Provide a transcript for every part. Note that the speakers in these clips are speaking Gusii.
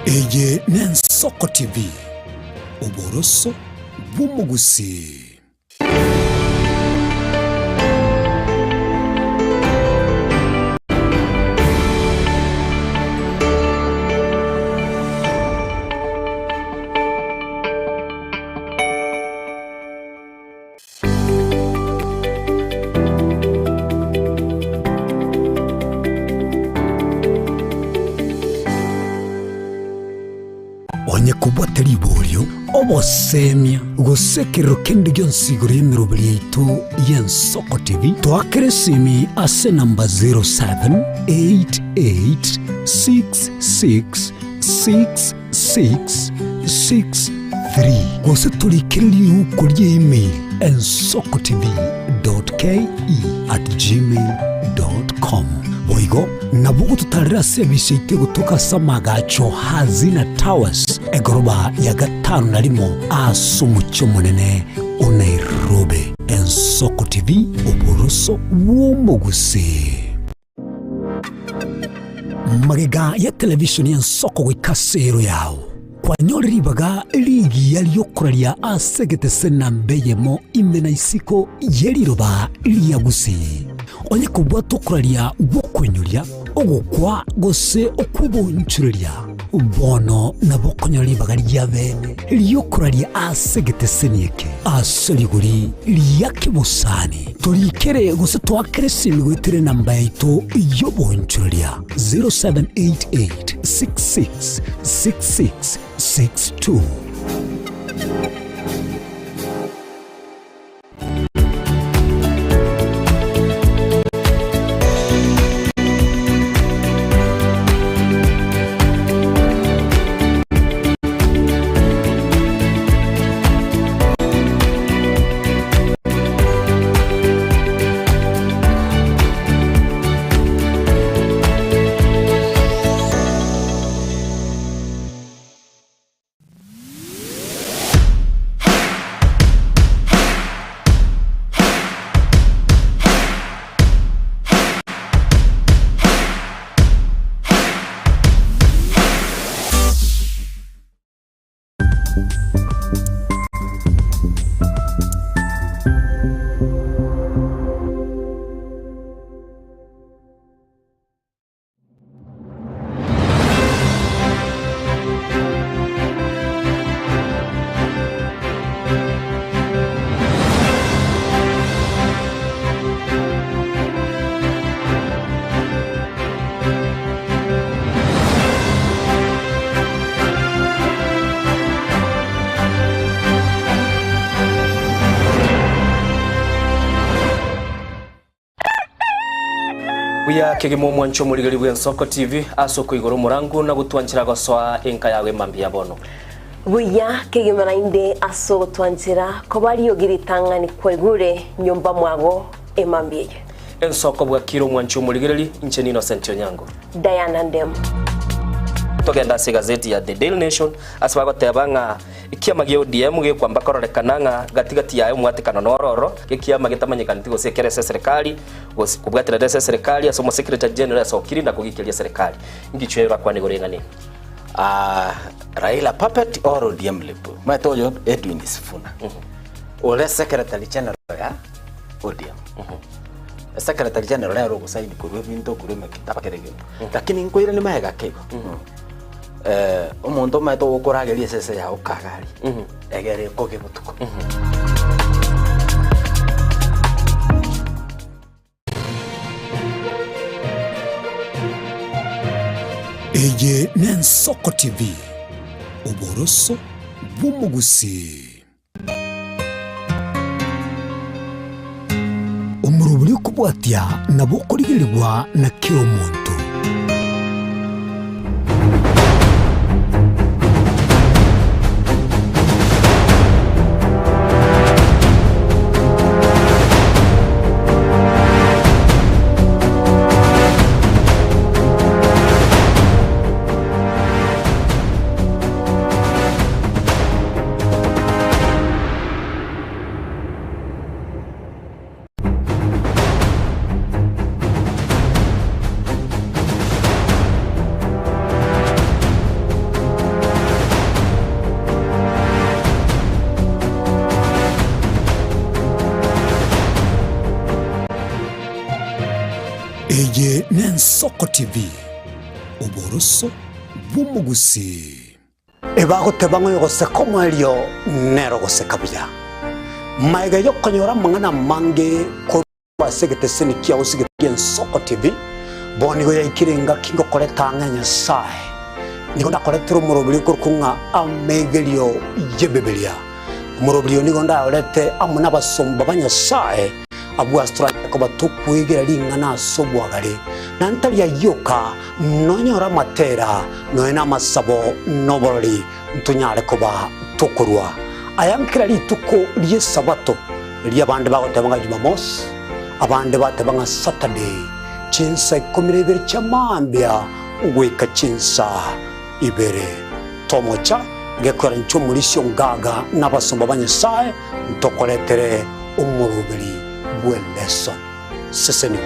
Eye n'Ensoko TV, oboroso bw'omogusii. Onye kobwate riborio, obosemia, gose ekerero kende gionsi igoro y'emeroberi yaito y'Ensoko TV, toakere esimi ase enamba 0788666663 gose torikere riuko rie email ensokotv.ke@gmail.com. Boigo nabo ogototarera ase ebisa yaito egotoka ase amagacho Hazina Towers, egoroba ya gatano na rimo ase omochie omonene o Nairobi. Ensoko TV, oboroso bw'omogusii. Magega ya televisheni y'ensoko goika ase ero yao, kwanyore ribaga rigiya ri'okoraria ase egetese namba eyemo ime na isiko ye riroba ria Gusii. Onye kobwata okoraria gw'okoinyoria, ogokwa gose okw'oboonchoreria, bono nabo okonyora ribaga ria bene ri'okoraria ase egeteseni eke ase rigori ria kebosani. Torikere gose toakere esimi goetera enamba yaito y'oboonchoreria 0788 66 66 62. Buya kegima omwancho omorigeri bw'Ensoko TV ase okoigora omorango na gotwanchera gosoa enka yago emambia ya bono. Buya kegima naende ase ogotwanchera koba riogi ritang'ani kwaigure nyomba mwago emambia eye. Ensoko bwakire omwancho omorigereri, inche n'Innocent Onyango. Diana Ndemo. Togende ase egazeti ya The Daily Nation ase bagoteba ng'a ekiama gia ODM gekwamba kororekana ng'a gati gati yaye omwatekano noro oro, ekiama getamanyekaneti gose ekere ase eserekari gose kobwaterana ase eserekari ase omosecretary general asokiri na kogikeria eserekari. Inki orakwane igoro y'eng'ana eye? Ah, Raila puppet or ODM lip? Omanyete oyo Edwin Sifuna ore secretary general ya ODM. Secretary general nere ogosaini korwa ebinto korwa emekataba kera egento. Lakini nkoirania magega ake igo. Eh, omonto omanyete ogokorageria esese yago kagari egere ekoge botuko. Eye n'Ensoko TV, oboroso bw'omogusii. Omorobori okobwatia nabo okorigerigwa na kera omonto. Eye n'Ensoko TV, oboroso bw'omogusii. Ebagoteba ng'a oyogoseka omoerio nere ogoseka buya. Magega y'okonyora amang'ana amange korwa ase egeteseni kiao ase egento gi'Ensoko TV, bono nigo yaikire engaki ngokoreta ang'e Nyasae. Nigo ndakoretere omoroberi okorokwa ng'a Amegerio y'Ebibilia. Omoroberi oyo nigo ndayorete amo nabasomba ba Nyasae, abwo ase toranyare koba tokwegera ring'ana ase obwagare, na ntari ayio oka, nonyore amatera, nonya namasabo, na oborori, ntonyare koba tokorua aya nkera rituko ri'Esabato, erio abande bagoteba ng'a Jumamosi, abande bateba ng'a Saturday, chinsa ikomi na ibere chia mambia goika chinsa ibere. Tomocha gekwera inche omorisia ongaga na abasomba ba Nyasae ntokoretere omoroberi bw'eleson. Sesenigwa.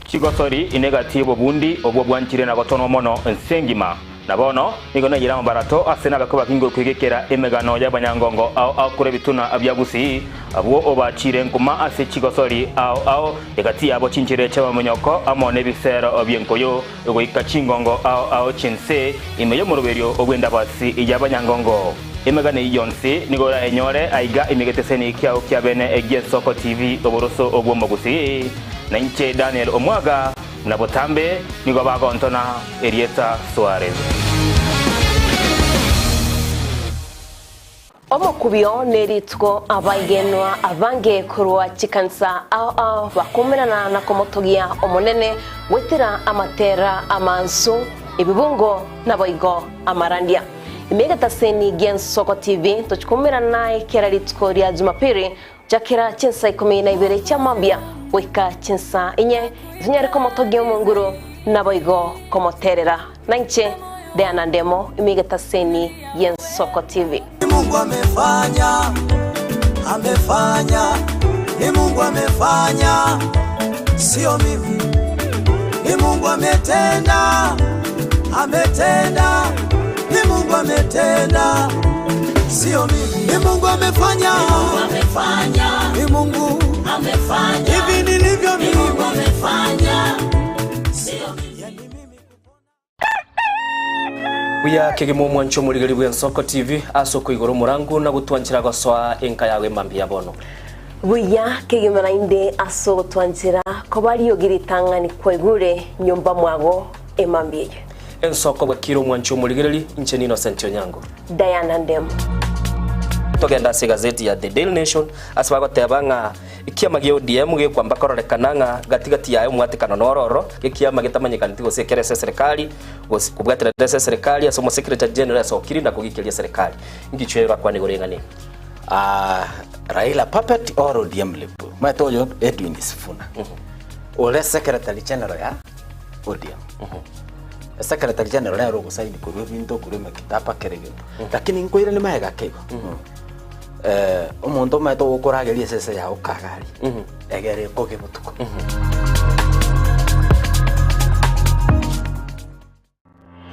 Chigosori ine gati y'obobundi obwo bwanchire na gotonwa mono ense engima. Na bono nigo naiyire amabarato ase nabekwe bakinge kwegekera emegano y'abanyangongo ao ao korwa ebituna bia Gusii, abwo obachiire nkuma ase chigosori ao ao, egati yabo chinchera chi'amaminyoko amo nebisero bi'enkoyo, goika chingongo ao ao chi'ense ime y'omoroberio bw'endabasi y'abanyangongo. Emegano eyio yonsi nigo orayenyore aiga ime egeteseni kiao kia bene gi'Ensoko TV, oboroso bw'Omogusii. Na inche Daniel omwaga, na botambe nigo bagontona erieta Suarez. Omokubio nerituko abaigenwa abange korwa chikanisa ao ao bakomerana na komotogia Omonene goetera amatera amansu, ebibungo naboigo amarandia. Ime egetaseni gi'Ensoko TV tochikomerana naye kera rituko ria Jumapili Chakera chinsa ikomi na ibere chia mambia goika chinsa inye, tonyare komotogia Omonguru, naboigo komoterera. Nainche Diana Ndemo, ime egetaseni gi'Ensoko TV. Ni Mungu amefanya, amefanya, ni Mungu amefanya, sio mimi. Ni Mungu ametenda, ametenda, ni Mungu ametenda, sio mimi. Ni Mungu amefanya, ni Mungu amefanya, hivi nilivyo mimi. Mungu amefanya, sio mimi. Buya kegima omwancho omorigeri bw'Ensoko TV ase okoigora omorango na gotwanchera gosoa enka yago emambia ya bono. Buya kegima naende ase ogotwanchera koba riogi ritang'ani kwaigure nyomba mwago emambia eye. Ensoko bwakire omwancho omorigereri, inche n'Innocent Onyango. Diana Ndemo. Togende ase egazeti ya The Daily Nation ase bagoteba ng'a ekiama gia ODM gekwamba kororekana ng'a gati gati yaye omwatekano noro oro, ekiama getamanyekaneti gose ekere ase eserekari gose kobwaterete ase eserekari ase omosecretary general asokire na kogikeria eserekari. Inki orakwane igoro y'eng'ana eye? Ah, Raila puppet or ODM lip. Omanyete oyo Edwin Sifuna. Ore secretary general ya ODM. Secretary general nere ogosaini korwa ebinto korwa emekitaba kera egento. Lakini nkoiranie magega ake igo. Eh, omonto omanyete ogokorageria esese yago kagari, egere ekoge botuko.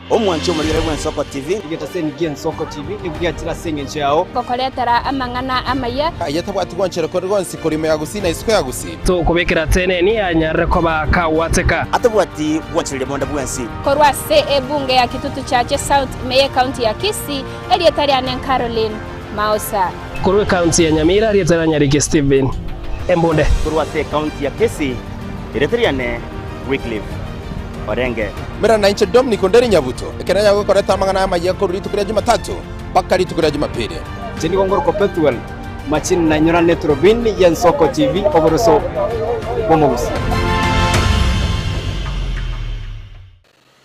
Omwanchi omorigere bw'Ensoko TV. Egetaseni gi'Ensoko TV nigo giachire ase engencho yao. Gokoretera amang'ana amaya. Aye tabwati gwanchera kore gonsi korwa ime ya Gusii na isiko ya Gusii. Tokobekera teneni anyarire koba kagwateka. Atabwati gwanchereria bonde bwensi. Korwa ase ebunge ya Kitutu Chache South ime y'ecounty ya Kisii, erieta riane Caroline Maosa. Korwa ecounty ya Nyamira, erieta ria Nyariki Stephen Embunde. Korwa ase ecounty ya Kisii, erieta riane Wycliffe Orenge. Mera nainche Dominic Onderi Nyabuto, ekero nyagokorete amang'ana amayia korwa rituko ria Jumatatu mpaka rituko ria Jumapili. Inche nigo ngorokwa Pethuel Machini nainyorane eturubini y'Ensoko TV oboroso bw'omogusii.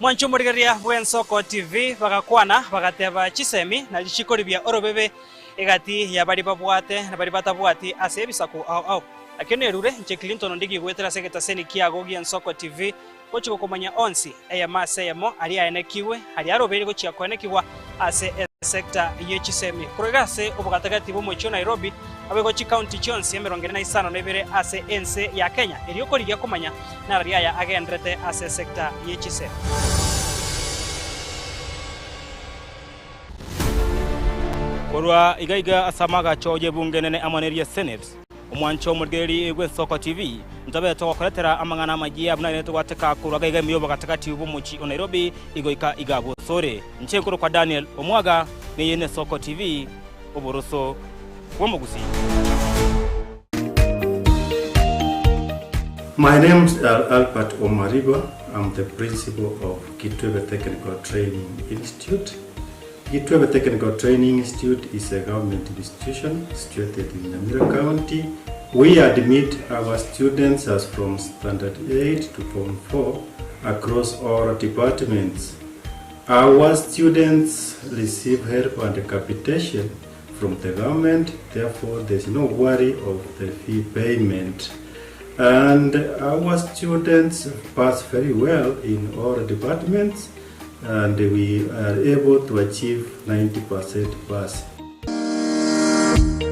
Mwanche omorigereria bw'Ensoko TV bagakwana bagateba chisemi na richiko ribia orobebe egati ya baria babwate na baria batabwati ase ebisaku ao ao. Nakio nerure inche Clinton Ondigi goetera ase egetaseni kiago gi'Ensoko TV gochia gokomanya onsi eyemo ase eyemo aria aenekigwe aria arobeire gochia koenekigwa ase esecta ye chisemi korwa iga ase obogatagati bw'omochie o Nairobi naboigo chikaunti chionsi emerongo ene na isano na ibere ase ense ya Kenya erio korigia komanya nararia aya agenderete ase esecta ye chisemi. Korwa iga iga ase amagacho y'ebunge enene amo neria Senate, omwancho omorigereria bw'Ensoko TV, ntobe togokoretera amang'ana amayia buna aye togwateka korwa iga iga ime y'obogatagati bw'omochie o Nairobi igoika iga bosore. Inche nkorokwa Daniel Omwaga, neye n'Esoko TV, oboroso bw'omogusii. My name is Albert Omariba. I'm the principal of Kitwebe Technical Training Institute. Kitwebe Technical Training Institute is a government institution situated in Nyamira County. We admit our students as from Standard 8 to Form 4 across all departments. Our students receive help and capitation from the government, therefore there's no worry of the fee payment. And our students pass very well in all departments and we are able to achieve 90% pass.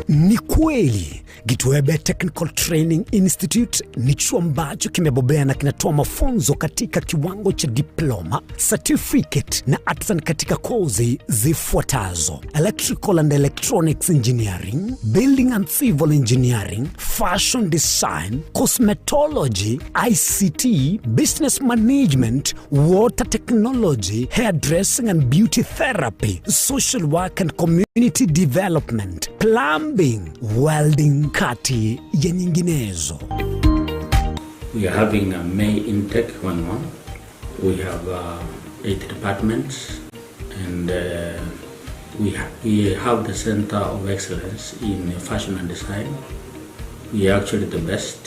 Ni kweli Gitwebe Technical Training Institute ni chuo ambacho kimebobea na kinatoa mafunzo katika kiwango cha diploma, certificate na artisan katika kozi zifuatazo: electrical and electronics engineering, building and civil engineering, fashion design, cosmetology, ICT, business management, water technology, hairdressing and beauty therapy, social work and community development, plumbing, welding, kati ya nyinginezo. We are having a May intake going on. We have uh, eight departments and uh, we, ha we have the Center of Excellence in Fashion and Design. We are actually the best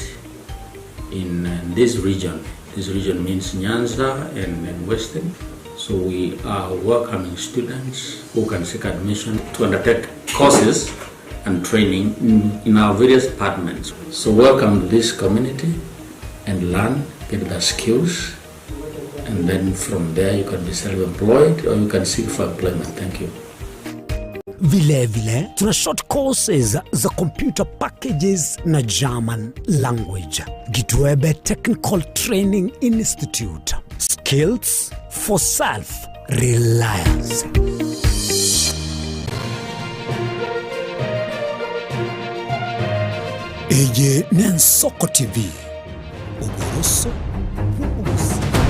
in uh, this region. This region means Nyanza and, and Western. So we are welcoming students who can seek admission to undertake courses and training in, in our various departments. So welcome to this community and learn, get the skills, and then from there you can be self-employed or you can seek for employment. Thank you. Vilevile tuna short courses za computer packages na German language. Gitwebe Technical Training Institute. Skills for self reliance. Eye n'Ensoko TV, oboroso bw'obogusii.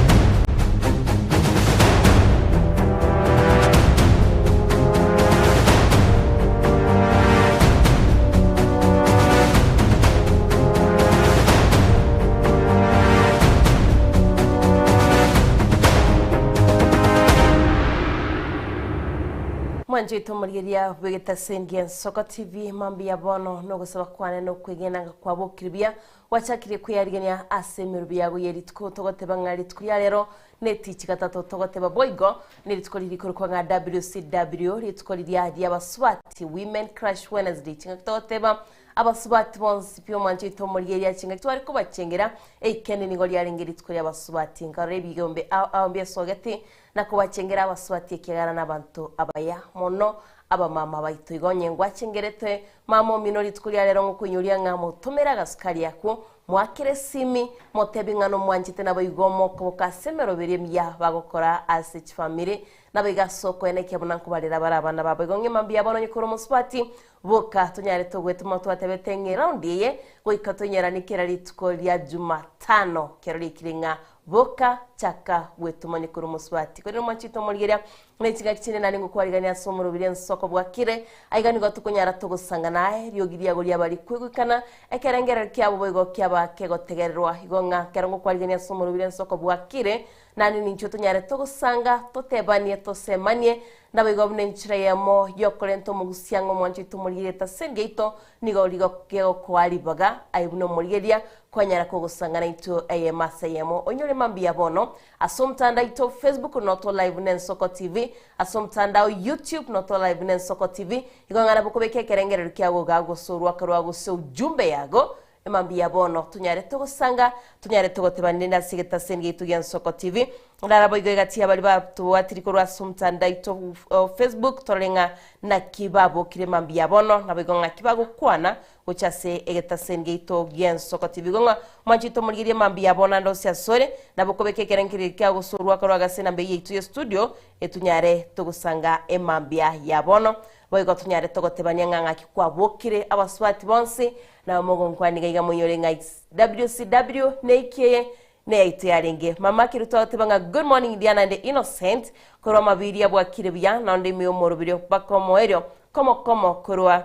Mwancho oito omorigereria bw'egetaseni Ensoko TV, mambia bono nogosaba kwane nokwegena ng'a kwabokire buya, Gwachakire kweyarigania ase emerobio yago ye rituko, togoteba ng'a rituko ria rero netichi gatato, togoteba boigo nerituko riria rikorokwa ng'a WCW, rituko riria ri'abasubati, Women Crush Wednesday, chingaki togoteba abasubati bonsi pi omwancho oito omorigereria chingaki tware kobachengera, eikende nigo riarenge rituko ri'abasubati. Nkarora ebigombe ao ao mbiesogete na kobachengera abasubati ekiagera nabanto abaya mono Abamama baito igo onye ngwachengeretwe mama omino rituko ria rero ngokoinyoria ng'a motomere agasukari akwo, moakere esimi, motebi ng'a nomwanchete naboigo mokoboka ase emeroberio emiya bagokora ase chifamiri, naboigo ase okoenekia buna nkobarera bare abana babo. Igo ng'ima mbuya bono onye kore omosubati, boka tonyare togwetoma twatebete ng'a eraundi eye goika tonyeranie kera rituko ria Jumatano kero rikire ng'a Boka, chaka gwetoma onye kore omosubati. Korende omwanchete omorigereria, ne chingaki chinde nare ngokwarigania ase omorobiri ensoko bwakire, aiga nigo tokonyara togosanga naye, riogi riago riaba rikoigwekana, ekerengerero kiabo boigo kiaba kegotegererwa. Igo ng'a ekero ngokwarigania ase omorobiri ensoko bwakire, nane ninchwe tonyare togosanga, totebanie, tosemanie, Naboigo buna enchera eyemo y'okorenta omogusia ng'a omwancho oito omorigereria taseni yaito nigo rigokegokoa ribaga aye buna omorigereria kwanyara kogosanga naintwe eyemo ase eyemo. Onyore mambia bono ase omotandao oito Facebook noto live nensoko TV, ase omotandao YouTube noto live nensoko TV, igo ng'a nabo kobeka ekerengererio kiago igaa gose orwaka rwao gose ujumbe yago Mambia bono tonyare togosanga, tonyare togotebanera ase egetaseni giaito gia Nsoko TV. Rara boigo egati y'abaria batobwatiri korwa ase omotandao oito o Facebook torore ng'a naki babokire mambia bono, naboigo ng'aki bagokwana gocha ase egetaseni giaito gi'ensoko TV. Igo ng'a mwanche oito morigererie mambia bono ande onsi asore, nabo okobeka ekerengererio kiao gose orwaka rwa gase enamba eyio yaito ya studio etunyare togosanga emambia ya bono. Boigo tonyare togotebania ng'a ng'aki kwabokire abasubati bonsi, nabo mogonkwania iga iga moinyore ng'a WCW neiki eye Neyaito yarenge. Mama Keruto agoteba ng'a good morning Diana and Innocent korwa amabiri abwakire buya naende ime omoroberio mpaka omoerio komo komo korwa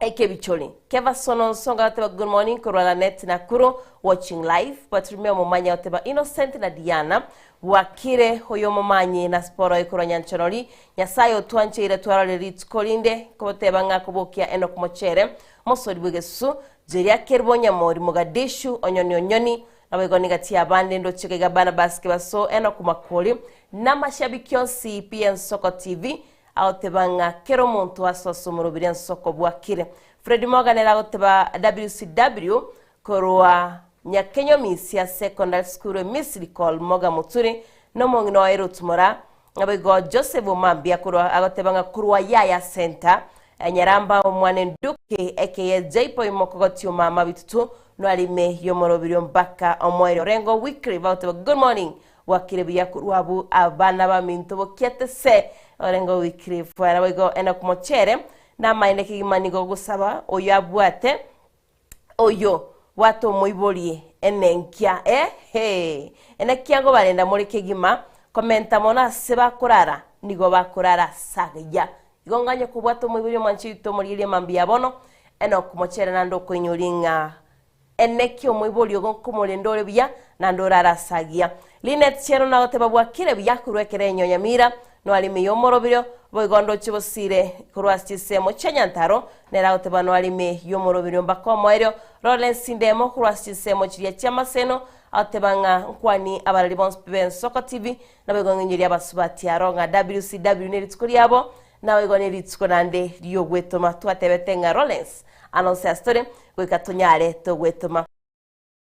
ekebichori. Kevason Onsongo agoteba good morning korwa Lanet Nakuru watching live Bartolomeo Momanyi agoteba Innocent na Diana bwakire oyo omomanyi na Siporo korwa Nyanchonori Nyasaye otwancheire twarorire rituko rinde koboteba ng'a kobokia Enock Mochere mosori bw'egesusu Jeria Kerubo Nyamori Mogadishu Onyoni Onyoni naboigo nigati y'abande ndoche gaiga Barnabas Kebaso Enock Makori namashabiki onsi pi Ensoko TV agoteba ng'a kera omonto ase ase omorobiri Ensoko bwakire. Freddy Morgan ere agoteba WCW korwa Nyakenyomisia Secondary School Emisiri Col Moga Muturi nomong'ina oye Ruth Moraa Naboigo Joseph omambia korwa agoteba ng'a korwa Yaya Center, Nyaramba omwana enduki ekeye Jaipo imokogoti omama bitutu nwarime yomorobirio mpaka omoerio Orengo Weekly bagoteba good morning bwakire buya korwa abwo abana baminto bokiete se Orengo Weekly Naboigo Enock Mochere namaene kegima nigo gosaba oyo abwate Oyo bwate omoiborie enenkia, eh, hee, enekia ngobarenda more kegima, komenta mono ase bakorara, nigo bakorara ase agaya. Igo nganye kobwata omoiboria omwanche oito omorigereria mambia bono, Enock mochere naende okoinyoria ng'a enekia omoibori ogo nkomorenda ore buya, naende orare ase agiya. Linet Cherono agoteba bwakire buya korwa ekero enyo Nyamira noarime y'omoroberio, boigo ndoche bosire korwa ase chinsemo chia Nyantaro, nere agoteba noarime y'omoroberio mpaka omoerio. Lawrence Ndemo korwa ase chinsemo chiria chi'amaseno agoteba ng'a nkwani abarari bonsi pi b'Ensoko TV, naboigo ng'inyorie abasubati aro ng'a WCW nerituko riabo, naboigo nerituko naende ri'ogwetoma. Twatebete ng'a Lawrence anonse ase tore goika tonyare togwetoma.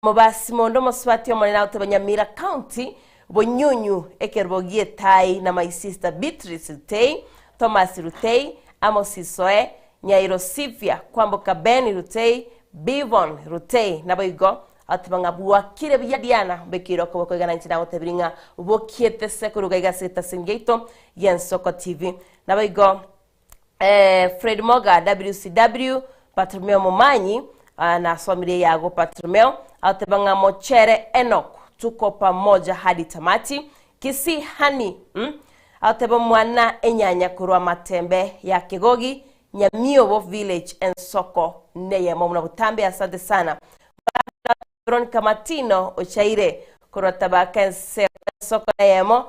Mobasi mondo omosubati omonene agoteba Nyamira County, Bonyunyu, ekerubo gi'etai na my sister Beatrice Rutei, Thomas Rutei, Amos Isoe, Nyairo Sylvia, Kwamboka Ben Rutei, Bivon Rutei naboigo agoteba ng'a bwakire buya Diana mbekeire okoboko iga nainche nagotebirie ng'a bokiete se koruga iga ase egetaseni giaito gi'Ensoko TV. Naboigo Fred Moga, WCW, Bartolomeo Momanyi, ah, nasomire eyago Bartolomeo, agoteba ng'a mochere Enock, tuko pamoja hadi tamati, Kisii honey, mm? agoteba omwana enyanya korwa Matembe ya Kegogi, Nyamiobo village, ensoko neyemo buna botambe, asante sana. Veronica Matino ochaire korwa Tabaka ense ensoko neyemo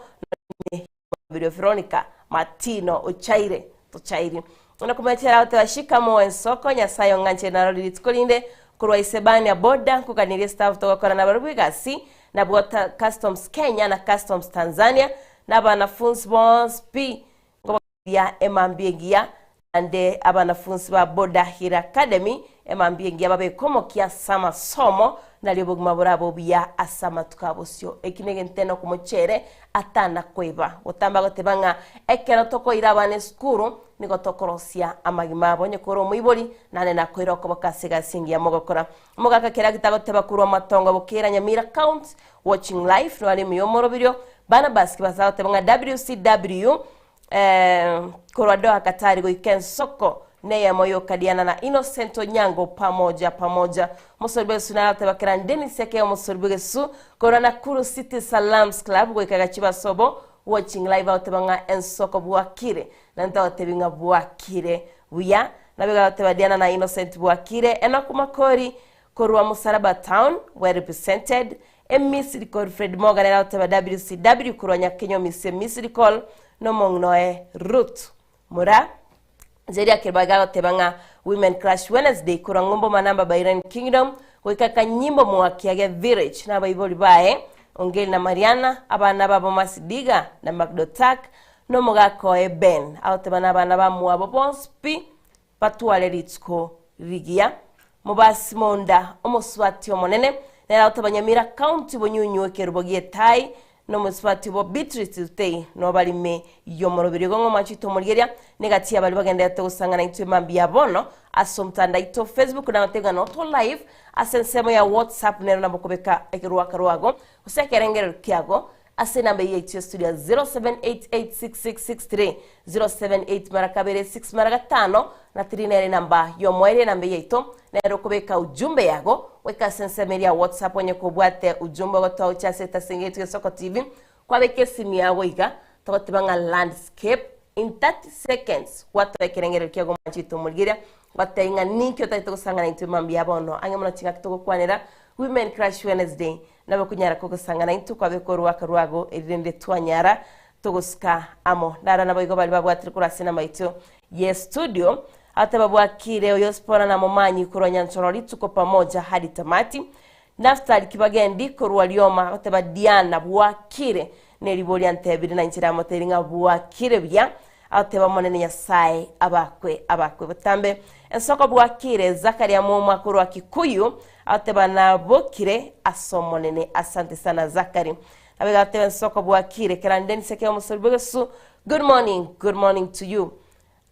Birio Veronica Matino ochaire tochairi. Ona kometera agoteba shikamo ensoko Nyasaye ong'anche narori rituko rinde korwa Isebania boda nkoganirie staff togokora nabarobwo egasi nabwo Customs Kenya na Customs Tanzania na abanafunsi bonsi pi nkobaganiria emambia engiya naende abanafunsi ba Boda Hill Academy emambia engiya babeke omokia ase amasomo nario obogima borabe obuya ase amatuko abosio. Eki negento Enock Mochere atana koiba. Gotamba goteba ng'a ekero tokoira abana esukuru nigo tokorosia amagima abo onye kore omoibori naende nakoira okoboko ase egasi engiya mogokora. Omogaka Keragita agoteba korwa amatongo Bokera Nyamira County watching live noare ime yomoroberio Barnabas Kibasa agoteba ng'a WCW Korwa Doha Katari goika ensoko neyemo yokadiana na Innocent Onyango pamoja pamoja. Omosori bw'egesu nare agoteba Kerani Dennis Ekee omosori bw'egesu korwa Nakuru City Salams Club goika Gachiba Sobo watching live agoteba ng'a ensoko bwakire naintwe agotebi ng'a bwakire buya naboigo agoteba Diana na Innocent bwakire Enock Makori Korwa Musaraba Town well represented, Emisiri kor Fred Morgan ere agoteba WCW korwa Nyakenyo Mise Misiri kol nomong'ina oye Ruth Mura Jerry Akerbaga agoteba ng'a Women Crush Wednesday korwa Ng'umbu Manamba Bahrain Kingdom goika Kanyimbo Mwakiage Village na abaibori baye Ongeri na Mariana abana babo Masidiga na Macdotak nomogaka oye Ben agoteba na abana bamwabo bonsi pi batware rituko rigiya. Mobasi monda, omosubati omonene, nere agoteba Nyamira County bonyunywe ekerubo gi'etai, na omosubati obo Beatrice Tutei noo bare ime y'omoroberi igo ng'a omwanchete omorigeria negati y'abaria bagendererete gosang'ana intwe mambia ya bono ase omotandao aito Facebook na goteba ng'a noto live ase ensemo ya WhatsApp nero nabo okobeka ekerwaka rwago gose ekerengererio kiago ase enamba eyio yaito ya studio ya 07886663 078 mara kabere 6 mara gatano na 3 nere enamba y'omoerio enamba eyio yaito nere okobeka ujumbe yago goika ase ensemo eria ya WhatsApp onye kobwate ujumbe ogotoa gochia ase etasenge yaito ya Soko TV kwabeka esimi yago iga togoteba ng'a landscape in 30 seconds gwatoa ekerengererio kiago mwanchete omorigeria gotebia ng'a ninki otagete gosang'ana intwe mambia bono ang'e mono chingaki togokwanera Women Crush Wednesday Nabo konyara kogosang'ana intwe kwabeka orwaka rwago, erinde twanyara togosuka amo. Nara naboigo baria babwatire korwa ase enamba yaito ye studio, abateba bwakire oyo Sipora na Momanyi korwa Nyanchoro rituko pamoja hadi tamati. Naftali Kibagendi korwa Rioma agoteba Diana bwakire neriboria antebire na inche namotebirie ng'a bwakire buya agoteba Omonene Nyasae abakwe abakwe botambe. Ensoko bwakire Zakaria Mumwa korwa Kikuyu Agoteba nabokire ase Omonene. Asante sana Zachary. Nabo iga agoteba ensoko bwakire kerande nseke omosori bw'egesusu. Good morning, good morning to you.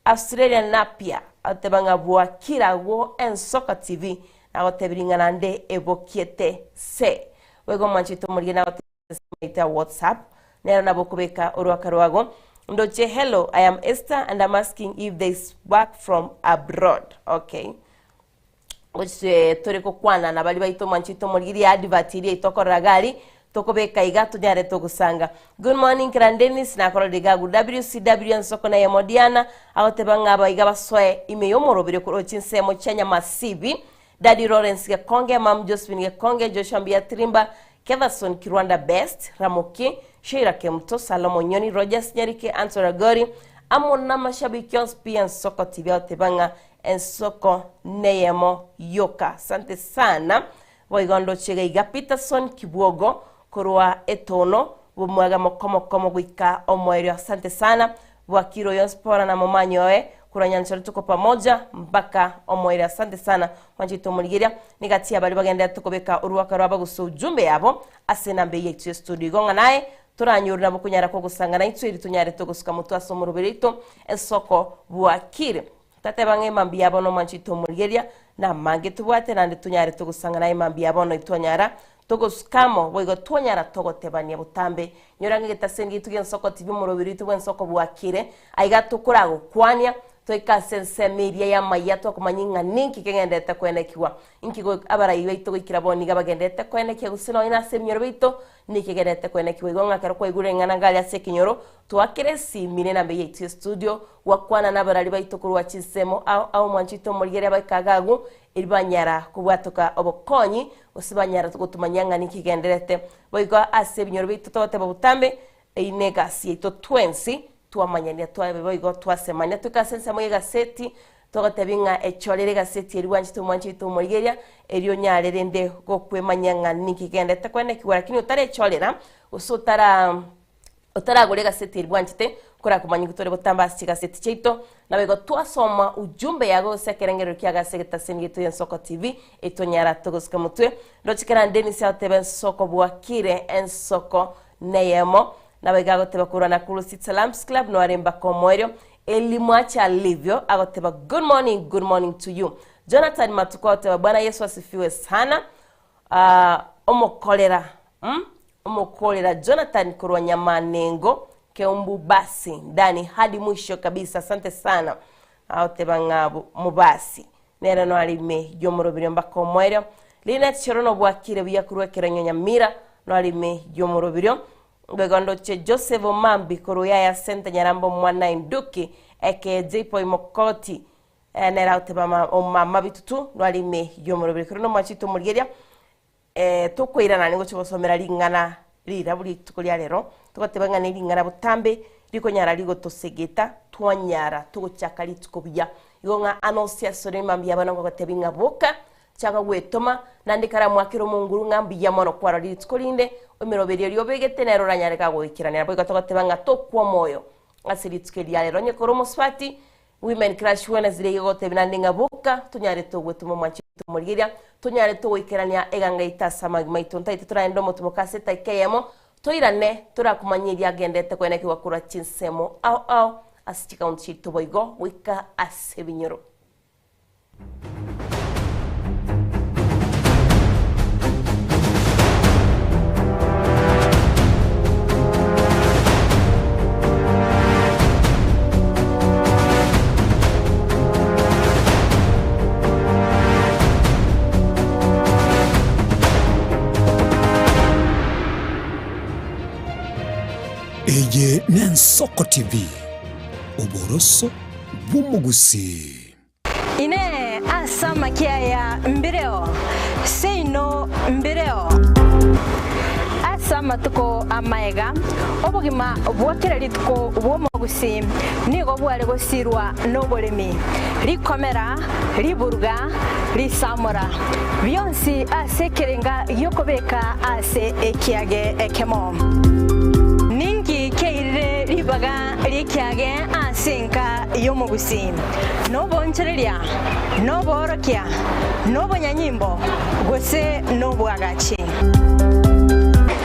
Australia Napia agoteba ng'a bwakire agwo Ensoko TV nagotebirie ng'a naende ebokiete se. Boigo omwanchete omorigia nagotebia ase ya WhatsApp nero nabo okobeka orwaka rwago. Ndoche hello I am Esther and I'm asking if there is work from abroad. Okay. Gose tore gokwana na baria baito mwanchete omorigiria advert eria itokorora gari tokobeka iga tonyare togosanga. Good morning Clan Dennis nakororire iga agwo WCW ensoko na eyemo Diana agoteba ng'a abaiga basoe ime yomorobiri korwa chinsemo chia Nyamasibi Daddy Lawrence Gekonge Mam Josephine Gekonge Joshua Mbuya Tirimba Ketherson Kirwanda Best Ramoki Sheila Kemuto Salomo Nyoni Rogers Nyarike Anto Ragori amo namashabiki onsi pi ensoko TV agoteba ng'a Ensoko neyemo yoka. Asante sana. Boigo ndoche iga iga Peterson Kibwogo korwa Etono bomwaga mokomokomo goika omoerio. Asante sana. Bwakire oyo Spora na momanyi oye korwa Nyanchara tuko pamoja mpaka omoerio. Asante sana mwanchete omorigeria. Nigati ya baria bagenderete kobeka orwaka rwabo gose ujumbe yabo ase enamba eye yaito ya studio. Igo ng'a naye toranyore nabo konyara kogosangana intwe eri tonyare togosuka motwe ase omoroberi oito ensoko bwakire. Tateba ng'a emambia ya bono omwanchete omorigeria, namange tobwate naende tonyare togosang'ana emambia ya bono itwanyara togosuka amo, boigo twanyara togotebania botambe. Nyora ng'a egetaseni giaito gi'ensoko tibi omoroberi oito bw'ensoko bwakire, aiga tokoragokwania, toike ase ensemo eria y'amaiya twakomanya ng'a ninki kegenderete koenekigwa. Inki go abarai baito goikera bono nigo bagenderete koenekia gose nonye nase eminyoro baito Niki egenderete koenekigwa igo ng'a ekero kwaigure ring'ana ngare ase ekenyoro, twakere esimi nenamba eye yaito y'estudio, gwakwana nabarari baito korwa chinsemo ao ao omwanchete omorigereria abaika iga agwo, erio banyara kobwatoka obokonyi, gose banyara gotomanyia ng'a ninki kegendererete. Boigo ase ebinyoro biaito togoteba botambe, eyio negasi yaito twensi, twamanyania twabe boigo twasemania toike ase ensemo y'egaseti, Togotebia ng'a echorere egaseti eria bwanchete omwancho oito omorigeria, erio onyare rende gokwemanyia ng'a ninki kegenderete koenekigwa, lakini otarechorera, gose otara otaragora egaseti eria bwanchete, korakomanya intwe tore gotamba ase chigaseti chiaito, naboigo twasoma ujumbe yago gose ekerengererio kiago ase egetaseni giaito ya Ensoko TV, etonyara togosuka motwe. Ndoche kera Dennis agoteba ensoko bwakire, ensoko neyemo. Naboigo agoteba korwa Nakuru City Lamps Club, noare mpaka omoerio, Eli mwache alivyo agoteba good morning good morning to you Jonathan Matuko agoteba Bwana Yesu asifiwe sana ah, omokorera mm? omokorera Jonathan korwa Nyamanengo Keumbu basi ndani hadi mwisho kabisa asante sana agoteba ng'a bo- mobasi nere noare ime y'omoroberio mpaka omoerio Linet Cherono bwakire buya korwa ekerenyo Nyamira noare ime y'omoroberio Boigo ndoche Joseph Omambi korwa Yaya Centre Nyarambe omwana Enduki eke Jpoy Mokoti eh, nere agoteba ma- omama bitutu nware ime y'omoroberi kero nomwachete omorigeria eh, tokoirana nigochi gosomera ring'ana rirabu rituko ria rero togoteba ng'a ne ring'ana botambe rikonyara rigotosegeta twanyara togochaka rituko buya igo ng'a anosi asore mambia abana ngogotebi ng'a boka Chaka gwetoma, naende karamwakere omonguru ng'a mbuya mono kwarorire rituko rinde, emeroberio eria obegete nere oranyare kagoikerania. Naboigo togoteba ng'a tokwa omoyo ase rituko eria rero. Onye kore omosubati, Women Crush Wednesday iga egotebia naende ng'a boka tonyare togwetoma omwanchi oito omorigeria, tonyare togoikerania eganga yaito ase amagima aito. Ntaete toragende omotumoka ase etaika eyemo. Toirane torakomanya eria agendete koenekigwa korwa chinsemo ao ao ase chikaunti chiaito boigo goika ase ebinyoro. Eye n'Ensoko TV, oboroso bw'omogusii. Inee! Ase amakia aya mbireo? Seino mbireo. Ase amatuko amaega, obogima bwa kera rituko bw'omogusii nigo bware gosirwa noboremi, rikomera, riburuga, risamora, bionsi ase ekerenga gi'okobeka ase ekiage ekemo. Ninki kiairire ribaga ri'ekiage ase enka y'omogusii? Noboonchoreria, noboorokia, nobonyanyimbo, gose nobwagachi.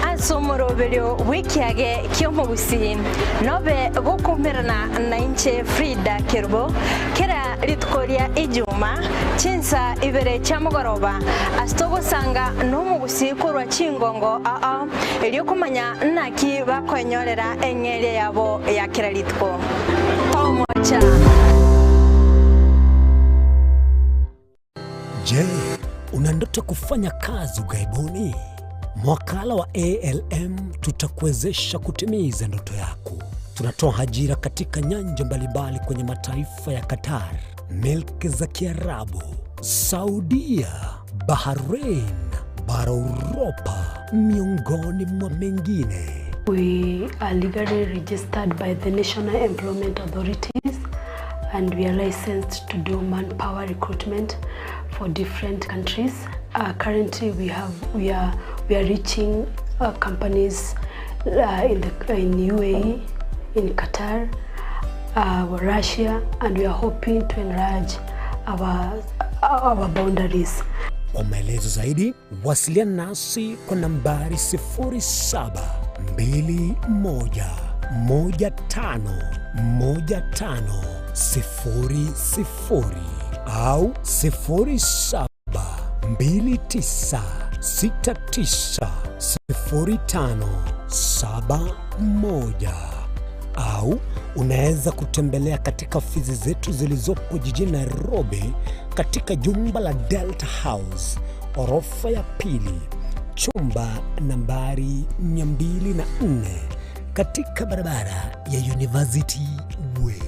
Ase omoroberio bw'ekiage ki'omogusii nobe gokoumerana nainche Frida Kerubo kera rituko ria Ijuma chinsa ibere chia mogoroba ase togosanga nomogusii korwa chingongo ao erio komanya naki bakoenyorera eng'eria yabo ya kera rituko. Tomocha. Je, una ndoto kufanya kazi ughaibuni? Mwakala wa ALM tutakuwezesha kutimiza ndoto yako. Tunatoa ajira katika nyanja mbalimbali kwenye mataifa ya Qatar, milki za Kiarabu, Saudia, Bahrain, bara Uropa, miongoni mwa mengine. We are legally registered by the National Employment Authorities and we are licensed to do manpower recruitment for different countries. Uh, currently we have we are we are reaching uh, companies uh, in the in UAE, in Qatar, uh, Russia and we are hoping to enlarge our our boundaries. Kwa maelezo zaidi wasiliana nasi kwa nambari 0721151500 au 0729690571 au unaweza kutembelea katika ofisi zetu zilizopo jijini Nairobi katika jumba la Delta House orofa ya pili chumba nambari 204 katika barabara ya University Way.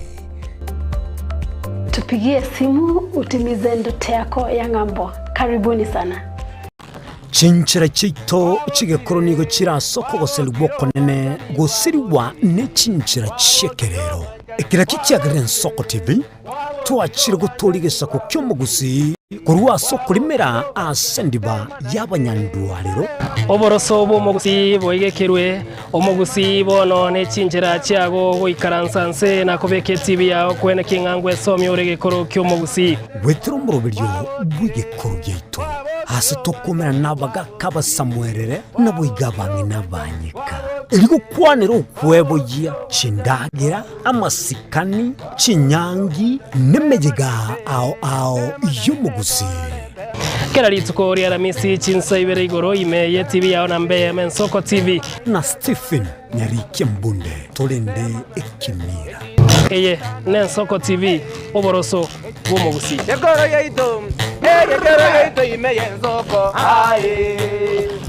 Tupigie simu utimize ndoto yako ya ng'ambo. Karibuni sana. Chinchera chiaito chigekoro nigo chire ase okogoserigwa okonene gosirigwa ne chinchera chi'ekerero. Eke nakio kiagerire Ensoko TV twachire gotoria egesaku ki'omogusii korwa ase okorimera ase endiba y'abanyandwarero. Oboroso bw'omogusii boigekerwe, omogusii bono ne chinchera chiago goikaransa nse na kobeka etibi yao kwene king'a ngwesomia ore egekoro ki'omogusii. Gwetera omoroberio bw'egekoro giaito, ase tokomerana nabagaka abasamuerere, naboigo abang'ina abanyeka, erio gokwanera okweboyia chindagera, amasikani, chinyangi, nemeyega ao ao y'omogusii. Kera rituko ria Aramisi chinsa ibere igoro ime ye TV yao na mbe Mensoko TV. Na Stephen Nyarikia Mbunde torende ekemira. Eye n'Ensoko TV, oboroso bw'omogusii. Gekoro yaito, eh, gekoro yaito ime y'ensoko. Aye,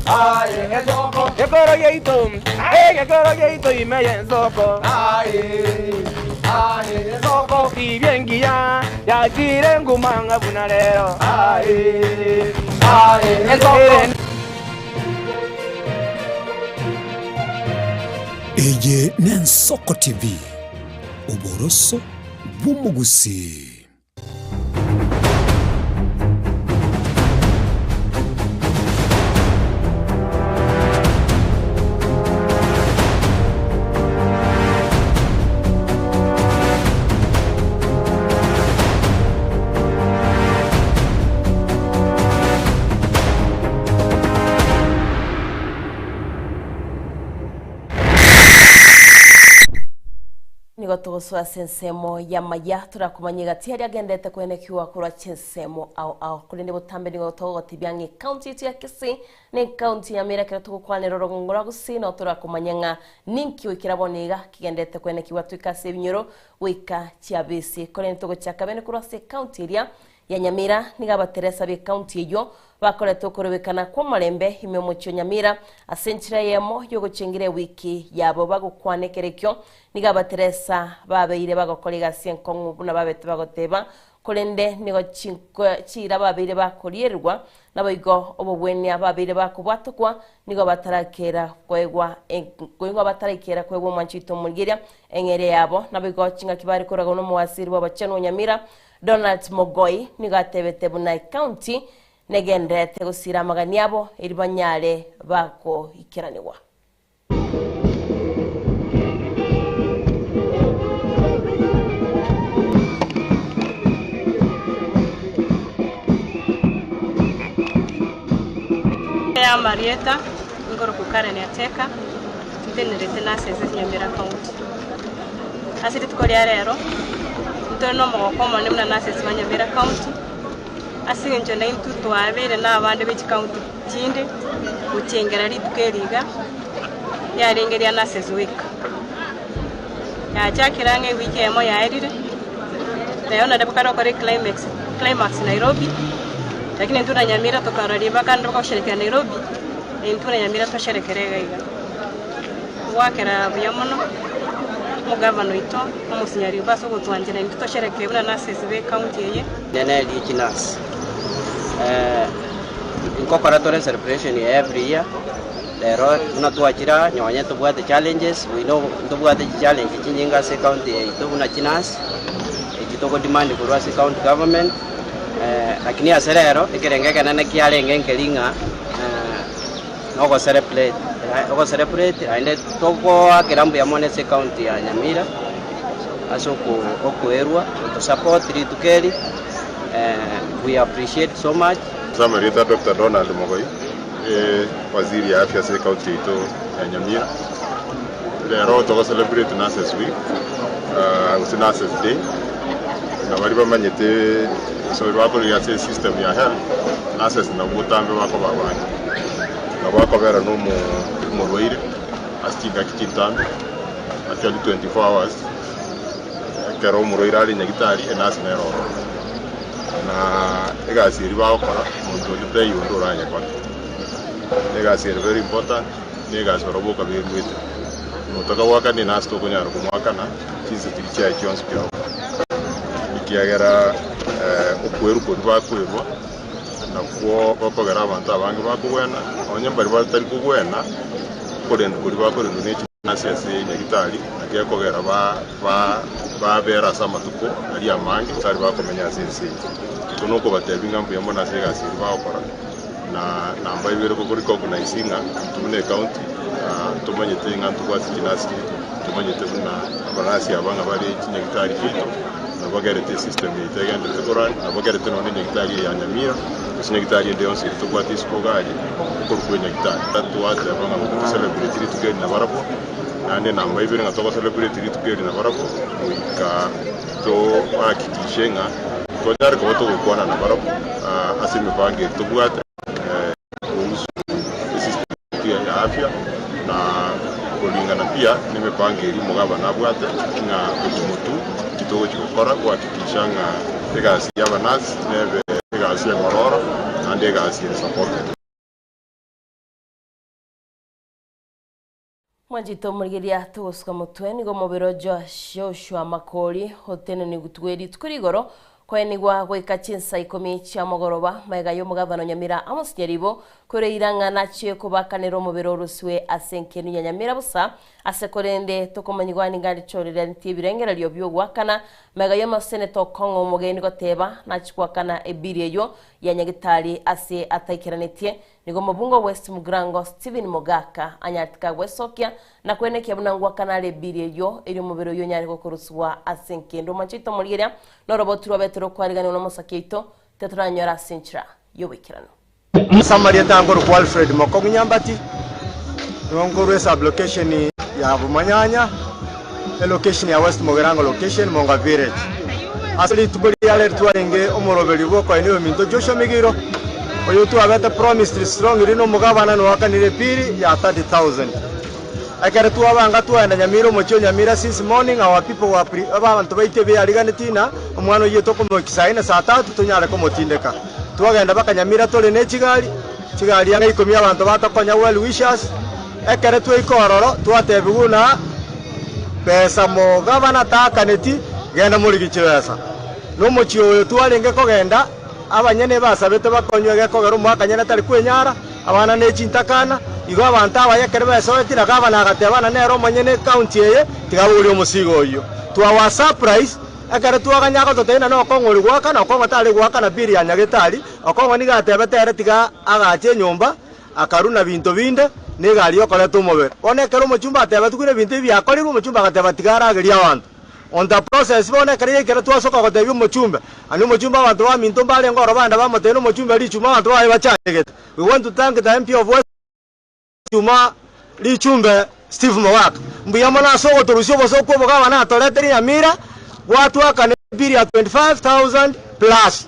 aye, ensoko. Gekoro yaito, eh, gekoro yaito ime y'ensoko. Aye, aye, ensoko. Tibia engiya, yachire nguma ng'a buna rero. Aye, aye, ensoko. Eye n'Ensoko TV, oboroso bw'omogusii. Nigo togosoa ase ensemo y'amaya, torakomanya egati aria agenderete koenekiwa korwa chinsemo ao ao. Korende botambe nigo togogotebia ng'a ecounty yaito ya Kisii na ecounty ya Nyamira ekero togokwanera orogongo rwa Gusii nao torakomanya ng'a ninki goikera bono iga kigenderete koenekiwa toike ase ebinyoro goika chiabisi. Korende togochaka bene korwa ase ecounty eria ya Nyamira, nigo abateresa b'ecounty eyio bakorete okorobekana kw'omorembe ime omochie o Nyamira ase enchera eyemo y'ogochengera ewiki yabo bagokwana ekero ekio nigo abateresa babeire bagokora egasi enkong'u buna babete bagoteba korende nigo chiira babeire bakoriererwa naboigo obogwenia babeire bakobwatokwa nigo batarakera koegwa nigo bataraikera koegwa omwancho oito omorigeria eng'eria yabo naboigo chingaki bare koragwa nomowasiri bw'abachenu o Nyamira Donald Mogoi nigo atebete buna ecounty negendererete gosira amagani abo eri banyare bagoikeranigwa. Amarieta, nkorokwa Karen Ateka, ntenerete nurses Nyamira County. Ase rituko ria rero, ntore nomogoko omonene buna nurses ba Nyamira County, ase eng'encho naintwe twabeire na abande be chicounty chinde gochengera rituko eri iga, riarenge ria nurses week. Yachakire ang'e ewiki eyemo yaerire, rero naende bakare gokora eclimax climax Nairobi, lakini intwe na Nyamira tokarora ribaga naende bagosherekea Nairobi, intwe na Nyamira tosherekere iga iga. Goakera buya mono omogavana oito omosinyaribo ase ogotwanchera intwe tosherekee buna nurses be county eye. Nene eria chinurse nkokora tore celebration eye every year, rero buna twachire aa nonye tobwate challenges, we know ntobwate chichallenges chinyinge ase ecounty yaito buna chinurse, echi togo demand korwa ase county government, lakini ase rero ekerengo ekenene kiarenge nkeri ng'a. Nogo celebrate, ogo celebrate naende togoakera mbuya mono ase ecounty ya Nyamira ase okoerwa goto support rituko eri, we appreciate so much. Ase amarieta Doctor Donald Mogoi, waziri ya afya ase ecounty yaito ya Nyamira, rero togo celebrate nurses week gose nurses day, na baria bamanyete gose baria bakorigia ase esystem ya health, nurses nabwo botambe bakoba abange. Nabo akobera na omorwaire ase chingaki chintambe, actually 24 hours, ekero omorwaire are nyagitari enurse nere ororo. Na egasi eria bagokora, monto onde taiyo onde oranyekore. Egasi ere very important, na egasi barabwo boka beruete. Omonto akagoakana enurse tokonyara komoakana chinsa chiria chiaye chionsi pi agokora, ekiagera okwerwa koria bakwerwa. Nakwo gokogera abanto abange bakogwena, onye mbaria batari kogwena, okorendwa koria bakorendwa ne chinasi ase nyagitari, nakio gekogera babera ase amatuko aria amange gose aria bakomenya ase ense eye. Okwo nokobatebia ng'a mbuya mono ase egasi eria bagokora, na namba ibere ko recognize ng'a intwe buna ecounty tomanyete ng'a ntobwate chinasi chiaito, tomanyete buna abanasi aba ng'a bare chinyagitari chiaito. Nabagerete esystem yaito egenderete korwa, nabagerete nonya nenyagitari eye ya Nyamira, gose nyagitari ende yonsi ere tobwate isiko iga aria, okorokwa enyagitari. Twateba ng'a goika to celebrate rituko eri nabarabwo, naende namba ibere ng'a togo celebrate rituko eri nabarabwo, goika tohakikishe ng'a tonyare koba togokwana nabarabwo ase emipango eri tobwate kuhusu esystem yaito ya afya na koringana pia nemepango eria omogabana abwate ng'a gochi motwe inki togochi gokora gohakikisha ng'a egasi ya abanurse nebe egasi eng'ororo naende egasi ere supported. Mwanchete omorigereria togosuka motwe nigo omobere o Joshua Makori otenenigwe rituko rigoro koenigwa goika chinsa ikomi chia mogoroba magega y'omogavana o Nyamira Amos Nyaribo koreira ng'a nachie kobakanera omobere orusiwe ase enkenu ya Nyamira bosa ase korende tokomanyigwa nigo arichoreretie ebirengererio bi'ogoakana magega y'omoseneta Okong'o omogeni goteba nachie goakana ebiri eyio ya Nyagitari ase ataikeranetie Nigo omobunge o West Mugirango Stephen Mogaka anyarete kagwesokia na kwenekia buna ngwakana are ebiri eyio erio omobere oyio onyare gokorusigwa ase enkendo. Omonche oito omorigeria noroboti rwabete rokwariganiwa nomosaki oito tetoranyora ase enchera y'oboikeranu. Ase amarieta nkorokwa Alfred Mokong'u Nyambati, nigo nkorwa esub-location ya Bomanyanya. Elocation ya West Mugirango Location, Monga Village. Ase rituko riria reri twarenge omoroberi bw'okoenia oyominto Joshua Migiro, oyo twabete promised strongly nomogabana noakanire epiri ya 30,000. Ekero twabanga twaenda Nyamira omochie o Nyamira since morning our people were pre abanto baito ebeariganeti ng'a omwana oyio tokomoikia saa ine saa tatu tonyare komotindeka. Twagenda baka Nyamira tore ne chigari, chigari ang'e ikomi abanto batokonya well wishers. Ekero twaika ororo twatebigwa ng'a besa mogabana taakaneti, genda morigie chibesa. Nomochie oyo twarenge kogenda, abanyene basabete bakonywe egekogera omwakanyene tari kwenyara, abana ne chintakana. Igo abanto abaye ekero besoetie na gavana agateba ng'a nere omonyene ecounty eye, tiga abogorie omosigo oyio. To our surprise, ekero twaganya agototebia ng'a nokong'u ore goakana, okong'u tare goakana bill ya nyagetari, okong'u nigo atebete ere tiga agache enyomba, Akaruna binto binde, na egari y'okoreta omobere. Bono ekero omochumba atebetigwe buna ebinto ebi biakorirwe, omochumba agateba, Tiga aragerie abanto. On the process, bono ekero yaikire twasoka gotebia omochumbe, aria omochumbe abanto baminto mbarenge ororo baenda bamotebia na omochumbe richuma abanto baye bachandegete. We want to thank the MP of West Chuma Richumbe Steve Mogaka. Mbuya mono ase ogotorusia obosooku obo gavana atoreteire Nyamira, gwatwakana ebill ya 25,000 plus.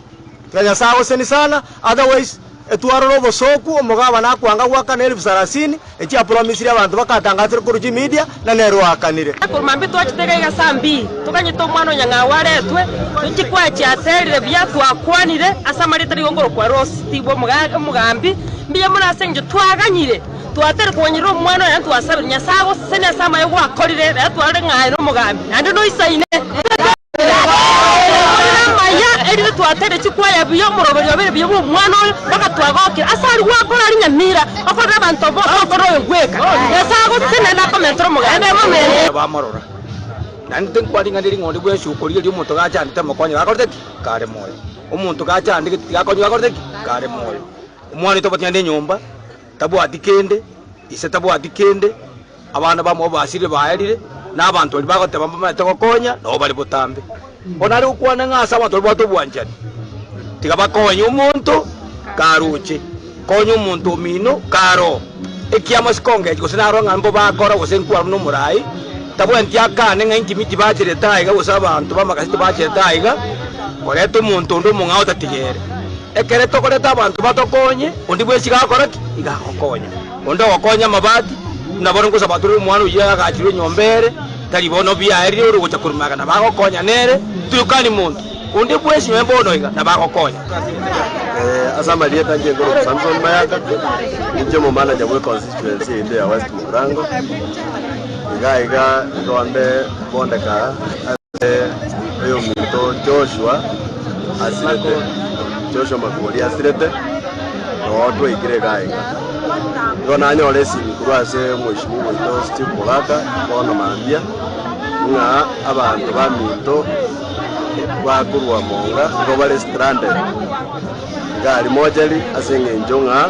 Tiga Nyasae agoseni sana, otherwise etwarore obosooku omogabana akwanga goakana elifu sarasini echi apromisire abanto bakatangasire korwa chimedia na nere oakanire. Korwa mambia twachete iga iga saa mbili, toganyete omwana o Nyang'au aretwe, tochie kwachiaterire buya, twakwanire ase amarieta rigongo rokwa Rose Steve omogambi, mbuya mono ase eng'encho twaganyire, twatere koganyerera omwana oye naende twasabire Nyasae agosesenie ase amaya gwakorire, rero twarore ng'a aye nomogambi naende noisaine. Twakorire amaya, erinde twatere chikwaya buya omoroberi obeire buya bw'omwana oyo, mpaka twagokire. Ase aria gwakora aria nyamira, okorere abanto bonsi, okorere oyo bweka. Nyasae agosesenie naende akomentere omoganda. Bamorora, naende tinkwaring'aneria ng'a onde bwensi okorigereria omonto gachandete amokonye gakorete ki? Kare moyo. Omonto gachandegete tigakonywa gakorete ki? Kare moyo. Omwana oito tabwati naende enyomba, tabwati kende, ise tabwati kende, Abana bamwabo basirire baerire, na abanto baria bagoteba mbamaete gokonya, nabo bare botambe. Bono are gokwana ng'a ase abanto baria babwate obwanchani, tiga bakonye omonto karoche, konya omonto omino karoo. Ekiama sikongechi gose narora ng'a mbobakora gose nkwana buna omorai, tabwenereti akane ng'a inki tibacherete aiga gose abanto b'amakasi tibacherete aiga, koreta omonto onde omong'ao otatiga ere. Ekere tokoreta abanto batokonye, onde bwensi iga agokora ki? Iga agokonya. Onde ogokonya amabati, buna bono ngosaba tore omwana oyio agachirwe enyomba ere, tari bono biaerire ore ogocha korwa magega nabo agokonya nere, toyokani monto onde bwensi nonya bono iga nabo agokonya. Ase amarieta inche nkorokwa Samson Mayaka, ninche omomanager bwe constituency eyio ya West Mugirango, iga iga nigo nde bondeka ase oyominto Joshua asirete, Joshua Makori asirete. Noo twaikire iga iga. Igo nanyora esimi korwa ase omweshimiwa oito Steve Mogaka bono mambia, ng'a abanto baminto bakorwa Monga igo bare stranded iga aria mochari ase eng'encho ng'a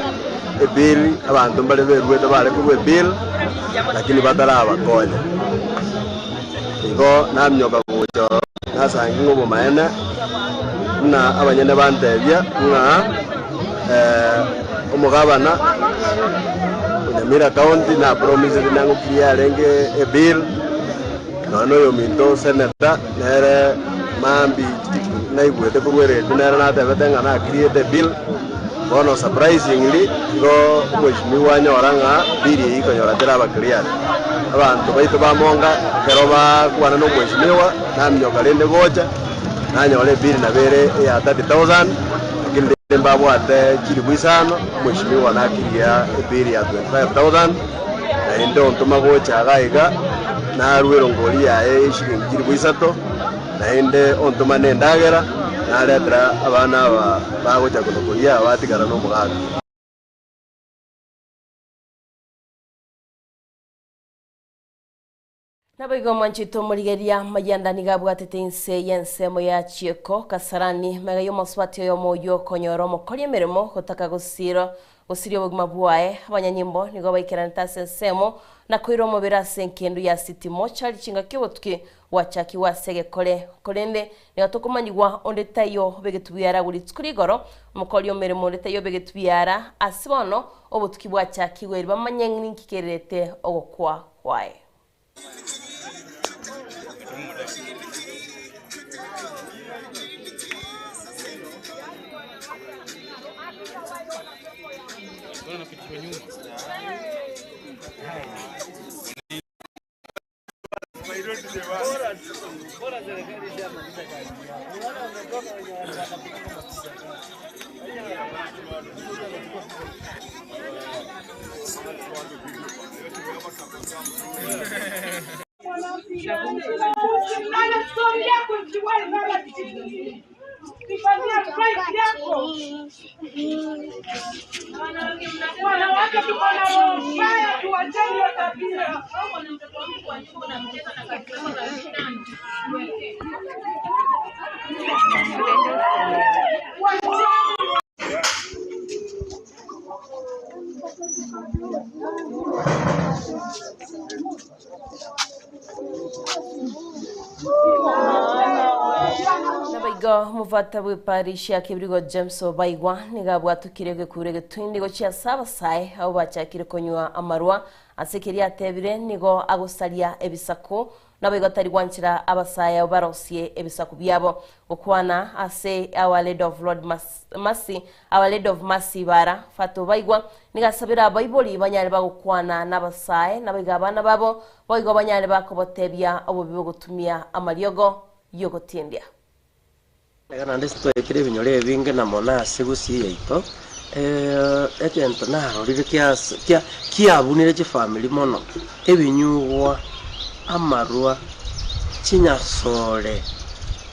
ebill abanto mbare beruete bare korwa ebill lakini batarabakonya. Igo naminyoka gocha ororo nasangi ng'a obomaene buna abanyene bantebia ng'a omogabana o Nyamira County napromisete nang'okirie yarenge ebill nonya na oyominto senator nere mambia naigwete korwa eredio nere natebete ng'a na create ebill. Bono surprisingly igo omweshimiwa anyora ng'a bill eyio ikonyora teraba cleared. Abanto baito ba Monga ekero bakwana na omweshimiwa naminyoka rende gocha nanyora ebill nabo ere eya 30,000 lakini rende mbabwate chilifu isano omweshimiwa nakiria ebill ya 25,000 naende ontoma gocha iga iga narwa erongori yaye ya eshilingi chilifu isato. Naende ontoma nendagera, naretera abana aba bagocha konokoria, batigara nomogaka. Naboigo omwanchete omorigereria Mayanda nigo abwatete inse y'ensemo ya Chieko, Kasarani, magega y'omosubati oyomo oyio okonyora omokori emeremo gotaka gosira Gosiria obogima bwaye, abanyanyimbo nigo baikeranete ase ensemo na koira omobere ase enkendu ya City Mortuary chingaki obotuki gwachakigwa ase egekore. Korende nigo tokomanyigwa onde taiyo obegetwe biara agwo rituko rigoro, omokori omeremo onde taiyo obegetwe biara ase bono obotuki bwachakigwe erio bamanye ninki kererete ogokwa kwaye. Wanawake tuko na roho mbaya, tuwacheni hiyo tabia. Nabaigo omobata bw'eparish ya Kebirigo James Obaigwa nigo abwatokire egekuro egetindi gochia ase abasae abwo bachakire konywa amarwa ase keria atebire nigo agosaria ebisaku Naboigo tari gwanchera abasae abwo barosie ebisaku biabo gokwana ase Our Lady of Lord Mercy, Our Lady of Mercy bara Fatobaigwa nigo asabire abaibori banyare bagokwana nabasae naboigo abana babo boigo banyare bakobotebia obobe bogotumia amariogo yogotindia. Iga naende titwaikire ebinyoro ebinge na mono ase gusii yaito, egento narorire kias kia kiabunire chifamiri mono, ebinyugwa, amarwa, chinyasore,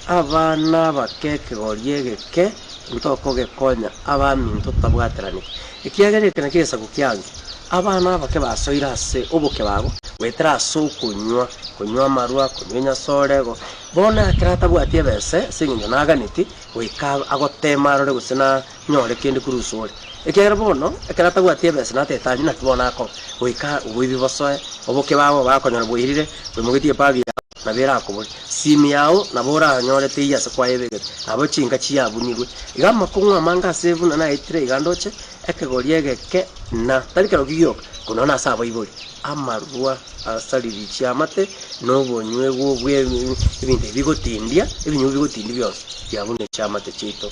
abana abake ekegori egeke ntokogekonya abaminto tabwateraneti. Ekiagera eke nakio egesaku kiange, abana abake basoire ase oboke babo goetera ase okonywa, konywa amarwa, konywa enyasore, go. Bono ekero atabwati ebese ase engencho naganeti, goika agoteema arore gose nanyore kende korwa asore. Ekiagera bono ekero atabwati ebese natete anywe naki bono akoba, goika oboibi bosoe, oboke babo bakonyora bwairire, oimogetie ebag yao nabo erakobore, simi yao nabo oranyore teiyo ase kwayebegete, nabo chinka chiabunirwe. Iga amakong'u amange ase buna naetire iga ndoche, ekegori egeke na tari kerokio gioka, korwa nonye ase abaibori, amarwa. Asaririe chiamate na obonywegwa bw'ebinto ebi bigotindia, ebinyugwa bigotindia bionsi biabunire chiamate chiaito.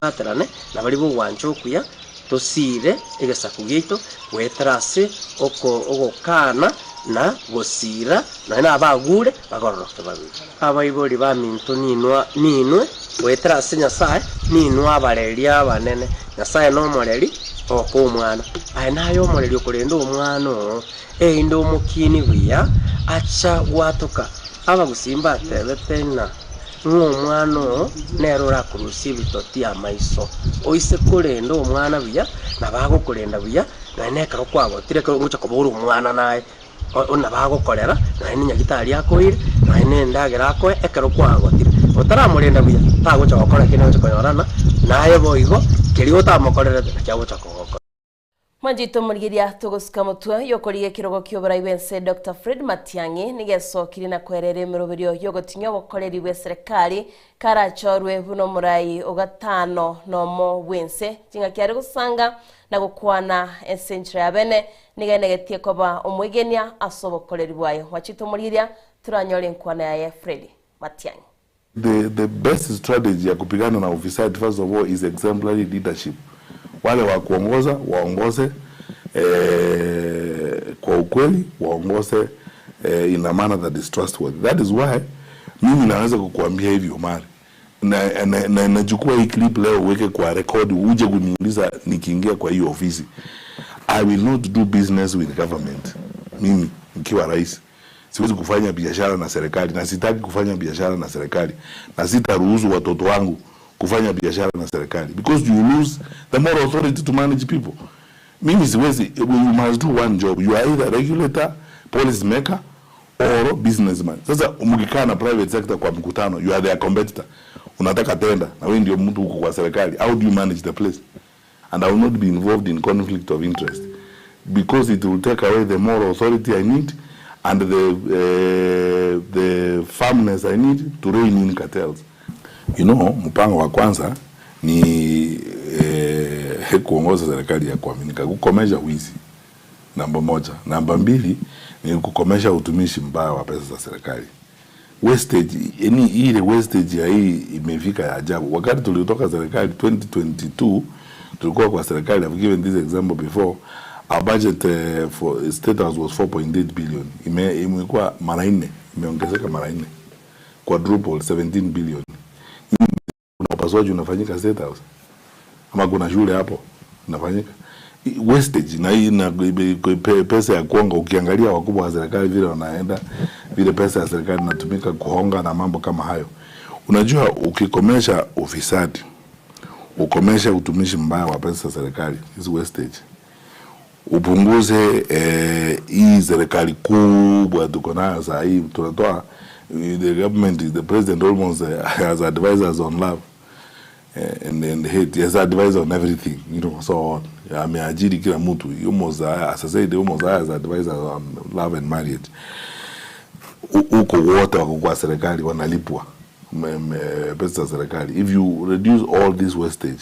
Nabwaterane na baria b'ogwancha okuya, tosiire egesaku giaito goetera ase ogokana na gosiira, nonya nabagure bagororoke babere. Abaibori baminto ninwe goetera ase Nyasae, ninwe abareri abanene. Nyasae nomoreri okoa omwana, aye naye omoreri okorenda omwana oo. Erinde omokiini buya acha gwatoka. Abagusii mbatebete ng'a ng'a omwana oo nere orakorusie ebitoti amaiso. Oise korenda omwana buya, nabo agokorenda buya, nonya na ekero kwagotire ekero ogocha koba ore omwana naye, nabo agokorera, nonya na enyagitari akoire, nonya na endagera akoe ekero kwagotire. Otaramorenda buya, tagocha gokora kende ogocha konyorana, naye boigo, keria otamokorerete nakio agocha kogokora. Mwanchete omorigeria togosuka motwe yokorigia ekerogo kioborai bwense Doctor Fred Matiang'i nigo esokire na kwerera emeroberio yogotinyia obokoreri bwe serikali karachorwe buna omorai ogatano nomo bwense chingaki are gosanga na gokwana ense enchera ya bene nigo enegetie koba omwegenia ase obokoreri bwaye. Mwachete omorigeria toranyore enkwana yaye Fred Matiang'i. The, the best strategy ya kupigana na ufisadi first of all is exemplary leadership. Wale wa kuongoza waongoze eh, kwa ukweli, waongoze eh, in a manner that is trustworthy. That is why mimi naweza kukuambia hivi Omar, na, na, na, nachukua hii clip leo uweke kwa rekodi, uje kuniuliza nikiingia kwa hiyo ofisi. I will not do business with government. Mimi nikiwa rais Siwezi kufanya biashara na serikali na sitaki kufanya biashara na serikali na sitaruhusu watoto wangu kufanya biashara na serikali because you lose the moral authority to manage people. Mimi siwezi, you must do one job. You are either regulator, policy maker or businessman. Sasa mkikaa na private sector kwa mkutano, you are their competitor. Unataka tenda na wewe ndio mtu uko kwa serikali. How do you manage the place? And I will not be involved in conflict of interest because it will take away the moral authority I need and the, uh, the firmness I need to rein in cartels. You know, mpango wa kwanza ni eh, kuongoza serikali ya kuaminika, kukomesha wizi namba moja. Namba mbili ni kukomesha utumishi mbaya wa pesa za serikali. Wastage, yani ile wastage ya hii imefika ya ajabu. Wakati tulitoka serikali 2022 tulikuwa kwa serikali, I've given this example before, our budget uh, for state house was 4.8 billion. Ime, imekuwa mara nne, imeongezeka mara nne. quadruple 17 billion. Kuna upasuaji unafanyika State House ama kuna shule hapo inafanyika wastage na hii na pesa ya kuonga. Ukiangalia wakubwa wa serikali vile wanaenda, vile pesa ya serikali inatumika kuhonga na mambo kama hayo. Unajua, ukikomesha ufisadi, ukomesha utumishi mbaya wa pesa za serikali, hizi wastage, upunguze hii serikali kubwa tuko nayo saa hii, tunatoa the government, the president almost has advisors on love and hate. He has advisor on everything, so on. Ameajiri kila mtu. He almost, as I said, he almost has advisors on love and marriage. Huko wote wako kwa serikali wanalipwa pesa za serikali. If you reduce all this wastage,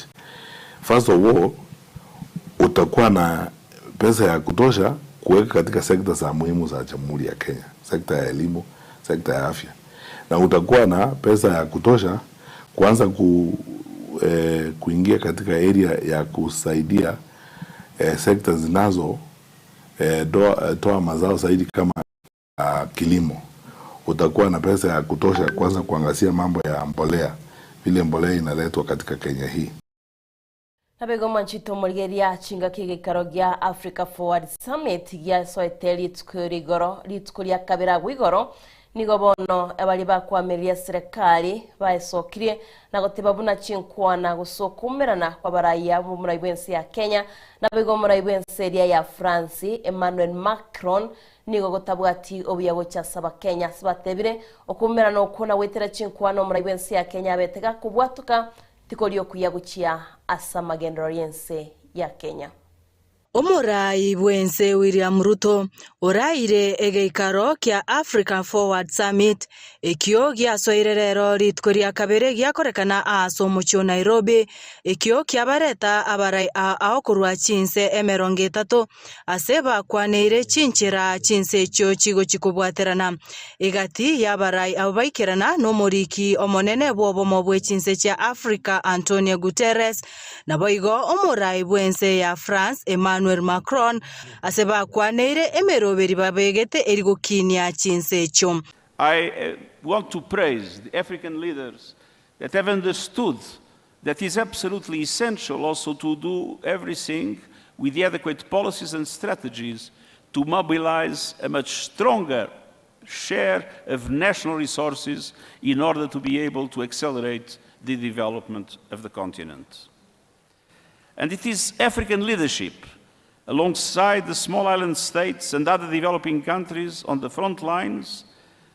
first of all, utakuwa na pesa ya kutosha kuweka katika sekta za muhimu za Jamhuri ya Kenya, sekta ya elimu, sekta ya afya, na utakuwa na pesa ya kutosha kuanza kuingia katika area ya kusaidia sekta zinazo toa mazao zaidi kama kilimo. Utakuwa na pesa ya kutosha kuanza kuangazia mambo ya mbolea, vile mbolea inaletwa katika Kenya hii. Nabego mwanchito morigeria chingaki gĩikaro gĩa Africa Forward Summit gĩacoete rituko rigoro rituko rĩa kabere agwo igoro nigo bono abari bakwamiria serikali baecokirie na goteba buna chinkwana gucokumirana kwa baraiya bo murai bwense ya Kenya nabego murai bwense eria ya France Emmanuel Macron nigo gotabwati obuya gocha saba Kenya sibatebire okumirana okwo na gwetera chinkwana omurai bwense ya Kenya abetega kubwatuka tikorio kuya guchia asa magendero yense ya Kenya. Omorai bwense William Ruto oraire egeikaro kia Africa Forward Summit ekio giasoire rero rituko ria kabere giakorekana ase omochie o Nairobi ekio kiabareta abarai ao korwa chinse emerongo etato ase bakwaneire chinchera chinse echio chigochi kobwaterana egati ya abarai abo baikerana na omoriki omonene bwa obomo bwa chinse chia Africa Antonio Guterres naboigo omorai bwense ya France Emmanuel Macron ase bakwaneire emeroberi babegete erigokinia chinse echio. I want to praise the African leaders that have understood that it's absolutely essential also to do everything with the adequate policies and strategies to mobilize a much stronger share of national resources in order to be able to accelerate the development of the continent. And it is African leadership, alongside the small island states and other developing countries on the front lines,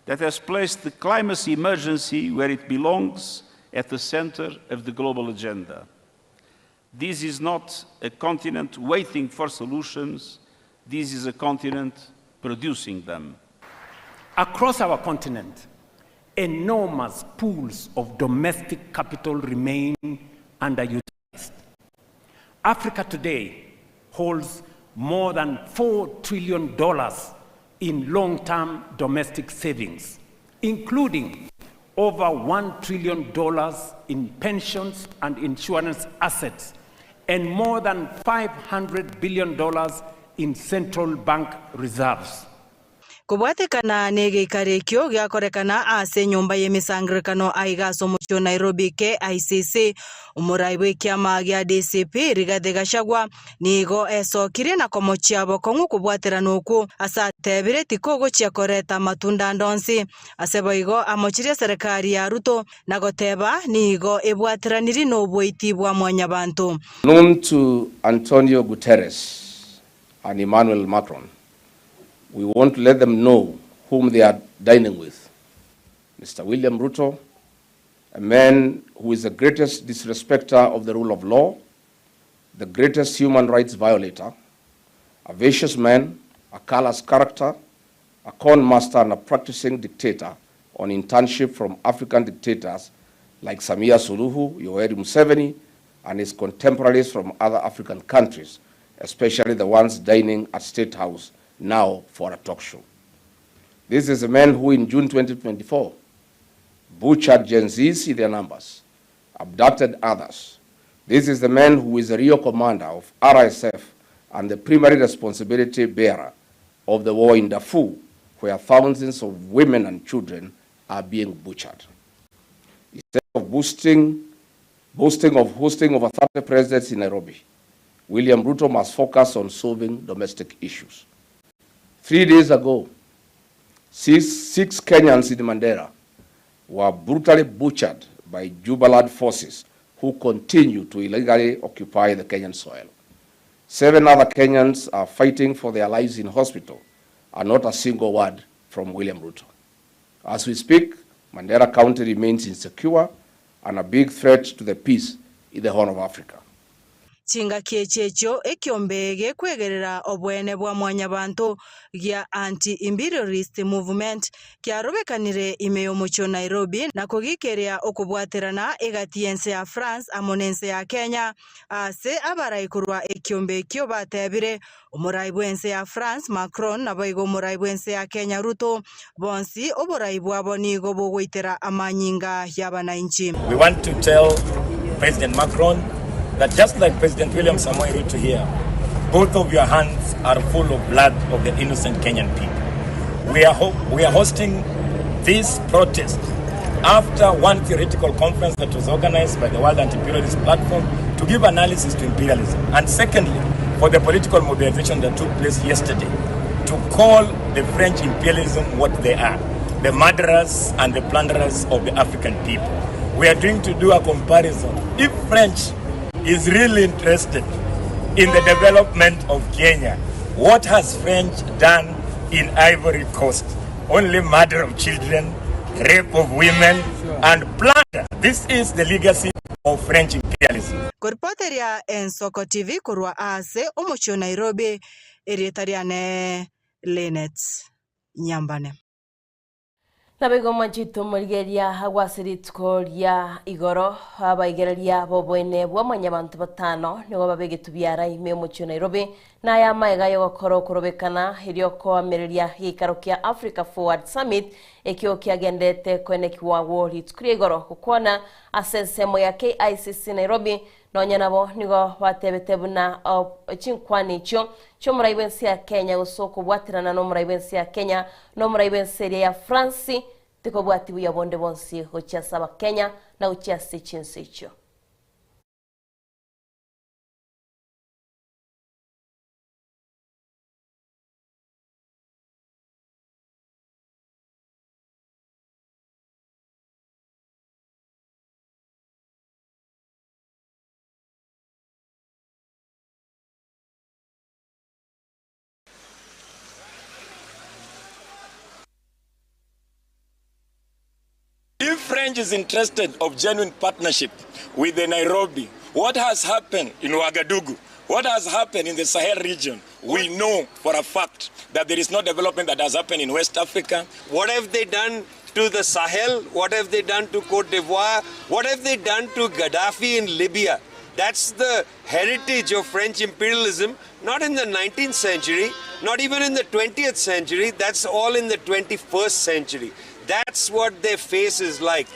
that has placed the climate emergency where it belongs, at the center of the global agenda. This is not a continent waiting for solutions, this is a continent producing them. Across our continent, enormous pools of domestic capital remain underutilized. Africa today holds more than $4 trillion in long-term domestic savings, including over $1 trillion in pensions and insurance assets, and more than $500 billion in central bank reserves. Kobwatekana na egeikaro ekio giakorekana ase enyomba ya emisangirikano aiga ase omochie o Nairobi KICC omorai bwa ekiama gia DCP Rigathi Gachagua nigo esokirie na komochia bokong'u kobwaterana okwo ase atebire tikogochia koreta matunda ndonsi ase boigo amochirie serikali ya Ruto na goteba nigo ebwateraniri na oboiti bwa mwanyabanto. Known to Antonio Guterres and Emmanuel Macron, we want to let them know whom they are dining with. Mr. William Ruto, a man who is the greatest disrespecter of the rule of law, the greatest human rights violator, a vicious man, a callous character, a con master and a practicing dictator on internship from African dictators like Samia Suluhu, Yoweri Museveni, and his contemporaries from other African countries, especially the ones dining at State House now for a talk show. This is a man who in June 2024 butchered Gen Zs in their numbers, abducted others. This is the man who is the real commander of RSF and the primary responsibility bearer of the war in Darfur, where thousands of women and children are being butchered. Instead of boosting, boasting of hosting over 30 presidents in Nairobi, William Ruto must focus on solving domestic issues. 3 days ago, six Kenyans in Mandera were brutally butchered by Jubaland forces who continue to illegally occupy the Kenyan soil. 7 other Kenyans are fighting for their lives in hospital, and not a single word from William Ruto. As we speak, Mandera County remains insecure and a big threat to the peace in the Horn of Africa. Chingaki echi echio ekiombe gekwegerera obwene bwa mwanyabanto gia Anti-Imperialist Movement kiarobekanire ime y'omochie o Nairobi na kogikeria okobwaterana egati y'ense ya France amo n'ense ya Kenya ase abarai korwa ekiombe ekio batebire omorai bw'ense ya France Macron naboigo omorai bw'ense ya Kenya Ruto bonsi oborai bwabo nigo bogoitera amanyinga y'abanainchi. We want to tell President Macron that just like President William Samoei Ruto here, both of your hands are full of blood of the innocent Kenyan people. We are hosting this protest after one theoretical conference that was organized by the World Anti-Imperialist Platform to give analysis to imperialism. And secondly, for the political mobilization that took place yesterday to call the French imperialism what they are, the murderers and the plunderers of the African people. We are going to do a comparison. If French is really interested in the development of Kenya, what has French done in Ivory Coast? Only murder of children, rape of women, and plunder. This is the legacy of French imperialism. Koripoteria Ensoko TV korwa ase omochie o Nairobi, erieta riane Linet Nyambane. Naboigo mwanchete omorigereria agwo ase rituko ria igoro, abaigereria b'oboene bwa mwanyabanto batano nigo babegetwe biara ime omochie o Nairobi, na aya amaega y'ogokora okorobekana erio koamereria geikaro kia Africa Forward Summit ekio kiagendete koenekiwa agwo rituko ria igoro gokwana ase ensemo ya KICC Nairobi. Nonya nabo nigo batebete buna chinkwani echio chi'omorai bw'ense ya Kenya gose okobwaterana n'omorai bw'ense ya Kenya n'omorai bw'ense eria ya France tikobwati buya bonde bonsi gochia ase Abakenya na gochia ase chinse echio. If French is interested of genuine partnership with the Nairobi, what has happened in Ouagadougou, what has happened in the Sahel region, we know for a fact that there is no development that has happened in West Africa. What have they done to the Sahel? What have they done to Cote d'Ivoire? What have they done to Gaddafi in Libya? That's the heritage of French imperialism, not in the 19th century, not even in the 20th century, that's all in the 21st century. That's what their face is like.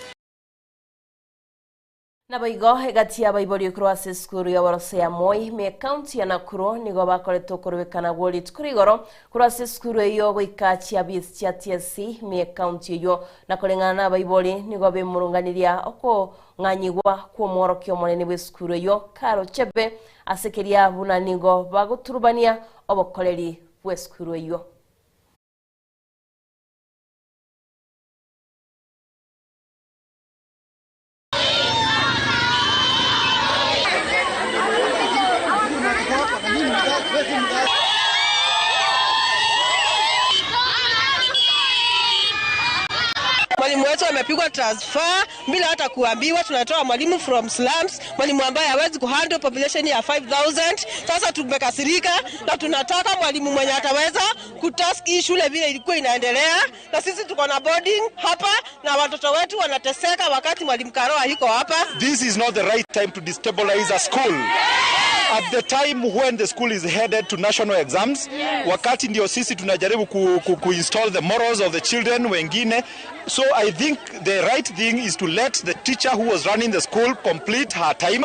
Naboigo egati y'abaibori korwa ase esukuru y'oborose ya Moi ime ekaunti ya Nakuru nigo bakorete okorobekana gwo rituko rigoro korwa ase esukuru eyio goika chiabisi chia TSC ime ekaunti eyio na koreng'ana na abaibori nigo bemurunganiria okong'anyigwa kw'omworokia omonene bw'esukuru eyio Carol Chebe ase keria buna nigo bagoturubania obokoreri bw'esukuru eyio. Mwalimu wetu amepigwa transfer bila hata kuambiwa. Tunatoa mwalimu from slums, mwalimu ambaye hawezi kuhandle population ya 5000. Sasa tumekasirika na tunataka mwalimu mwenye ataweza kutask hii shule vile ilikuwa inaendelea, na sisi tuko na boarding hapa na watoto wetu wanateseka wakati mwalimu Karoa yuko hapa. This is not the right time to destabilize a school. At the time when the school is headed to national exams, wakati ndio sisi tunajaribu ku install the morals of the children wengine. So I think the right thing is to let the teacher who was running the school complete her time.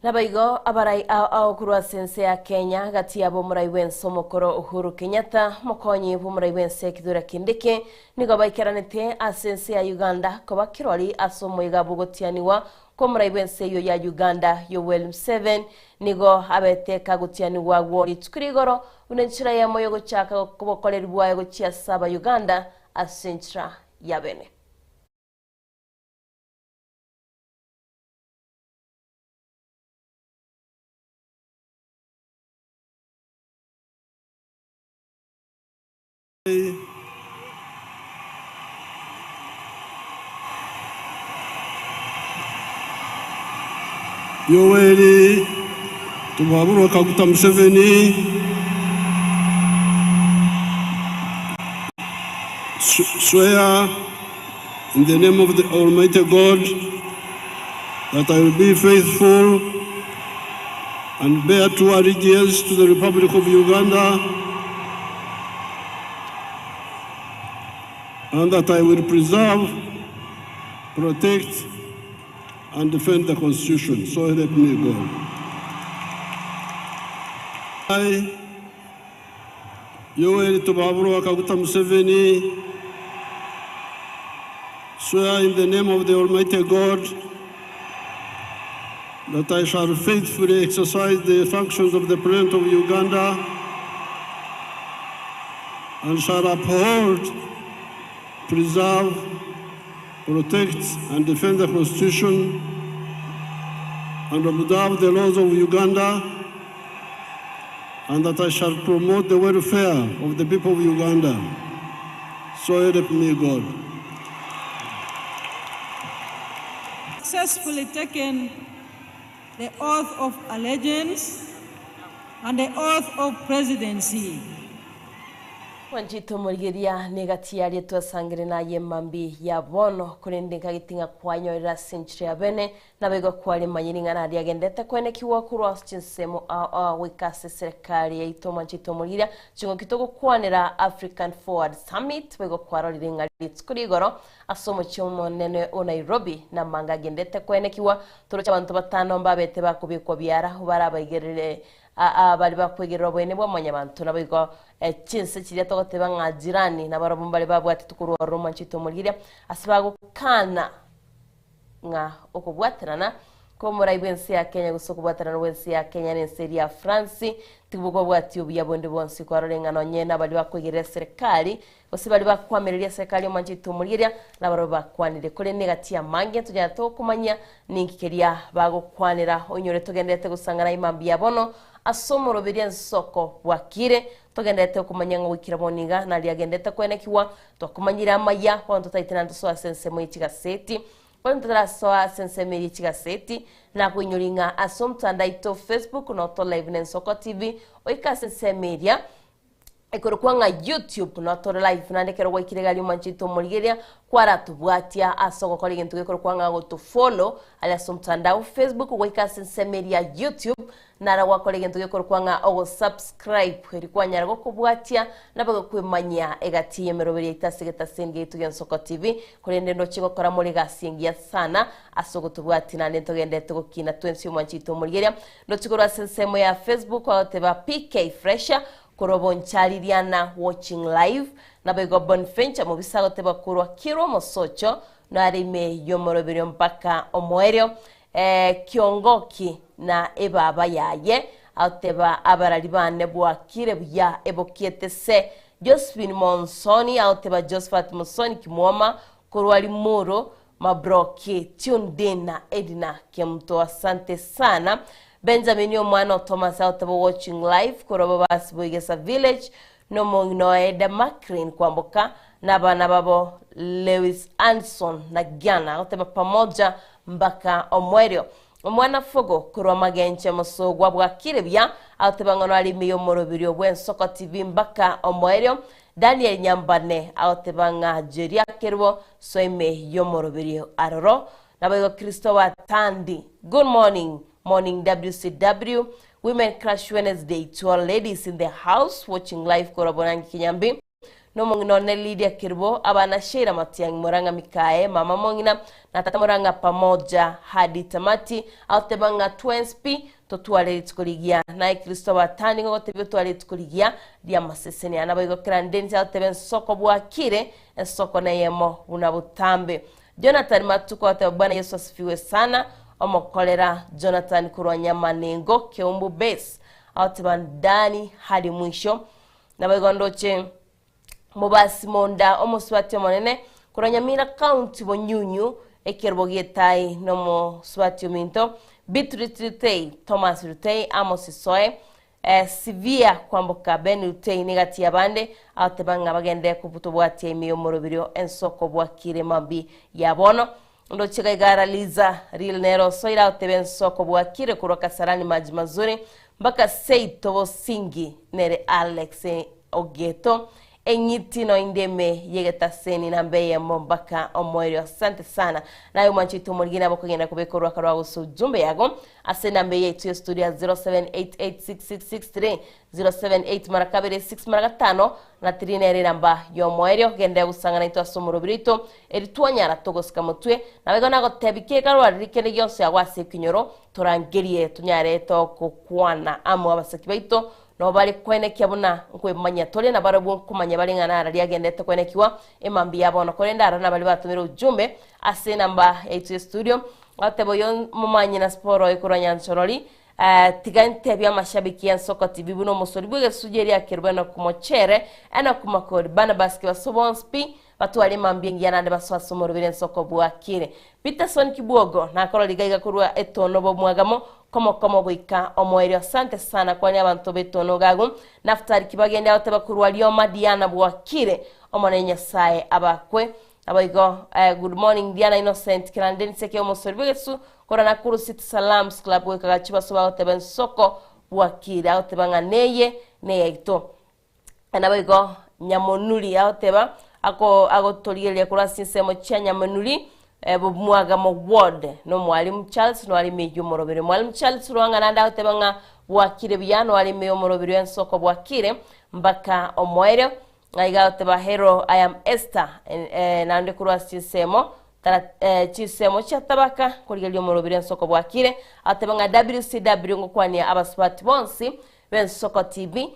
Naboigo abarai ao ao korwa ase ense ya Kenya, gati yabo omorai bw'ense omokoro Uhuru Kenyatta, omokonyi bw'omorai bw'ense Kithure Kindiki, nigo baikeranete ase ense ya Uganda koba kirori ase omoiga bw'ogotianigwa kw'omorai bw'ense eyio ya Uganda Yoweri Museveni nigo abete kagotianigwa agwo rituko rigoro buna enchera eyemo y'ogochaka obokoreri bwaye gochia ase Abauganda ase enchera ya bene. Yoweri Tibuhaburwa Kaguta Museveni swear in the name of the Almighty God that I will be faithful and bear true allegiance to the Republic of Uganda and that I will preserve, protect, and defend the Constitution. So help me God. I, Yoweri Tibuhaburwa Kaguta Museveni, swear in the name of the Almighty God that I shall faithfully exercise the functions of the President of Uganda and shall uphold, preserve, protect, and defend the Constitution and observe the laws of Uganda, and that I shall promote the welfare of the people of Uganda. So help me God. Successfully taken the oath of allegiance and the oath of presidency. Mwanchete omorigeria negati yaria twasangire naye mambi ya bono, korende nkagete ng'a kwanyorire ase enchera ya bene, Naboigo kwarimanyire ing'ana riagendete kwenekigwa korwa ase chinsemo ao ao goika ase eserekari yaito omwanchete omorigeria ching'oki togokwanera African Forward Summit boigo kwarorire ng'a rituko rigoro ase omochie omonene o Nairobi namanga agendete kwenekigwa toroche abanto batano mbabete bakobekwa biara barabaigerere abare bakwegerera oboene bwa mwanyabanto naboigo chinse chiria togoteba ng'a jirani nabarobwo mbare babwatete korwa ororo omwanchete omorigeria ase bagokana ng'a okobwaterana kw'omorai bw'ense ya Kenya gose okobwaterana gw'ense ya Kenya n'ense eria ya France tibokobwatia obuya bonde bwonsi kwarore ng'a nonye nabaria bakoigerera eserekari gose baria bakoamereria eserekari omwanchete omorigeria nabarabwo bakwanire korende egati y'amange ntonyara tokomanyia ninki keria bagokwanera oinyore togenderete gosang'ana aye mambia bono ase omoroberio ensoko bwakire togenderete okomanya ng'a goikera bono iga naria agendete koenekigwa twakomanyire amaya bono totaete naende tosoe ase ensemo ye chigaseti Bono totarasoa ase ensemo eria chigaseti, nakoinyori ng'a ase omotandao aito Facebook noto live na Ensoko TV, oike ase ensemo eria ekorokwa ng'a YouTube notore live naende ekero gwaikire iga aria omwanchete omorigereria kwaratobwatia ase ogokora egento gekorokwa ng'a gotofollow aria ase omotandao Facebook goika ase ensemo eria YouTube Nara gwakora egento gekorokwa ng'a ogosubscribe, erio kwanyara gokobwatia nabo gokwemanyia egati y'emeroberio yaito ase egetaseni giaito gi'Ensoko TV, korende ndoche gokora more egasi engiya sana ase ogotobwatia naende ntogenderete gokina twensi omwanchi oito omorigeria. Ndoche korwa ase ensemo ya Facebook agoteba PK Fresher korwa Bonchari Riana watching live, naboigo Bonventure mobisa agoteba korwa Kirwa Mosocho nare ime y'omoroberio mpaka omoerio. Kiongoki na ebaba yaye, agoteba abarari bane bwakire buya ebokiete se. Josephine Monsoni agoteba Josephat Musoni Kimwoma korwa Limuru Mabroki tuned in na Edna Kemuto asante sana. Benjamin omwana o Thomas agoteba watching live korwa Babasi Boigesa village nomong'ina oye Eda Maclean Kwamboka na abana babo Lewis Anson na Giana agoteba pamoja Mbaka omoerio, omwana Fogo korwa magenche mosogwa bwakire buya, agoteba ng'a noare ime y'omoroberio bw'ensoko TV mbaka omoerio. Daniel Nyambane agoteba ng'a Jeria Kerubo soa ime y'omoroberio aroro. Naboigo Christopher Tandi, Good morning, morning WCW, Women Crush Wednesday to all ladies in the house watching live korwa Borangi Kinyambi. Nomong'ina one Lydia Kerubo, abana Sheila Matiang'i Murang'a Mikae, mama mong'ina, na tata Murang'a pamoja hadi tamati, agoteba ng'a twensi pi totware rituko rigiya. Naye Kristo abatani ngogotebia otware rituko rigiya ri'amasesenia. Naboigo kera ndenche agoteba ensoko bwakire, ensoko neyemo buna botambe. Jonathan Matuko agoteba Bwana Yesu asifiwe sana, omokorera Jonathan korwa Nyamanengo, Keumbu Base, agoteba ndani hadi mwisho. Naboigo ndoche mobasi monda omosubati omonene korwa Nyamira County Bonyunyu ekerobo gi'etai nomosubati ominto Beatrice Rutei, Thomas Rutei, Amos Isoe, eh, Sivia Kwamboka, Ben Rutei negati y'abande agoteba ng'a bagende kobutobwatia ime y'omoroberio ensoko bwakire mabi ya bono. Ndoche gaigara Liza Real nere osoire agoteba ensoko bwakire korwa Kasarani Maji Mazuri mpaka seito Bosingi nere Alex Ogeto eng'iti noinde ime yegetaseni namba eyemo mpaka omoerio asante sana naye omwanchete omorigi nabo okogenda kobeka orwaka rwago ase ujumbe yago ase enamba eye yaito ya studio ya 07886663 078 mara kabere 6 mara gatano na 3 nere enamba yomoerio genda gosang'ana naintwe ase omorobiri oito Eri twanyara togosika motwe, naboigo nagotebi kekarwariri kende gionsi agwo ase ekenyoro, torangerie tonyare togokwana amo abasaki baito, nabo bare koenekia buna nkwemanya tore, na barabwo nkomanya bare ng'a nara riagenderete koenekigwa emambia ya bono. Korende aro nabaria batomire ujumbe ase enamba yaito ya estudio, bagoteba oyo momanyi na Siporo oyo korwa Nyanchorori, Tiga ntebie amashabiki y'Ensoko TV buna omosori bw'egesuji eria Kerubo Enock Mochere, Enock Makori, Barnabas Kibaso bonsi pi batware emambia engiya naende basoe ase omoroberi Ensoko bwakire. Peterson Kibwogo nakorora iga iga korwa etono bomwagamo komo komo goika omoerio. Asante sana kwania abanto b'etono gagu. Naftali Kibagende agoteba korwa Rioma Diana bwakire. Omonene Nyasaye abakwe. Naboigo good morning Diana Innocent Kerande Nseke omosori bw'egesu Korwa Nakuru City Salams Club goika Gachuba ase bagoteba ensoko bwakire agoteba ng'a neye neyaito. Naboigo Nyamonuri agoteba ako agotorigereria korwa ase chinsemo chia Nyamonuri Bomwagamo Ward na Omwalimu Charles noare ime y'omoroberi. Mwalimu Charles Lwang'a naende agoteba ng'a bwakire buya noare ime y'omoroberi ensoko bwakire mpaka omoerio. Ng'a iga agoteba Hello I am Esther naende korwa ase chinsemo chinsemo chia tabaka korigereria omoroberi ensoko bwakire agoteba ng'a WCW ngokwania abasubati bonsi b'ensoko TV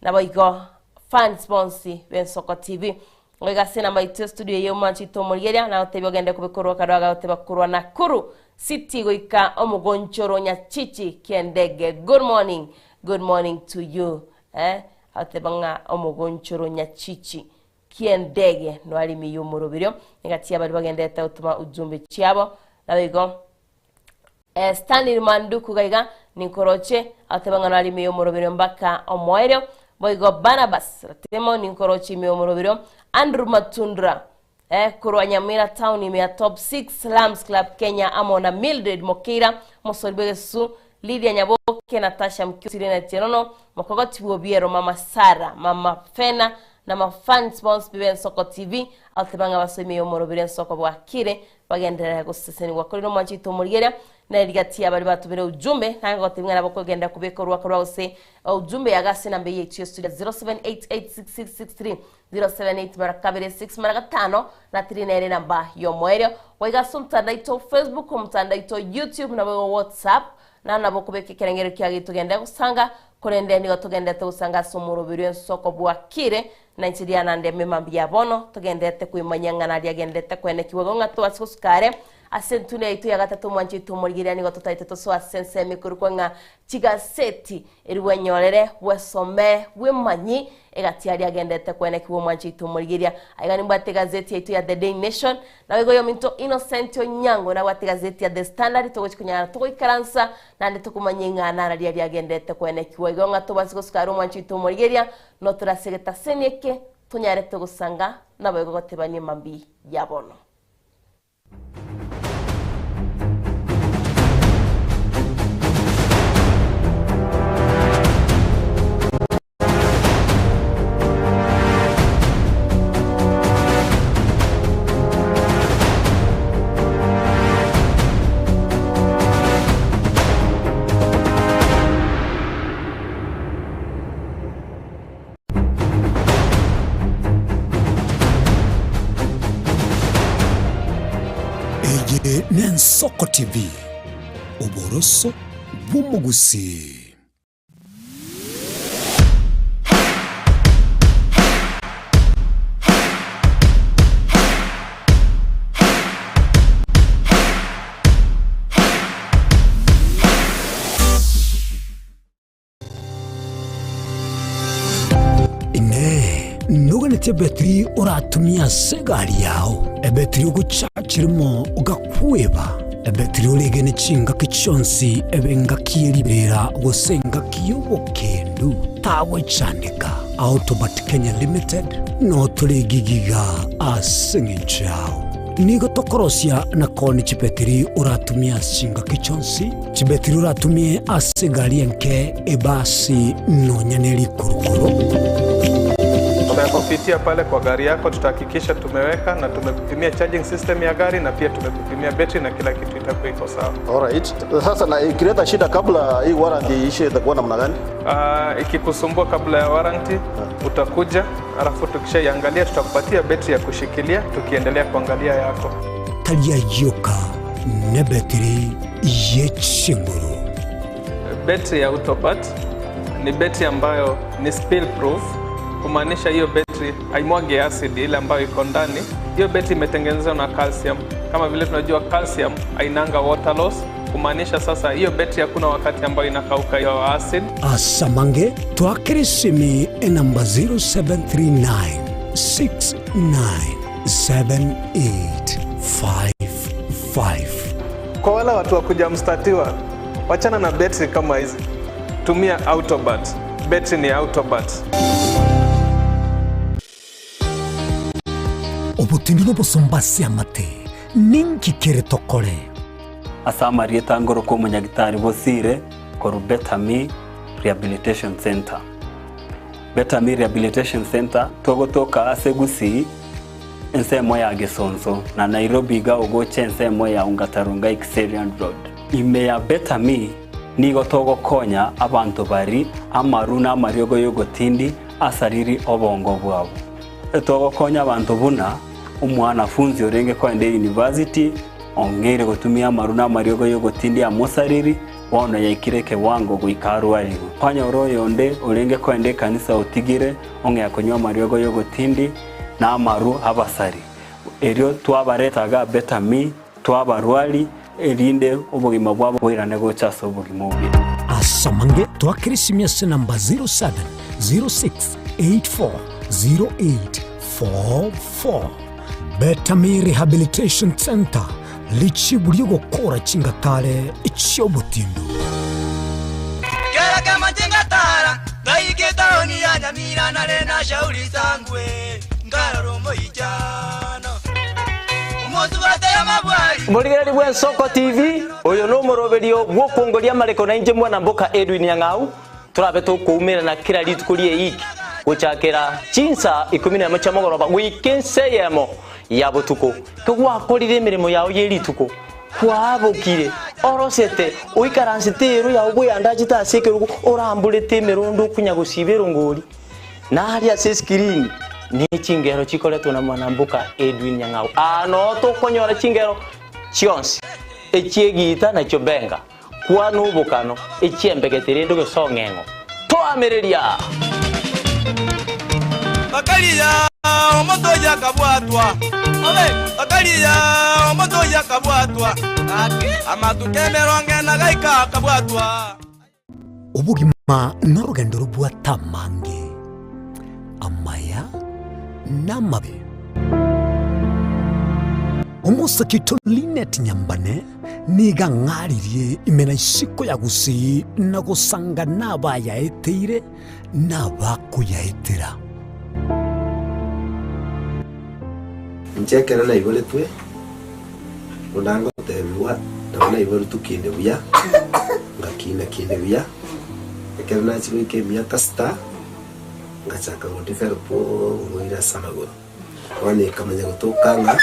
naboigo fans bonsi b'ensoko TV Goika ase enamba yaito ya studio eye omwanchi oito omorigereria nagotebia ogende kobeka orwaka rwago agoteba korwa Nakuru City goika omogonchoro Nyachichi kiendege good morning good morning to you eh Agoteba ng'a omogonchoro nyachichi ki'endege noare ime y'omoroberio, egati y'abaria bagenderete gotoma ujumbe chiabo. Naboigo Stanley Manduku gaiga ninkoroche, agoteba ng'a noare ime y'omoroberio mpaka omoerio. Boigo Barnabas Ratemo ninkoroche ime y'omoroberio. Andrew Matundura korwa Nyamira town ime ya Top 6 Slums Club Kenya amo na Mildred Mokeira, omosori bw'egesusu, Lydia Nyaboke, Natasha Mkiu, Serena Cherono, Mokogoti bw'Obiero, Mama Sarah, Mama Fena na mafans bonsi pi b'Ensoko TV, agoteba ng'a basoe ime y'omorobiri Ensoko bwakire bagenderere gosesenigwa. Korende omwanchi oito omorigereria, nere gati y'abaria batomire ujumbe, naye ngotebia ng'a nabo okogenda kobeka orwako rwao gose ujumbe yago ase enamba eye yaito ya studio 07886663 078 mara kabere 6 mara gatano na 3 nere enamba y'omoerio. Goiga ase omotandao oito Facebook, omotandao oito YouTube naboigo WhatsApp na nabo okobeka ekerengerio kiago togende gosanga korende nigo togenderete gosanga ase omoroberio ensoko bwakire na inche riana ndeme mambia bono togenderete koimanyia ng'a naria agenderete koenekigwa igo ng'a tobase gosuka are Ase entunda yaito ya gatato omwancho oito omorigereria nigo totaete tosoe ase ensemo ekorokwa ng'a chigaseti, eri bwenyorere, bwesome, bwemanyi egati aria agenderete koenekigwa omwancho oito omorigereria. Aiga nimbwate egazeti yaito ya The Daily Nation, naboigo oyominto Innocent Onyango nabwate egazeti ya The Standard togochi konyara togoikaransa naende tokomanya ing'ana ara riaria agenderete koenekigwa. Igo ng'a tobase gosuka are omwancho oito omorigereria, notore ase egetaseni eke tonyarete gosanga naboigo gotebania mambia ya bono. Eye n'Ensoko TV, oboroso bw'omogusii. Inee! Noganetie ebetiri oratumie ase egari yao, ebetiri ogochachirimo ogakweba, ebetiri oregene chingaki chionsi ebe engaki ye riberera gose engaki y'obokendu? Tagwechandeka. Autobat Kenya Limited notore gigiga ase eng'encho yao. Nigo tokorosia na koonia chibetiri oratumie ase chingaki chionsi, chibetiri oratumie ase egari enke, ebasi, nonya ne rikurukuru. Kupitia pale kwa gari yako tutahakikisha tumeweka na tumekupimia charging system ya gari na pia tumekupimia betri na kila kitu itakuwa iko sawa. Alright. Sasa na ikileta shida kabla hii warranty iishe itakuwa namna gani? Ikikusumbua kabla ya warranty utakuja, alafu tukishaiangalia tutakupatia betri ya kushikilia tukiendelea kuangalia yako. Tari ayio ka nebetiri ye chinguru. Betri ya Autobat ni betri ambayo ni spill proof, kumaanisha hiyo betri haimwagi acid ile ambayo iko ndani. Hiyo betri imetengenezwa na calcium. Kama vile tunajua calcium hainanga water loss, kumaanisha sasa hiyo betri hakuna wakati ambayo inakauka hiyo acid. Asamange twakere esimi enamba 0739 697855. Kwa wale watu wa kuja mstatiwa, wachana na betri kama hizi, tumia Autobat. Betri ni Autobat. Obotindi nobosomba ase amate, ninki kere tokore? Ase amarieta ngorokwa omonyagitari Bosire korwa Better Me Rehabilitation Centre. Better Me Rehabilitation Centre togotoka ase Gusii ensemo ya Gesonso na Nairobi iga ogocha ensemo ya Ongata Rongai Kiserian Road. Ime ya Better Me nigo togokonya abanto bari amaru na amariogo y'ogotindi asariri obongo bwabo. Togokonya abanto buna omwanafunzi orenge kogenda eyunivasiti ong'eire gotumia amaru na amariogo y'ogotindi amosariri, bono yaikire ekewango goika arwarigwe. Kwanyora oyonde orenge kogenda ekanisa otigire ong'ea konywa amariogo y'ogotindi na amaru abasari. Erio twabareta iga Better Me, twabarwari, erinde obogima bwabo boirane gocha ase obogima obuya. Asamange twakere esimi ase namba 0706840844. Better Me Rehabilitation Centre, richibu ri'ogokora chingatare chi'obotindu. Kera kemo chingatara ngaika etaoni ya Nyamira nare na Shauri Sangwe nkarora omoichano omosubate y'amabwari. Omorigereria bw'Ensoko TV, oyo nomoroberio bw'okongoria amareko nainche mwana mboka Edwin Nyang'au, torabe tokoumerana kera rituko ri'eiki gochakera chinsa ikomi nemo chia mogoroba goika ensa eyemo ya botuko. Kegwakorire emeremo yao ye rituko, kwabokire, orosete, oikaransete eero yao bweyandachete ase ekerogo, oramborete emerondo okonya gosiba erongori. Naria ase eskirini ne chingero chikoretwe na mwanamboka Edwin Nyang'au. Aa noo tokonyora chingero chionsi, echi'egiita na chiobenga, kwana obokano, echi'embegete rende gose ong'eng'o. Toamereria! Bakaria omonto oyio akabwatwa, bakaria omonto oyio akabwatwa, amatuko emerongo ena gaika akabwatwa. Obogima norogendo robwate amange, amaya na amabe. Omosake oito Linet Nyambane nigo ang'aririe ime na isiko ya Gusii na gosanga nabayaeteire na abakoyaetera. Inche ekero naiboretwe, buna ngotebigwa, nabo naiboretwe kinde buya, ngakina kinde buya, ekero nachia goika emiaka sita, ngachaka godevelop oborwaire ase amagoro. Bono ekamanya gotoka ng'a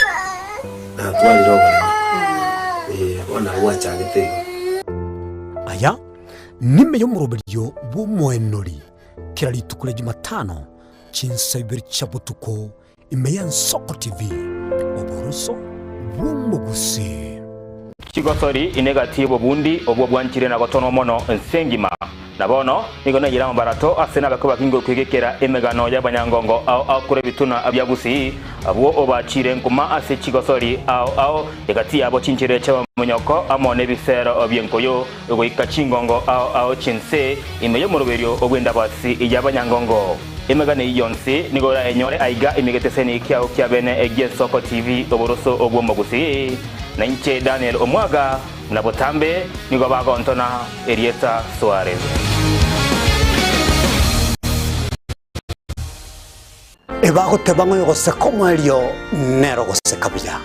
natwarire oboremo, eh, bono nabo gwachagete igo. Aya nime y'omoroberio bw'omoenori kera rituko ria Jumatano chinsa ibere chia botuko Ime y'Ensoko TV, oboroso bw'omogusii. Chigosori ine egati y'obobundi obwo bwanchire na gotonwa mono ense engima. Na bono nigo naiyire amabarato ase nabakwe bakinge okwegekera emegano y'abanyangongo ao ao korwa ebitunwa bia Gusii, abwo obachiire nkuma ase chigosori ao ao, egati yabo chinchera chi'amamonyoko amo nebisero bi'enkoyo, goika chingongo ao ao chi'ense ime y'omoroberio bw'endabasi y'abanyangongo. Emegano eyio yonsi nigo orayenyore aiga ime egeteseni kiao kia bene gi'Ensoko TV oboroso bw'omogusii. Na inche Daniel Omwaga na botambe nigo bagontona erieta Suarez. Ebagoteba ng'a oyogoseka omoerio nere ogoseka buya.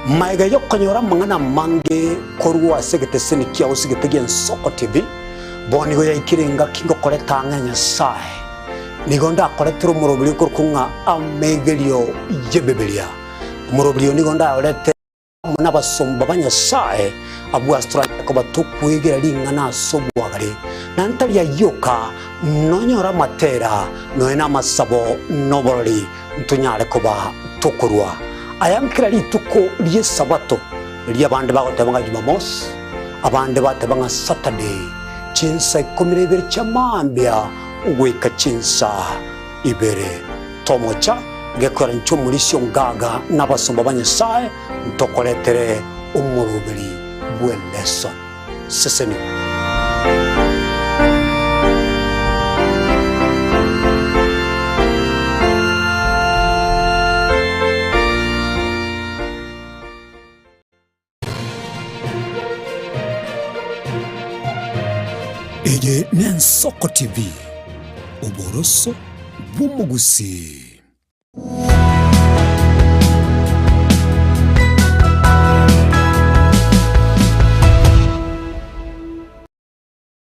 Magega y'okonyora amang'ana amange korwa ase egeteseni kiao sigete gi'Ensoko TV, bono nigo yaikire engaki ngokoreta ang'e Nyasae. Nigo ndakoretere omoroberio okorokwa ng'a Amegerio y'Ebibilia. Omoroberio oyo nigo ndayorete amo nabasomba ba Nyasae, abwo ase toranyare koba tokwegera ring'ana ase obwagare, na ntari ayio oka, nonyore amatera, nonya namasabo, na oborori, ntonyare koba tokorua aya nkera rituko ri'Esabato, riria abande bagoteba ng'a Jumamosi, abande bateba ng'a Saturday, chinsa ikomi na ibere chia mambia goika chinsa ibere. Tomocha gekora inche omorisia ongaga na abasomba ba Nyasae ntokoretere omoroberi bw'eleso. Sesenigwa. Eye n'Ensoko TV, oboroso bw'omogusii.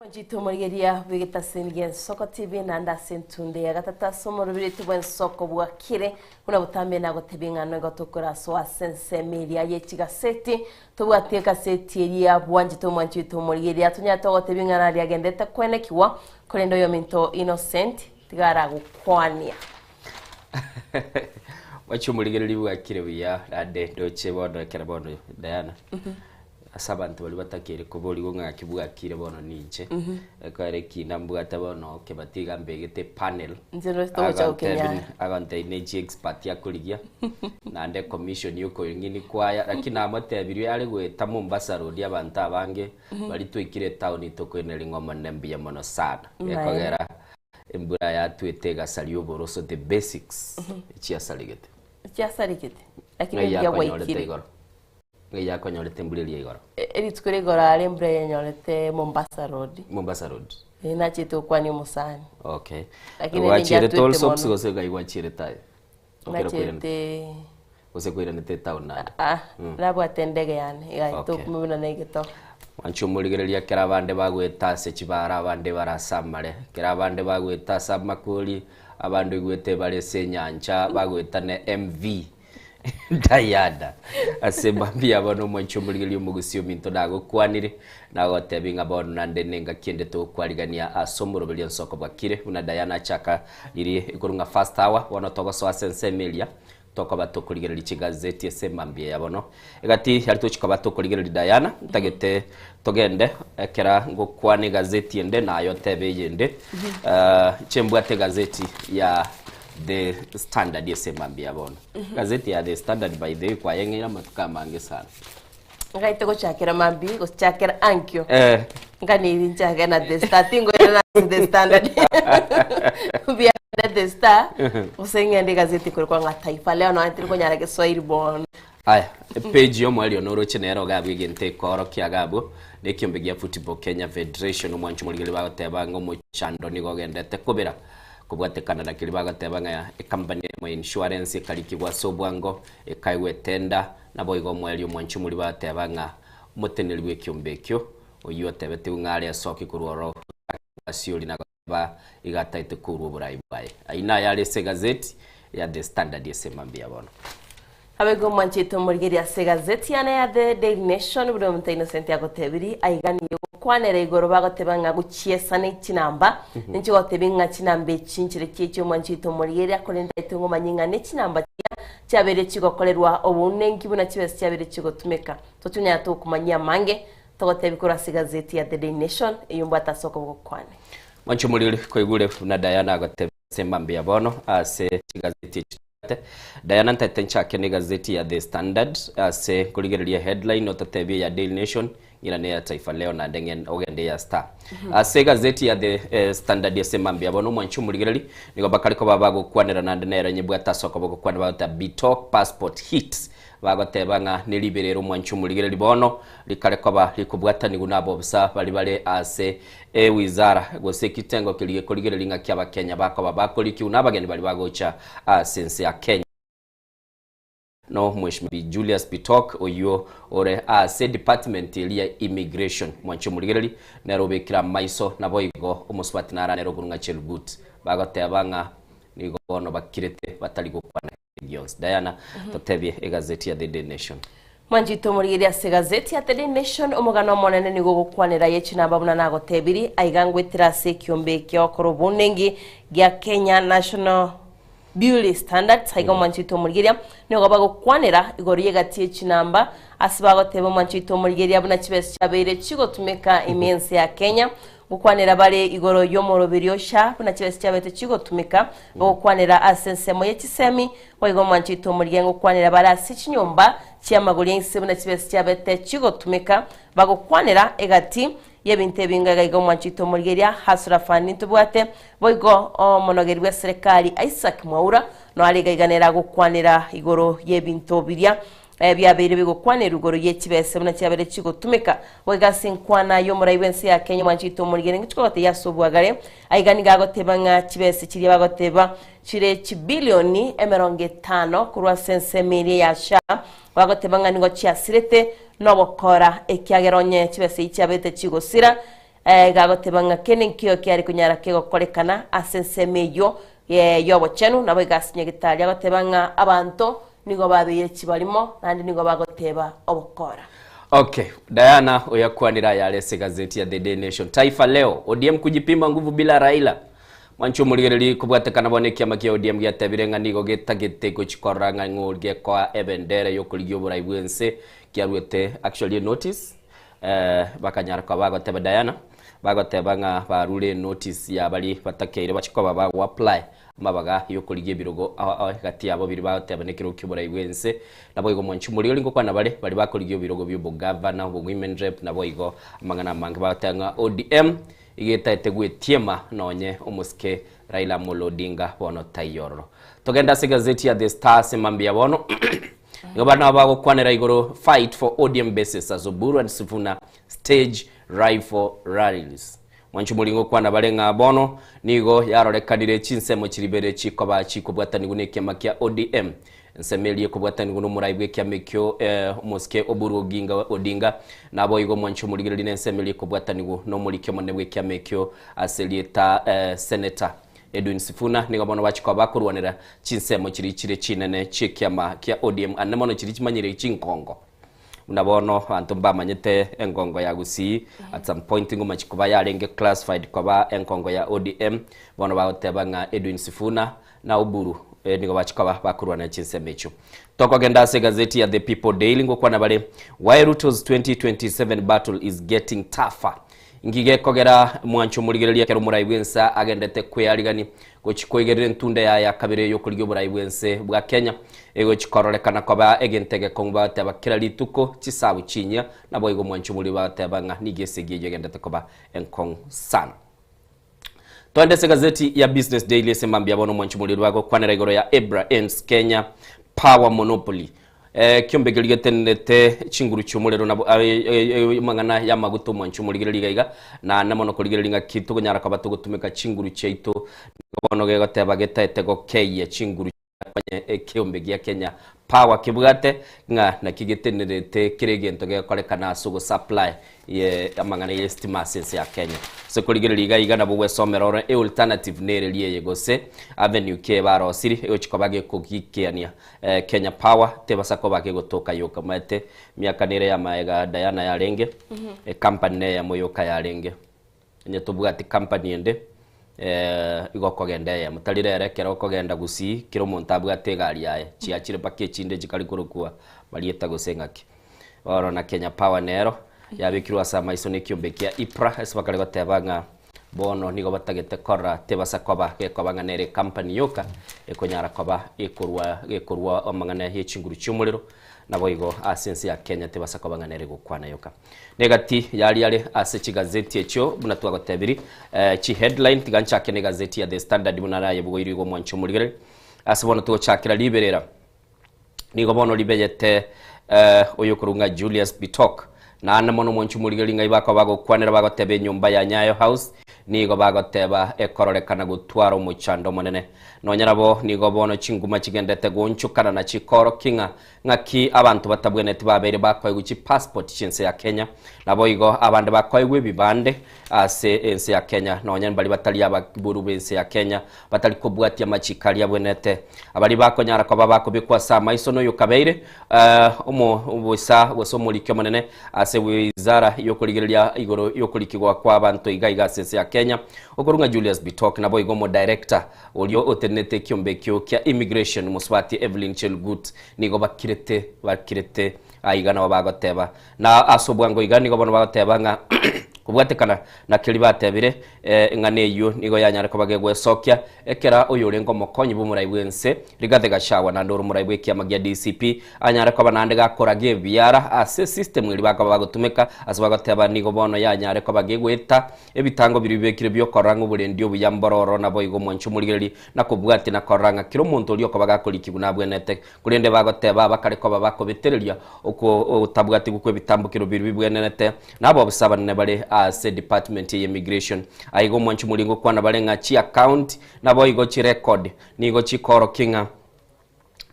Nchite omorigeria bw'egetasini gi'Ensoko TV naende ase entunde ya gatato ase omorobireti bw'ensoko bwakire buna botambe nagotebia ng'a nigo tokorasoa ase ensemo eria ye chigaseti tobwate egaseti eria bwanchete omwanchi oito omorigeria tonyare togotebia ng'a naria agendete kwenekigwa korende oyominto Innocent tiga aragokwania. Mwanchi omorigereria bwakire buya naende ndoche bono ekero bono Diana. Ase abanto baria batakeire koborigwa ng'a ng'aki bwakire bono ninche, ekero ekina mbwate bono kebati iga mbegete epanel, Inche ndoche togocha gokenyara. agontebia ne chiexpert akorigia, naende ecommission ya okoring'ini kwaya, lakini namotebirie are goeta Mombasa road abanto abange, baria twaikire etown tokoineria ng'a omonene mbuya mono sana, gekogera embura yatwete egasaria oboroso the basics chiasaregete. Chiasaregete, lakini Ng'ai mbuya akonyorete gwaikire. igoro? Ng'ai akonyorete embura eria igoro? Rituko ria igoro are embura yenyorete Mombasa Road. Mombasa Road. Eeh nachete gokwania omosani. Okay. Lakini ere Gwachiire njatwete Tall Sops mono. gose ng'ai gwachiirete aye? Okero koirana- Nachete Gose koiranete etown naende? Ah, nabwate endege yane igaeta Okay. okumia buna naigetoka. Mwanche omorigereria ekero abande bagoeta ase chibara abande bare ase amare, ekero abande bagoeta ase amakori, abande oigwete bare ase enyancha bagoeta ne MV. Diana, ase mambia ya bono omwanchi omorigereria omogusii ominto nagokwanire, nagotebia ng'a bono naende nengaki ende togokwarigania ase omoroberio ensoko bwakire, buna Diana achaka riria ekorwa ng'a first hour, bono togosoa ase ensemo eria, tokoba tokorigereria chigazeti ase mambia ya bono. Egati aria tochi koba tokorigereria Diana, ntagete togende ekera ngokwana egazeti ende naye otebe eyende, inche mbwate egazeti ya The Standard ase mambia ya bono. Gazeti ya The Standard by the way kwayeng'eire amatuko amange sana. Ngaite gochakera mambia gochakera ankio. Eh. Nganiri nchake na The Star tingoira na The Standard. Mbuya The Star gose ng'ende egazeti ekorokwa ng'a Taifa Leo nonya tiri konyara Kiswahili bono. Aya, epage y'omoerio noroche nere ogabwe egento ekoorokia iga abwo, na ekiombe gia Football Kenya Federation omwancho omorigereria bagoteba ng'a omochando nigo ogendete kobera Kobwatekana na keria bagateba ng'a ecompany eyemo ya insurance ekarikigwa ase obwango, ekaegwa etender, naboigo omoerio omwanchi omoria bagateba ng'a omoteneneri bw'ekiombe ekio, oyio otebetigwe ng'a are asoke korwa ororo Gasiori na goteba iga ataete kourwa oborai bwaye. Ayio naye are ase egazeti ya The Standard ase mambia bono. Abaiga omwanchete omorigereria ase egazeti yane ya The Daily Nation, buna omonto Innocent agotebirie, aiga nigo. Bagokwanera igoro bagoteba ng'a gochiesa ne chinamba, Ninche gotebia ng'a chinamba echi nchire chi'echi omwanchi oito omorigereria, korende aitwe ngomanye ng'a ne chinamba chiria chiabeire chigokorerwa obounenki buna chibesa chiabeire chigotumeka. Tochonyara tokomanyia amange, togotebia korwa ase egazeti ya The Daily Nation, eyio mbwate ase okoboko kwane. Mwanche omoriri koigure buna Diana agotebia ase mambia bono ase chigazeti echi tobwate. Diana ntaete nchake ne egazeti ya The Standard ase nkorigereria headline ototebie ya Daily Nation ng'ina ne ya Taifa Leo naende ng'en ogende eya Star. Ase egazeti ya The eh, Standard ase mambia bono omwanche omorigereri nigo bakare koba bagokwanera naende nere nyebwate ase okoboko kwane bagoteba Bitok passport hits Bagoteba ng'a neriberera omwanchi omorigereri bono rikare koba rikobwatanigwa nabobisa baria bare ase ewizara gose ekitengo keria gekorigereria ng'aki abakenya bakoba bakorikiwa na abageni baria bagocha ase ense ya Kenya. No Mweshimiwa Julius Bitok oyio ore ase department eria ya immigration mwanchi omorigereri nere obekire amaiso naboigo omosubati nare nere okorwa ng'a Chelugut bagoteba ng'a nigo bono bakirete batari gokwana Gionsi. Diana, totebie egazeti ya The Daily Nation. Mwanchete omorigereria ase egazeti ya The Daily Nation, omogano omonene nigo ogokwanera aye chinamba buna nagotebiri, aiga ngwetera ase ekiombe kia okora obonengi gia Kenya National Beauty Standards, aiga omwanchete omorigereria nigo bagokwanera igoro y'egati ye chinamba ase bagoteba omwanchete omorigereria buna chibesa chiabeire chigotumeka ime ense ya Kenya Gokwanera bare igoro y'omoroberio sha buna chibesa chiabete chigotumeka, bagokwanera ase ensemo ye chisemi, boigo omwancho oito omorigia ngokwanera bare ase chinyomba chi'amagori ense buna chibesa chiabete chigotumeka, bagokwanera egati y'ebinto ebinga iga iga omwancho oito omorigeria Hustler Fund ntobwate, boigo omonogeri bw'eserekari Isaac Mwaura noare iga iga nere agokwanera igoro y'ebinto biria Biabeire bigokwanerwa igoro ye chibese buna chiabeire chigotumeka, goika ase enkwana y'omorai bw'ense ya Kenya omwanchete omorigere ng'iti kogotebia ase obwagare. Aiga nigo agoteba ng'a chibese chiria bagoteba chire chibilioni 50 korwa ase ensemo eria ya SHA bagoteba ng'a nigo chiasirete nobokora ekiagera onye chibese echi chiabete chigosira iga agoteba ng'a kende nkio kiare konyara kegokorekana ase ensemo eyio y'obochenu nabo iga ase nyagetari agoteba ng'a abanto Nigo babeire chibarimo, naende nigo bagoteeba obokora. Okay, Diana oyakwanire ayare ase egazeti ya The Daily Nation. Taifa Leo, ODM kujipima nguvu bila Raila. Mwanche omorigereri kobwatekana bono ekiama kia ODM giatebire ng'a nigo getagete gochikorora ng'a ng'o gekoa ebendera yokorigia oborai bwense kiaruete actually a notice eh, bakanyara koba bagoteba Diana bagoteba ng'a barure notice ya bari batakeire bachikoba bago apply Amabaga y'okorigia ebirogo ao egati yabo biria bagoteba nekerogo ki'oborai bw'ense, naboigo mwanche omoria ore ngokwana bare, baria bakorigia ebirogo bi'obogavana, obowomen rep, naboigo amang'ana amange bagoteba ng'a ODM iga etaete gwetiema nonye omosike Raila Amolo Odinga bono taiyo ororo. Togende ase egazeti ya The Star ase mambia bono nigo bare nabo bagokwanera igoro fight for ODM bases as Oburu and Sifuna stage rifle rallies. Mwanche omoringo okwana bare ng'a bono nigo yarorekanire chinsemo chiribere chikoba chikobwatanigwa nekiama kia ODM. Ensemo eria ekobwatanigwa nomorai bw'ekiama ekio omosike Oburu Oginga Odinga naboigo mwanche omorigereria nensemo eria ekobwatanigwa nomoriki omonene bw'ekiama ekio ase erieta Senator Edwin Sifuna nigo bono bachikoba bakorwanera chinsemo chiria chire chinene chi'ekiama kia ODM ande mono chiria chimanyire chinkongo. Buna bono abanto mbamanyete engongo ya Gusii at some point ngoma chikoba yarenge classified koba enkongo ya ODM bono bagoteba ng'a Edwin Sifuna na Oburu eh, nigo bachikoba bakorwana chinsemo echio. Tokogenda ase egazeti ya The People Daily ngokwana bare why Ruto's 2027 battle is getting tougher. Inki gekogera mwanche omorigereria ekero omorai bw'ense agendete kwearigani gochia koigerera entunda yaye ya kabere y'okorigia oborai bw'ense bwa Kenya egochia kororekana koba egento egekong'u bagoteba kera rituko chisabu chinyia naboigo mwanche omoriri bagoteba ng'a nigo esegi eyio egendete koba enkong'u sana. Toende ase egazeti ya Business Daily ase mambia bono omwanchi omoriri bagokwanera igoro ya Ebra ends Kenya Power Monopoly Ekiombe keria getenenete chinguru chi'omorero nabo amang'ana y'amaguta omwancho omorigereria iga iga, naende mono korigereria ng'aki tokonyara koba togotumeka chinguru chiaito, nigo bono gegoteba getaete gokeyia chinguru chia Onye ekeombe gia Kenya Power kebwate ng'a naki getenerete kera egento gekorekana ase ogosupply ye amang'ana ye estima ase ense ya Kenya. Ase korigereria iga iga nabo gwesomera ore ealternative nereri eye gose avenue ki barosiri egochi koba gekogikiania Kenya Power tebasa koba kegotoka yoka omanyete miaka nere ya maega Diana yarenge ecompany neyemo yoka yarenge. Onye tobwati company ende igo okogenda eyemo. Tari rero ekero okogenda Gusii kera omonto abwate egari yaye, chiachire mpaka echinde chikari korokwa marieta gose ng'aki. Bono na Kenya Power nero yabekirwe ase amaiso na ekiombe kia EPRA ase bakare goteba ng'a bono nigo batagete korora tebasa koba gekoba ng'a nere ecompany yoka ekonyara koba gekorwa gekorwa amang'ana ye chinguru chi'omorero naboigo ase ense ya Kenya tebasa koba ng'a nere egokwana yoka. Negati yaria are ase chigazeti echio buna twagotebiri chiheadline tiga nchake negazeti ya The Standard buna nayebugoirwe igo omwanche omorigereria. Ase bono togochakera riberera nigo bono ribeyete oyokorwa ng'a Julius Bitok naende mono omwanche omorigereria ng'ai bakoba bagokwanera bagoteba enyomba ya Nyayo House nigo bagoteba ekororekana gotwara omochando omonene. Nonya nabo nigo bono chinguma chigendete goonchokana na chikorokia ng'a Ng'aki abanto batabwenereti babeire bakoegwa chipassport chi'ense ya Kenya, naboigo abande bakoegwa ebibande ase ense ya Kenya, nonya mbaria batari ababuru b'ense ya Kenya, batari kobwatia amachiko aria abwenerete. Abaria bakonyara koba bakobekwa ase amaiso noyokabeire omoboisa gose omoriki omonene ase wizara y'okorigereria igoro y'okorikigwa kwa abanto iga iga ase ense ya Kenya, okorwa ng'a Julius Bitok, naboigo omodirector Oria otenenete ekiombe ekio kia Immigration, Mosubati Evelyn Chelgut, nigo bakirete bakirete aiga nabo bagoteba. Na ase obwango iga nigo bono bagoteba ng'a kobwatekana na keria batebire, eng'ana eyio nigo yanyare koba gegwesokia ekera oyorenge omokonyi bw'omorai bw'ense Rigathi Gachagua naende ore omorai bw'ekiama gia DCP anyare koba naende gakoraga ebiara ase esystem eria bakoba bagotumeka ase bagoteba nigo bono yanyare koba gegoeta Ebitango biria bibekire bi'okorora ng'a oborendi obuya mbororo, naboigo omwanche omorigereria, na kobwatia na korora ng'a kera omonto oria okoba gakorikigwa nabwenerete. Korende bagoteba abakare koba bakobetereria okotabwatigwa kw'ebitambokero biria bibwenerete, na abobisa abanene bare ase department eye immigration. Aiga omwanche omorigereria ngokwana bare ng'a chiaccount naboigo chirecord nigo chikoorokia ng'a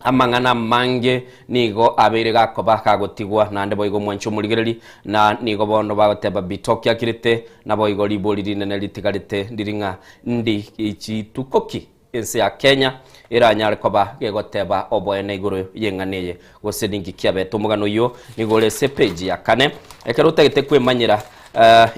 Amang'ana amange nigo abeire gakoba kagotigwa, naende boigo omwanche omorigereria, na nigo bono bagoteba bitoki akirete, naboigo ribori rinene ritigarete ndiri ng'a ndi chituko ki ense ya Kenya eranyare koba gegoteba oboene igoro y'eng'ana eye, gose ninki kiabete. Omogano oyio nigo ore ase epeji ya kane. Ekero otagete kwemanyera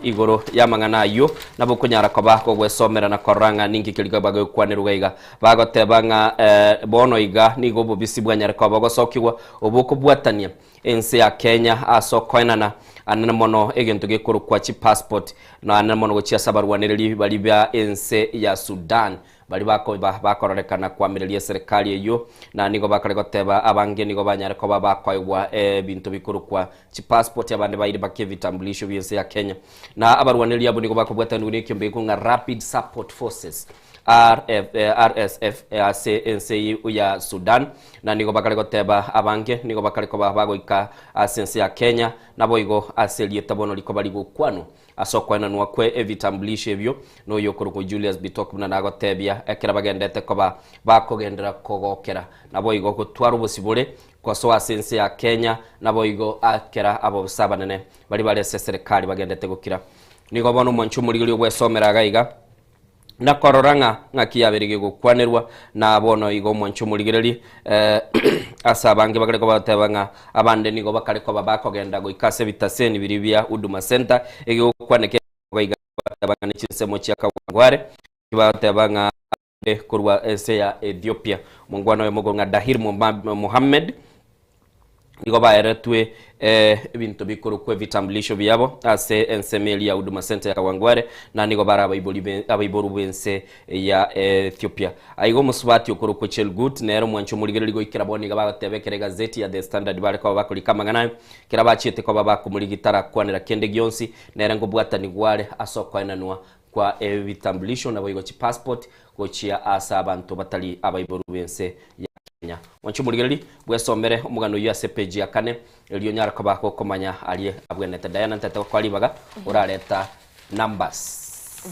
igoro y'amang'ana ayio, nabo okonyara koba kogwesomera na korora ng'a ninki keria bagokwanerwa iga. Bagoteba ng'a bono iga nigo obobisi bwanyare koba bogosokigwa obokobwatania ense ya Kenya ase okoenana anene mono egento gekorokwa chipassport na anene mono gochia ase abarwanereri baria ba ense ya Sudan baria bakoba bakororekana koamereria eserekari eyio na nigo bakare goteba abange nigo banyare koba bakoegwa ebinto bikorokwa chipassport abande baire mpaka ebitambulisho bi'ense ya Kenya na abarwanereri abwo nigo bakobwatanigwa na ekiombe gekong'a Rapid Support Forces. RSF ase ense ya Sudan, na nigo bakare goteba abange nigo bakare koba bagoika ase ense ya Kenya, naboigo ase erieta bono rikoba rigokwanwa ase okoenanwa kwe ebitambulisho ebio na oyo okorokwa Julius Bitok buna nagotebia ekero bagendete koba bakogenderera kogokera naboigo gotwara obosibore kosoa ase ense ya Kenya naboigo akera abobisa abanene baria bare ase eserekari bagendete gokira. Nigo bono omwanchi omorigereria ogwesomera iga iga. Na korora ng'a ng'aki yabeire gegokwanerwa, na bono igo omwanche omorigererie, ase abange bakare koba bateba ng'a abande nigo bakare koba bakogenda goika ase ebitaseni biria bia Huduma Centre, egegokwaneka iga bateba ng'a ne chinsemo chia Kawangware, bateba ng'a abande korwa ense ya Ethiopia. Omongwana oyomo okorwa ng'a Dahir Mohammed, Nigo baeretwe ebinto bikorokwa ebitambulisho biabo ase ensemo eria ya Huduma Centre ya Kawangware, na nigo bare abaibori abaiborwa b'ense ya Ethiopia. Aiga omosubati okorokwa Chelgut nere omwanchi omorigereria goikera bono iga bagoteba ekero egazeti ya The Standard bare koba bakorika amang'ana aye, ekero abachiete koba bakomorigia tarakwanera kende gionsi, nere nkobwatanigwa are ase okoenanwa kwa ebitambulisho naboigo chipassport gochia ase abanto batari abaiborwa b'ense ya Kenya. Mwanche omorigereria, bwesomere omogano oyio ase epeji ya kane, erio onyare koba gokomanya aria abwenerete. Diana ntete gokoa ribaga, orareta numbers.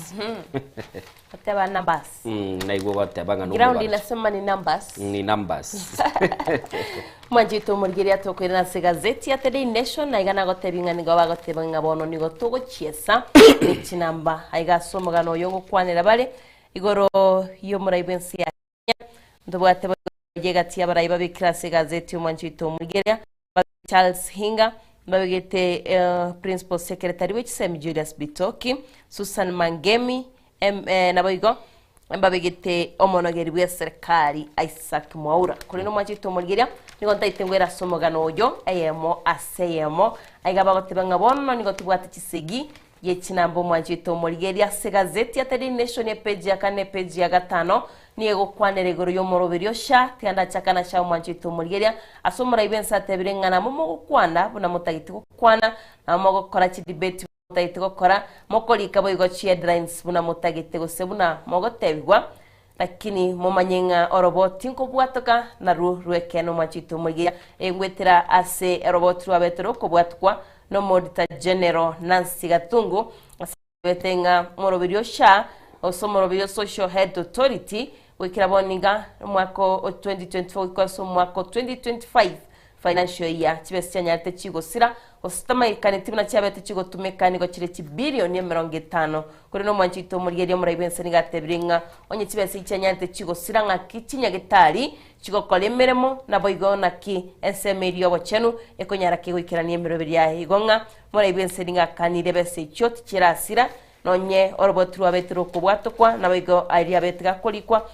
Oteba numbers. Naigwe ogoteba ng'a Ground nomobaro. inasema ni numbers. Ni numbers. Mwanchete omorigereria tokoirana ase egazeti ya The Daily Nation na iga nagotebi ng'a nigo bagoteba ng'a bono nigo togochiesa ne chinamba. Aiga ase omogano oyo ngokwanera bare igoro y'omorai bw'ense ya Kenya. Ntobwate boigo egati y'abarai babekire ase egazeti omwanchi oito omorigereria Charles Hinga, mbabegete Principal Secretary bwe chisemi Julius Bitoki, Susan Mangemi, em, eh, naboigo mbabegete omonogeri bwe serikali Isaac Mwaura. Korende omwanchete omorigeria nigo ntaete ngwere ase omogano oyo eyemo ase eyemo. Aiga bagoteba ng'a bono nigo tobwate chisegi ye chinamba omwanchete omorigeria ase gazeti ya The Daily Nation epeji ya kane epeji ya gatano Nigo egokwanera igoro y'omoroberio sha, tiga ndachakana sha omwanchete omorigeria, ase omorai bw'ense atebire ng'a nabo mogokwana buna motagete gokwana, nabo mogokora chidebate buna motagete gokora, mokorika boigo chiheadlines buna motagete gose buna mogotebigwa, lakini momanye ng'a oroboti nkobwatoka narwo rw'ekeene omwanchete omorigeria engwetera ase eroboti rwabete rokobwatkwa n'Omoauditor General Nancy Gathungu ase Bete ng'a omoroberio sha gose omoroberio Social Health Authority goikera bono iga omwaka o 2024 goika ase omwaka o 2025 financial year chibesa chianyarete chigosira gose chitamayekaneti buna chiabete chigotumeka nigo chire chibilioni emerongo etano. Korende omwanchi oito omorigereria omorai bw'ense nigo atebire ng'a onye chibesa echi chianyarete chigosira ng'aki chinyagetari chigokora emeremo naboigo naki ensemo eria y'obochenu ekonyara ki goikerania emeroberi yaye igo ng'a Morai bw'ense nigo akanire besa echio tichirasira, nonye oroboti rwabete rokobwatokwa, naboigo aria abete gakorikwa,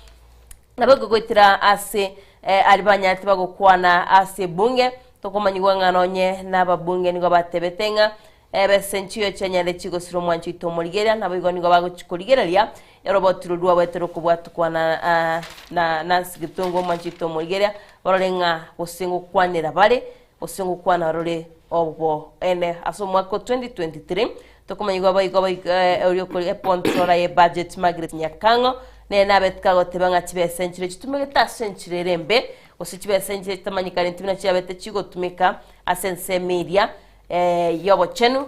naboigo goetera ase aria banyarete bagokwana ase ebunge, tokomanyigwa ng'a nonye nababunge nigo batebete ng'a ebesa enchiyo chianyarire chigosira omwancho oito omorigereria, naboigo nigo bagochi korigereria oroboti roria rwabete rokobwatokwa na na Nancy Githungu omwancho oito omorigereria, barore ng'a gose ngokwanera bare gose ngokwana rore oboene. Ase omwaka o 2023 tokomanyigwa boigo boigo oria okori epontrora ye budget Margaret Nyakang'o nere nabete kagoteba ng'a chibesa enchire chitumegete ase enchera ere embe gose chibesa enchire chitamanyekaneti buna chiabete chigotumeka ase ensemo eria y'obochenu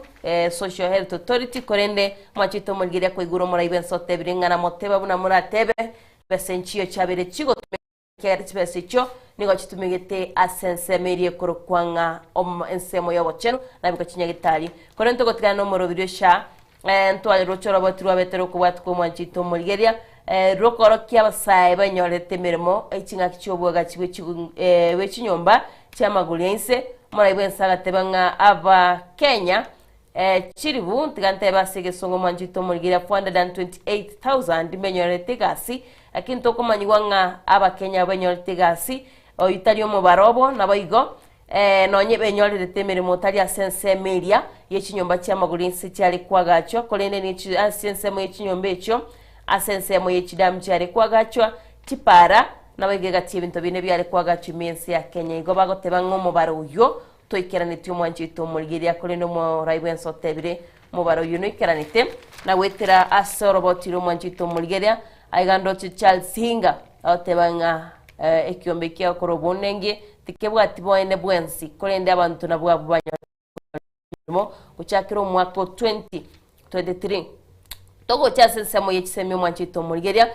Social Health Authority korende mwachete omorigereria koigura omorai bwense otebire ng'a namoteba buna moratebe chibesa enchiyo chiabeire chigotumeka Ekiagera chibesa echio nigo chitumegete ase ensemo eria ekorokwa ng'a ensemo y'obochenu, na biko chinyagetari. Korende togotigana nomoroberio sha, ntware roche oroboti rwabete rokobwatia kw'omwancho oito omorigereria, rokorokia abasae banyorete emeremo ching'aki chi'oboagachi bwe chinyomba chi'amagori a inse. Omorai bw'ense agateba ng'a Abakenya Chilibu, tiga ntebe ase egesongo omwancho oito omorigereria 428,000 mbenyorerete egasi, lakini tokomanyigwa ng'a Abakenya abwo benyorete egasi, oyio tari omobaro obo, naboigo nonye benyorerete emeremo tari ase ensemo eria ye chinyomba chi'amagoro inse chiare koagachwa, korende ne ase ensemo ye chinyomba echio, ase ensemo ye chidamu chiare koagachwa, chipara, naboigo egati y'ebinto binde biare koagachwa ime y'ense ya Kenya. Igo bagoteba ng'a omobaro oyio Toikeranetie omwancho oito omorigereria, korende omorai bw'ense otebire, Omobaro oyio noikeranete, na goetera ase oroboti rw'omwancho oito omorigereria. Aiga ndoche Charles Hinga agoteba ng'a ekiombe ekia gokora obonenge tikebwati boene bwensi, korende abanto nabwo abwo banyore emeremo gochakera omwaka o 2023. Togocha ase ensemo ye chisemi omwancho oito omorigereria,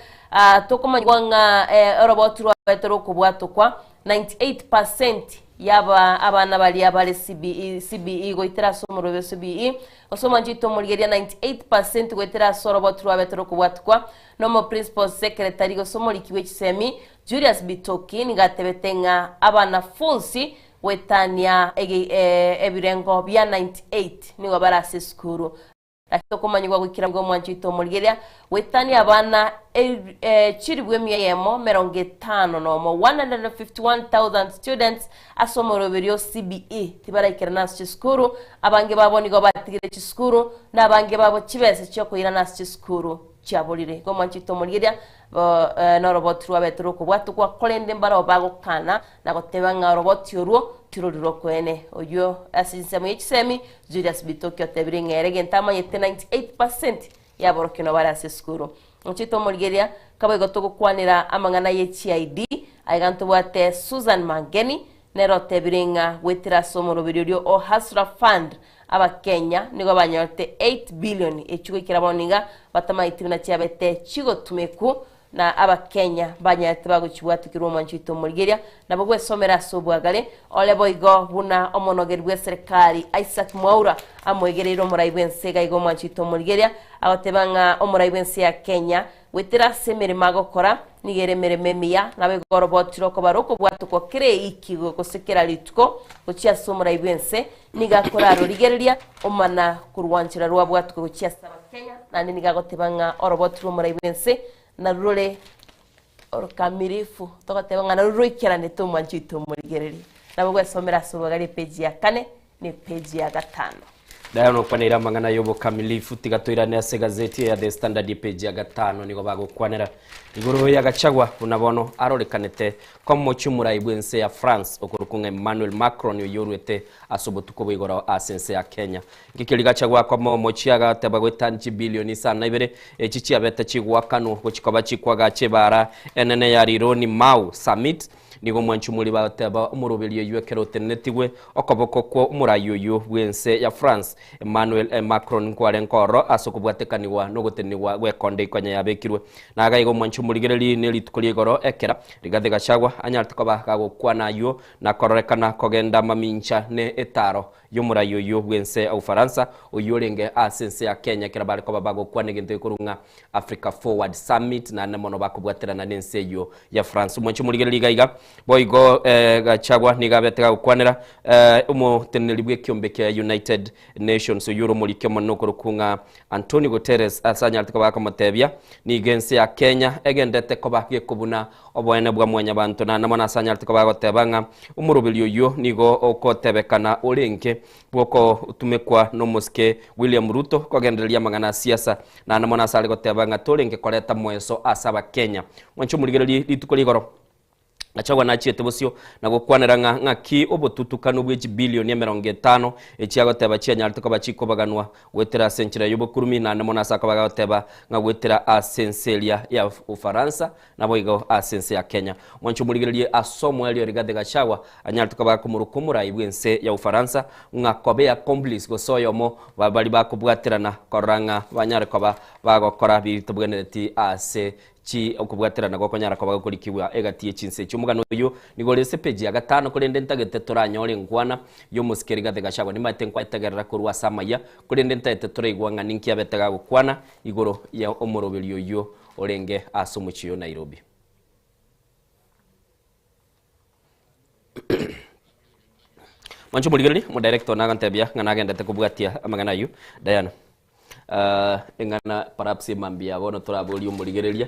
tokomanyigwa ng'a oroboti rwabete rokobwatokwa 98 percent yaba abana baria bare CBE, CBE goetera ase omorwebe o CBE, gose omwancho oito omorigereria 98 percent goetera ase oroboti rwabete rokobwatukwa nomo principal secretary gose omoriki bwe chisemi Julius Bitoki nigo atebete ng'a abanafunsi goetania ebirengo bia 98 nigo bare ase esukuru. Naki tokomanyigwa goikera nigo omwancho oito omorigereria goetania abana chilifu emia eyemo merongo etano nomo, 151,000 students, ase omoroberio o CBE tibaraikerana ase chisukuru, abange babo nigo batigire chisukuru, na abange babo chibesa chiokoirana ase chisukuru chiaborire. Igo omwancho oito omorigereria noroboti rwabete rokobwatokwa, korende mbarabwo bagokana na goteba ng'a oroboti orwo tirori rw'okoene. Oyio ase ensemo ye chisemi, Julius Bitoki otebire ng'a ere gento amanyete 98 percent y'aborokigwa nabo bare ase esukuru. Inche tomorigereria, kaboigo togokwanera amang'ana ye chi-ID, aiga ntobwate Susan Mangeni, nere otebire ng'a goetera ase omoroberio oria o Hustler Fund. Abakenya nigo banyorete 8 billion echio goikera bono iga batamaeti buna chiabete chigotumeku na Abakenya banyarete bagochibwatikirwa omwancho oito omorigeria nabo gwesomera ase obwagare ore boigo buna omonogeri bw'eserekari Isaac Mwaura amoegereire omorai bw'ense iga iga omwancho oito omorigeria agoteba ng'a omorai bw'ense ya Kenya Goetera ase emeremo agokora, nigo ere emeremo emiya, nabo igo oroboti rokobara okobwatokwa kera eiki gose kera rituko gochia ase omorai bw'ense, nigo akorarorigereria omana korwa nchera rwabwatokwe gochia ase Abakenya, naende nigo agoteba ng'a oroboti rw'omorai bw'ense narwo rore orokamirifu, togoteba ng'a narwo roikeranete omwancho oito omorigereria. Nabo gwesomera ase obogare epeji ya kane na epeji ya gatano. Diana okwaneire amang'ana y'obokamilifu tiga toirane ase egazeti ya The Standard epeji ya gatano nigo bagokwanera igoro ya Gachagua buna bono arorekanete komochia omorai bw'ense ya France okorokwa ng'a Emmanuel Macron oyio oruete ase obotuko bwa igoro ase ense ya Kenya. Ngikeri Gachagua akoma omochie agateba goetania chibilioni isano na ibere echi chiabete chigoakanwa gochia koba chikwagacha ebaara enene ya Rironi Mau Summit Nigo omwanchumori bagoteba omoroberi oyio ekero otenenetigwe okoboko kwa omorai oyio bw'ense ya France, Emmanuel Macron nkwarenge ororo ase okobwatekanigwa nogotenenigwa gw'ekonde ikonya yabekirwe. Nagaiga omwanchumorigereri nerituko ria igoro ekera Rigathi Gachagua anyarete koba gagokwana ayio na kororekana kogenda mamincha ne etaro y'omorai oyio bw'ense ya Ufaransa oyio orenge ase ense ya Kenya ekero bare koba bagokwana egento gekorwa ng'a Africa Forward Summit naende mono bakobwaterana nense eyio ya France. Omwanchi omorigereria iga iga boigo eh, Gachagua nigo abete gagokwanera eh, omoteneneri bw'ekiombe kia United Nations oyio ore omoriki omonene okorokwa ng'a Antonio Guterres ase anyarete koba gakomotebia nigo ense ya Kenya egendete koba gekobuna oboene bwa mwanyabanto naende mono ase anyarete koba agoteba ng'a omoroberi oyio nigo okotebekana orenge bw'okotumekwa nomosike William Ruto kogendereria amang'ana a siasa Naende mono ase are goteba ng'a torenge koreta moeso ase Abakenya. Mwanche omorigererie rituko rigoro. Gachagua nachiete bosio na gokwanera ng'a ng'aki obotutukanu bwe chibilioni 50 echi agoteba chianyarete koba chikobaganwa goetera ase enchera y'obokurumi naende mono ase akoba agoteba ng'a goetera ase ense eria ya Ufaransa naboigo ase ense ya Kenya. Mwanche omorigererie ase omoerio Rigathi Gachagua anyarete koba akomoroka omorai bw'ense ya Ufaransa ng'a kobe accomplice gose oyomo ba baria bakobwaterana korora ng'a banyare koba bagokora biria tobwenereti ase chi okobwaterana gokonyara koba gokorikigwa egati ye chinse echi. Omogano oyio nigo ore ase epeji ya gatano korende ntagete toranyore enkwana y'omosike Rigathi Gachagua nimaete nkwaetegerera korwa ase amaya korende ntaete toraigwa ng'a ninki abete gagokwana igoro ya omoroberio oyio orenge ase omochie o Nairobi. Mwanche omorigereria, omodirector one agantebia ng'a nagendete kobwatia amang'ana ayio. Diana, ah, eng'ana perhaps emambia bono toraborie omorigereria,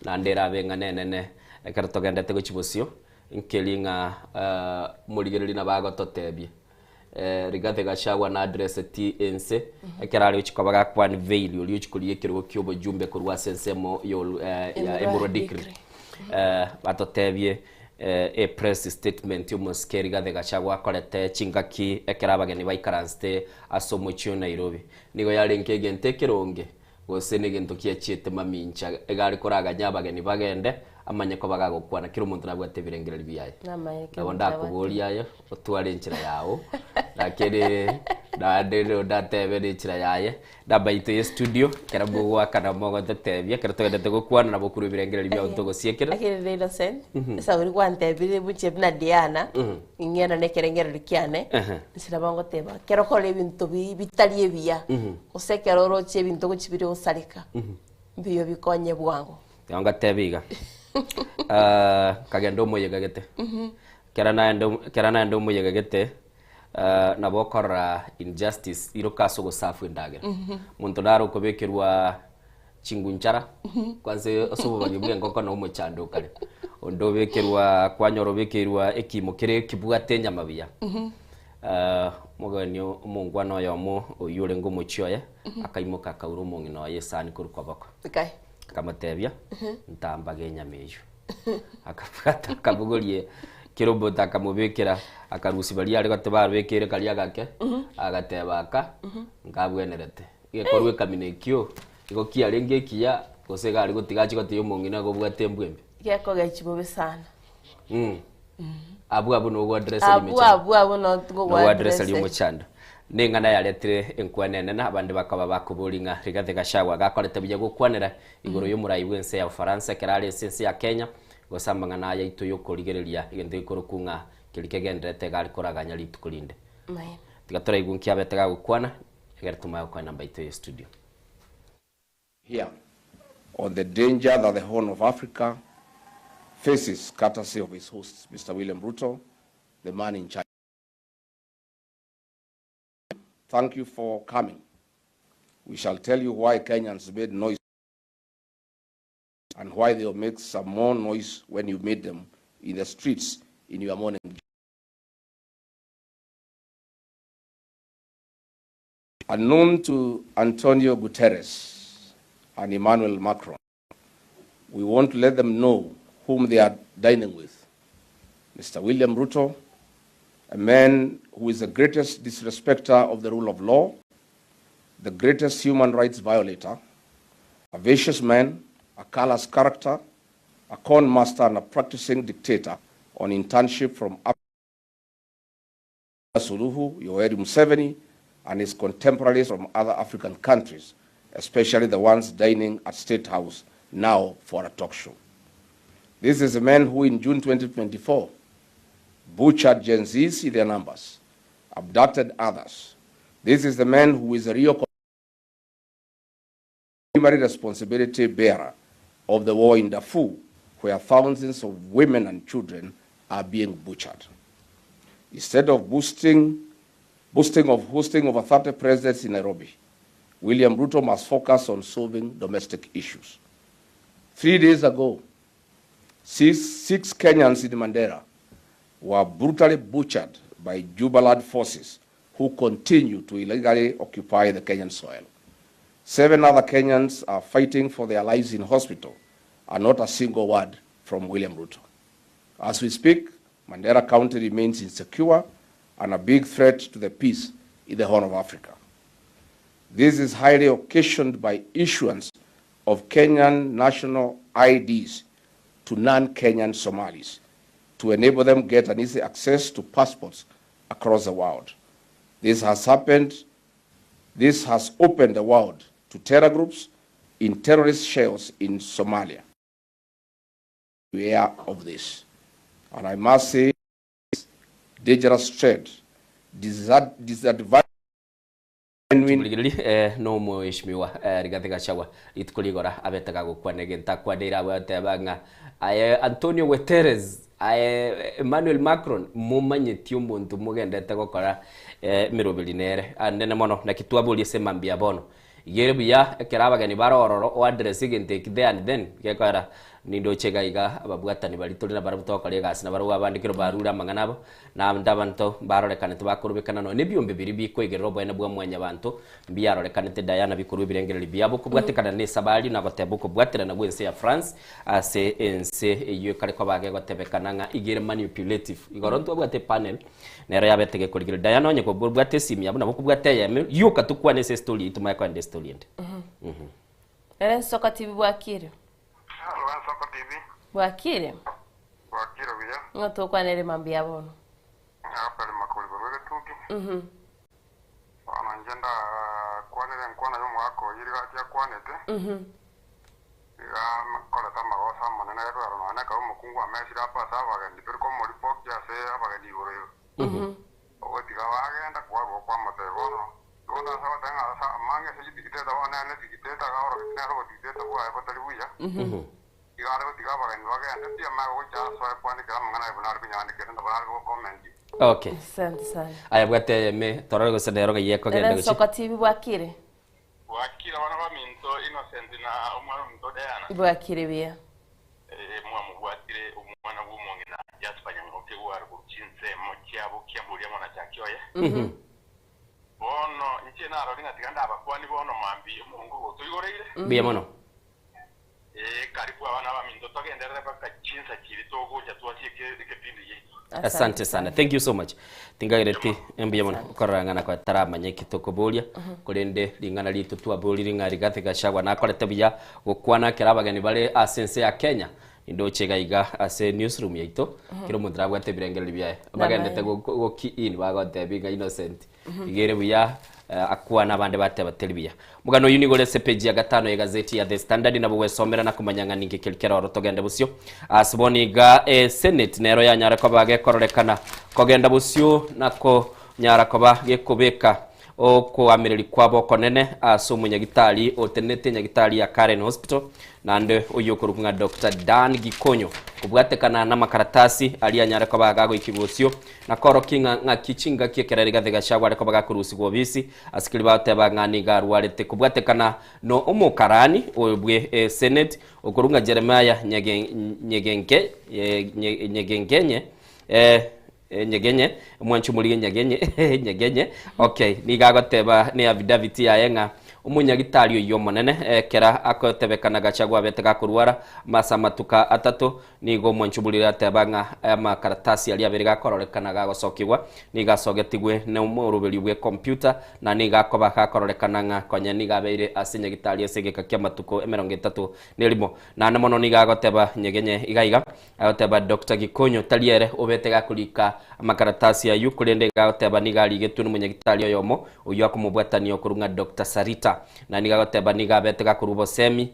naende erabe eng'ana enene ekero togendete gochia bosio, nkeri ng'a ah, omorigereria nabo agototebia. Rigathi Gachagua na addresseti ense ekero are gochia koba gakwan veil oria ochia korigia ekerogo kia obojumbe korwa ase ensemo ya olu- eh, ya Emurua Dikirr. Batotebie e press statement omosike Rigathi Gachagua akorete chingaki ekero abageni baikaransete ase omochie o Nairobi. Nigo yarenge egento ekeronge Gose negento giachiete mamincha, iga are koraganya abageni bagende, amanye koba gagokwana. Kera omonto nabwate ebirengererio biaye. Namaene kera Nabo omonto ndakoborie nabwate. aye, otware enchera yao, lakini naende rero ndatebe na enchera yaye, namba yaito ya estudio, ekero mogoakana mogototebia, ekero togendete gokwana nabo okorwa ebirengererio biao togosiekera. Lakini rende Innocent, esauri gwantebirie buche buna Diana, ing'ende na ekerengererio kiane, Ehe. inche nabo ngoteba, ekero okora ebinto bi- bitari ebiya, gose ekero oroche ebinto gochia bire gosareka, mbuya obikonye bwango. Nabo ngateba iga, ah, nkagenda omoyega gete, ekero naenda ekero naenda omoyega gete, nabo okorora injustice iroka ase ogosafu endagera. Omonto nare okobekerwa chingunchara, kwanza ase obobagi bwa engoko na omochando okare. Onde obekerwa kwanyora obekeirwa ekimo kere kebwate enyama buya. Omogeni omongwana oyomo oyio orenge omochie oye, akaimoka akaura omong'ina oye esani korwa koboko. Nkai. Akamotebia, ntambage enyama eyio. Akabwata akabogoria kera omonto akamobekera, akarusia baria are gote babekeire karia agake, agateba aka, nkabwenerete. Gekorwa ekamina ekio, igo kiarenge ekiya, gose iga are gotiga achie gotebia omong'ina iga obwate embwa embe. Gekogechia bobe sana. Abwo abwo nogo address ria Abwo emechando. abwo abwo no Nogo address ria omochando. Neng'ana yaretire enkwana enene, abande bakaba bakoboria ng'a Rigathi Gachagua gakorete buya gokwanera igoro y'omorai bw'ense ya Ufaransa ekero are ase ense ya Kenya, gose amang'ana aya aito y'okorigereria egento gekorokwa ng'a keria kegendererete iga are koraganya rituko rinde. Tiga toraigwe nki abete gagokwana, egere tomanye gokwana namba yaito ye studio. Here on the danger that the Horn of Africa faces courtesy of his host, Mr. William Ruto, the man in charge. Thank you for coming. We shall tell you why Kenyans made noise and why they'll make some more noise when you meet them in the streets in your morning. Unknown to Antonio Guterres and Emmanuel Macron, we want to let them know whom they are dining with. Mr. William Ruto, a man who is the greatest disrespecter of the rule of law, the greatest human rights violator, a vicious man, a callous character, a con master, and a practicing dictator on internship from Suluhu, Yoweri Museveni, and his contemporaries from other African countries, especially the ones dining at State House now for a talk show. This is a man who in June 2024 butchered Gen Zs in their numbers, abducted others. This is the man who is a real primary responsibility bearer of the war in Darfur, where thousands of women and children are being butchered. Instead of boosting, boosting of hosting over 30 presidents in Nairobi, William Ruto must focus on solving domestic issues. 3 days ago, six Kenyans in Mandera were brutally butchered by Jubaland forces who continue to illegally occupy the Kenyan soil. 7 other Kenyans are fighting for their lives in hospital, and not a single word from William Ruto. As we speak, Mandera County remains insecure and a big threat to the peace in the Horn of Africa. This is highly occasioned by issuance of Kenyan national IDs to non-Kenyan Somalis to enable them get an easy access to passports across the world. This has happened. This has opened the world to terror groups in terrorist shells in Somalia. Aware of this. And I must say, dangerous trade, disadvantage. Tumurigererie no mweshimiwa Rigathi Gachagua rituko rigora abetega gokwana egento akwaneire abwo ateba ng'a aye Antonio Guterres aye Emmanuel Macron momanyeti omonto mogendete gokora emeroberi nere anene mono naki twaboria ase mambia bono iga ere buya ekero abageni bare ororo o address egento eki there and then gekoera nindoche iga iga ababwatani baria tore nabarabwo togokora egasi nabarabwo abande ekero barure amang'ana abo Na abanto abanto mbarorekanete bakorubekana nonya nebiombe biria bikoigerera oboene bwa mwanyabanto, mbiarorekanete Diana bikorwa ebirengererio biabo kobwatekana nesabari na goteba okobwaterana gw'ense ya France ase ense eyio ekare koba gegotebekana ng'a iga ere manipulative. Igoro ntwabwate epanel nero yabete gekorigereria Diana onye kobwate esimi yabo nabo okobwata eyemo yoka tokwane ase estory eyio tomanye kogenda estory ende. Ere Nsoko TV bwakire? Bwakire? Bwakire buya. Ng'o tokwanere mambia bono? Ng'apere makori korwa egetugi. Bono inche ndakwanere enkwana y'omogaka oyio rigati akwanete, iga akorete amagoso amanene gekogera nonya nekero omokungu amesire apa ase abageni tori komoripokia ase abageni igoro igo. Ogotiga bagenda kwarua okwamotebia bono, igo ntasa goteba ng'a ase amange ase chidictator bono nere nedictator agaorogetie nere obodictator bwaye botari buya. Igo are gotiga abageni bagende, tiamanya gocha asoe kwanekera amang'ana aye buna are konyandikera na buna are gokomenti. Okay. Asante sana. Aya bwate eyeme torore gose nero ng'ai ekogenda Ere gochia. Nsoko TV bwakire? Bwakire abana baminto Innocent na omwana ominto Diana. Bwakire buya. Ee, mwamobwatire omwana bw'omong'ina Jasper Nyangoke gware korwa chinsemo chiabo Kiambu amo na Chakioye. Bono inche narorire ng'a tiga ndabakwanie bono mambia omongo otoigoreire. Mbuya mono. Ee, karibu abana baminto, togenderere mpaka chinsa chiria togocha twasie ekepindi giaito. Asante sana. Thank you so much. Tingagereti mbuya mono korora ng'a nako taramanya eki tokoboria korende ring'ana rito twaborire ng'a Rigathi Gachagua nakorete buya gokwana ekero abageni bare ase ense ya Kenya. Indoche iga iga ase newsroom yaito, kera omonto nabwate ebirengererio biaye. Bagendete go key in bagotebia ng'a Innocent iga ere buya akwane abande bateba teri buya. Omogano oyio nigo ore ase page ya gatano ye gazeti ya The Standard nabo gwesomera na komanya ng'a ninki keri kere oro togende bosio. Ase bono iga e Senate nero yanyare koba gekororekana kogenda bosio na konyara koba gekobeka Okoamereria kwabo okonene ase omonyagitari otenenete enyagitari ya Karen Hospital naende oyio okorokwa ng'a Doctor Dan Gikonyo kobwatekana namakaratasi aria anyare koba gagoikigwa osio na koorokia ng'a ng'aki chingaki ekero Rigathi Gachagua are koba gakorusigwa obisi ase keria bagoteba ng'a nigo arwarete kobwatekana no omokarani oyo bwe Senate okorokwa ng'a Jeremiah Nyegenke Nyegenkenye Nyegenye, omwanchi omorigie nyegenye, nyegenye, okay, nigo agoteba ne affidavit yaye ng'a omonyagitari oyio omonene ekera akotebekana Gachagua abete gakorwara ase amatuko atato, nigo omwanchi omorire ateba ng'a amakaratasi aria abere gakororekana gagosokigwa, nigo asogetigwe na omoroberio bwe computer na nigo akoba gakororekana ng'a konya nigo abeire ase nyagitari ase egeka ki'amatuko emerongo etato na erimo. Naende mono nigo agoteba nyegenye iga iga, Agoteba Doctor Gikonyo tari ere obete gakorika amakaratasi ayio korende iga agoteba nigo arigetwe nomonyagitari oyomo oyio akomobwatania okorwa ng'a Doctor Sarita. Na nigo agoteba nigo abete gakorwa obosemi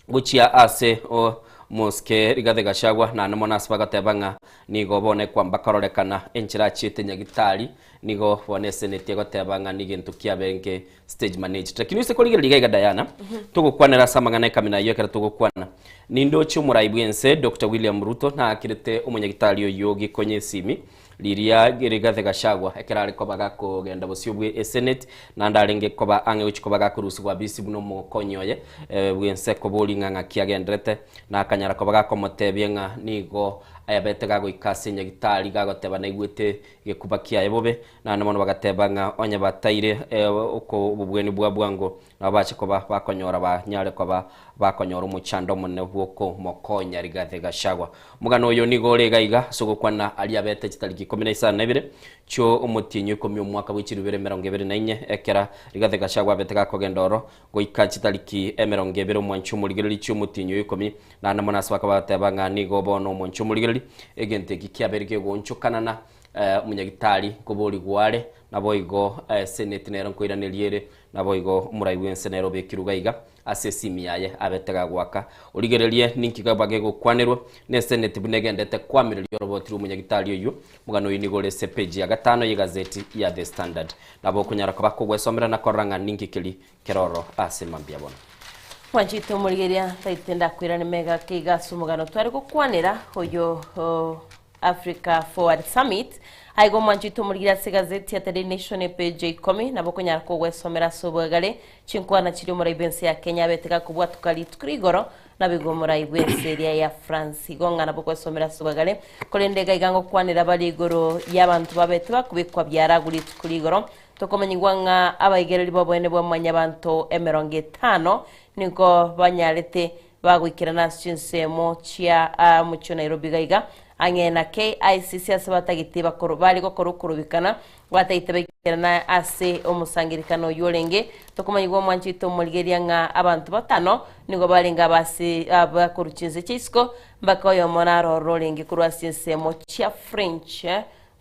gochia ase omosike Rigathi Gachagua naende mono ase bagoteba ng'a nigo bono ekwamba kororekana enchera achiete nyagitari nigo bono eseneti egoteba ng'a nigento kiabenge stage managed. Lakini ase korigereria iga iga Diana, togokwanera ase amang'ana ekamina ayio ekero togokwana. Nindoche omorai bw'ense Doctor William Ruto naakerete omonyagitari oyio Gikonye esimi riria Rigathi Gachagua ekero are koba gakogenda bosio bwe esenate naende arenge koba ang'e gochia koba gakorusigwa abisi buna omokonyi oye bw'ense koboria ng'a ng'aki agenderete na akanyara koba gakomotebia ng'a nigo ayabete gagoika ase enyagitari gagoteba naigwete gekuba kiaye bobe Naende mono bagateba ng'a onye bataire obobweni bwa bwango, nabo bache koba bakonyora banyare koba bakonyora omochando omonene bw'okomokonya Rigathi Gachagua. Omogano oyo nigo ore iga iga ase ogokwana aria abete chitariki ikomi na isano na ibere chio omotienyi oikomi omwaka bwe chilifu ibere emerongo ebere na inye ekera Rigathi Gachagua abete gakogenda oro goika chitariki emerongo ebere omwanchi omorigereria chi'omotienyi oyo ikomi naende mono ase bakaba bateba ng'a nigo bono omwanchi omorigereria egento eki kiabeire kegoonchokanana Omonyagitari nkoborigwa are, naboigo Senate nero nkoiraneria ere, naboigo omorai bw'ense nere obekirwe iga iga ase esimi yaye abete gagoaka. Origererie ninki keba gegokwanerwa ne Senate buna egendete koamereria oroboti rw'omonyagitari oyio. Omogano oyio nigo ore ase epage ya gatano y'egazeti ya The Standard. Nabo okonyara koba kogwesomera na korora ng'a ninki keria kere ororo ase mambia bono. Mwanchete omorigereria, taite ndakoirane mega keiga ase omogano tware gokwanera oyo Africa Forward Summit. Aiga omwanchete omorigire ase egazeti ya The Daily Nation epage ya ikomi nabo okonyara kogwesomera ase obwegare chinkwana chiria omorai bw'ense ya Kenya abete gakobwatuka rituko rigoro naboigo omorai bw'ense eria ya France. Igo ng'a nabo okwesomera ase obwegare korende iga iga ngokwanera bare igoro y'abanto babete bakobekwa biaragu rituko rigoro tokomanyigwa ng'a abaigereri b'oboene bwa mwanyabanto emerongo etano nigo banyarete Bagoikerana ase chinsemo chia omochie o Nairobi iga iga, ang'e na KICC ase batagete bakoro bare gokora okorobekana, batagete baikerana ase omosangererekano oyio orenge. Tokomanyigwa omwanchete omorigereria ng'a abanto batano nigo barenge abase abakorwa chinse chia isiko, mpaka oyomo naro orenge korwa ase chinsemo chia French.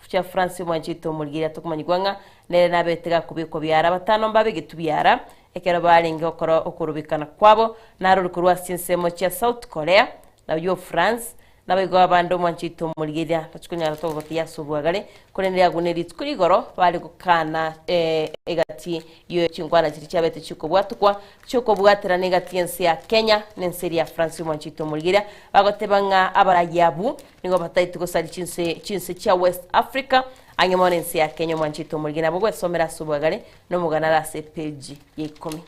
Chia France omwanchete omorigereria tokomanyigwa ng'a nere nabete gakobekwa biara batano mbabegetwe biara Ekero barenge gokora okorobekana kwabo, narori korwa ase chinsemo chia South Korea, na oyio France, naboigo abande omwanchete omorigereria tachia konyara togotiga ase obwagare, korende agwo ne rituko rigoro bare gokana egati ye chinkwana chiria chiabete chikobwatukwa chiokobwaterana egati y'ense ya Kenya na ense eria ya France omwanchete omorigereria bagoteba ng'a abarayia abwo nigo bataeti gosaria chinse chinse chia West Africa ang'e mono ense ya Kenya omwanchete omorigereria nabo gwesomera ase obwagare Nomogano are ase epeji ya ikomi.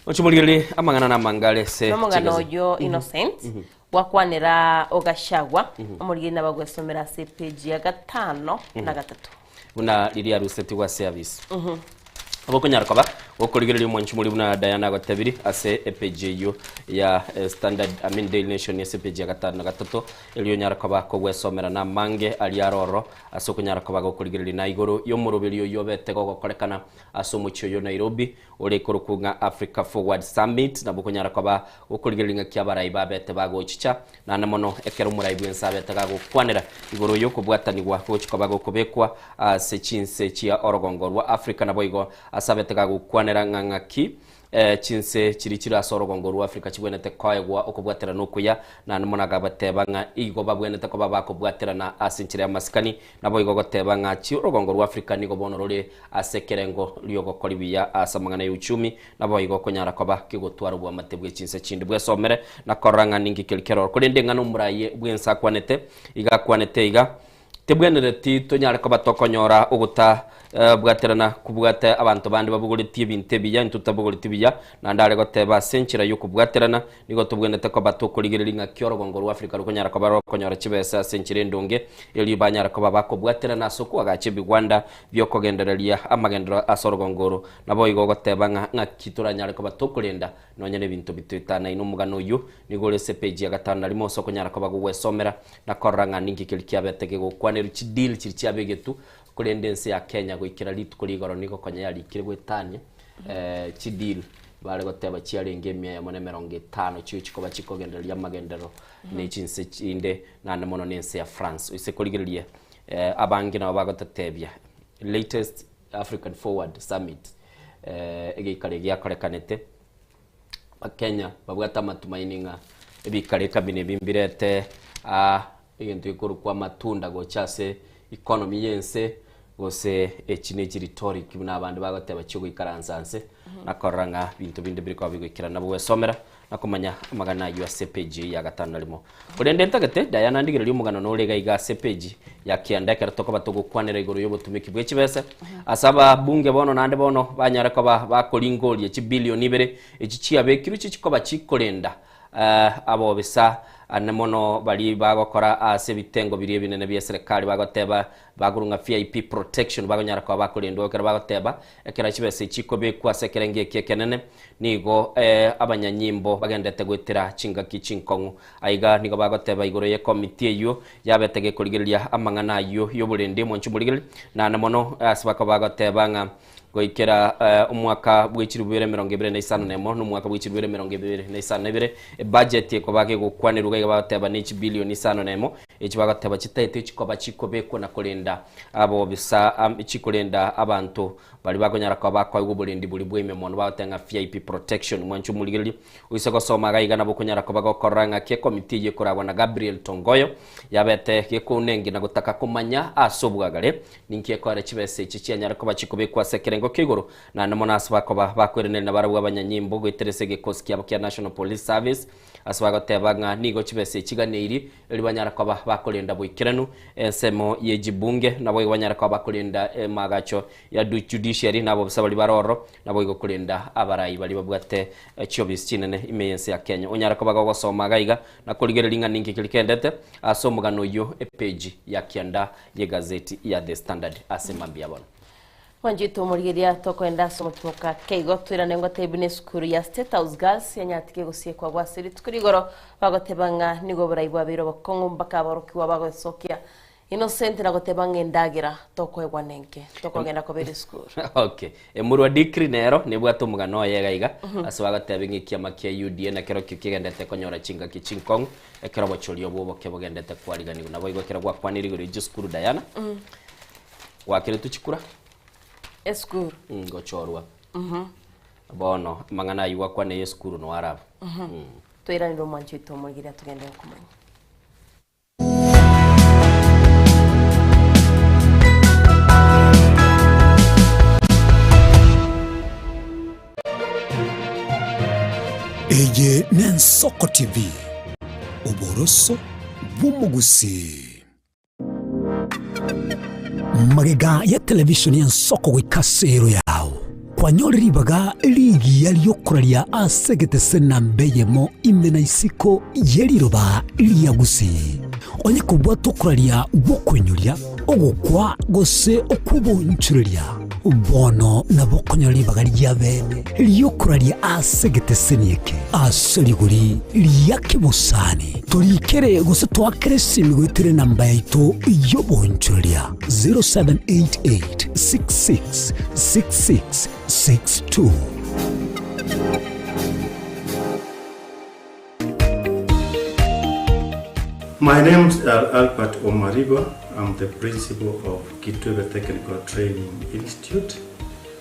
Ochimorigererie amang'ana namanga are ase Nomogano chigazeti. oyo Innocent gwakwanera Ogashagwa omorigeri nabagwesomera ase epeji ya gatano na gatato. Buna riria arusetigwe ase abisi. Nabo okonyara koba. Gokorigereria omwanchi moria buna Diana agotebiri ase epeji eyio ya eh, Standard, I mean Daily Nation ase epeji ya gatano na gatato erio onyare koba kogwesomera na amange aria aroro ase okonyara koba gokorigereria na igoro y'omoroberi oyio obete gogokorekana ase omochie oyo Nairobi ore korokwa ng'a Africa Forward Summit nabo okonyara koba gokorigereria ng'aki abarai babete bagochicha Naende mono ekero omorai bw'ense abete gagokwanera igoro y'okobwatanigwa gochia koba gokobekwa ase chinse chia orogongo rwa Africa, naboigo ase abete gagokwanera ng'a ng'aki chinse chiria chire ase orogongo rwa Africa chibwenerete koegwa okobwaterana okuya, naende mono akabateba ng'a igo babwenerete koba bakobwaterana ase enchera y'amasikani, naboigo goteba ng'a chi orogongo rwa Africa nigo bono rore ase ekerengo ri'ogokori buya ase amang'ana y'uchumi, Naboigo okonyara koba kegotwara oboamate bwe chinse chinde. Bwesomere na korora ng'a ninki keri keroro. Korende ng'a nomoraie bw'ense akwanete, iga akwanete iga, Tebwenereti tonyare koba tokonyora ogota bwaterana kobwate abanto bande babogoretie ebinto ebiya, intwe totabogoreti buya. Naende are goteba ase enchera y'okobwaterana, nigo tobwenerete koba tokorigereria ng'aki orogongo rwa Africa rokonyara koba rokonyora chibesa ase enchera endonge, erio banyare koba bakobwaterana ase okoagacha ebigwanda bi'okogendereria amagenderero ase orogongo oro. Naboigo ogoteba ng'a ng'aki toranyare koba tokorenda nonya nebinto bitoetanaine. Omogano oyio nigo ore ase epeji ya gatano na rimo ase okonyara koba gogwesomera na korora ng'a ninki keria kiabete gegokwanerwa chideal chiria chiabegetwe korende ense ya Kenya goikera rituko ria igoro nigo konya yarikire goetania chideal bare goteba chiarenge emia eyemo na emerongo etano chiochi koba chikogendereria amagenderero ne chinse chinde naende mono na ense ya France. Oise korigereria abange nabo bagototebia latest African Forward Summit egeikaro egiakorekanete, Abakenya babwate amatumaini ng'a ebikaro ekamina ebi mbirete egento gekorokwa amatunda gocha ase economy ya ense gose echi ne chirhetoric buna abande bagoteba chiogoikaransa nse na korora ng'a binto binde mbiri koba bigoikerana. Nabo gwesomera na komanya amagana ayio ase epeji ya gatano na rimo. Korende ntagete Diana ndigererie omogano nore iga iga ase epeji ya kianda ekero tokoba togokwanera igoro y'obotumiki bwe chibese ase ababunge bono naende bono banyare koba bakoringoria chibilioni ibere echi chiabekirwe chichikoba chikorenda abobisa ane mono baria bagokora ase ebitengo biria ebinene bia eserekari bagoteba bakorwa ng'a VIP protection bakonyara koba bakorendwa ekero bagoteba Ekero chibesa echi chikobekwa ase ekerengo eki ekenene, nigo abanyanyimbo bagenderete goetera chingaki chinkong'u. Aiga nigo bagoteba igoro y'ekomiti eyio yabete gekorigereria amang'ana ayio y'oborendi omonche omorigereria, naende mono ase bakoba bagoteba ng'a goikera omwaka bwe chilifu bibere emerongo ebere na isano na emo na omwaka bwe chilifu bibere emerongo ebere na isano na ibere, ebudget ekoba gegokwanerwa iga iga bagoteba ne chibilioni isano na emo, Echi bagoteba chitaete chikoba chikobekwa na korenda abobisa chikorenda abanto baria bakonyara koba bakoegwa oborendi boria bwa ime mono bagoteba ng'a VIP protection. Mwanche omorigereria oise gosoma iga iga nabo okonyara koba gokorora ng'aki ekomiti eyio ekoragwa na Gabriel Tongoyo yabete gekounengi na gotaka komanya ase obwagare ninki ekoera chibesa echi chianyare koba chikobekwa ase ekerengo kia igoro naende mono ase bakoba bakoiraneria nabarabwo abanyanyimbo goetera ase egekosi kiabo kia National Police Service Ase bagoteba ng'a nigo chibesa echiganeiri, erio banyare koba bakorenda boikeranu ensemo ye chibunge, naboigo banyare koba bakorenda emaagacho ya judiciary na abobisa baria bare ororo, naboigo korenda abarai baria babwate chiobisi chinene ime y'ense ya Kenya. Onyare koba gogosoma iga iga na korigereria ng'a ninki keria kendete ase omogano oyio epeji ya kianda y'egazeti ya The Standard ase mambia bono. Mwanchete omorigeria tokoenda ase omotimoka ake igo toirane ngotebi buna esukuru ya State House Girls yanyatike gosiekwa gwase rituko rigoro bagoteba ng'a nigo oborai bwabeire obokong'u mpaka aborokigwa bagoesokia Innocent na goteba ng'a endagera tokoegwa nenke tokogenda kobera esukuru. Okay. Emurwa Dikri nero nebwate omogano oye iga iga ase bagoteba ng'a ekiama kia UDA nakerokio kegendete konyora chingaki chinkong'u ekero obochori obwo oboke bogendete kwariganigwa. Naboigo ekero gwakwanire igoro ye chisukuru Diana. Gwakeretwe chikura? Esukuru. Mm, gochorwa. Mhm. Bono amang'ana ayio gwakwana eye esukuru no araba. Mhm. Mm. Toiranere omwancho oito omorigereria togende gokomanya. Eye n'Ensoko TV, oboroso bw'omogusii. Magega ya televishoni y'ensoko goika ase ero yao, kwanyore ribaga rigiya ri'okoraria ase egetese namba eyemo ime na isiko ye riroba ria Gusii. Onye kobwate okoraria gw'okoinyoria, ogokwa gose okw'obonchoreria. Bono nabo okonyora ribaga ria bene ri'okoraria ase egeteseni eke ase rigori ria kebosani. Torikere gose toakere esimi goetera enamba yaito y'oboonchoreria 0788 66 66 62. My name is Albert Omariba. I'm the principal of Kitwebe Technical Training Institute.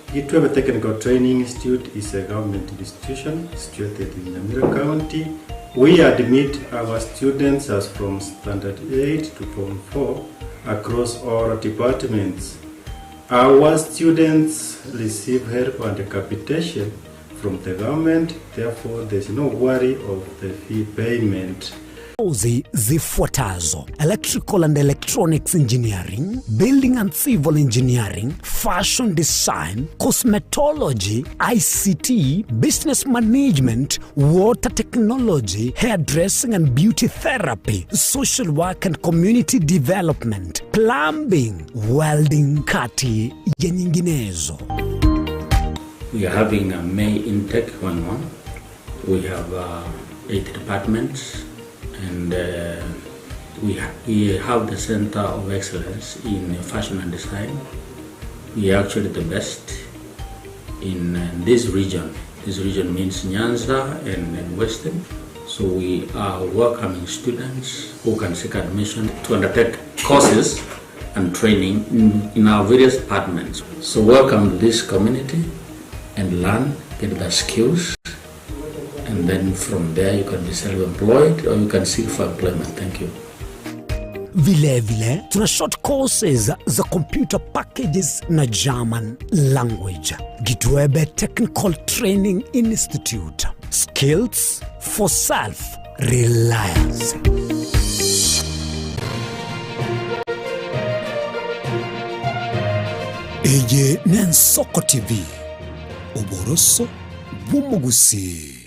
Kitwebe Technical Training Institute is a government institution situated in Nyamira County. We admit our students as from Standard 8 to Form 4 across all departments. Our students receive help and capitation from the government, therefore there's no worry of the fee payment. Kozi zifuatazo: electrical and electronics engineering, building and civil engineering, fashion design, cosmetology, ICT, business management, water technology, hairdressing and beauty therapy, social work and community development, plumbing, welding, kati ya nyinginezo. We are having a May intake going on. We have uh, eight departments and uh, we, ha we have the Center of Excellence in Fashion and Design. We are actually the best in uh, this region. This region means Nyanza and, and Western. So we are welcoming students who can seek admission to undertake courses and training in, in our various departments. So welcome to this community and learn, get the skills, and then from there you can be self-employed or you can seek for employment. Thank you. Vilevile tuna short courses za computer packages na German language. Gitwebe Technical Training Institute. Skills for self reliance. Eye n'Ensoko TV, oboroso bw'omogusii.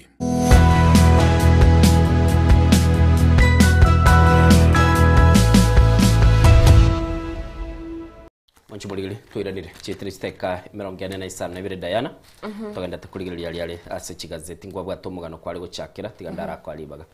Mwanchi morigeri twairanire chietire chiteka emerongo ene na isano na ibere Diana togendete korigereria aria are ase chigazeti ngwabwate omogano kware gochakera tiga ndarakwa ribaga.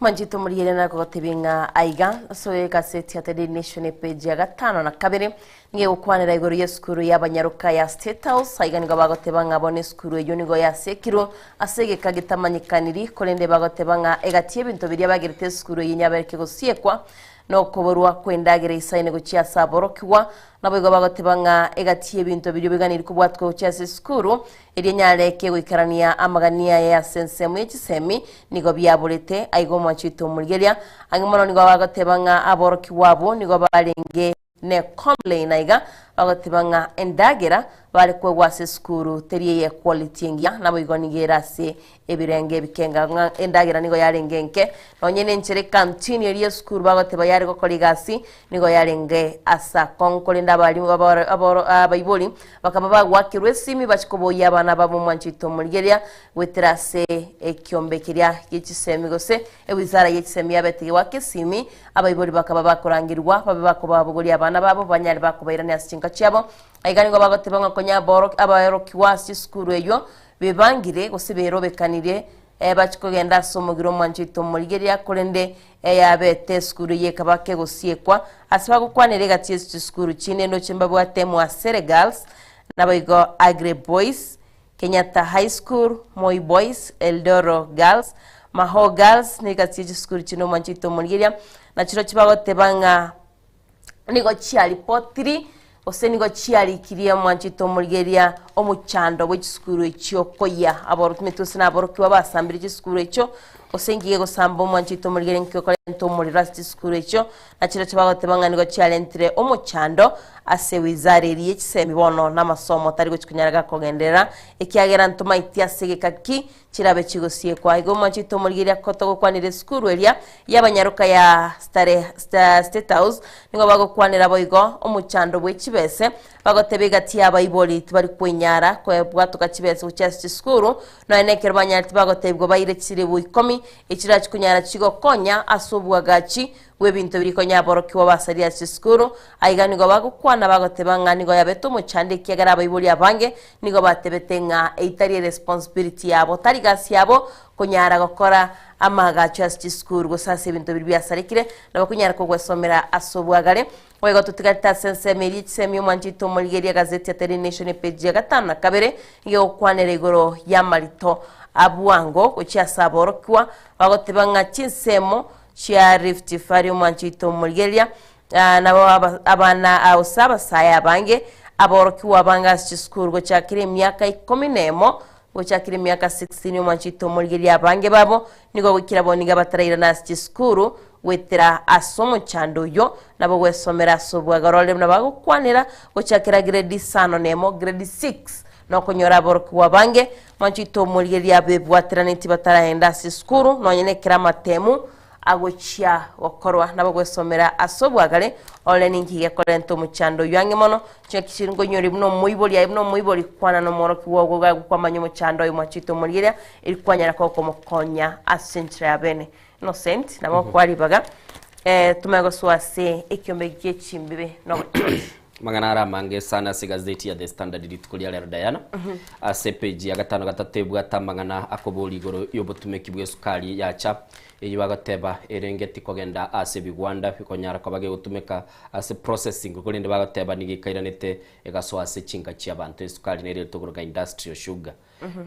Mwanchito morigeria na kogotebia ng'a aiga ase egaseti ya The Daily Nation epage ya gatano na kabere nigo egokwanera igoro y'esukuru y'abanyaroka ya State House aiga nigo bagoteba ng'a bono esukuru eyio nigo yasekirwe ase egeka getamanyekaniri korende bagoteba ng'a egati y'ebinto biria bagerete esukuru eyio nyabereke gosiekwa Nokoborwa kw'endagera eisaine gochia ase aborokigwa, naboigo bagoteba ng'a egati y'ebinto biria biganeirie kobwatwa gochia ase esukuru, eria nyareke goikerania amagani aye ase ensemo ye chisemi, nigo biaborete. Aiga omwancho oito omorigeria ang'e mono nigo bagoteba ng'a aborokigwa abwo nigo barenge ne complain aiga bagoteba ng'a endagera bare koegwa ase esukuru teri eye quality engiya naboigo nigo ere ase ebirengo ebike ng'a endagera nigo yarenge enke nonye nenchera ecanteen eria esukuru bagoteba yare gokora egasi nigo yarenge ase akong'u korende abarimu abaibori bakaba bagoakerwa esimi bachie koboyia abana babo omwancho oito omorigereria goetera ase ekiombe keria gie chisemi gose ewizara ye chisemi yabete goaka esimi Abaibori bakaba bakorangerigwa babe bakobabogoria abana babo, banyare bakobairania ase chinka chiabo. Aiga nigo bagoteba ng'a konya aborokigwa ase chisukuru eyio bebangire gose berobekanirie bachie kogenda ase omogiro omwancho oito omorigereria, korende eyabete esukuru eyio ekaba kegosiekwa. Ase bagokwanera egati ye chisukuru chinde ndoche mbabwate Mwasere Girls, naboigo Aggrey Boys, Kenyatta High School, Moi Boys, Eldoro Girls, Maho Girls, negati ye chisukuru chinde omwancho oito omorigereria, na chirochio bagoteba ng'a nigo chiaripotiri gose nigo chiarikirie omwancho oito omorigereria omochando bwe chisukuru echio koyia aborokia gose na aborokigwa basambire chisukuru echio gose ngiye gosamba omwancho oito omorigereria nki okorenta omorero ase chisukuru echio na chirochio bagoteba ng'a nigo chiarentire omochando Ase wizara eria ye chisemi bono namasomo tari gochia konyara gakogenderera, ekiagera ntomaeti ase egeka ki chirabe chigosiekwa. Igo omwancho oito omorigereria kotogokwanera esukuru eria y'abanyaroka ya Starehe State House nigo bagokwanera boigo omochando bwe chibese Bagoteba egati y'abaibori tibari kwenyara kwebwatoka chibesa gochia ase chisukuru, nonya nekero banyarete bagotebigwa baire chiribu ikomi echirachi konyara chigokonya ase obwagachi bw'ebinto biria konya aborokigwa basaria ase chisukuru. Aiga nigo bagokwana bagoteba ng'a nigo yabete omochando ekiagera abaibori abange nigo batebete ng'a eitari eresponsibility yabo tari gasi yabo konyara gokora amaagacho ase chisukuru gose ase ebinto biria biasarekire, nabo konyara kogwesomera ase obwagare. Boigo totigarete ase ensemo eria chisemi omwanchete omorigereria egazeti ya Daily Nation epeji ya gatano na kabere nigo egokwanera igoro y'amarito a bwango gochia ase aborokigwa bagoteba ng'a chinsemo chia Rift Valley omwanchete omorigereria nabo abana gose abasae abange aborokigwa abange ase chisukuru gochakera emiaka ikomi na emo gochakera emiaka 16 omwanchete omorigereria abange babo nigo goikera bono nigo batarairana ase chisukuru Goetera ase omochando oyio, nabo gwesomera ase obwagare ore buna bagokwanera gochakera grade isano nemo, grade 6, na okonyora aborokigwa abange mwanchoite omorigereria bebwateranetie bataraenda ase esukuru nonye nekero amatemu agochia gokorwa. Nabo gwesomera ase obwagare ore ninki gekorenta omochando oyio ang'e mono. Chingaki chiri nkonyore buna omoibori aye buna omoibori kwana nomorokigwa ogo iga kwamanya omochando oyo mwanchoite omorigereria eri kwanyara kogokomokonya ase enchera ya bene. Innocent, nabo okoa ribaga eh, tumanye gosoa ase ekiombe gie chimbibe na obochori. Amang'ana are amange sana ase egazeti ya The Standard rituko ria rero Diana. Ase epeji ya gatano gatato ebwate amang'ana akoboria igoro y'obotumeki bw'esukari yacha eyio bagoteba erenge tikogenda ase ebigwanda bikonyara koba gegotumeka ase processing korende bagoteba nigo ekairanete egasoa ase chinka chi'abanto esukari nere etogoroka industrial sugar.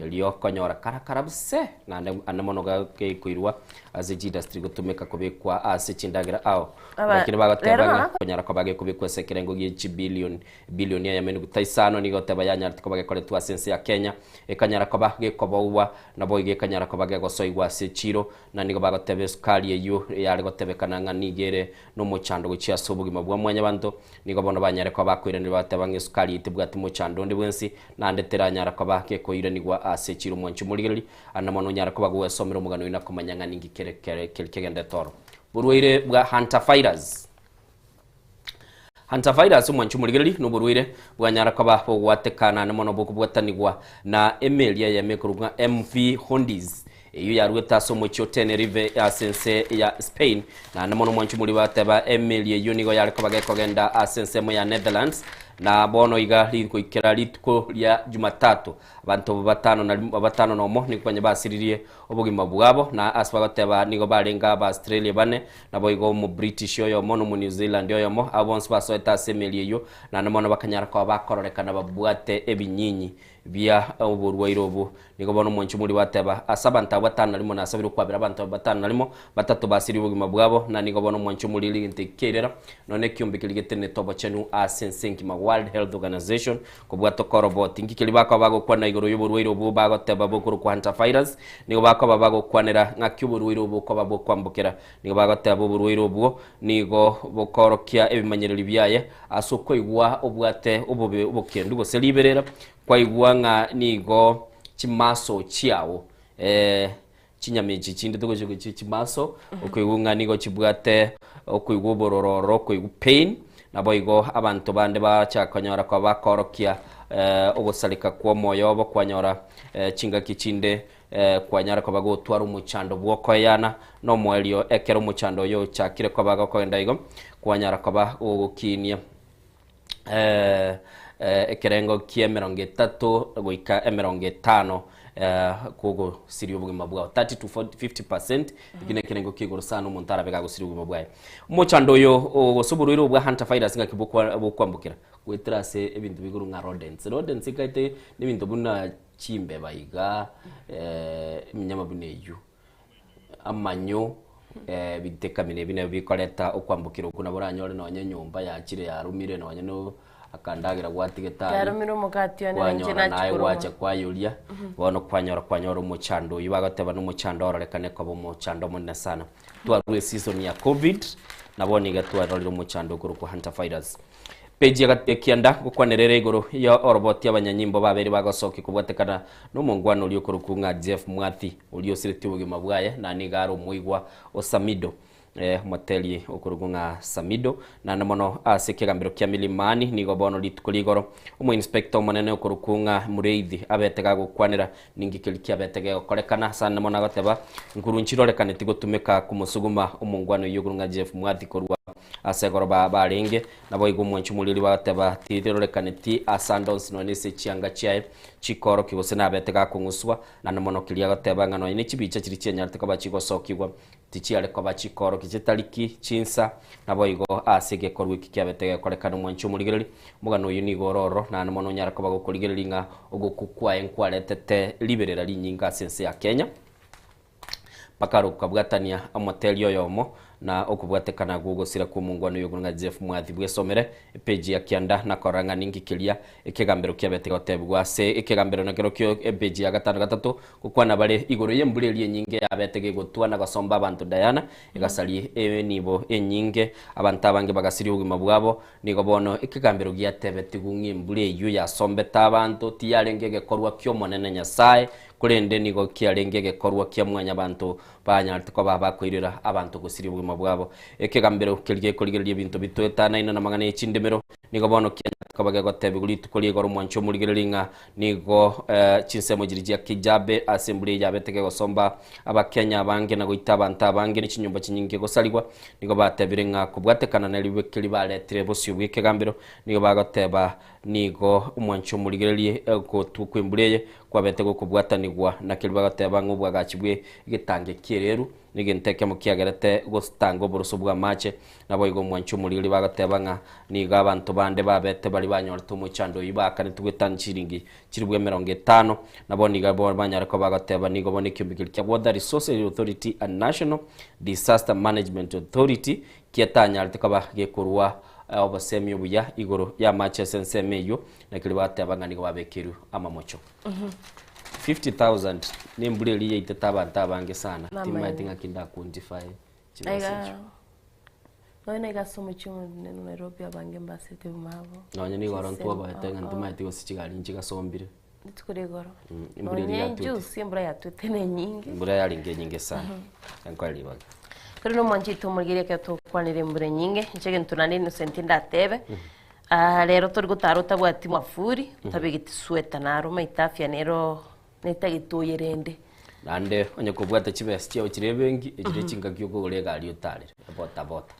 Erio okonyora kara karabuse, naende ande mono gekoirwa ase chindustry gotumeka kobekwa ase chindagera ao. Lakini bagoteba Rero ng'a konyara koba gekobekwa ase ekerengo gie chibillion billion eyemo enuguta isano nigo goteba yanyarete koba gekoretwa ase ense ya Kenya, ekanyara koba gekobougwa naboigo ekanyara koba gegosoigwa ase echiro, na nigo bagoteba esukari eyio yare gotebekana ng'a nigo ere nomochando gochia ase obogima bwa mwanyabanto, nigo bono banyare koba bakoiraneria bagoteba ng'a esukari eye tebwati mochando onde bwensi, Naende teranyara koba gekoiranigwa ase chiira omwanchi omorigereria, ande mono onyare koba gogwesomera omogano oyio na komanya ng'a ninki kere kere keri kegendete oro. Borwaire bwa Hantavirus. Hantavirus omwanchi omorigereria noborwaire bwanyara koba bogwatekana naende mono bokobwatanigwa na emeri eyemo ekorokwa ng'a MV Hondies eyio yaruete ase omochie o Tenerife ase ense ya Spain. Naende mono omwanchi omori bateba emeri eyio nigo yare koba gekogenda ase ensemo ya Netherlands, na bono iga rigoikera rituko ria Jumatatu abanto batano na batano nomo nigo konya basiririe obogima bwabo, na ase bagoteba nigo barenge aba Australia bane, naboigo omo British oyomo na omo New Zealand oyomo, abwo bonsi basoete ase emeri eyio, naende mono bakanyara koba bakororekana babwate ebinyinyi bia oborwaire obwo. Nigo bono omwanchi omoria gwateba, Ase abanto abwo batano na rimo nasabire okwabera abanto abwo batano na rimo, batato basirie obogima bwabo, na nigo bono omwanchi omoria rigento eki kiairera, nonya nekiombe keria getenenete obochenu ase ense engima, World Health Organization, kobwata okoroboti. Inki keria bakoba bagokwana igoro y'oborwaire obwo bagoteba bokorokwa hantavirus? Nigo bakoba bagokwanera ng'aki oborwaire obwo bokoba bokwambokera. Nigo bagoteba oborwaire obwo nigo bokoorokia ebimanyererio biaye ase okoigwa obwate obobe obokendu gose riberera, Kwaigwa ng'a nigo chimaso chiao, eh, chinyama echi chinde togochi gochi chimaso, okoigwa ng'a nigo chibwate okoigwa obororo ororo, okoigwa pain, naboigo abanto bande bacha konyora koba bakorokia eh, ogosareka kwa omoyo obo, kwanyora eh, chingaki chinde eh, kwanyara koba gotwara omochando bw'okoeyana na omoerio ekero omochando oyo ochakire koba gokogenda igo, kwanyara koba gogokinia. ekerengo ki'emerongo etato goika emerongo etano kogosiria obogima bwao 30 to 40, 50% eki nekerengo kia igoro sana omonto arabe gagosiria obogima bwaye. Omochando oyo o- gose oborwaire obo bwa hantavirus ng'aki bokwa bokwambukera goetera ase ebinto bigoro ng'a rodents. Rodents ekaete na ebinto buna chimbeba iga eminyama buna eywo. Amanyo, ebitekami ebi nabio bikoreta okwambokera okwo nabo oranyore nonya enyomba yachire yarumire nonya no akandagera gwatigete aria, Yarumire omogati one na inche kwanyora naye nachia koroma. gwacha kwayoria, bono kwanyora kwanyora omochando oyio bagoteba na omochando ororekane koba omochando omonene sana. Twarure eseason ya covid, na bono iga twarorire omochando okorokwa hantavirus. Page ya ekianda gokwanera ere igoro ya oroboti abanyanyimbo babere bagosokia kobwatekana nomongwana oria okorokwa ng'a Jeff Mwathi oria osiretie obogima bwaye na nigo are omoigwa o Samido. Omoteri okorokwa ng'a Samido, naende mono ase ekegambero kia Milimani, nigo bono rituko rigoro omoinspector omonene okorokwa ng'a Mureithi abete gagokwanera ninki keria kiabete gegokorekana ase ande mono agoteba nkuru nchirorekaneti gotumeka komosuguma omongwana oyio okorokwa ng'a Jeff Mwathi korwa ase egoroba barenge. Naboigo omwanchi omoriri bagoteba tirorekaneti ase ande onsi nonya ase chianga chiaye chikorokia gose nabete gakong'uswa naende mono keria agoteba ng'a nonya ne chibicha chiria chianyarete koba chigosokigwa Tichiare koba chikoroki chitariki chinsa, naboigo ase egekorwa eki kiabete gekorekana omwanchi omorigereria. Omogano oyio nigo ore ororo, naende mono onyare koba gokorigereria ng'a ogokwa kwaye nkwaretete riberera rinyinga ase ense ya Kenya. Mpaka rokabwatania omoteri oyomo na okobwatekana gw'ogosira kw'omongwana oyo ng'a Jeff Mwathi bwesomere Epeji ya kianda na korora ng'a ninki keria ekegambero kiabete gotebigwa ase ekegambero nakerokio epeji ya gatano gatato Gokwana bare igoro y'embura eria enyinge yabete gegotwa na gosomba abanto Diana, egasaria enibo enyinge, abanto abange bagasiria obogima bwabo. Nigo bono ekegambero giatebetigwe ng'a embura eyio yasombete abanto tiyarenge egekorwa ki'Omonene Nyasae, korende nigo kiarenge egekorwa kia mwanyabanto banyarete koba bakoirera abanto gosiria obogima bwabo. Ekegambero keria gekorigereria ebinto bitoetanaine namang'ana ye chindemero, nigo bono kianyarete koba gegotebigwa rituko ria igoro omwancho omorigereria ng'a Nigo chinsemo chiria chia Kijabe ase embura eye yabete kegosomba Abakenya abange na goita abanto abange ne chinyomba chinyinge gosarigwa. Nigo batebire ng'a kobwatekana ne ribeke ribaretire bosio bw'ekegambero, nigo bagoteba nigo omwancho omorigererie gotwa kw'embura eye kwabete gokobwatanigwa na keria bagoteba ng'a obwagachi bwe egetange ki'ereru negento ekemo kiagerete gotanga oboroso bw'amache. Naboigo omwancho omoriri bagoteba ng'a nigo abanto bande babete baria banyorete omochando oyio baakanetwe goetania chiringi chilifu 50, nabo nigo banyare koba bagoteba nigo bono ekiombe keria kia Water Resources Authority and National Disaster Management Authority kietanyarete koba gekorua obosemi obuya igoro y'amache ase ensemo eyio, naki riria bagoteba ng'a nigo babekeirwe amamocho. 50,000 nembura eria yaitete abanto abange sana, timaeti ng'aki nda quantify chibesa Aiga echio. Nonya naiga ase omochie omonene o Nairobi abange mbasete buna abo. Nonya nigo oro Chisemi, ntwabaete ng'a oh, oh. ntomaeti gose chigari nchigasombire. Rituko ria igoro. Embura eria Nonya yatwete. ejuzi embura yatwete na enyinge. Embura yarenge enyinge sana. Enkoe ribaga. Kore na omwanchi oito omorigereria ekero togokwanera embura enyinge, inche egento naende Innocent ndatebe, ah, rero tori gotara otabwati mwafuri, otabegeti sweta naro omanyete afya nero Netagete oyerende. Naende onye kobwate chibesa chiao chire ebenki, echire chingaki okogora egari otarere, ebotabota.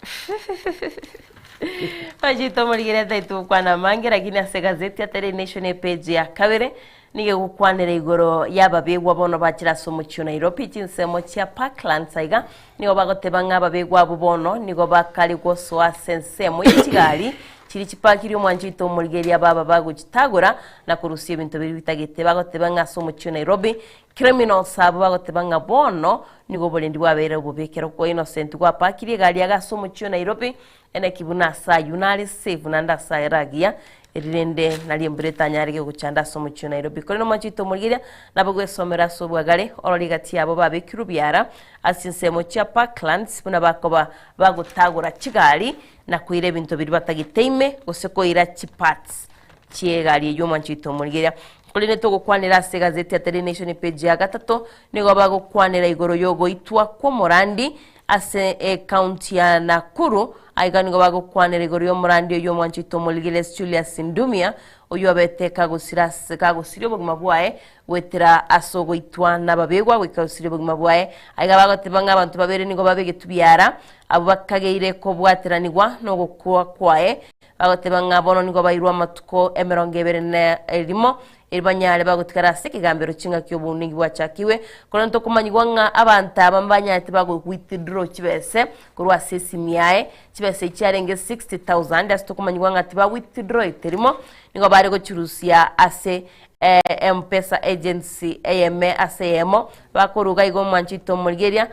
Bachete omorigere taito gokwana amange lakini ase egazeti ya Daily Nation epage ya kabere nigo egokwanera igoro y'ababegwa bono bachire ase omochie o Nairobi chinsemo chia Parklands aiga nigo bagoteba ng'a ababegwa abwo bono nigo bakare gosoa ase ensemo ye chigari Chiria chipakirie omwancho oito omorigereria baba bagochitagora na korusia ebinto biria bitagete. Bagoteba ng'a ase omochie o Nairobi, criminals abwo bagoteba ng'a bono nigo oborendi bwabeire obobe. Ekero kwa Innocent gwapakirie egari yago ase omochie o Nairobi, eneki buna ase ayio nare safe naende ase ayare agiya, eri rende nario embura etanyare gegochanda ase omochie o Nairobi. Korende omwancho oito omorigereria nabo gwesomera ase obwagare, orore egati yabo babekirwe biara ase chinsemo chia Parklands buna bakoba bagotagora chigari na koira ebinto biria batagete ime, gose koira chiparts chi'egari eyio omwanchi oito omorigereria. Korende togokwanera ase egazeti ya Daily Nation epage ya gatato, nigo bagokwanera igoro y'ogoitwa kw'omorandi ase ecounty ya Nakuru, aiga nigo bagokwanera igoro y'omorandi oyio omwanchi oito omorigereria Julius Ndumia, oyio obete kagosira ase kagosiria obogima bwaye goetera ase ogoitwa nababegwa goika gosiria obogima bwaye. Aiga bagoteba ng'a abanto babere nigo babegetwe biara, abwo bakageire kobwateranigwa nogokwa kwaye, bagoteba ng'a bono nigo bairwe amatuko 21 na erimo, eri banyare bagotigara ase ekegambero chingaki obounenki bwachakigwe. Korende tokomanyigwa ng'a abanto aba mbanyarete bago withdraw chibese korwa ase esimi yaye, chibesa echi chiarenge 60,000 ase tokomanyigwa ng'a tiba withdrawete rimo, nigo bare gochirusia ase M-pesa agency eyeme ase eyemo, bakoruga igo omwanchete omorigeria,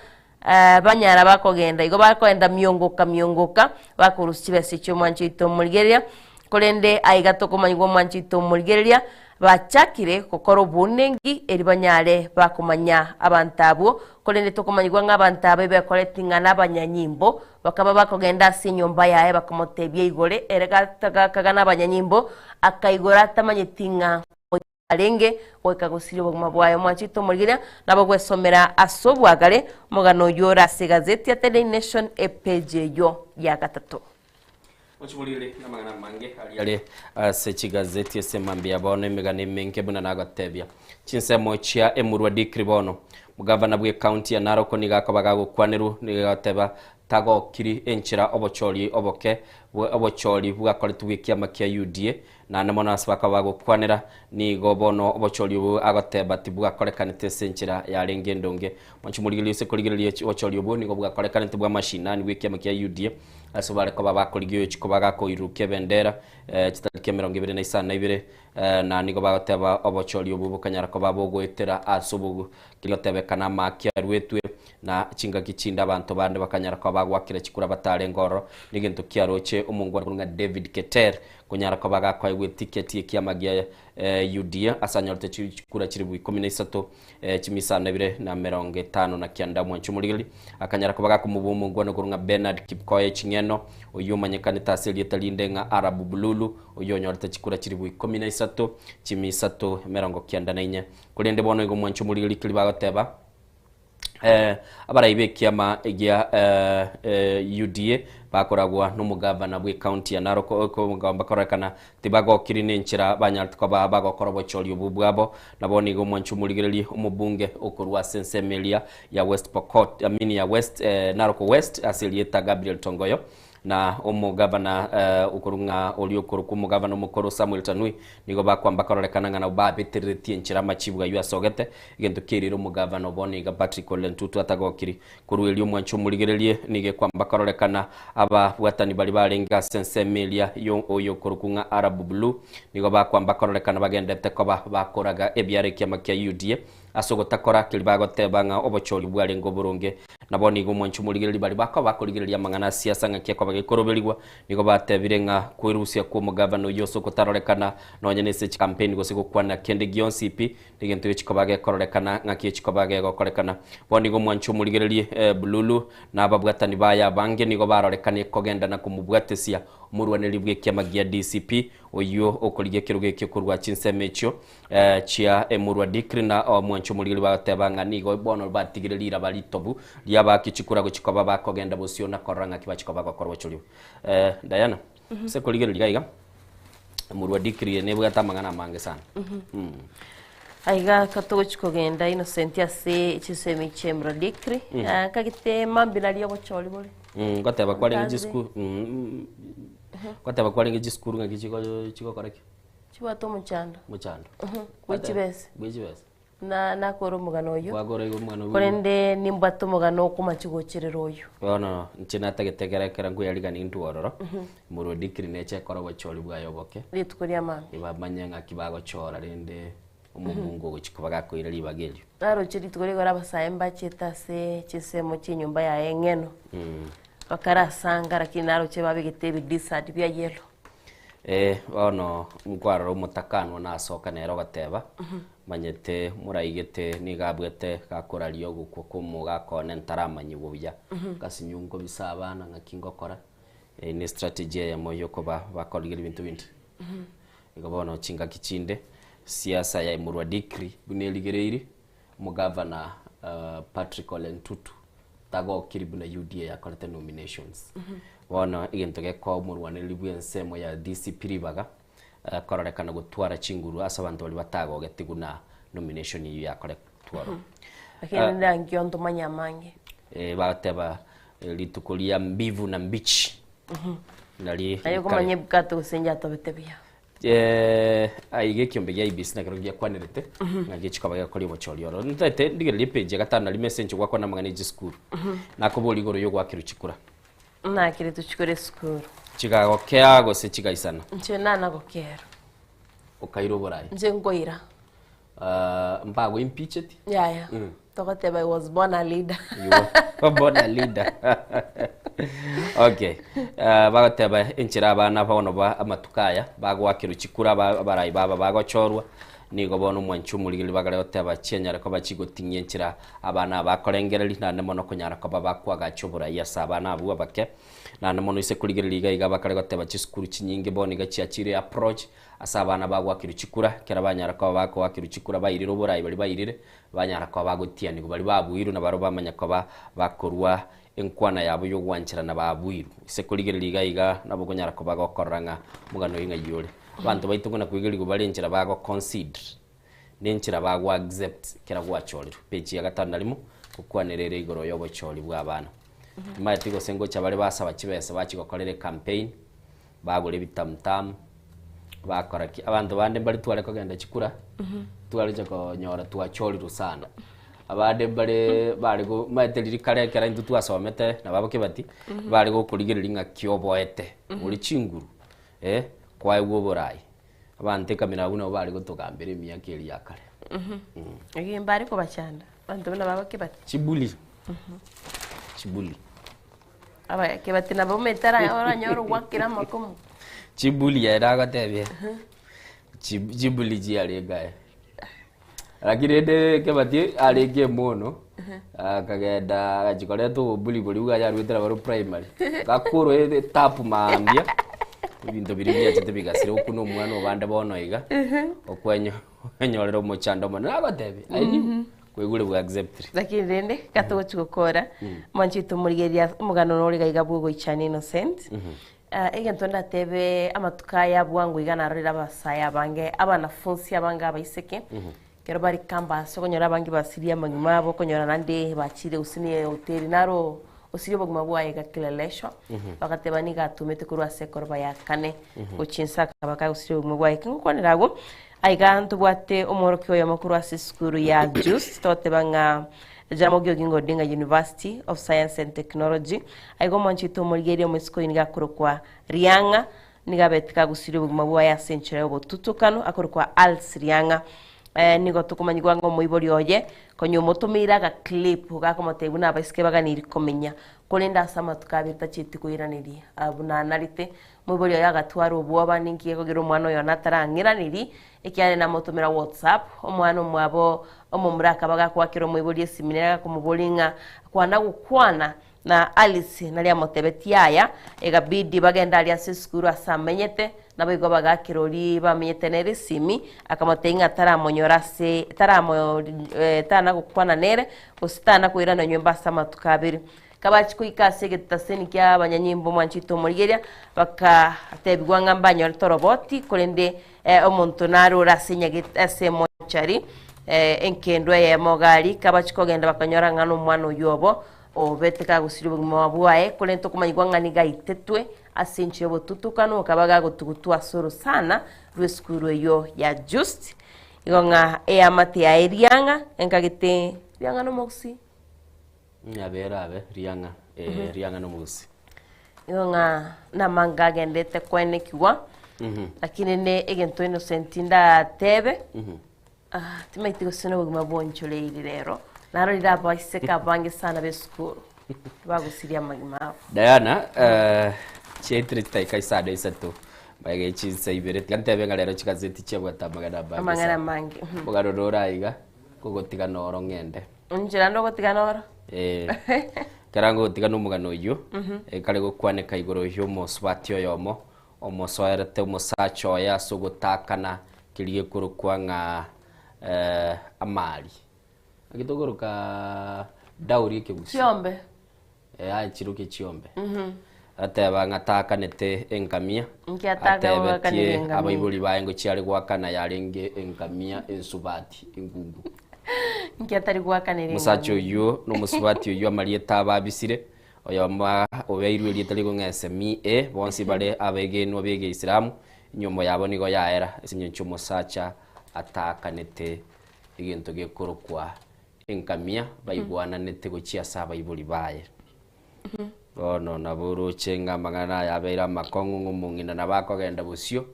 banyara bakogenda igo bakoenda miongoka miongoka, bakorusia chibesa echio omwanchete omorigereria, korende aiga tokomanyigwa omwanchete omorigereria, bachakire gokora obounenki eri banyare bakomanya abanto abwo, korende tokomanyigwa ng'a abanto aba ebekoreti ng'a nabanyanyimbo, Bakaba bakogenda ase enyomba yaye bakamotebia igore, ere gakaga nabanyanyimbo, akaigora atamanyeti ng'a. Arenge goika gosiria obogima bwaye. Omwanchete omorigereria nabo gwesomera ase obwagare omogano oyio ore ase egazeti ya The Daily Nation epeji eyio ya gatato. Mochimorire namang'ana amange aria are ase chigazeti ase mambia bono emegano emenge buna nagotebia. Chinsemo chia Emurwa Dikri bono. Omogavana bw'ecounty ya Narok nigo akoba gagokwanerwa nigo agoteba tagokiri enchera obochori oboke obochori bwakoretwe bw'ekiama kia UDA Naende mono ase bakaba bagokwanera, nigo bono obochori obwo agoteba tibwakorekanete ase enchera yarenge endonge. Mwanche morigererie ase korigereria obochori obwo nigo bwakorekanete bw'amashinani bw'ekiama kia UDA ase bare koba bakorigia oyo chikoba gakoirurukia ebendera chitariki 25 na nigo bagoteba obochori obwo bokanyara koba bogoetera ase obogo kegotebekana amaaki aruetwe na chingaki chinde abanto bande bakanyara koba bagwakera chikura batarenge ororo. Negento kiaroche omongwana ng'a David Keter Konyara koba gakoegwa etiketi y'ekiama gia UDA ase anyorete chikura chilifu ikomi na isato, chimisano ibere na emerongo etano na kianda. Omwanchi omorigereria akanyara koba gakomobua omongwana okorwa ng'a Bernard Kipkoech Ng'eno, oyio omanyekanete ase erieta rinde ng'a Arab Bululu, oyio onyorete chikura chilifu ikomi na isato, chimisato emerongo kianda na inye. Korende bono igo omwanchi omorigereria keria bagoteba, Abarai b'ekiama gia UDA bakoragwa nomogavana bw'ecounty ya Narok bakorekana tibagokiri nenchera banyarete koba bagokora obochori obwo bwabo. Nabo nigo omwanchi omorigereria omobunge okorwa ase ensemo eria ya West Pokot, I mean ya West Narok West ase erieta Gabriel Tongoyo Na omogavana okorwa ng'a oria okorokwa omogavana omokoro Samuel Tanui nigo bakwamba kororekana ng'a nabo babetereretie enchera amachibu ayio asogete, egento kiairire omogavana obo niga Patrick Ole Ntutu atagokiri. Korwa erio omwanche omorigererie nigo ekwamba kororekana ababwatani baria barenge ase ensemo eria yo oyo okorokwa ng'a Arab Blue nigo bakwamba kororekana bagendete koba bakoraga ebiara ekiama kia UDA Ase ogotakora keria bagoteba ng'a obochori bwarenge oboronge. Nabo nigo omwancho omorigereria baria bakoba bakorigereria amang'ana a siasa ng'aki akoba gekoroberigwa, nigo batebire ng'a kwerusia kw'omogavana oyio ase okotarorekana nonya nese chikampeni gose gokwana kende gionsi pi negento gechikoba gekororekana ng'aki gechikoba gegokorekana. Bono nigo omwancho omorigereria Bululu na ababwatani baye abange nigo barorekane kogenda na komobwatesia omorwaneri bw'ekiama gia DCP oyio okorigia ekerogo ekio korwa chinsemo echio chia emurwa Dikri na omwancho omorigeri bagateba ng'a nigo bono batigire riraba ritobu ri'abaaki chikura gochia koba bakogenda bosio na korora ng'aki bachia koba bagokora obochori obo. Diana, ase korigereria iga iga, emurwa Dikri eye nebwate amang'ana amange sana. Aiga katogochi kogenda Innocent ase chisemi chia emurwa Dikri, nkagete mambia naria obochori bore. Ngoteba kwarenge Thursday. chisukuru, ngoteba kwarenge chisukuru ng'aki chigokora ki? Chibwate omochando. Mochando. Bwe chibesa. Bwe chibesa. Na nakore omogano oyio. Gwakora igo omogano oyio. Korende nimbwate omogano okomachi gocherera oyio. Bono inche natagete ekero ekero nkoyarigania intwe ororo, morwe dikiri neche ekore obochori bwaye oboke. Rituko ria mambia. Bamanye ng'aki bagochora rende omobunge ogochia koba gakoira ribaga erio. Naroche rituko rigoro abasae mbachete ase chinsemo chi'enyomba yaye eng'eno, bakarasanga, lakini naroche babegete ebidisadi bia yellow. Eh, bono nkwarora omotakanwa nasoka nere ogoteba, manyete moraigete nigo abwete gakoraria ogokwa kw'omogaka one ntaramanyigwa buya. Ngasinywa nkobisa abana ng'aki ngokora, eye ne strategy eyemo yokoba bakorigeria ebinto binde. Igo bono chingaki chinde, siasa ya Emurua Dikir'i buna erigereiri, Omogavana Patrick Ole Ntutu tagokiri buna UDA yakorete nominations. Bono egento gekoa omorwanereri bw'ensemo ya DCP ribaga kororekana gotwara chinguru ase abanto baria batagogetigwe na nomination eyio yakoretwe ororo. Lakini rende ankio ntomanye amange. Bagoteba rituko ria mbivu na mbichi nari Aye okomanya ebikate gose inche buya. Aiga ekiombe gia IEBC nakero giakwanerete ng'a gechi koba gegokoria obochori oro. Ntaete ndigererie epage ya gatano na rimo ase enche gwakwana amang'ana e chisukuru. Nakoboria igoro ya ogoakerwa chikura. Nakeretwe chikura esukuru. Chigagokea gose chigaisana? Inche nanagokerwa. Okaira oborai? Inche nkoira. Mbago impeacheti? Yaya. Togoteba I was born a leader. You were born a leader. Okay. Bagoteba enchera abana bono ba amatuko aya bagoakerwa chikura abarai baba bagochorwa. Nigo bono omwanchi omorigereria bagare goteba chianyare koba chigoting'ia enchera abana aba bakorengereria, naende mono konyara koba bakoagacha oborai ase abana abwo abake. Naende mono ase korigereria iga iga bakare goteba chisukuru chinyinge bono iga chiachire approach ase abana bagoakerwa chikura, ekero banyara koba bakoakerwa chikura bairire oborai baria bairire, banyara koba bagotianigwa baria babuirwe nabarobwo bamanya koba bakorwa enkwana yabo y'ogwancherana babuirwe. Ase korigereria iga iga nabo okonyara koba gokorora ng'a omogano oyo ng'ai ore. Abanto baito buna koigerigwa bare enchera bago concede, na enchera bago accept ekero gwachorirwe. Page ya gatano na rimo, gokwanera ere igoro y'obochori bwa abana. Timanyeti gose ngocha bare basaba chibesa bachia gokorera ecampaign, bagora ebitamutamu, bakora ki. Abanto bande mbare tware kogenda chikura, twarecha konyora twachorirwe sana. Abande mbare bare go omanyete riria kare ekero intwe twasomete nabo abakebati, bare gokorigereria ng'aki oboete, ore chinguru. Eh, kwaegwa oborai. Abanto ekamina abwo nabo bare gotogambera emiaka eria ya kare. Ege mbare kobachanda abanto buna baba Kibati. Chibuli. Chibuli. Aba Kibati nabo omanyete ara oranyore ogwakera amakomo. Chibuli aye nagotebia. Chi- Chibuli chiarenge aye. Lakini rende Kibati arenge emono, akagenda agachia koreta oboburi boria bwaye arwete nabarobwo primary. Gakorwa etapu maambia, ebinto biria biachete bigasira okwo na omwana obande bono iga, okwenyo okwenyorera omochando omonene. Nagotebia, I knew, kwaigure bwa acceptire. Lakini rende gatogochi gokora, mwanche tomorigereria omogano nore iga iga bwa ogoichania Innocent. Egento ndatebe amatuko aya bwango iga narorire abasae abange, abanafunsi abange abaiseke, ekero bare campus okonyora abange basirie amagima abo, okonyora naende bachire gose ne ehoteli naro osirie obogima bwaye iga Kileleshwa, bagateba nigo atomete korwa ase ekoroba ya kane gochia inse akaba kagosiria obogima bwaye. Ekero ngokwanera abwo, aiga ntobwate omworokia oyomo korwa ase esukuru ya JUST, togoteba ng'a Jaramogi Oginga Odinga University of Science and Technology. Aiga omwanchete omorigereria omoiseke oyio nigo akorokwa Riang'a, nigo abete kagusirie obogima bwaye ase enchera y'obotutukanu, akorokwa Alice Riang'a. Eh, nigo tokomanyigwa ng'a omoibori oye konya omotomeire agaclip gakomotebia buna abaiseke baganeirie komenya, korende ase amatuko abere tachieti koiraneria ah, buna anarete. Omoibori oye agatwara obwoba, ninki gekogera omwana oyo one atarang'iranerie, Ekiagera namotomera WhatsApp, omwana omwabo omomura akaba gakoakera omoibori esimi nere agakomoboria ng'a kwana gokwana na Alice naria amotebetie aya, egabidi bagende aria ase esukuru ase amenyete, naboigo bagakera oria bamenyete nere esimi, akamotebia ng'a taramonyora ase taramo tana gokwana nere, gose tana koirana nyomba ase amatuko abere. Kabachia goika ase egetaseni kia abanyanyimbo mwanchete omorigereria, bakateebigwa ng'a mbanyorete oroboti, korende omonto nare ore ase enyagete ase emochari, enkendo eyemo iga aria. Kabachia kogenda bakanyora ng'a nomwana oyio obo obete kagosiria obogima bwaye, korende tokomanyigwa ng'a nigo aitetwe ase enchera y'obotutukanu, akaba gagotugutwa ase orosana rw'esukuru eyio ya Just. Igo ng'a eamate yaye riang'a, enkagete riang'a nomogusii. Nyabera abe riang'a, eh, riang'a nomogusi. Igo ng'a namange agendete koenekigwa, lakini ne egento Innocent ndatebe, ah, timaeti gose nobogima bwonchoreiri rero, narorire abaiseke abange sana b'esukuru, bagusirie amagima abo. Diana, eh, chiaitire chidakika isano isato magega chinsa ibere tiga ntebe ng'a rero chigazeti chiabwate amang'ana amange Amang'ana sana. amange, mhm. Omogano nore aiga, kogotiga noro ng'ende. Inchera ndogotigana oro. Eh, ekero ngotigana omogano oyio, ekare gokwaneka igoro y'omosubati oyomo, omosoerete omosacha oye ase ogotakana keria gekorokwa ng'a eh, amari. Naki tokoroka dowry ekegusii? Chiombe. Eh, aye chiroke chiombe. Ateba ng'a taakanete engamia, Inki ataka atebetie goakanera engamia? abaibori baye ngo chiare goakana yarenge engamia ensubati enkungu. Inki atari goakanera Omosacha engamia? oyio na omosubati oyio amarieta abo abisire, oyomo obeirwe erieta rigong'a Esemi e, bonsi bare abegenwa b'Egeisilamu, enyomba yabo nigo yaera ase engencho omosacha ataakanete egento gekorokwa engamia baigwananete gochia ase abaibori baye. Bono nabo oroche ng'a amang'ana aya abeire amakong'u ng'a omong'ina nabo akogenda bosio,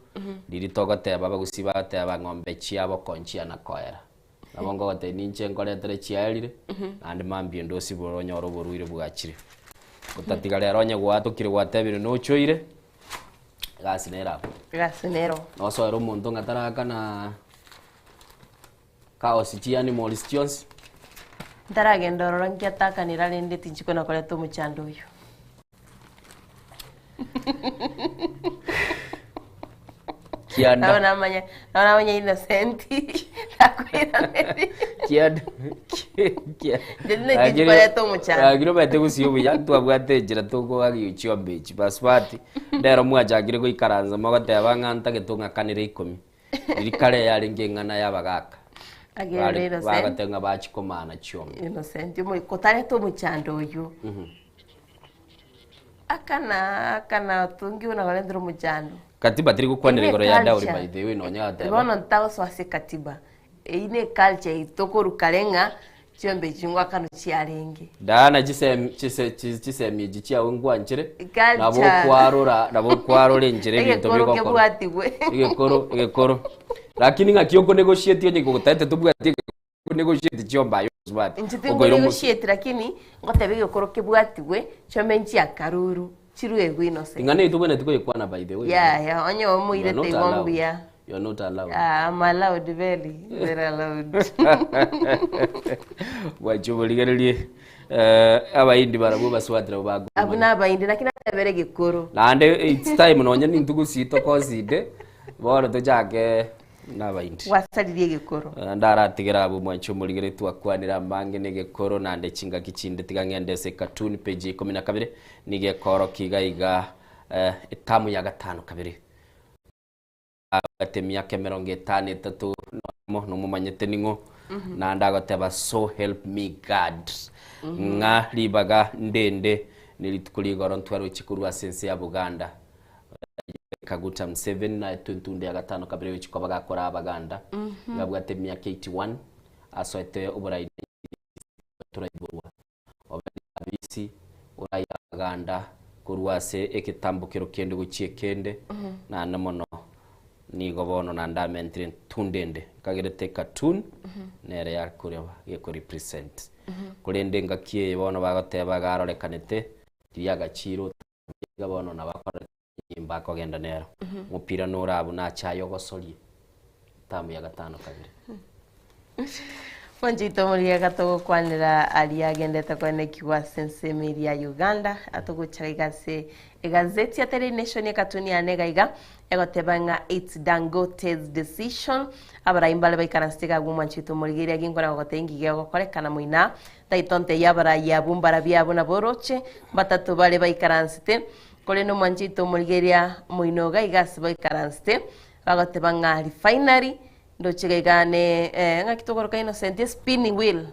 riria togoteba abagusii bagoteba ng'ombe chiabo konchiana koera. Nabo ngogotebia ninche nkoretere chiaerire, naende mambia onde osibore onyore oborwaire bwachire. Gotatiga rero onye gwatokire gwatebire nochoire, egasi nere abwo. Egasi nero. Nosoere omonto ng'a tarakana. Chaos chianimals chionsi. Ntaragenda ororo nkiatakanera rende tinchikona koreta omochando oyo. Kianda. Nabo namanya, nabo namanya Innocent takoiraneria. Kianda. Inche tinchikoreta omochando. Lakini omanyete gusii obuya ntwabwate enchera tokoagia chiombe echi basubati ndero mwachakire goikaransa mogoteba ng'a ntagete ong'akanere ikomi. Riria kare yarenge eng'ana y'abagaaka, Agere bare Innocent. bagoteba ng'a bachie komana chiombe. Innocent omo kotareta omochando oywo. Akana akana otongi buna korentire omochando. Katiba teri gokwanera Eye igoro ya dowry culture. by the way nonya gateba. Bono ntagosoa ase katiba. Eyio ne culture yaito korwa kare ng'a chiombe echi ngoakanwa chiarenge. Diana chisemi chise chi- chisemi echi chiao nkwanchire Culture. nabo okwarora nabo okwarora enchera ebinto Egekoro bigokorwa. kebwatigwe. Egekoro egekoro. Lakini ng'aki okonegotiate onye gotaete tobwati egekoro negotiate chiombe aye osubati. Inche Okoira omo- tinkonegotiate lakini ngoteba egekoro kebwatigwe chiombe nchiakaruru chiruegwe Innocent. Ing'ana eye tobwenereti koyekwana by the way. Yaya onye You are omoirete not igo allowed. mbuya. You are not allowed. Ah, I'm allowed very, very allowed. Gwacha oborigererie eh, abaindi barabwo baswatire abo Abwo bakomanya. nabaindi lakini atabere gekoro. Naende it's time nonye nintwe gusii tokoside bono tochake nabaindi. Gwasaririe egekoro. Eh, ndaratigera abwo mwanche omorigererie twakwanire amange na egekoro naende chingaki chinde tiga ng'ende ase cartoon page ya ikomi na kabere nigo ekorokia iga iga eh, etamu ya gatano kabere. Abwate emiaka emerongo etano etato nomo nomomanyete ning'o naende agoteba so help me God ng'a ribaga ndende ne rituko rigoro ntwaroche korwa ase ense ya Buganda Kaguta Museveni naetwe entunde ya gatano kabere gochia koba gakora Abaganda iga abwate emiaka 81 asoete oborai toraiborwa Obe abisi oraye abaganda korwa ase egetambokero kende gochia ekende, naende mono nigo bono naende amentire entunde ende nkagerete ecartoon nere yakoreba gekorepresent. Korende engaki eye bono bagoteba iga arorekanete riria agachire iga bono nabo akorora enyimbo akogenda nero. Omopira nore abwo nache aye ogosorie etamu ya gatano kabere. Mwanchito omoriaka togokwanera aria agendete koenekigwa ase ensemo eria ya Uganda atogocha iga ase egazeti ya Daily Nation ekatuni yane iga iga egoteba ng'a it's Dangote's decision abarai mbare baikaransete iga abwo mwanchito omorigereria ginkwana gogotebia ngige ogokorekana moina taito ntebie abarai abwo mbarabwo abwo nabo oroche mbatato bare baikaransete Korende omwanchete omorigereria moino iga iga ase baikaransete, bagoteba ng'a refinery, ndoche iga iga ne eh, ng'aki tokoroka Innocent, spinning wheel,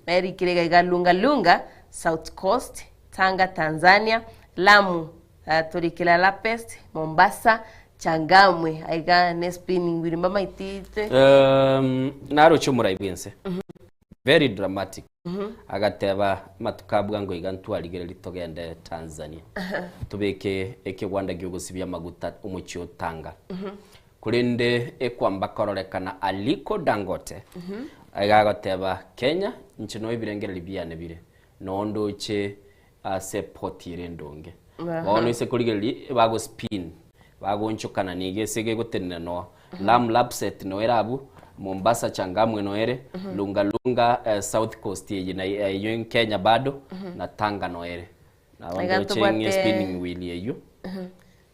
nerikire iga iga Lunga Lunga, South Coast, Tanga Tanzania, Lamu, eh, torikire Lapest, Mombasa, Changamwe, aiga ne spinning wheel mbamaitite. Um, naroche omorai bwense very dramatic Agateba, Amatuko a bwango iga ntwarigererie togende Tanzania, tobeke ekegwanda gi'ogosibia amaguta omochie o Tanga. Korende ekwamba kororekana Aliko Dangote iga agoteba, Kenya, inche noo ebirengererio biane bire, noo ndoche ase epoti ere endonge. Bono ase korigereria bagospin, bagoonchokana nigo ase gegotenena noo Lamu Lapsset noo ere abwo, Mombasa Changamwe noo ere, Lunga Lunga eh, South Coast eye na eyio Kenya bado na Tanga noo ere. Nabo Iga ndoche ng'e tobwate- spinning wheel eyio.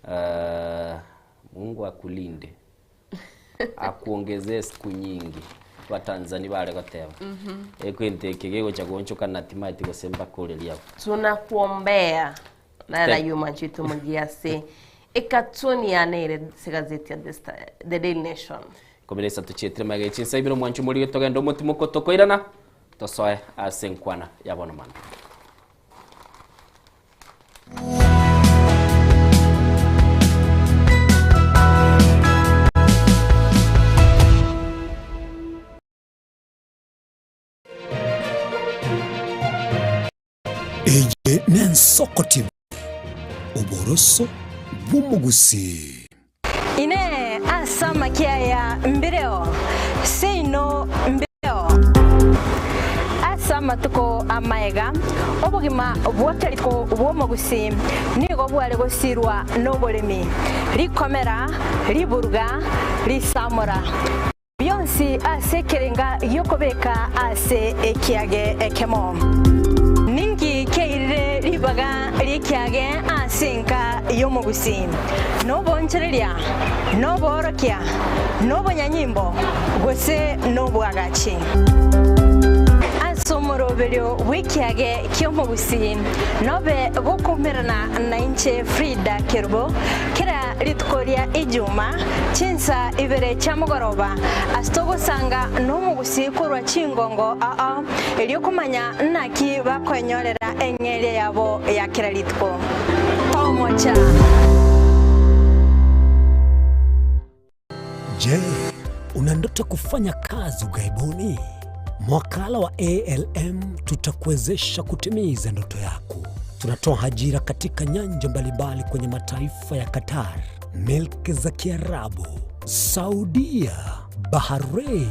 Eh, Mungu akulinde akuongezee siku nyingi Abatanzania bare goteba. Egento eke gegocha goonchokana timaeti gose mbakorerie abwo. Tunakuombea nara yuma nchito mugia ase ekatuni yane ere ase egazeti ya The Star- The Daily Nation. Ikomi na isato chietire magega chinsa ibere omwancho omorige togende omotimoko tokoirana tosoe ase enkwana ya bono mambia. Eye nensoko TV, oboroso bw'omogusii. Inee! Ase amakia aya mbireo? Seino mbireo. Ase amatuko amaega, obogima bwa keriko bw'omogusii nigo bware gosirwa noboremi, rikomera, riburuga, risamora. Bionsi. Onsi ase ekerenga gi'okobeka ase ekiage ekemo. Ninki kiairire ribaga ri'ekiage ase enka y'omogusii? Noboonchoreria, noboorokia, nobonyanyimbo, gose nobwagachi? Ase omoroberio bw'ekiage ki'omogusii nobe gokoumerana nainche Frida Kerubo kera rituko ria Ijuma chinsa ibere chia mogoroba ase togosanga nomogusii korwa chingongo ao erio komanya naki bakoenyorera eng'eria yabo ya kera rituko. Tomocha. Je, una ndoto kufanya kazi ughaibuni? Mwakala wa ALM tutakuwezesha kutimiza ndoto yako. Tunatoa ajira katika nyanja mbalimbali kwenye mataifa ya Qatar, milki za Kiarabu, Saudia, Bahrain,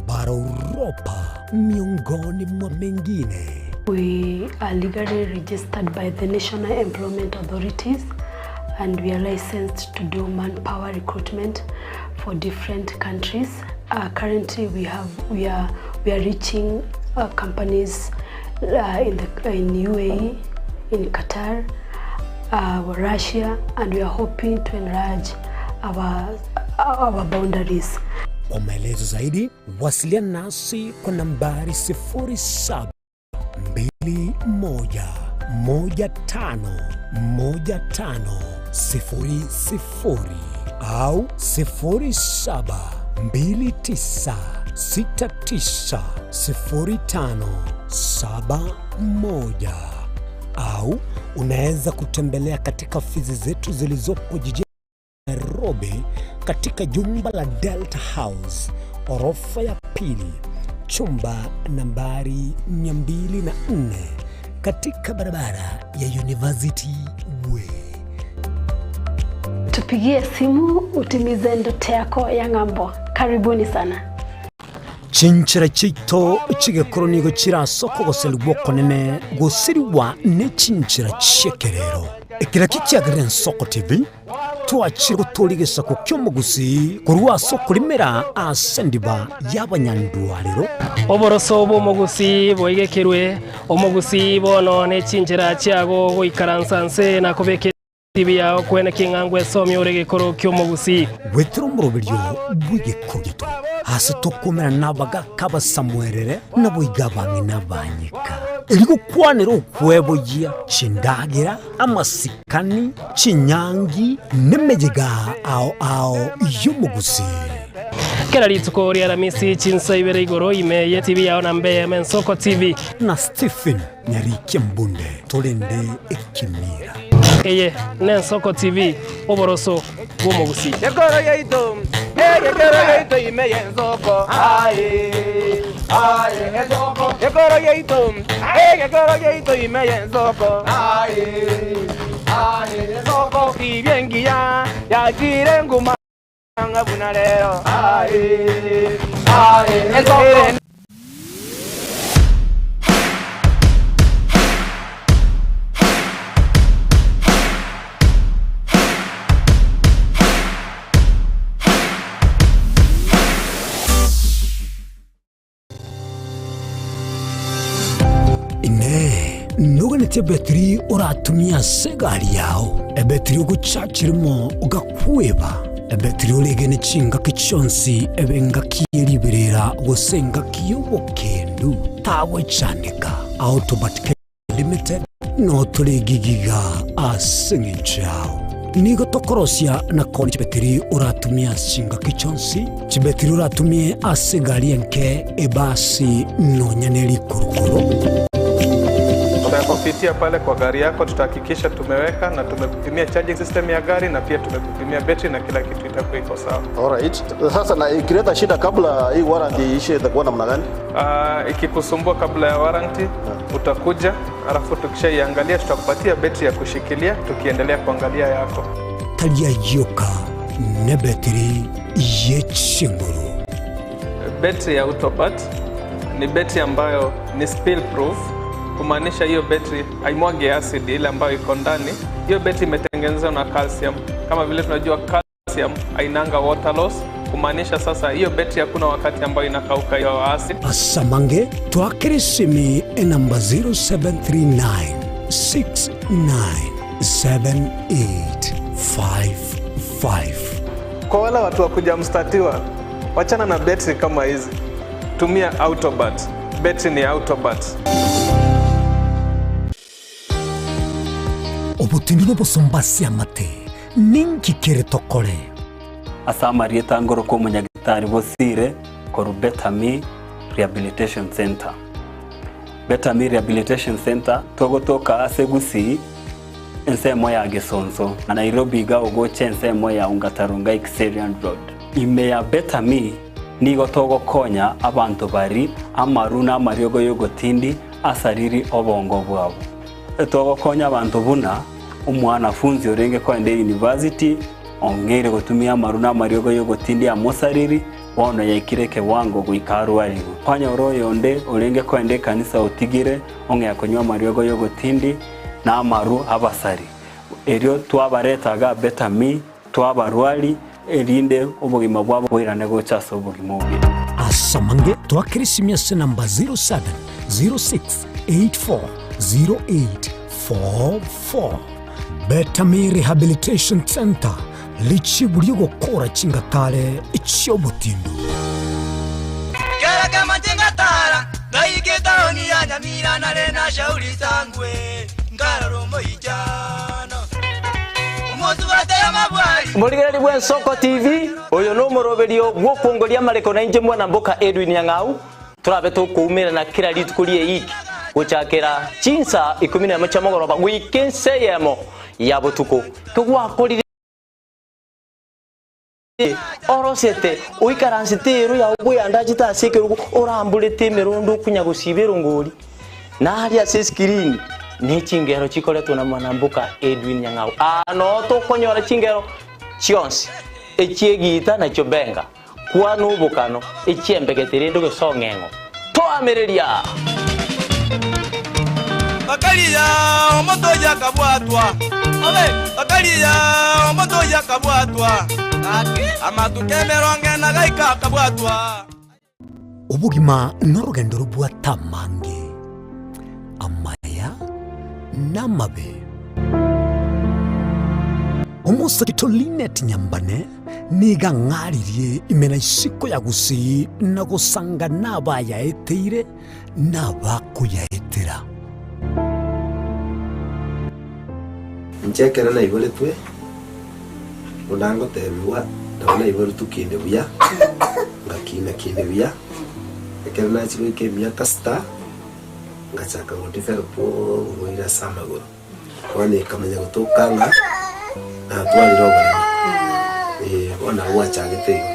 bara Uropa, miongoni mwa mengine. We are legally registered by the National Employment Authorities and we are licensed to do manpower recruitment for different countries. Uh, currently we have we are we are reaching uh, companies uh, in the in UAE, in Qatar, uh, Russia and we are hoping to enlarge our our boundaries. Kwa maelezo zaidi wasiliana nasi kwa nambari 0721151500 au 0729690571 au unaweza kutembelea katika ofisi zetu zilizopo jijini Nairobi katika jumba la Delta House orofa ya pili chumba nambari 204 katika barabara ya University Way. Tupigie simu utimize ndoto yako ya ng'ambo. Karibuni sana. Chinchera chiaito chi'egekoro nigo chire ase okogoserigwa okonene gosirigwa ne chinchera chi'ekerero. Eke nakio kiagerire Ensoko TV twachire gotooria egesaku ki'omogusii korwa ase okorimera ase endiba y'abanyandwarero. Oboroso bw'omogusii boigekerwe, omogusii bono ne chinchera chiago goikaransa nse na kobeka Etibi yao kwene king'a ngwesomia ore egekoro ki'omogusii. Goetera omoroberio bw'egekoro giaito, aase tokoumera nabagaaka abasamuerere, naboigo abang'ina abanyeka, erio gokwanera okweboyia chindagera, amasikani, chinyangi, nemeyega ao ao y'omogusii. Kera rituko ri'Aramisi chinsa ibere igoro ime y'etibi yao na mbe eyemo Ensoko TV. Na Stephen Nyarikia mbunde torende ekemira. Eye n'Ensoko TV, oboroso bw'omogusii. Gekoro yaito, eh, gekoro yaito ime y'ensoko. Aye, aye, ensoko. Gekoro yaito, eh, gekoro yaito ime y'ensoko. Aye, aye, ensoko. Tibia engiya yachire nguma ng'a buna rero. Aye, aye, ensoko. Inee! Noganetie ebetiri oratumie ase egari yao, ebetiri ogochachirimo ogakweba, ebetiri oregene chingaki chionsi ebe engaki ye riberera gose engaki y'obokendu? Tagwechandeka. Autobat Kenya Limited notore gigiga ase engencho yao. Nigo tokorosia na koonia chibetiri oratumie ase chingaki chionsi, chibetiri oratumie ase egari enke, ebasi, nonya ne rikurukuru. Tutakupitia pale kwa gari yako, tutahakikisha tumeweka na tumekupimia charging system ya gari na pia tumekupimia betri na kila kitu itakuwa iko sawa. Alright. Sasa na ikileta shida kabla hii warranty iishe itakuwa namna gani? Uh, ikikusumbua kabla ya warranty utakuja, alafu tukishaiangalia tutakupatia betri ya kushikilia tukiendelea kuangalia yako. Tari ayioka nebetiri ye chinguru. Betri ya Autobat ni betri ambayo ni spill proof, kumaanisha hiyo betri haimwagi acid ile ambayo iko ndani. Hiyo betri imetengenezwa na calcium, kama vile tunajua calcium hainanga water loss. Kumaanisha sasa hiyo betri hakuna wakati ambayo inakauka hiyo acid. Asamange twakere esimi enamba 0739 697855. Kwa wale watu wa kuja mstatiwa, wachana na betri kama hizi, tumia Autobat. Betri ni Autobat. Obotindi nobosomba ase amate, ninki kere tokore? Ase amarieta ngorokwa omonyagitari Bosire korwa Better Me Rehabilitation Centre. Better Me Rehabilitation Centre togotoka ase Gusii ensemo ya Gesonso na Nairobi iga ogocha ensemo ya Ongata-Rongai Kiserian Road. Ime ya Better Me nigo togokonya abanto bari amaru na amariogo y'ogotindi asariri obongo bwabo. Togokonya abanto buna omwanafunzi orenge koenda eyunivasiti ong'eire gotumia amaru na amariogo y'ogotindi amosariri, bono yaikire ekewango goika arwarigwe. Kwanyora oyonde orenge koenda ekanisa otigire ong'ea konywa amariogo y'ogotindi na amaru abasari. Erio twabareta iga Better Me, twabarwari, erinde obogima bwabo boirane gocha ase obogima obuya. Asamange twakere esimi ase namba 0706840844. Betami Rehabilitation Centre, richibu ri'ogokora chingatare chi'obotindu. Kera kemo chingatara, ngaika etaoni ya Nyamira nare na Shauri Sangwe, nkarora omoichano. Omosubate y'amabwari. Morigereri bw'Ensoko TV, oyo nomoroberio bw'okwongoria amareko na inche mwana mboka Edwin Nyang'au, torabe tokoumerana kera rituko ri'eiki gochakera chinsa ikomi nemo chia mogoroba goika ensa eyemo ya botuko. Kegwakorire orosete oikaransete ero yao bweyandachete ase ekerogo oramborete emerondo okonya gosiba erongori naria ase escreen ne chingero chikoretwa na mwanamboka Edwin Nyang'au. Aa noo tokonyora chingero chionsi echi'egiita na chiobenga kwana obokano echi'embegete rende ogesong'eng'o toamereria. Bakaria omonto oyio akabwatwa, bakaria omonto oyio akabwatwa, amatuko emerongo ena gaika akabwatwa. Obogima norogendo robwate amange, amaya na amabe. Omosakito Linet Nyambane nigo ang'aririe ime na isiko ya Gusii na gosanga nabayaeteire na abakoyaetera. Inche ekero naiboretwe, buna ngotebigwa, nabo naiboretwe kinde buya, ngakina kinde buya, ekero nachia goika emiaka sita, ngachaka go develop oborwaire ase amagoro. Bono ekamanya gotoka ng'a natwarire oboremo, eh, bono nabo gwachagete igo.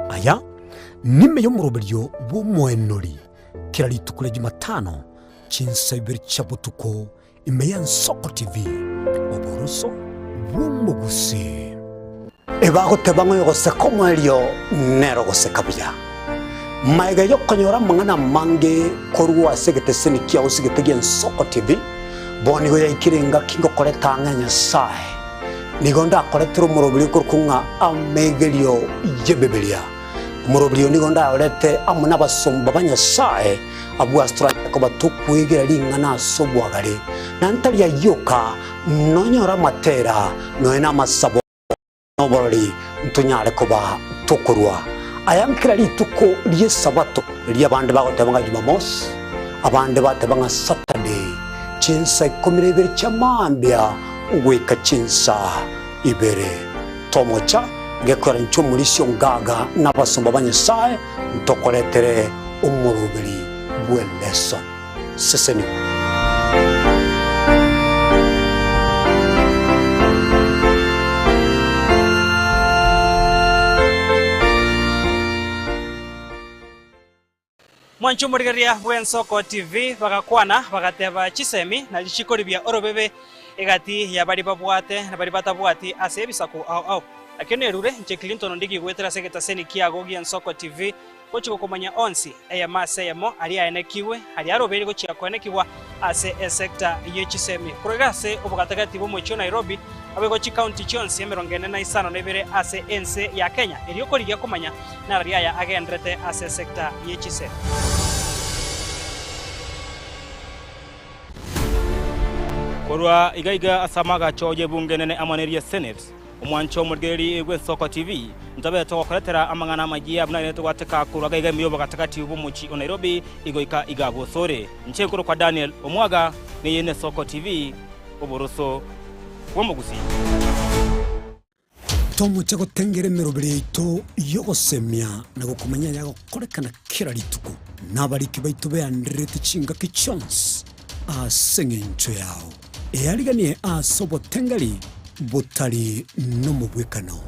Aya nime y'omoroberio bw'omoenori kera rituko ria Jumatano chinsa ibere chia botuko ime y'Ensoko TV, oboroso bw'omogusii. Ebagoteba ng'a oyogoseka omoerio nere ogoseka buya. Magega y'okonyora amang'ana amange korwa ase egeteseni kiao sigete gi'Ensoko TV, bono nigo yaikire engaki ngokoreta ang'e Nyasae. Nigo ndakoretere omoroberio okorokwa ng'a Amegerio y'Ebibilia. Omoroberio oyo nigo ndayorete amo nabasomba ba Nyasae, abwo ase toranyare koba tokwegera ring'ana ase obwagare, na ntari ayio oka, nonyore amatera, nonya namasabo, na oborori, ntonyare koba tokorua aya nkera rituko ri'Esabato, erio abande bagoteba ng'a Jumamosi, abande bateba ng'a Saturday, chinsa ikomi na ibere chia mambia goika chinsa ibere. Tomocha gekoera inche omorisia ongaga na abasomba ba Nyasae ntokoretere omoroberi bw'eleson. Sesenigwa. Mwanche omorigereria bw'Ensoko TV bagakwana bagateba chisemi na richiko ribia orobebe egati ya baria babwate na baria batabwati ase ebisaku ao ao. Nakio nerure inche Clinton Ondigi goetera ase egetaseni kiago gi'Ensoko TV gochia gokomanya onsi eyemo ase eyemo aria aenekigwe aria arobeire gochia koenekigwa ase esecta ye chisemi. Korwa iga ase obogatagati bw'omochie o Nairobi Naboigo chikaunti chionsi 45 ase ense ya Kenya, erio korigia komanya narari aya agenderete ase esecta ye chisemi. Korwa iga iga ase amagacho y'ebunge enene amo neria Senate, omwancho omorigereria bw'Ensoko TV, ntobe togokoretera amang'ana amayia buna ere togwateka korwa iga iga ime y'obogatagati bw'omochie o Nairobi igoika iga bosore. Inche nkorokwa Daniel Omwaga, neye n'Esoko TV, oboroso bw'omogusii. Tomoche gotengera emeroberi yaito y'ogosemia na gokomanya ayagokorekana kera rituko, na abariki baito beandererete chingaki chionsi ase engencho yao. Eariganie ase obotengeri botari nomobwekano.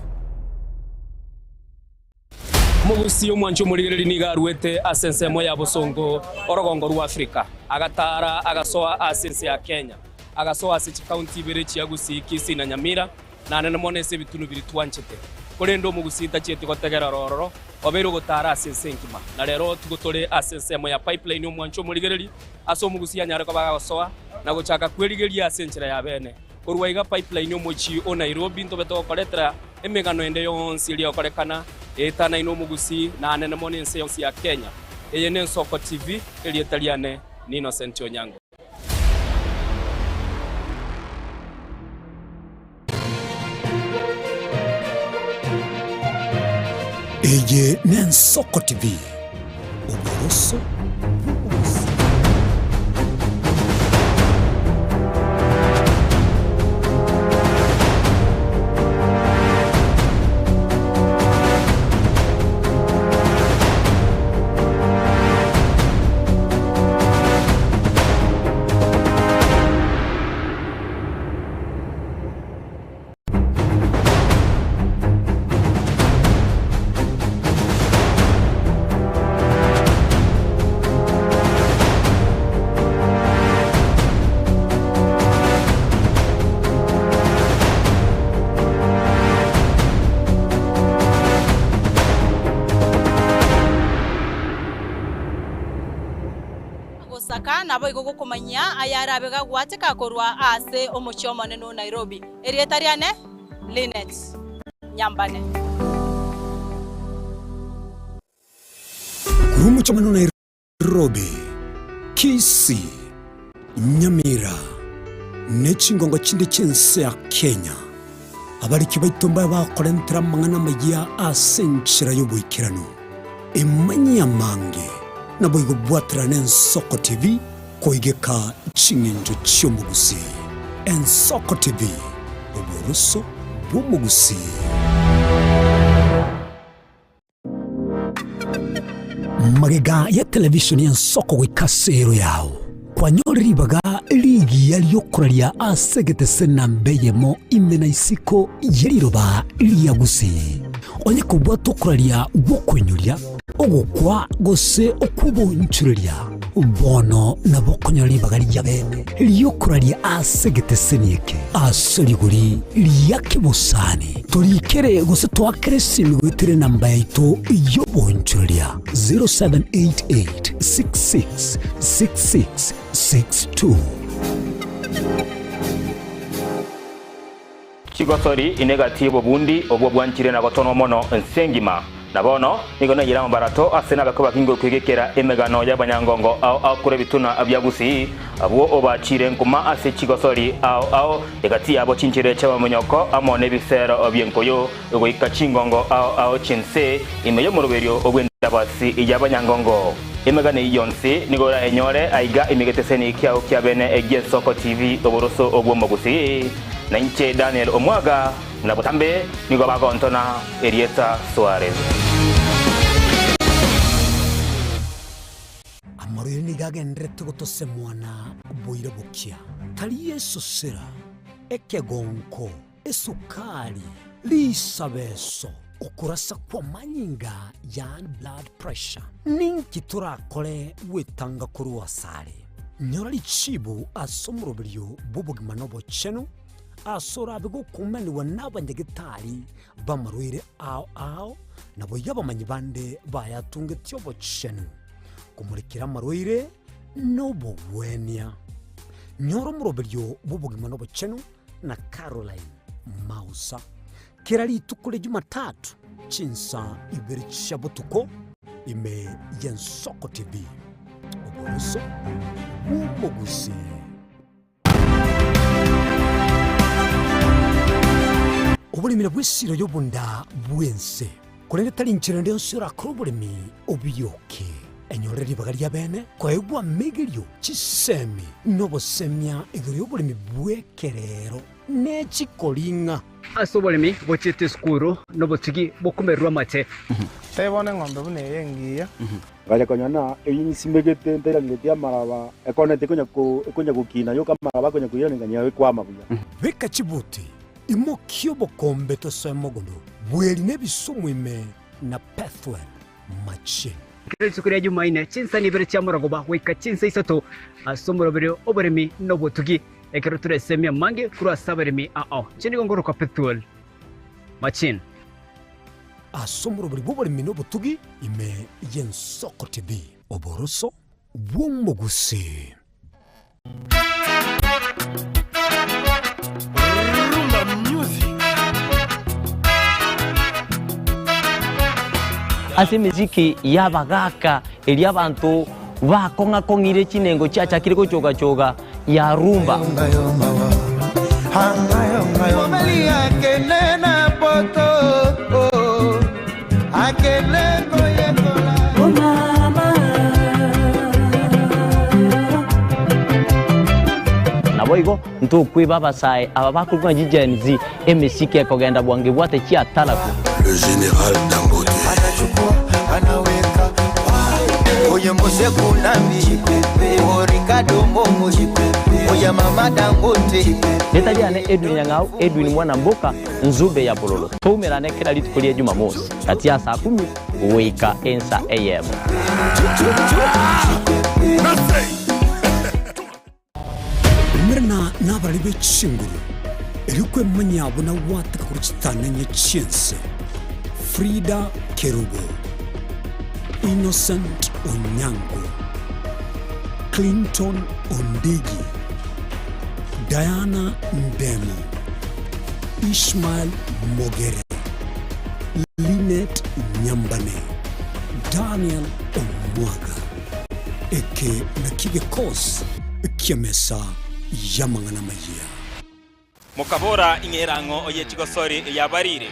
Omogusii omwanchi omorigereria nigo aruete ase ensemo ya bosongo orogongo rwa Afrika, agataara agasoa ase ense ya Kenya, agasoa ase chikaunti ibere chia Gusii, Kisii na Nyamira, na nene mono ase ebitunu biria twanchete. Korende omogusii tachieti gotegerera ororo, obeire ogotaara ase ense engima. Na rero tigo tore ase ensemo ya Pipeline omwanchi omorigereria, ase omogusii anyare koba agosoa na gochaka kwerigeria ase enchera ya bene. Korwa iga Pipeline omochie o Nairobi ntobe togokoretera emegano ende yonsi eria egokorekana eetanaine omogusii na anene mono ense yonsi ya Kenya. Eye n'Ensoko TV, erieta riane ni Innocent Onyango. Eye n'Ensoko TV, oboroso bw'obogusii. Gosaka naboigo gokomanyia ayarabe gagwateka korwa ase omochie omonene o Nairobi. Erieta riane Linet Nyambane. Korwa omochie omonene o Nairobi, Kisii, Nyamira, ne chingongo chinde chi'ense ya Kenya, abariki baito mbabe bakorentera amang'ana amayia ase enchera y'oboikeranu. Emanyie amange, naboigo bwaterane Ensoko TV koigeka ching'encho chi'omogusii. Ensoko TV, oboroso bw'omogusii. Magega ya televisheni y'ensoko goika ase ero yao, kwanyore ribaga rigiya ri'okoraria ase egetese namba eyemo ime na isiko ye riroba ria Gusii. Onye kobwate okoraria gw'okoinyoria, ogokwa gose okw'oboonchoreria, bono nabo okonyora ribaga riria bene ri'okoraria ase egeteseni eke ase rigori ria kebosani. Torikere gose toakere esimi goetera enamba yaito y'oboonchoreria 0788 66 66 62. Chigosori inegati y'obobundi obwo bwanchire na gotonwa mono ense engima. Na bono nigo naiyire amabarato ase nabekwa bakinge okwegekera emegano y'abanyangongo ao ao korwa ebituna bia Gusii, abwo obachiire nkuma ase chigosori ao ao, egati yabo chinchera chi'amamonyoko amo nebisero bi'enkoyo, goika chingongo ao ao chi'ense ime y'omoroberio bw'endabasi y'abanyangongo. Emegano eyio yonsi nigo orayenyore aiga ime geteseni kiao kia bene gi'Ensoko TV oboroso bw'omogusii. Na inche Daniel Omwaga, na botambe nigo bagontona erieta Suarez. Amarwaire nigo agendererete gotosemwa na boira bokia, tari esosera, ekegonko, esukari, risabeso, okorasa kw'amanyinga yaani blood pressure. Ninki torakore gwetanga korwa asare? Nyora richibu ase omoroberio bw'obogima na obochenu, ase orabe gokumanigwa nabanyagetari b'amarwaire ao ao, naboigo abamanyi bande bayatungetie obochenu, komorekera amarwaire na obogwenia. Nyora omoroberio bw'obogima na obochenu na Caroline. Mausa. Kera rituko ria Jumatatu chinsa ibere chia botuko ime y'Ensoko TV. Oboroso bw'omogusii. Oboremi nabwo esiro y'obonda bw'ense, korende tari inchera ende yonsi orakore oboremi obiyoke. Enyorere ribaga ri'abeene koegwa amegerio, chisemi, na obosemia igoro y'oboremi bw'ekerero ne chikoring'a. Ase oboremi bochiete esukuru nobotugi bokomererwa amate. Tebia bono eng'ombe buna eye engiya. Ngacha konyora ng'a eyio nsimegete ntairaneretie amaraba, ekoneti ekonya ko ekonya gokina yoka amaraba akonya koiraneria ng'a ekwama buya. Beka chibuti, imokia obokombe tosoe mogondo, bweri na ebisumu ime na Pethuel machine. Kera rituko ria Jumaine, chinsani ibere chia morogoba goika chinsa isato ase omoroberio oboremi na obotugi, ekero toresemie amange korwa ase abaremi ao. Inche nigo ngorokwa Pethuel Machine. Ase omoroberi bw'oboremi na obotugi ime y'Ensoko TV. Oboroso bw'omogusii. Rumba music. Ase emesiki y'abagaaka eria abanto bakong'a-kong'ire chinengo chiachakire gochoga-choga ya rumba. Naboigo ntokweba abasae aba bakorokwa ng'a chiGen Z, emesiki ekogenda bwango ebwate chiataraku. Le general Dangote. Oye mose kunambi Ricardo Momo Oye mama Dangote Rieta riane Edwin Nyang'au, Edwin Mwana Mboka, Nzube ya Bololo. Toumerane kera rituko ria Jumamosi, gati ya saa kumi goika ensa eyemo. Umerana nabarari be chinguru, erio kwemanyia buna gwateka korwa chitanenye chi'ense. Frida Kerubo, Innocent Onyango, Clinton Ondigi, Diana Ndemo, Ishmael Mogere, Linet Nyambane, Daniel Omwaga. Eke nakio gekosi ki'emesa y'amang'ana amayia. Mokabora, Ing'era ng'o oye chigosori yabarire?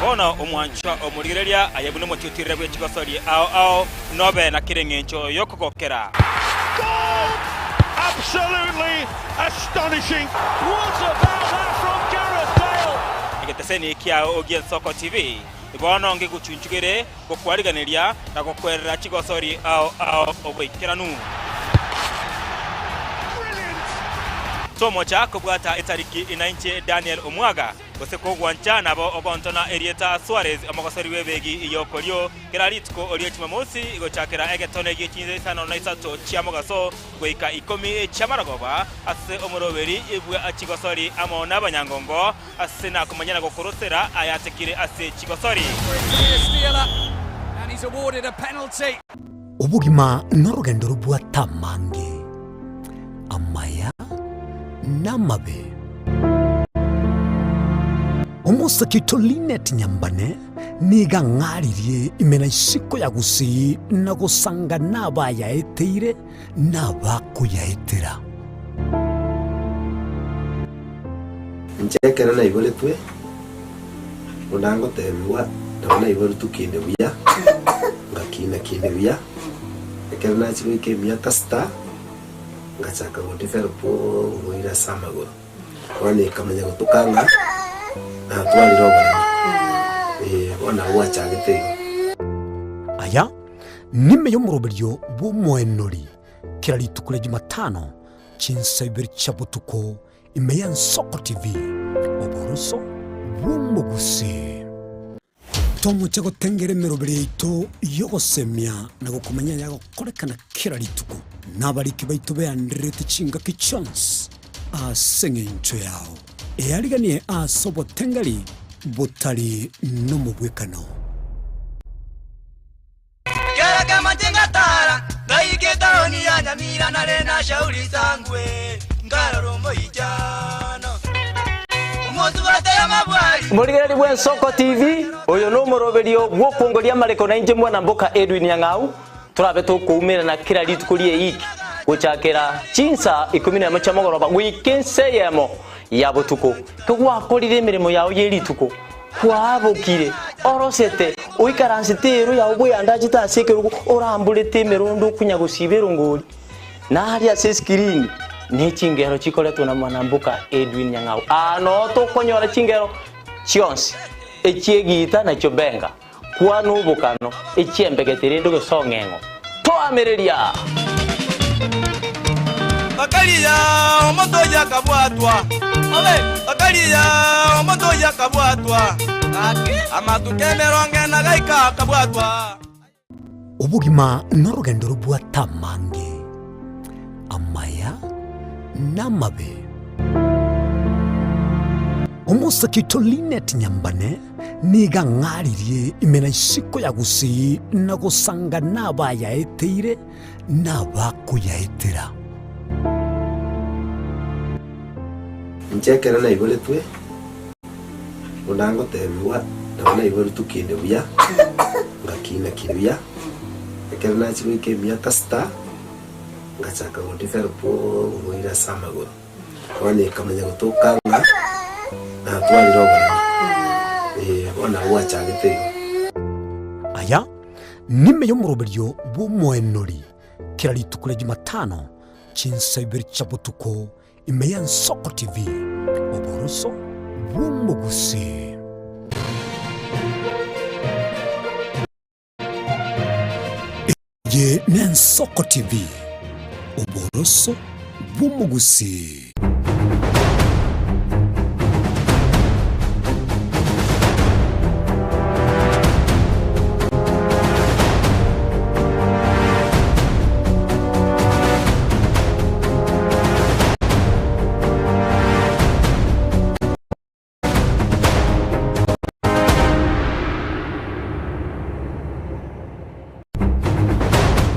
Bono omwanchwa omorigereria aye buna omotiotirere bwe chigosori ao ao, nobe na kera engencho y'okogokera. Egeteseni kiao gi'Ensoko TV bono ngegochunchugere gokwariganeria na gokwerera chigosori ao ao oboikeranu. Tomocha kobwata etariki inainche Daniel Omwaga, gose kogwancha nabo ogontona erieta Suarez omogosori bw'ebegi y'okorio kera rituko rie Jumamosi gochakera egetone gie chinsa isano na isato chia mogaso goika ikomi chi'amarogoba ase omoroberi bwa chigosori amo nabanyangongo Ase nakomanya na gokorosera ayatekire ase chigosori. Obogima norogendo robwate amange, amaya na amabe. Omosake oito Linet Nyambane nigo ang'aririe ime na isiko ya Gusii na gosanga nabayaeteire na abakoyaetera. Inche ekero naiboretwe, buna ngotebigwa, nabo naiboretwe kinde buya, ngakina kinde buya, ekero nachia goika emiaka sita, ngachaka go develop oborwaire ase amagoro. Bono ekamanya gotoka ng'a natwarire oboremo, eh, bono nabo gwachagete igo. Aya nime y'omoroberio bw'omoenori kera rituko ria Jumatano chinsa ibere chia botuko ime y'Ensoko TV, oboroso bw'omogusii. Tomoche gotengera emeroberi yaito y'ogosemia na gokomanya ayagokorekana kera rituko, na abariki baito beandererete chingaki chionsi ase engencho yao. Eariganie ase obotengeri botari nomobwekano. Kera kemache ngatara, ngaika etaoni ya Nyamira nare na Shauri Sangwe. Nkarora omoichano, omosubati y'amabwari. Morigereri bw'Ensoko TV, oyo nomoroberio bw'okwongoria amareko na inche mwana mboka Edwin Nyang'au, torabe tokoumerana kera rituko ri'eiki gochakera chinsa ikomi nemo chia mogoroba goika ensa eyemo ya botuko. Kegwakorire emeremo yao ye rituko, kwaabokire, orosete, oikaransete ero yao bweyandachete ase ekerogo, oramborete emerondo okonya gosiba erongori. Na aria ase esikirini ne chingero chikoretwe na mwanamboka Edwin Nyang'au. Aa noo tokonyora chingero chionsi, echi'egiita na chiobenga, kwana obokano, echi'embegete rende ogesong'eng'o. Toamereria! Bakaria omonto oyio akabwatwa, bakaria omonto oyio akabwatwa, amatuko emerongo ena gaika akabwatwa. Obogima norogendo robwate amange, amaya na amabe. Omosake oito Linet Nyambane nigo ang'aririe ime na isiko ya Gusii na gosanga nabayaeteire na abakoyaetera. Inche ekero naiboretwe, buna ngotebigwa, nabo naiboretwe kinde buya, ngakina kinde buya, ekero nachia goika emiaka sita, ngachaka go develop oborwaire ase amagoro. Bono ekamanya gotoka ng'a natwarire oboremo, eh, bono nabo gwachagete igo. Aya nime y'omoroberio bw'omoenori kera rituko ria Jumatano chinsa ibere chia botuko ime y'Ensoko TV, oboroso bw'omogusii. Eye n'Ensoko TV, oboroso bw'omogusii.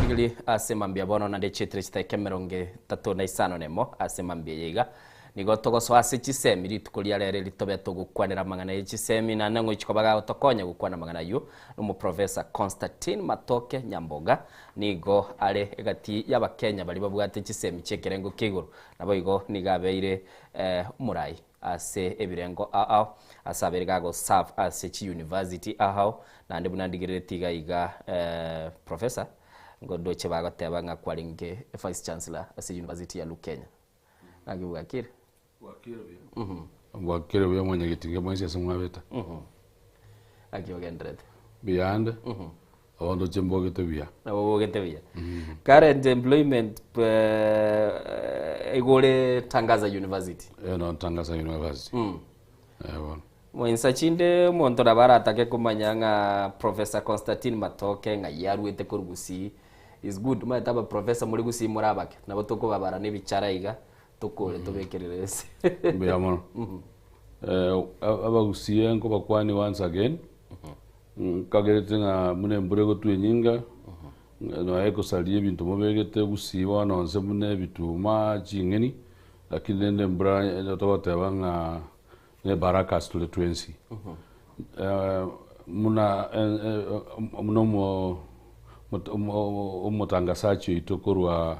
Rigeri ase mambia bono naende chietire chidakika emerongo etato na isano na emo ase mambia eye iga. Nigo togosoa ase chisemi rituko ria rero eri tobe togokwanera amang'ana ye chisemi naende ngochia koba gagotokonya gokwana amang'ana ayio nomoprofessor Constantine Matoke Nyamboga nigo are egati y'abakenya baria babwate chisemi chi'ekerengo kia igoro naboigo nigo abeire omorai ase ebirengo ao ao ase abeire gagoserve ase chiuniversity ao ao naende buna ndigerereti iga iga professor ngondoche bagoteba ng'a kwarenge vice chancellor ase university ya Lukenya. Naki bwakire? Bwakire buya. Bwakire buya mwanyagetinga mwensi ase mwabete. Naki ogenderete? Mbuyande, abanto inche mbogete buya. Nabo obogete buya. Current employment igo ore Tangaza University. Eh, no Tangaza University. Eh, bono. Moinsa chinde omonto nabo aratake komanya ng'a Professor Constantine Matoke ng'ai aruete korwa Gusii is good omanyete aba professor more Gusii more abake nabo tokobabara na ebichara iga tokore tobekerere ase. Mbuya mono. Eh, abagusii nkobakwanie once again, nkagerete ng'a buna embura egotwa enyinga, nonya ekosaria ebinto mobegete gusii bono nse buna ebituma, ching'eni, lakini rende embura togoteba ng'a Ne baraka ase tore twensi. Buna buna omotangasachi oito korwa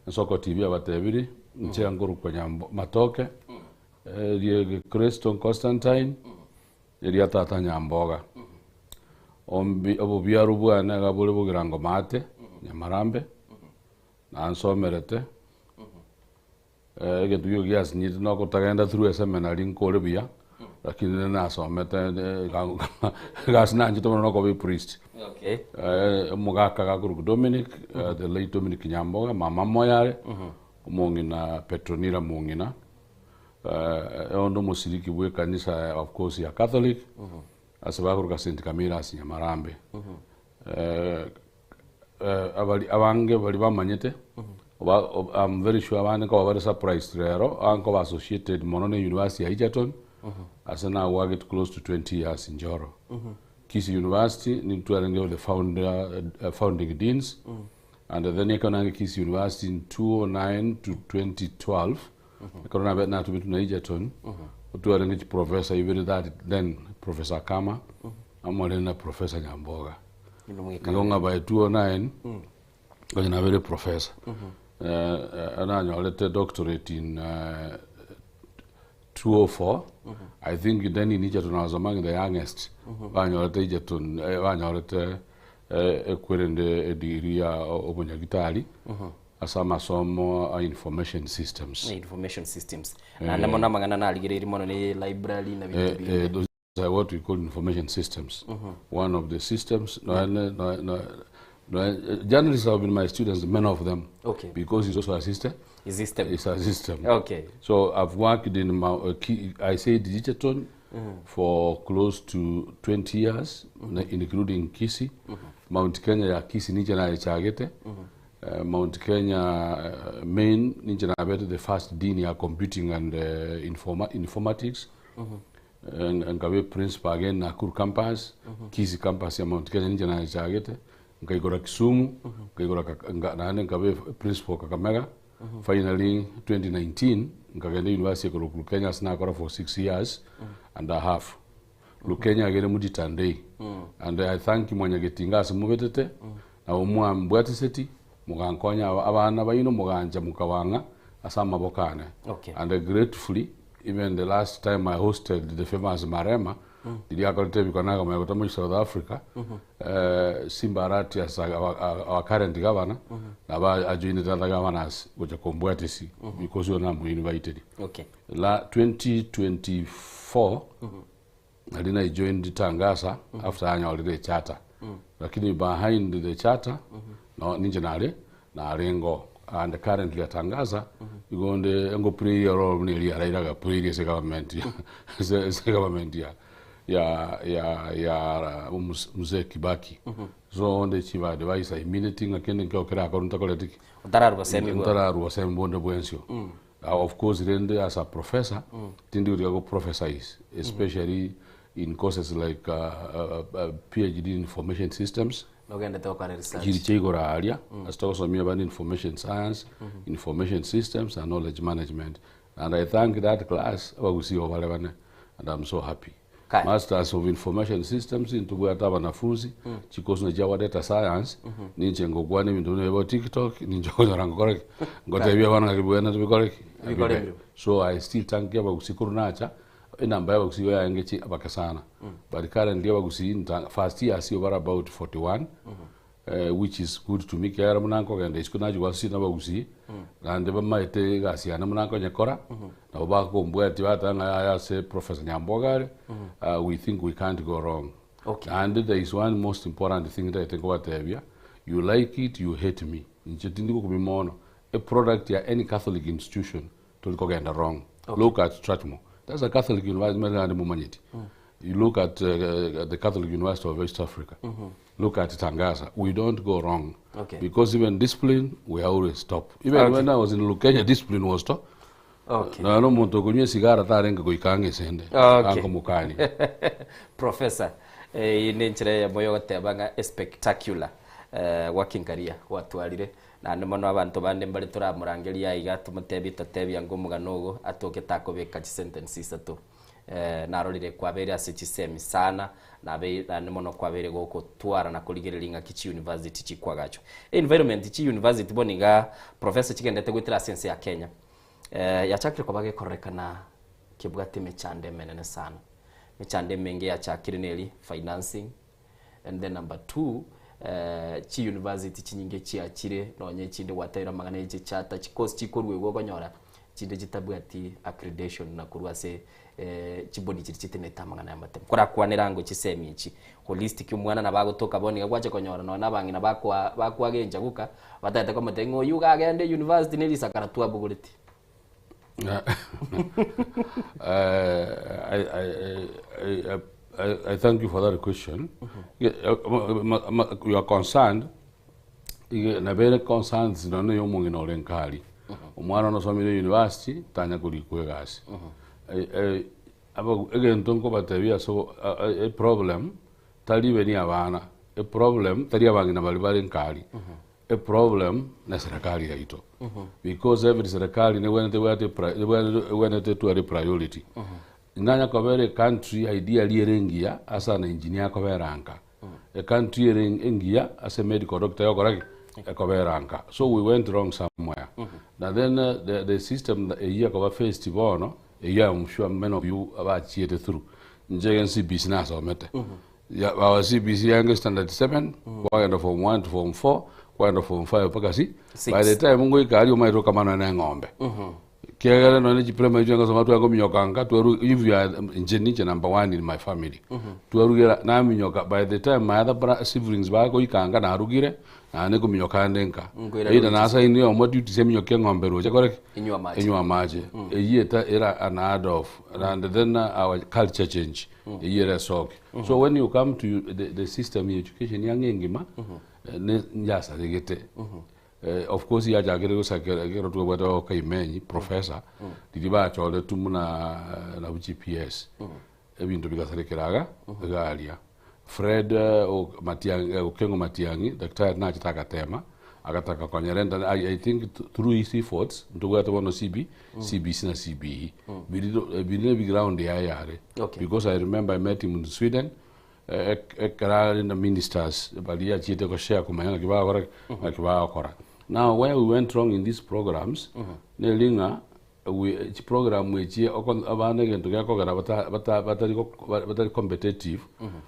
Ensoko TV abatebiri, inche nkorokwa Nyambo Matoke, erie Gekristo Constantine, eria tata Nyamboga. Ombi obobiaro bwane iga bore Bogirango Maate, Nyamarambe, nansomerete. Egento gioka giasinyete nokotagenda through eseminary nkore buya, lakini rende nasomete egasi nanchete mono nokoba epriest. Okay. Omogaka gakorokwa Dominic, the late Dominic Nyamboga, mama moyo are, omong'ina Petronila mong'ina, onde omosiriki bwa ekanisa of course ya Catholic, ase bakoroka St Camillus Nyamarambe. Abari abange baria bamanyete, oba I'm very sure abande nkoba bare surprised rero, aa nkoba associated mono na university ya Egerton, ase nagwagete close to 20 years Njoro. Kisii University nintwarenge the founder, founding deans, and then ekero nange Kisii University in 2009 to 2012. Ekero nabe natumetwe na Egerton, otwarenge chiprofessor ibere that then Professor Akama, amo rende na Professor Nyamboga. Igo ng'a by 2009, konya nabeire professor. Nanyorete doctorate in 204, I think then in Egerton I was among the youngest banyorete Egerton, banyorete ekwerende edegree ya obonyagitari ase amasomo a information systems. Information systems. Naende mono amang'ana narigereiri mono ne library na binto binde. Those are what we call information systems. One of the systems, no, no, no, no, no, journalists have been my students, many of them. Because it's also a system. A system. It's a system. So I've worked in, my, key, I say digital for close to 20 years, including Kisii. Mount Kenya ya Kisii ninche nachagete. Mount Kenya main ninche nabete the first dean ya computing and informatics. Nkabe principal again Nakuru campus, Kisii campus ya Mount Kenya ninche nachagete. Nkaigora Kisumu, nkaigora naende nkabe principal Kakamega. Finally 2019 nkagenda university ya Kenya sinakora for 6 years and a half. Lukenya agere mutitandei. And I thank Mwanyagetinga ase mubetete na omwambwatiseti mugankonya abana baino muganja mukawanga ase amaboko ane. And gratefully even the last time I hosted the famous Marema ndiriakorete bikonaga mwegota mu South Africa, Simba Arati as our current governor naba ajoined the other governors gocha kombwatisi because we are invited. La 2024 nali I joined Tangaza after anyorire charter. Lakini behind the charter no ninje nale narengo and currently at Tangaza igonde ngo play a role ni arairaga play se government se government ya ya ya ya mzee Kibaki. So onde chiva advice immediately ngakende nkokera akorunta koletiki Otararwa semi bwa. ntararwa semi bonde bwensio. Of course rende as a professor tindi go prophesize especially in courses like PhD in information systems. Nogendete gukora research. Chiri chaigora aria asitogosomia bana information science, information systems and knowledge management, and I thank that class abagusio bale bane and I'm so happy. Kai. Masters of information systems intubwata abanafunzi chikosi na jawa data science ninche ngokwana ebintu nebo TikTok ninche konyora ngokoreki ngotebia abana ngakibwena tubikoreki. Bikore biro. So I still thank abagusi nacha enamba y'abagusi yaenge chi abakasana but currently abagusi first year si over about 41 which is good to me kera munanko genda isiko naji wasi na bagusi nande bamaete gasiana munanko nyekora nabo bakombwati batanga ya se Professor Nyambogare we think we can't go wrong. And there is one most important thing that I think about there. You like it, you hate me. Nche tindiko kubimono a product ya any Catholic institution tulikogenda wrong. Look at Strathmore. That's a Catholic university. You look at the Catholic University of West Africa. Look at Tangaza. We don't go wrong. Because even discipline, we are always top. Even when I was in Lukenya, discipline was top. Na no muntu kunywa sigara tarenga kuikange sende. Anko mukani. Professor, ine nchira ya moyo gatebanga spectacular working career watwarire na nĩ mono abantu bande mbari tũramũrangeria iga tũmũtebi tũtebia ngũmũgano ũguo atũke takũbĩka chi sentences atu narorire kwabere ase chisemi sana na be na nĩ mono kwabere gũkũ twara na kũrigĩrĩria ng'aki chi university chikwagacho environment chi university boniga professor chigendete gwitira sense ya Kenya yachakire kwa bagikorekana kibwate mechande menene sana mechande menge yachakire neli financing and then number 2 chi university chinyinge chiachire nonye chinde gwataira magana eche chata chikosi chikorwe gokonyora chinde chitabwati accreditation na kurwa se chibodi chiri chitineta magana ya matemo korakwanira ngo chisemi ichi holistic omwana na bagotoka boni gwache konyora nona abang'ina bakwa bakwagenja guka batete komete ng'o yuga agende university nerisakara twabugureti. I thank you for that question. You are concerned. Na very concerned no yo mungino lenkali. Omwana no somire university tanya kuri kwegasi. Abo egento nko batebia so a problem tali beni abana. A problem tali abangina bali bali nkali. Eproblem ne serikali yaito because every serikali nebwenerete ebwate epra ebwenerete ebwenerete etware epriority. Nanya koba ere ecountry ideally ere engiya ase an engineer akobera nka, ecountry ere engiya ase medical doctor egokora ki? Ekobera nka. So we went wrong somewhere. Na then the the system eywo ekoba faced bono, eywo I'm sure many of you abachiete through, inche CBC nasomete. Ya our CBC yange standard 7 kwagenda form 1 to form 4 kwagenda form 5 mpaka si Six. by the time ngoika aria omaete okamana na eng'ombe kiagera nonye chipremari twengosoma twagominyoka nka twaru if you are inche ninche number one in my family twarugera naminyoka by the time my other bra siblings bagoika nka narugire naende nkominyoka ande nka Nkoira either roche. nasaini omo duty seminyoke eng'ombe roche kore ki Enywe amache. enywe amache eyio eta era an add off and then our culture change Eyio ere esoke. So when you come to the, the system ya education yang'e engima, eh, ne nyasaregete. Eh, of course yachakire gosakera ekero twabwate o Kaimenyi, professor, riria bachoretwe muna eh, nabwo GPS. Ebinto bigasarekera iga, iga aria. Fred eh, o- Matiang'i, eh, Okengo Matiang'i, daktari nachete agatema, agataka konyerenta I, I think through his efforts, ntobwate bono CB, CBC na CBE. Biri, biri ne ground yaye yare. Okay. Because I remember I met him in Sweden, eh, ek- ekero are na ministers baria achiete goshare komanya ng'aki bagokora ki, ng'aki bagokora. Now where we went wrong in these programs, neri ng'a we chiprogram echi oko abana egento gekogera bata bata batari gok batari competitive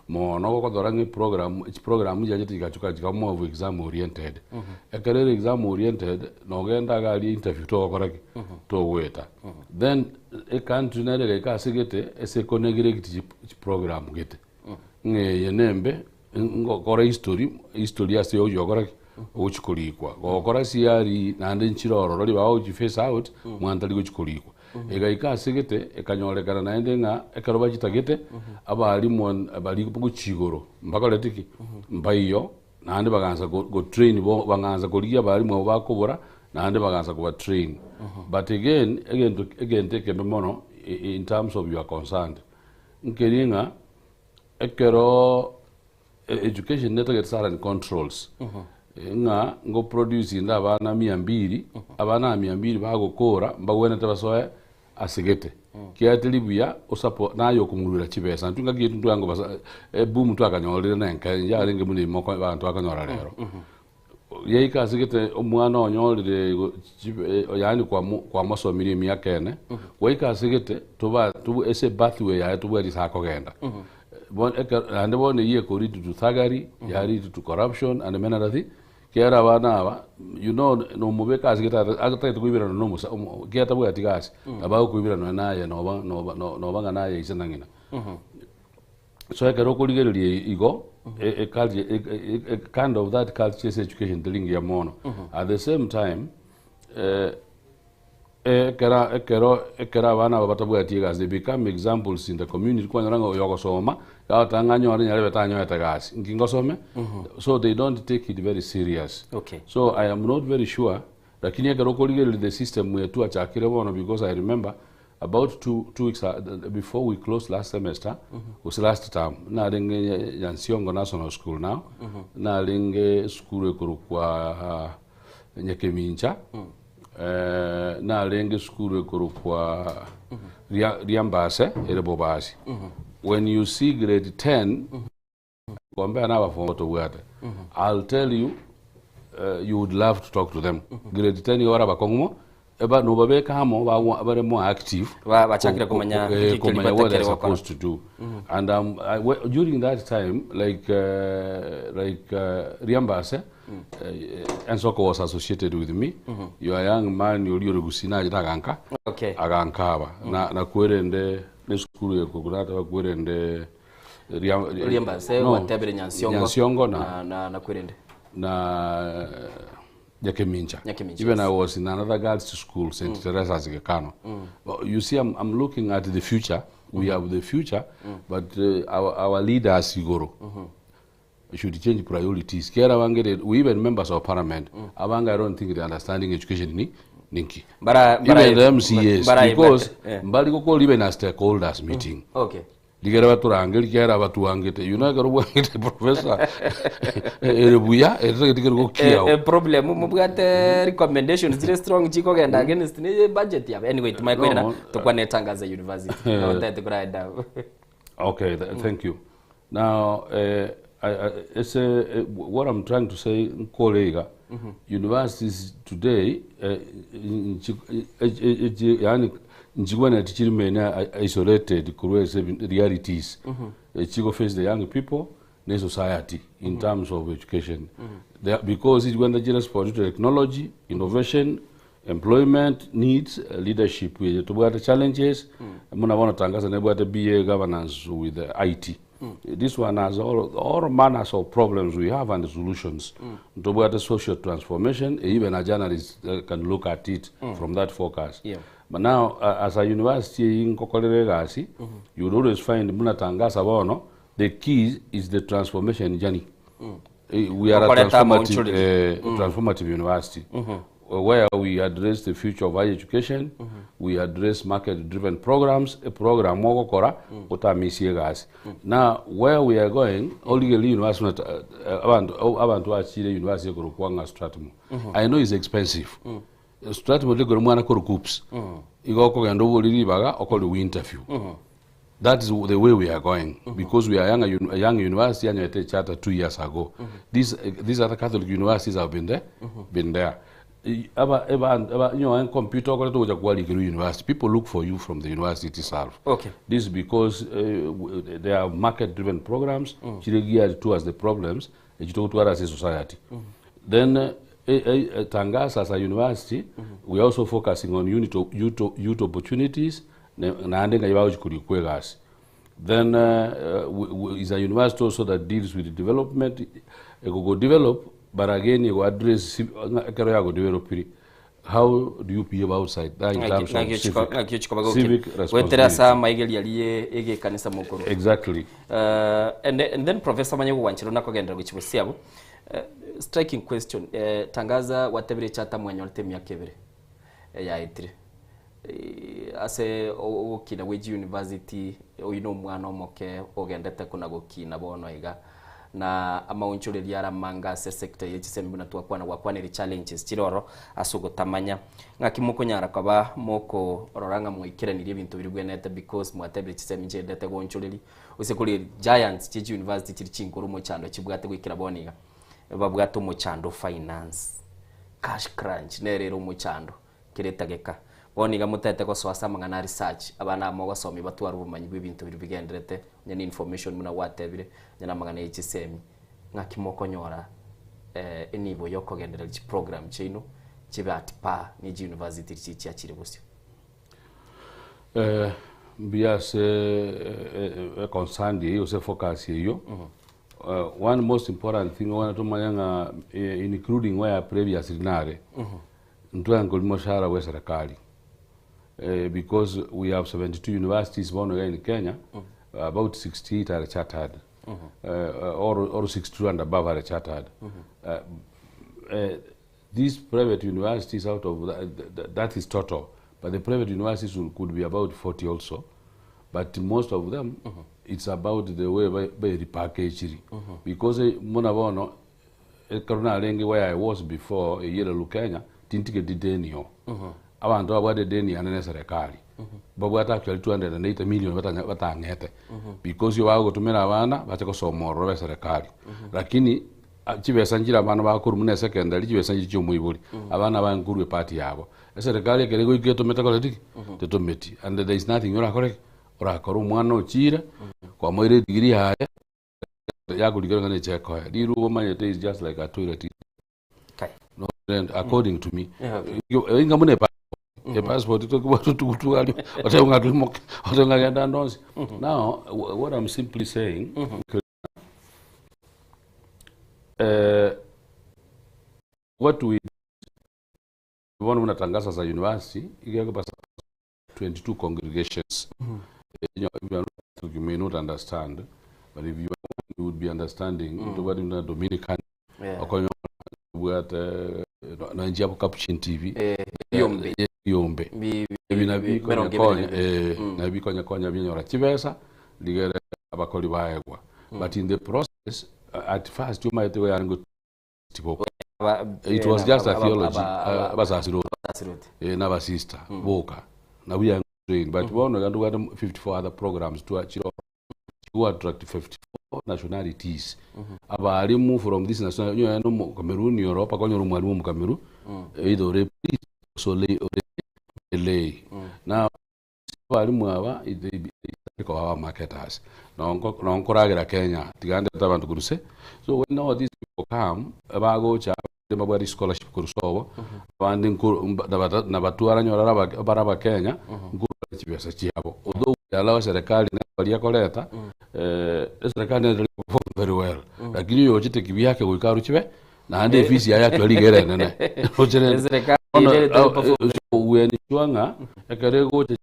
mono gokonyora ng'a eprogram chiprogram chiachete chigachoka chikaba more of exam oriented. Ekero ere exam oriented, nogenda iga aria interview togokora ki? Togoeta. Then ecountry nere egaika ase gete ase ekoneglecti chi chiprogram gete. Ng'a eye nembe, ngokora history, history ase oyio okora ki? Ogochi korikwa. Gokora CRE naende nchire ororo ribaga ogochi phase out, mwana tari gochi korikwa. Egaika ase gete, ekanyorekana naende ng'a ekero bachitagete, abalimu baria gochia igoro mbakoreti ki? Mbaiyo, naende bagansa go gotrain bo bang'ansa korigia abalimu abwo bakobora, naende bagansa kobatrain. But again, egento egento ekebe mono in terms of your concerned, nkeri ng'a ekero education netagete certain controls, ng'a ngoproduce inde abana mia mbiri, abana aba mia mbiri bagokora mbagwenerete basoe ase gete. Kiagera teri buya osapo naye okomorwera chibesa. Intwe ngaki yaito ntwango basa eboom twakanyorire na enke yarenge buna emoko abanto bakonyora rero. Yaika ase gete omwana onyorire igo chibe yaani kwamo kwamosomirie emiaka ene, gwaika ase gete toba tobu ase epathway yaye tobwati ase akogenda. Bono ekero naende bono eyio eko lead to thuggery, ya lead to corruption and many other thi, ekiagera abana aba you know nomobeke ase gete atagete koiberana na omosa omo ekiagera tabwati gasi, nabo agokoibera nonye naye noba noba noba ng'a naye ise na ng'ina. So ekero okorigereria igo, e- e culture e- e- e- kind of that culture ase education teri ngiya mono. At the same time, ekero ekero ekero abana aba batabwati egasi they become examples in the community kwanyora ng'a oyo ogosoma, gagoteba ng'a anyore nyarebe tanyorete gasi, nki ngosome? So they don't take it very serious. Okay. So I am not very sure, lakini ekero okorigereria the system eye twachakire bono because I remember About two, two weeks before we closed last semester, gose last term, narenge Nyansiongo National School now, narenge esukuru ekorokwa Nyakemincha, narenge esukuru ekorokwa Ria- Riambase ere Bobasi. When you see grade 10, Compare na abafongo tobwate, I'll tell you, you would love to talk to them. Grade 10 igo bare abakong'u mo, eba nobabeka amo bagwa bare more active. Ba- bachakire komanya nki keri komanya what they're batakere gokora. supposed to do. And I, during that time, like, like Riambase, Ensoko was associated with me. You are a young man, oria ore gusii nachete aganka, Okay. agankaba. Na nakwerende, nesukuru eye kokunateba kwerende Riambase, no, gwatebire Nyansiongo, Nyansiongo na, na, na, na kwerende. na Nyakemincha. Nyakemincha, Even yes. I was in another girls' school, St. Teresa's Gekano. But you see, I'm, I'm looking at the future. We have the future, but our, our leaders, Igoro, should change priorities. Kera abange, we even members of parliament, abange I don't think they understanding education ni ninki. Bara- bara- even the MCAs, bara- because eh. mbali gokora even a stakeholders meeting. Okay. Rigere batorangerie kera batuangete. You know ekero bwangete professor ere buya etageti kere gokiao. Eh, eh, problem mobwate recommendations chire strong chikogenda against ne budget yabo anyway tumanye koirana No. tokwane Tangaza University notete koraenda Okay, thank you. Now, it's a, what I'm trying to say, nkore iga, universities today, yani nchigwana tichiri mene isolated korwa ase realities. Chigo face the young people ne society in terms of education. Because ichigwenda chirespond to technology, innovation, employment needs, leadership, tobwate challenges. Muna bono Tangaza nebwate BA governance with the IT. This one has all manners of problems we have and the solutions. Tobwate social transformation, even a journalist can look at it from that focus. But now, as a university nkokorere gasi, you would always find muna Tangaza bono, the key is the transformation journey. We are a Okoreta amaonchoreri. Transformative university where we address the future of higher education. We address market-driven programs, a program mogokora utamisie gasi. Now, where we are going, Oligeli University, abantu achire university kurukwanga Strathmore. I know it's expensive. Strathmore ligoro mwana kuru KUCCPS. Igo kogenda obori ribaga okori interview. That is the way we are going because we are a young university and a charter 2 years ago. These other Catholic universities have been there, been there. Aba, eba, eba, computer okore to kuja university. People look for you from the university itself. This is because there are market-driven programs chiri geared towards the problems echitokutwara as a society. Then Tangaza as a university, we are also focusing on youth opportunities naende nga ibago kwegasi. Then is a university also that deals with development. Go develop, but again you address ekero yago develop iri. How do you behave outside that in terms of civic wetera responsibility? Sa maigeria rie egekanisa mukuru. Exactly. And then Professor Manyagu wanchiro nakogendera guchibo siabo. Striking question. Tangaza watebire chata mwanyorete miaka ebere yaetire ase ogokina gweji university oyu no omwana omoke ogendete kuna gokina bono iga na amaonchoreria aramanga ase sector ye chisembi na twakwana gwakwanire challenges chiroro ase ogotamanya ng'aki mokonyara kaba moko ororanga mwikiranire ebinto biri bwenete because mwatebire chisemi nchiendete gonchoreri ase kuri giants chichi university chiri chinkuru mochando chibwate gwikira bono iga babwate omochando finance cash crunch nerero omochando kiretageka bono iga motete gosoa ase amang'ana research abana amo gosomi batware obomanyi bwa ebinto biri bigenderete onye na information muna gwatebire onye na amang'ana ya chisemi ng'aki mokonyora enibo ya okogenderera chiprogram chiaino chibe at par na echi university chichiachire bosio. Mbiase concerned eyo ase focus eyo. One most important thing wana tumanya ng'a including where previously nare ntwankoli moshahara wa serikali because we have 72 universities bono in Kenya, about 68 are chartered or 62 and above are chartered. These private universities out of that, that is total, but the private universities could be about 40 also, but most of them it's about the way by repackage because muna bono ekero narenge where I was before eyere Kenya tintigeti denio abantu babwate deni ane ne serikali babwate actually 280 million batang'ete because yo bagotumira abana bache gosoma ororo be serikali lakini chibesa nchire abana bakorwa muna secondary chibesa nchire chia omoibori abana bankorwa epart yabo eserikali ekere goika etomete kore tiki tetometi and there is nothing orakore orakora omwana ochire kwamoire edegree yaye yakorikera ng'a nechekoe riru omanyete is just like a toilet. No, and according to me inga mune a passport tugali otenga tulimoke otenga genda ndonsi. Now what I'm simply saying, what we bona muna za university igeko 22 congregations. You may not understand, but if you are, you would be understanding. Mm. Dominican okonyo bwate na njia Capuchin TV. Yombe. Yombe. Ebi nabikonya mirongo konya ebere. Nabikonya konya binyora chibesa. Rigere abakori baegwa. But in the process, at first omanyete igo yarenge tiboka. It was just a theology, abasasiroti na abasista boka nabwo yarenge train. But bono iga ntobwate 54 other programs twachire ororo chigo attract 54 nationalities. Abalimu from this nationality, onye nonya omo Cameroon oro mpaka onyore omwalimu omo Cameroon, either ore priest gose ore lay. Now Abalimu aba koba aba marketers nonye nkoragera Kenya tiga ndete abanto korwa se so when all these people come bagocha abande mbabwate scholarship korwa sobo abande nabatwara nyora bare abakenya nkorwa chibesa chiabo although we allow serikali nere baria ekoreta eserikali nere tari perform very well lakini oyo ochete kivyake goika arwe chibe naende efisi yaye actually iga ere enene Eserikali ere etari perform. we ensure ng'a ekero egocha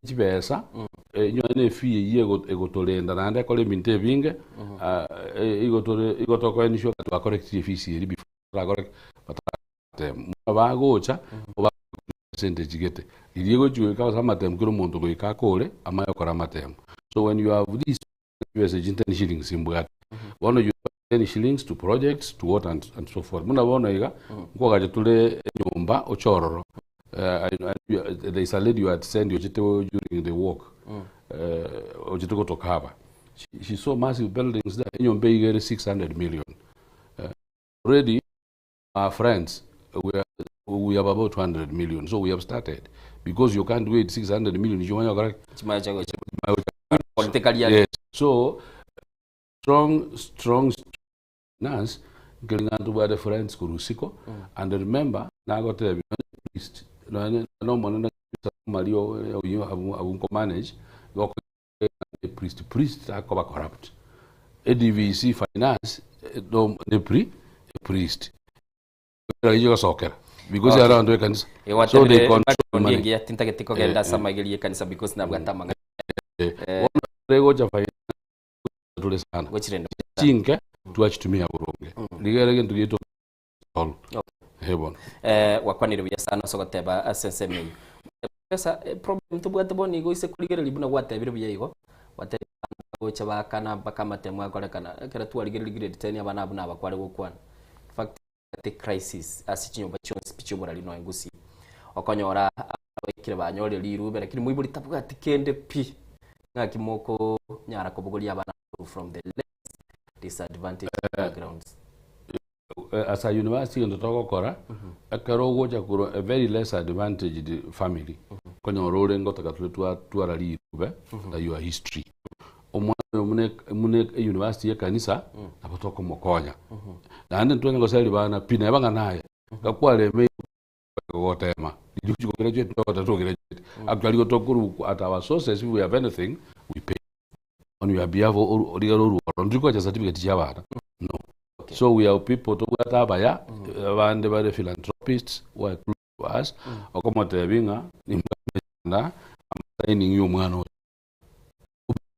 chibesa inwe ne efee eyio egotorenda naende ekore ebinto ebinge igo tore igo toko ensure ng'a twakorektirie efisi eria before batarakora ki? Bataratema. Buna bagocha percentage gete riria egochi goika ase amatemo kera omonto goika akore amanye gokora amatemo. So when you have this chibesa echi 10 shillings mbwate bono you 10 shillings to projects to what and, and so forth buna bono iga nkogacha tore enyomba oche ororo there is a lady you had sent ochete during the walk ochete gotokaba she saw massive buildings there enyomba iga ere 600 million already our friends we, are, we have about 200 million so we have started because you can't wait 600 million chimanya gokora Politically, yes so strong strong finance nkeri ng'a ntobwate friends korwa isiko and remember nagotebia priest nonye nomonene maria oyio abwo nko manage igo priest priest takoba corrupt ADVC finance no ne pri priest gosokera because okay. Around ekanisa so they control money ngiya tintagete kogenda ase amaigerio ekanisa because nabwate amang'ana gocha finance tore sana chinke twachitumia boronge rigere gento gieto Bono. Eh, gwakwanire buya sana ase ogoteba ase ensemo eyio. Pesa eh, problem tobwate bono igo ise korigereria buna gwatebire buya igo, gwatebire abana bagocha baakana mpaka amatemo akorekana, ekero twarigereria grade 10 abana abwo naba kware gokwana. In fact, the crisis ase chinyomba chionsi pi chioborari nonya gusii. Okonyora abaikire banyorire rirube lakini moibori tabwati kende pi. Ng'aki mokonyara kobogoria abana from the less disadvantaged backgrounds. As a university egento togokora, ekero ogocha korwa a very less advantaged family, okonyora ore ngotaka tore twatwara rirube na your history. Omwana oyo buna buna university ya ekanisa, nabo tokomokonya. Naende ntitwanya goseria bana pi neba ng'a naye, gakwaremeire gotema, riria ochia go graduate togoteba to graduate. Actually igo tokorwa at our sources if we have anything, we pay. On your behalf rigere orwo ororo ndiri kocha certificate chia abana no so we have people tobwate abaya abande bare philanthropists who are close to us okomotebi ng'a nimbwate signing ya omwana oyo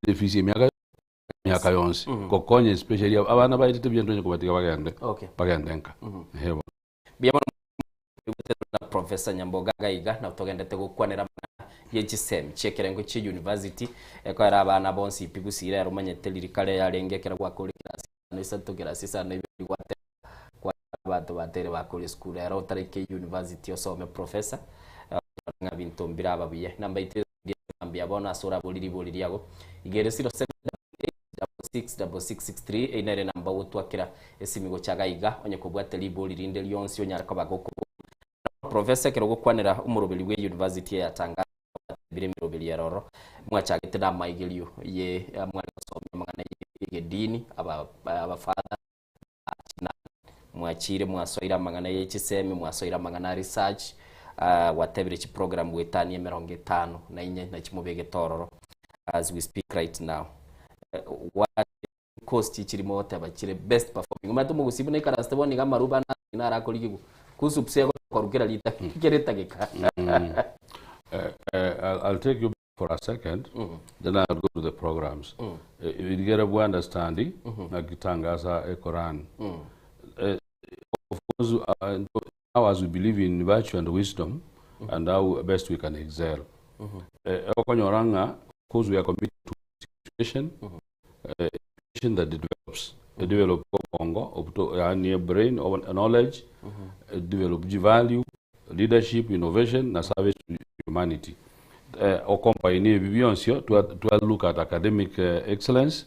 efisi emiaka emiaka yonsi gokonya especially abana baetete buya ntonya kobatiga bagende bagende nka eeh bono. Mbuya mono Toigwete na Professor Nyamboga iga iga nabo togendete gokwanera amang'ana ye chisemi chi'ekerengo chie university ekoera abana bonsi pi gusii rero omanyete riria kare yarenge ekero gwakore kirasi isano isato kirasi isano ibere gwateba kwa abanto batere bakore esukuru rero otaraika university osome professor ng'a binto mbiraba buya namba yaito mambia bono ase orabori ribori riago iga ere 0788666663 eyio nere enamba ogotwakera esimi gocha iga iga onye kobwate ribori rinde rionsi onyare koba gokoboria. Professor ekero ogokwanera omoroberi bwe university eye ya Tanga gwatebire emeroberi ere ororo mwachagete na amaigerio ye mware gosomia amang'ana ye egedini aba abafather Mwachire mwasoire amang'ana ye chisemi, mwasoire amang'ana a research, ah, gwatebire chiprogram goetania emerongo etano na inye nachi mobegete ororo as we speak right now. Eh, what course chichiri mogoteba chire best performing? Omanyete omogusii buna aikaransete bono iga amaruba ane narakorigigwa KUCCPS egokorwa kera rita kera etageka. I'll take you for a second then I'll go to the programs rigere bwa understanding ng'aki tangasa ekoran of course now as we believe in virtue and wisdom and how best we can excel okonyora ng'a of course we are committed to education, education that develops, edevelop obongo, obuto yaani ebrain, knowledge, edevelop chivalue, leadership, innovation na service to humanity. Ocombine ebi bionsi twa twa look at academic excellence,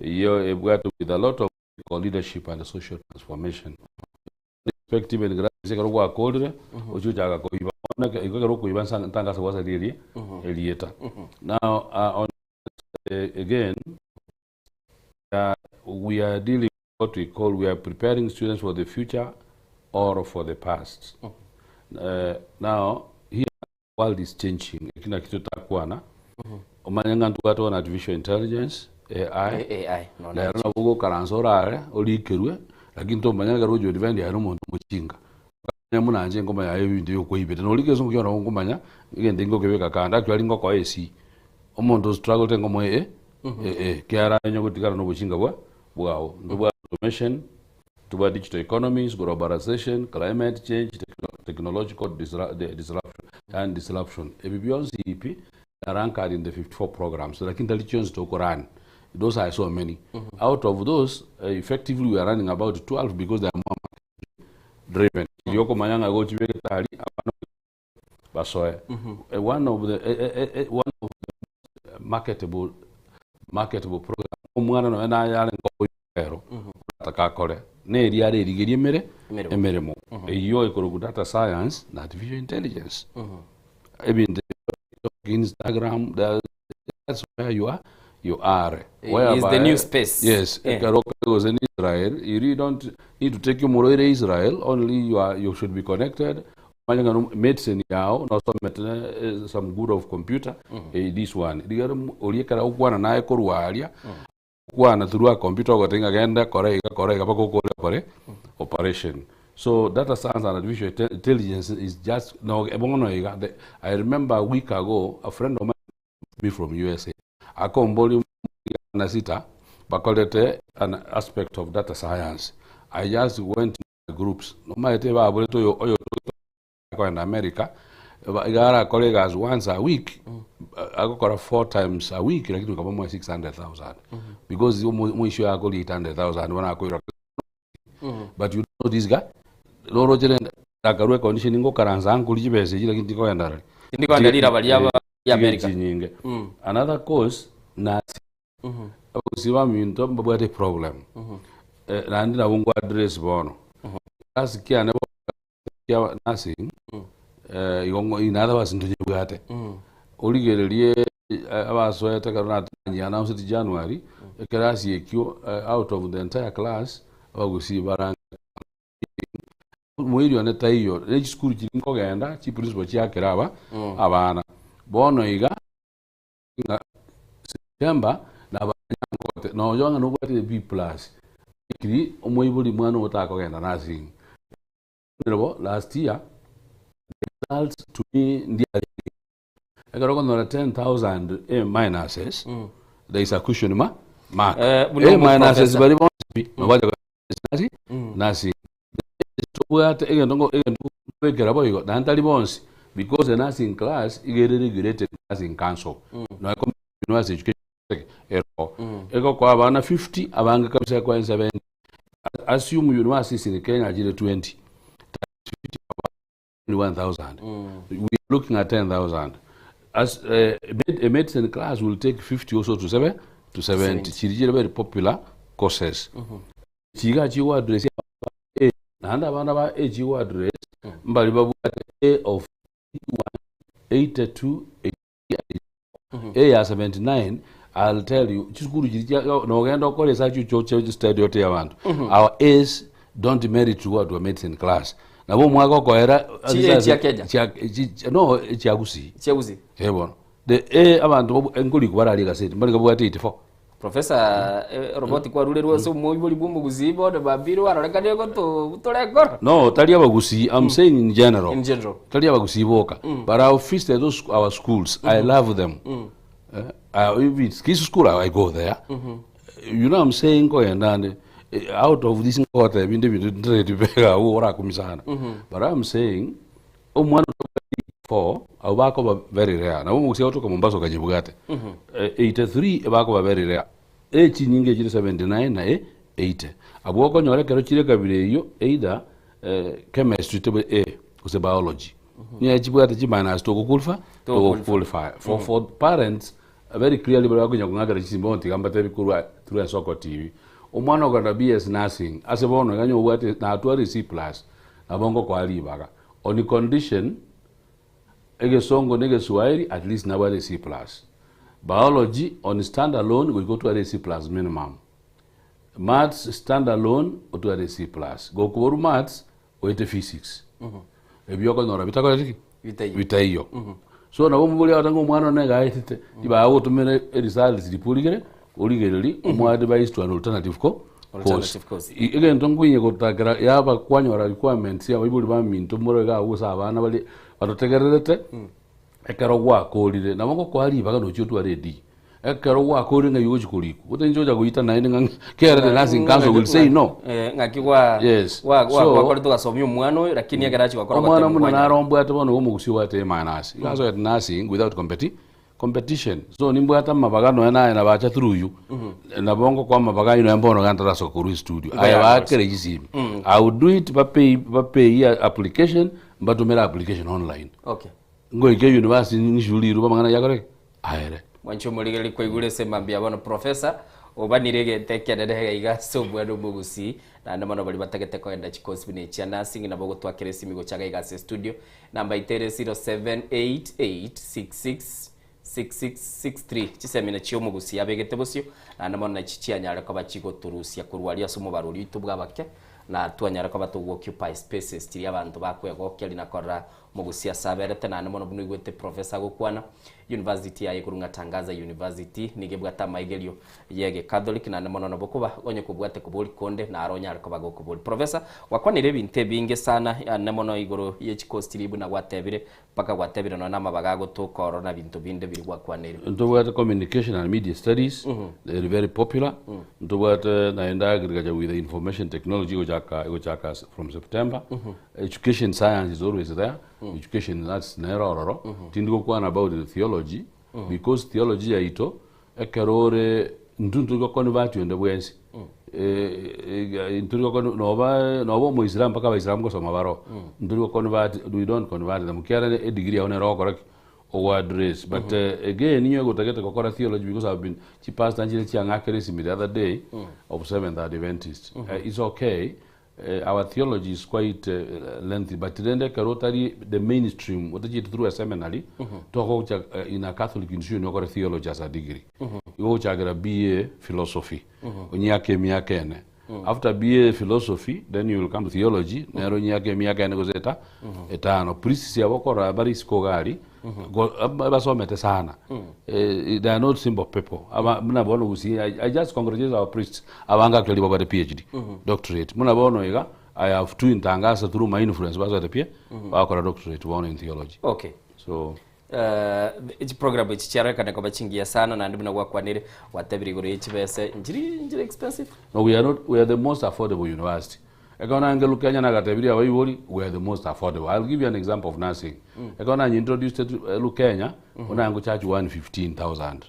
eyio ebwate with a lot of leadership and social transformation. Respect even grades ekero gwakorire, ochie ochaka koiba bono eke igo ekero okoiba nsa ntangase gwasaria erie erieta. Now on again we are dealing with what we call we are preparing students for the future or for the past. Now here world is changing eki naki totakwana omanye ng'a ntobwate bono artificial intelligence AI, AI, nonya rero nabo ogokaransa orare orikerwe lakini tomanya ekero ogochi odefend aye na omonto omochinga okamanya buna inche nkomanya aye ebinto ebi okwaibete norike ase omokia nabo nkomanya egento nkokebeka kando actually ngokoa esi omonto ostrugglete nkomoa e e ekiagera onye gotigara na obochinga bwa bwao ntobwate automation Tobua digital economies, globalization, climate change, technological disruption, yaani disruption. Ebi bionsi pi are anchored in the 54 programs, lakini tari chionsi tokorun. Those are so many. Out of those, effectively we are running about 12 because they are more market driven. Erio okomanya ng'a gochibekete aria, abana basoe. One of the one of the most marketable marketable program omwana nonya naye are nkoboyero orataka akore neri arerigerie emere Emeremo. emeremo eyio ekorokwa data science na artificial intelligence ebinto ebio Instagram that's where you are you are Is the new space. Yes, ekero gose ni Israel, you really don't need to take omorwaire Israel, only you are you should be connected. Omanye ng'a no medicine yao nosomete eh, some good of computer eh, this one. Rigero oria ekero agokwana naye korwa aria, Kwana through a computer ogotebi ng'a genda kora iga kora iga mpaka okore opere operation. So data science and artificial intelligence is just no bono iga the, I remember a week ago a friend of mine me from USA akombori na sita bakorete an aspect of data science. I just went to groups nomaete baborete oyo oyo Akogenda America, iga arakore egasi once a week, agokora 4 times a week lakini goika bamoe 600,000 because omoisho oye akoria 800,000 bono akoirwa but you know this guy noroche rende akarwa econdition ngokaransa nkoria chibesa echi lakini tikogenda arari. Tindikogenda riraba ria aba ria America. Chinyinge. Another cause nasi Abagusii baminto mbabwate eproblem naende nabo nko address bono. Ekasi kiane bono kia nursing igo in other words ntonyebwate. Origererie abasoete ekero nanyi-announced January, ekerasi ekio out of the entire class, abagusii barange Moiri one taiyo, ne chisukuru chiria nkogenda, chiprincipal chiakera aba abana. Bono iga. Ng'a September nabanyangote noyo ng'a nobwate B plus ekiri omoibori mwana ogo takogenda nursing bo last year the results to me ndiarenge ekero okonyora 10,000 A minuses there is a question ma mark Buna A minuses omoprofessor. baria bonsi pi nobacha kogenda nursing Tobwate egento ngo egento ngobekera boigo naende tari bonsi because the nursing class iga ere regulated nursing council nonya university education ero egokoa abana 50 abange kabisa ekoa 70 assume universities in Kenya chire 20 times 50 1000 we are looking at 10000 as a medicine class will take 50 also to 7 to 70 chiri chire very popular courses Chiga chigo address abana ba A naende abana ba A chigo address mbari babwate A of 81, 82, 83 and 84. A ya 79 I'll tell you chisukuru chiri chia nogenda okore esearch oche study ote abanto our A's don't merit to go to a medicine class nabo omwaka okoera Chi A chia Kenya? chia chi no chia Gusii Chia Gusii. Eh bono the A abanto babwa nkorikwa bararie egaseti mbare babwate 84 Professor, eh, roboti kwarurerwe ase omoibori bw'omogusii bono bambire warorekanire gotobutora enkoro. No, tari abagusii, I'm saying in general. In general. Tari abagusii boka. But I've visited those our schools. I love them. Eh, if it's Kisii school, I go there. You know I'm saying nkogenda ande eh, out of this nkogotebia binde ebinto ntaretibega abwo orakumia sana. But I'm saying omwana otabwati 4 Abwo bakoba very rare. Nabo omogusia agotoka Mombasa okanyebwate. 83 ebakoba very rare. Echinyinga echire 79 na 80. Abwo okonyora ekero chire ekabira eyio either chemistry tebe A gose biology. Nigo chibwate chi minus togo qualify togo qualify. For for parents very clearly baria bakonya kong'akera chisimba bono tiga mbatebi korwa through Ensoko TV. Omwana okogenda BS Nursing ase bono iga onye obwate natware C plus nabo ngokoa ribaga on condition Egesongo na Egeswahili at least nabwate C plus. Biology on stand alone goika otware C plus minimum. Maths stand alone otware C plus. Gokoborwa maths oete physics. Ebio okonyora bitakoreti ki? Bitaiyo. Bitaiyo. So nabo omobori agoteba ng'a omwana one iga aetete, tibagogotomera eresults ripurigere origereri omo advise to an alternative co course. Alternative course. Egento nkoinya gotakera yaba kwanyora requirements abaibori baminto more iga abwo gose abana baria batotegererete, ekero gwakorire nabo ngokoa ribaga nochie otware e D. Ekero gwakorire ng'ai ogochia korikwa, gose inche ocha goita naende ng'a kere the nursing council will say no. Eh, ng'aki gwa Yes. gwa gwa So- gwakorete ogasomia omwana oyo lakini ekero achia gokora Omwana ogoteba buna kwanyora. naro mbwate bono iga omogusii obwate A minus. Iga asoete nursing without competi competition. So nimbwate amabaga nonya naye nabacha through you, nabo ngokoa amabaga ayio nonya mbono iga ntarasoka korwa estudio. Igo Aye yagorose. baakere chisimi. I will do it bapay bapay application, mbatomere application online. Okay. Ngoika university ng'ishure riroba amang'ana ayio akore ki? Aere. Mwanche omorigereria kwaigure ase mambia bono professor obanire egento ekenene iga iga ase omwana omogusii naende mono baria batagete kogenda chikosi buna echia nursing nabo ogotwakera esimi gocha iga iga ase estudio namba yaito ere 0788666663 chisemi nachio omogusii abegete bosio naende mono nachi chianyare koba chigotorusia korwa aria ase omobaro oria oito bwabake na twanyare koba togo occupy spaces chiria abanto bakwegokia na korora Mogusi ase aberete naende mono buna oigwete Professor agokwana, University yaye korwa ng'a Tangaza University nigo ebwate amaigerio ye Gecatholic naende mono nabo koba onye kobwate kobori konde naro onyare koba gokobori. Professor, gwakwanire ebinto ebinge sana naende mono igoro ye chicourse chiria buna gwatebire mpaka gwatebire nonya namabaga agotoka ororo na binto binde biria gwakwaneire. Ntobwate communication and media studies, eri very popular, ntobwate naende agriculture with information technology egochaka egochaka from September, Education science is always there, education that's nere ororo, tindi gokwana about the theology, because theology yaito, ekero ore intwe ntori goconvert onde bwensi, ntori gokon noba noba omoisilamu mpaka abaisilamu gosoma baroo, ntori goconvert we don't convert them ekiagera edegree yago nere ogokora ki? Ogo address but again inwe gotagete gokora theology because I've been chipastor nchire chiang'akera esimi the other day of Seventh Adventist, it's okay Our theology is quite lengthy but rende ekero otari the mainstream otachieti through a seminary togocha in a Catholic institution okore theology as a degree igo ogochakera BA philosophy onyiake emiaka ene after BA philosophy then you will come to theology nero onyiake emiaka ene gose eta etano priests abo okorora bare isiko iga aria basomete sana they are not simple people aba buna bono gusii I, I just congratulate our priests abange actually babwate PhD doctorate buna bono iga I have two in Tangasa through my influence basoete pia bakora doctorate bono in theology Okay. so Chiprogram echi chiarorekane koba chingiya sana naende buna gwakwanire gwatebire igoro ye chibese nchiri nchiri expensive. No, we are not, we are the most affordable university. Ekero nange Lukenya nagatebirie abaibori, we are the most affordable. I'll give you an example of nursing. Ekero nanyi introduced Lukenya, mm -hmm. charge 115,000.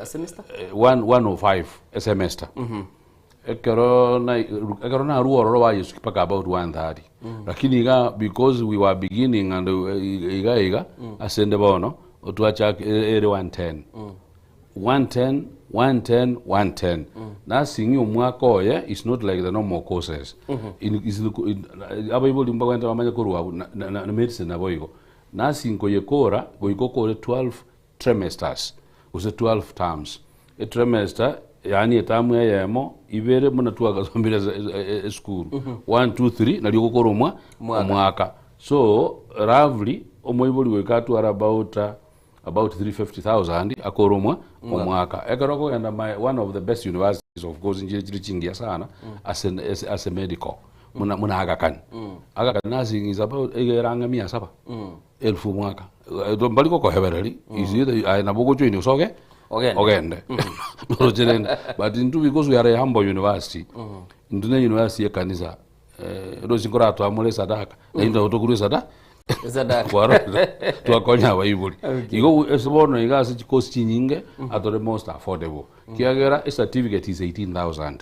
A semester? 105 a semester. Ekero na ekero narwa ororo ba Yesu mpaka about 130. Lakini iga because we were beginning and iga iga asende bono otwachak ere 110. 110, 110, 110. Nursing omwaka oye is not like the normal courses. In, is, in, abaibori mbagwente bamanye korwa abwo na, na, na medicine nabo igo. Nursing koyekora goika okore 12 trimesters gose 12 terms. Etrimester yaani etamu eyemo ibere buna twagasomire ase esukuru. 1 2 3 nario ogokora omwa Omwaka. omwaka. So roughly omoibori goika atware about about 350,000 akore omwa omwaka. Ekero okogenda my one of the best universities of course nchire chire chingiya sana ase ase ase medical buna buna Aga Khan. Aga Khan nursing is about iga ere ang'e mia saba elfu omwaka. Mbari gokohebereri is either aye nabo ogojoin gose oge Ogende. ogende noroche rende but intwe because we are a humble university intwe ne university ya ekanisa rosi nkoratwamore esadaka naintwe nabo tokorwa esada. Esadaka. Kwarorire? Twakonya abaibori. Okay. Igo ase bono iga ase chikosi chinyinge, atore most affordable. Kiagera ecertificate is 18,000.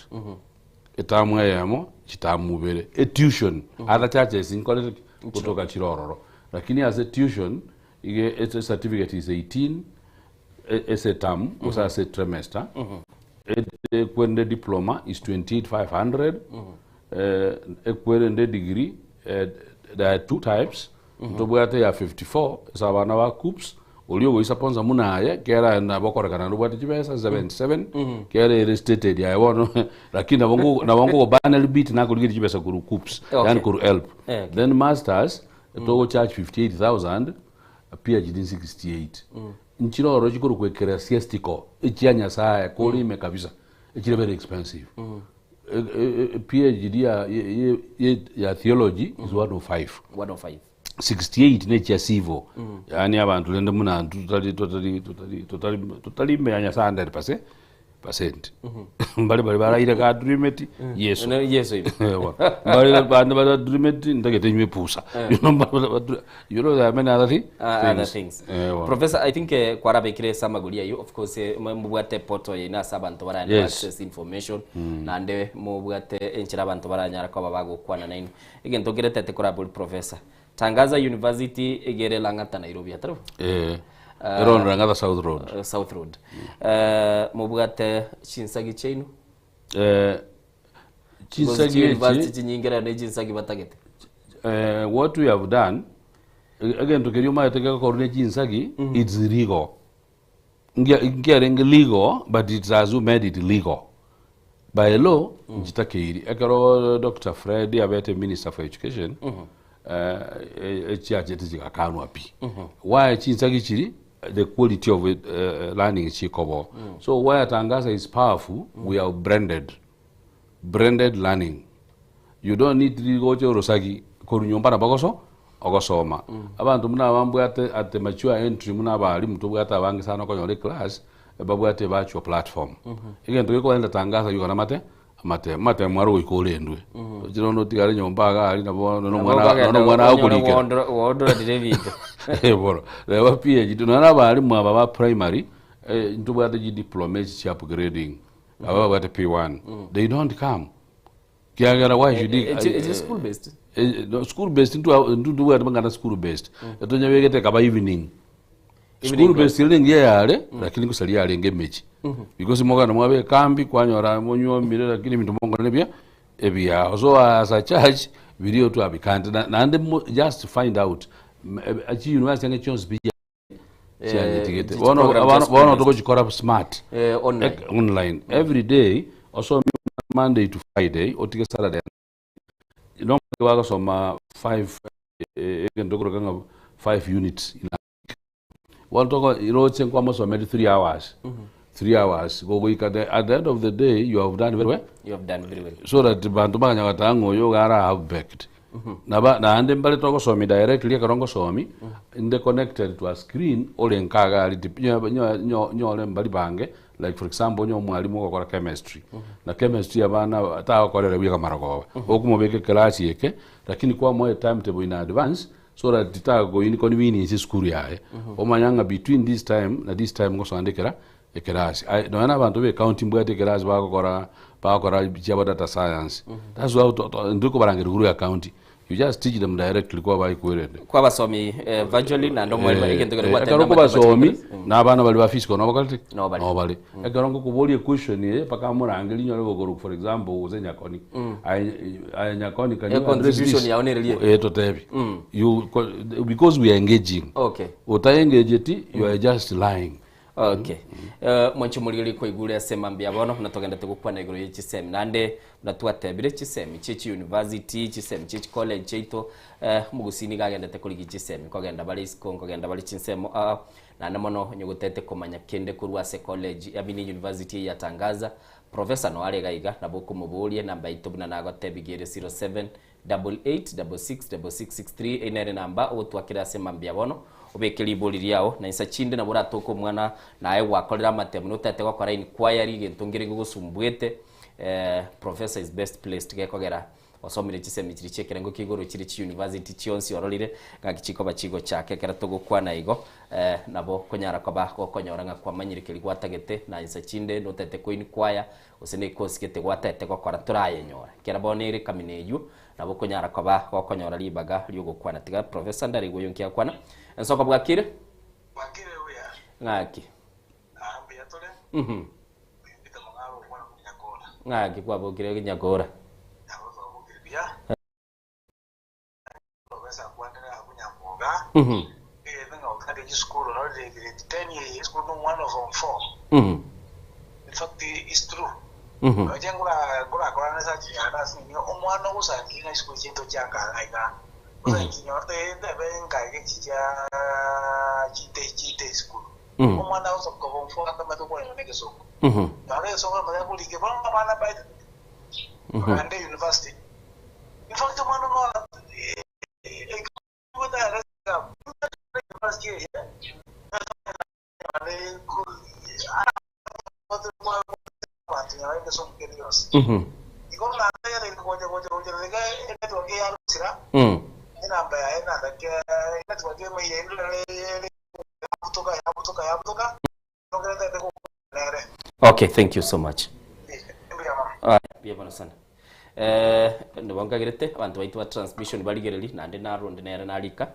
Etamu eyemo, chitamu ibere. Etuition, other charges nkorete ki? Gotoka chire ororo. Lakini ase tuition, iga ecertificate is 18, ase eterm, gose ase etrimester, Ekwerende diploma is 28,500, ekwerende degree there are two types, ntobwate ya 54 ase abana ba KUCCPS, oria ogoisaponsa buna aye, kera nabo okorekana naende obwate chibesa 77, kera ere stated aye bono lakini nabo nko nabo nkogobana rebate nakorigeria chibesa korwa KUCCPS, yaani korwa HELB. Then masters, togocharge 58,000, PhD 68. Nchire ororo chikorokwa ecclesiastical, echia Nyasaye, kore ime kabisa, echire very expensive. PhD ya, ye, ye, ya theology is 105. 105. 68 nechia civil. Yaani abanto rende buna intwe totari totari totari totari totari ime ya Nyasaye 100%. Percent. Mbare baria baraire gadrimeti Yeso. Ne- Yeso ibe. Ewa. Mbare bande badrimeti ntagete nywe pusa. You know, you know there are many other Ah, other things. Ewa. Professor, I think eh, kwarabekire ase amagori ayio of course eh, mobwate portal yaino ase abanto baranyare access information naende mobwate enchera abanto baranyare koba bagokwana nainwe. Egento nkeretete korabori Professor, Tangaza University egere Lang'ata Nairobi atari bo? Eh. Ah, Ero Lang'ata South Road. South Road. Eh, mobwate chinsagi chiaino? Eh, chinsagi echi University chinyinge rero ne chinsagi batagete. Eh, what we have done, egento keria omanyete gegokorwa ne chinsagi, it's legal. Ngia- Nkiarenge legal, but it's as who made it legal. By law, nchitakeiri. Ekero Dr. Fred abete Minister for Education, eh, echiachete chigakanwa pi. Why chinsagi chiri, the quality of it, learning chikobo. So why Tangaza is powerful, we are branded. Branded learning. You don't need rigocha orosagi korwa nyomba nabo ogoso ogosoma. Abanto buna aba mbwate at the mature entry buna abalimu tobwate abange sana okonyora eclass babwate evirtual platform. Egento gekoenda tangaza rioka namate amatemo amatemo aro goika orendwe. Tochire bono otigare nyomba iga aria nabo nonya Nabo omwana okogenda nonya omwana onyore agokorikera. gwondorerire ebinto. Eh bono, reba PhD nonya na abalimu aba ba primary ntobwate chidiploma echi chia upgrading. Aba babwate P1 they don't come kiagera why should he, Is it school based? No, school based ntu ntubwate bangana school based etonyabegete kaba evening school based ere engiya yare lakini gosaria yarenge emechi because mogana mwabe ekambi kwanyora monywomire lakini ebinto mokora nebia ebiao so as a church birio twabikante naende just find out chi university ang'e chionsi pi chianyetigete Eh, bono program bono chia bono school togochikora smart Eh, online. Online every day osome Monday to Friday otige Saturday no bagosoma 5 egento okoroka ng'a 5 units in a week bono toko roche nkwamosomeri 3 hours 3 hours gogoika the, at the end of the day you have done very well You have done very well. so that banto baganya goteba ng'a oyo iga ara half baked Naba naende mbare togosomi directly ekero ngosomi, inde connected to a screen ore nka iga aria tip nyo nyo nyo nyore mbari bange like for example onye omwalimu ogokora chemistry, na chemistry abana aba tagokorera buya kamarogoba, okomobeka ekerasi eke, lakini kwamoa etimetable in advance so that tago inconvenience esukuru yaye, omanya ng'a between this time na this time ngosoa nde ekera ekerasi. Aye nonya na abanto be ecounty mbwate ekerasi bagokora bagokora chiabo data science. That's why to to intwe kobarangeria igoro ya county, you just teach them directly kwabaa ekwerende. Kwabasomi eh, virtually naende omwalimu Eh, egento kere eh, gwateba ekero namate okobasomi bachikore. na abana baria ba physical nabo bakorete ki? Nabo bare. Nabo bare. Ekero ngokoboria equestion eye mpaka morangerie nyore gokorwa for example gose Nyakoni. Aye aye Nyakoni can Eh, you address this? contribution yao nere rie. Eh totebi. You ko- because we are engaging. Okay. Otaengageti you are just lying. Okay. Eh, mwanche omorigereria kwaigure ase mambia bono buna togendete gokwana igoro ye chisemi naende buna twatebire chisemi chie chiuniversity chisemi chie chicollege chiaito eh, omogusii nigo agendete korigia chisemi nkogenda bare isiko nkogenda bare chinsemo aa naende mono onye gotete komanya kende korwa ase college I mean university eye ya Tangaza professor noare iga iga nabo okomoboria enamba yaito buna nagotebigia ere 07 88666663 Eye nere enamba ogotwakera ase mambia bono, obeke ribori riao, na insa chinde nabo oratoke omwana naye gwakorire amatemo notagete gokora inquiry egento nkere gegosumbuete, eh, professor is best placed gekogera Osomire chisemi chiria chi'ekerengo kia igoro chire chiuniversity chionsi ororire ng'aki chikoba chigochaka ekero togokwana igo eh, nabo konyara koba gokonyora ng'a kwamanyire keria gwatagete na insa chinde notete ko inquire gose ne course gete gwatagete gokora torayenyora. Ekero bono ere kamina eywo nabo okonyara koba gokonyora ribaga ri'ogokwana. Tiga Professor Ndarigwe oyo nki akwana. Ensoko bwakire? Ng'aki? Mhm. Ng'aki kwabokire Nyakora? Mhm. Mhm. Mhm. Mhm. Mhm. Mhm. Mhm. Mm. Okay, thank you so much. Aya, mbuya mono sana. Eh, nigo nkagerete abanto baito ba transmission barigereri naende naronde nere narika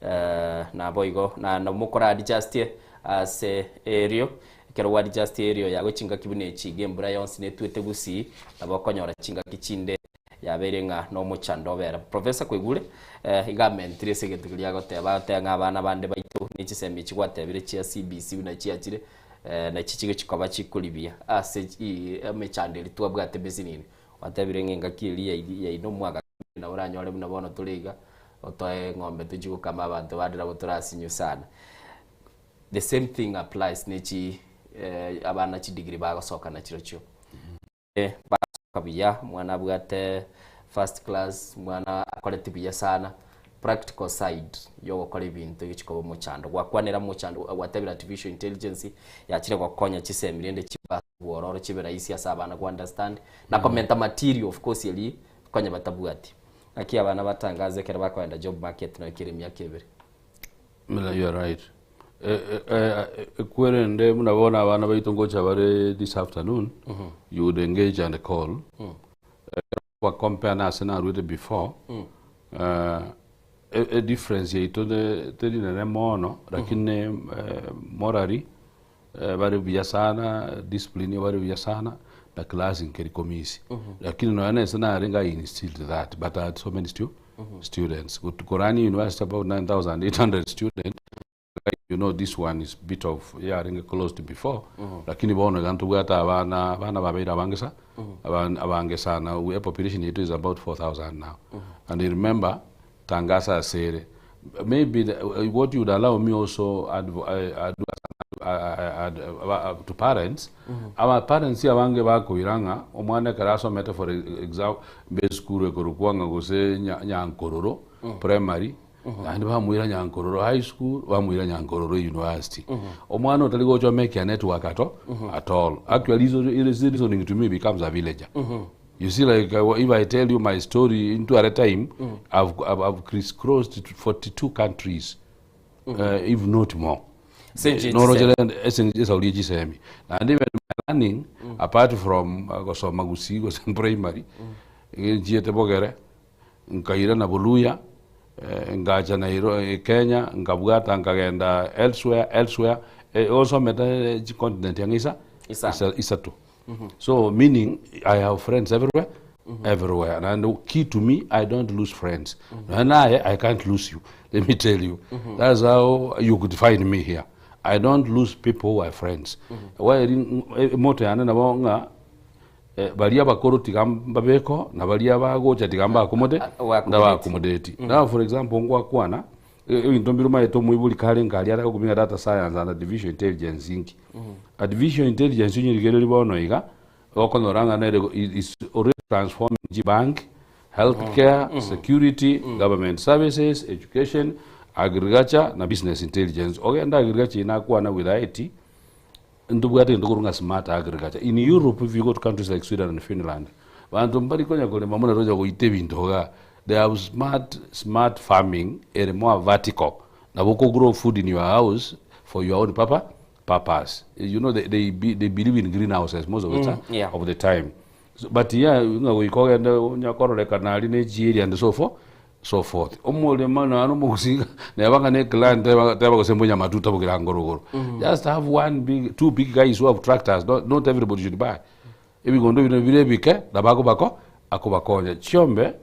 eh, naboigo na namokora adjust ase erio ekero gwa adjust erio yago chingaki buna echi iga embura yonsi netwete gusii nabo okonyora chingaki chinde yabeire ng'a nomochando obere. Professor kwaigure eh, iga amentire ase egento keria agoteba agoteba ng'a abana bande baito ne chisemi echi gwatebire chia CBC buna chiachire eh, nachi chigochi koba chikoribia ase emechando eria twabwate emesinini. Gwatebire ng'a engaki eria yairi yaino omwaka nabo oranyore buna bono tore iga, otoe eng'ombe tochie gokama abanto bande nabo torasinywe sana. The same thing applies ne chi eh, abana chidegree bagosoka nachirochio. Basoka buya, omwana abwate first class, omwana akoreti buya sana, practical side yogokora ebinto egochi koba omochando. Gwakwanera omochando, gwatebire artificial intelligence yachire gokonya chisemi rende chibe ase obwororo chibe rahisi ase abana go understand, na komenta material of course eria konya batabwati. Naki abana batangaze ekero bakoenda job market nonya kere emiaka ebere. Muna you are right. Ekwerende buna bono abana baito ngocha bare this afternoon, you would engage and call. Ekero compare na ase narwete before, e difference yaito teri nene mono, lakini morally bare buya sana, discipline bare buya sana, na class nkeri komisi. Lakini nonya na ase narenge I instilled that, but I had so many students. Korani University about 9,800 students. You know this one is bit of yarenge closed before, lakini bono iga ntobwate abana abana babeire abange sa abange sana. We population yetu is about 4,000 now. And you remember Tangasa asere maybe what you would allow me also to parents, aba parents abange bakoira ng'a omwana ekero asomete for example mbe esukuru ekorokwa ng'a gose Nyankororo primary, naende bamoira Nyankororo high school, bamoira Nyankororo university. Omwana otari gocha omekia network ato at all. Actually his reasoning to me becomes a villager. You see like if I tell you my story into at a time, I've crisscrossed 42 countries, if not more. Norochere ase esauri ye chisemi. Naende even my learning, apart from gosoma gusii gose primary, nchiete bogere, nkairana boluya, ngacha Nairo Kenya, nkabwata nkagenda elsewhere, elsewhere, osomete chicontinent ang'e isa, Isano. isato. So meaning I have friends everywhere, everywhere. And the key to me, I don't lose friends. And I can't lose you. Let me tell you. That's how you could find me here. I don't lose people who are friends. Why moto yane nabo ng'a baria abakoro tiga mbabeko na baria bagocha tiga mbakomote ndabakomodeti. Now for example ngwakwana ebinto mbire omaete omoibori kare nkari are gokumenya data science and artificial intelligence inki. Artificial intelligence onyerigereria bono iga okonyora ng'a nere is already transforming chibank, healthcare, security, government services, education, agriculture na business intelligence. Ogende agriculture eye nakwana with IT, ntobwate egento korwa ng'a smart agriculture. In Europe if you go to countries like Sweden and Finland, Banto mbari konya korema buna tocha goita ebinto igaa. They have smart smart farming ere more vertical. Nabo oko grow food in your house for your own purpose purpose. You know they, they, be, they believe in greenhouses most of the, mm, yeah. of the time. So, but yeah, ng'a goika ogende onya kororekana aria ne chieri and so forth so forth. Omorema nonya na omogusinga neba ng'a ne clan teba teba gose mbunya matuta bogera ngorogoro. Just have one big two big guys who have tractors. Not, not everybody should buy. Ebigondo bino bire ebike nabo akobako akobakonya. Chiombe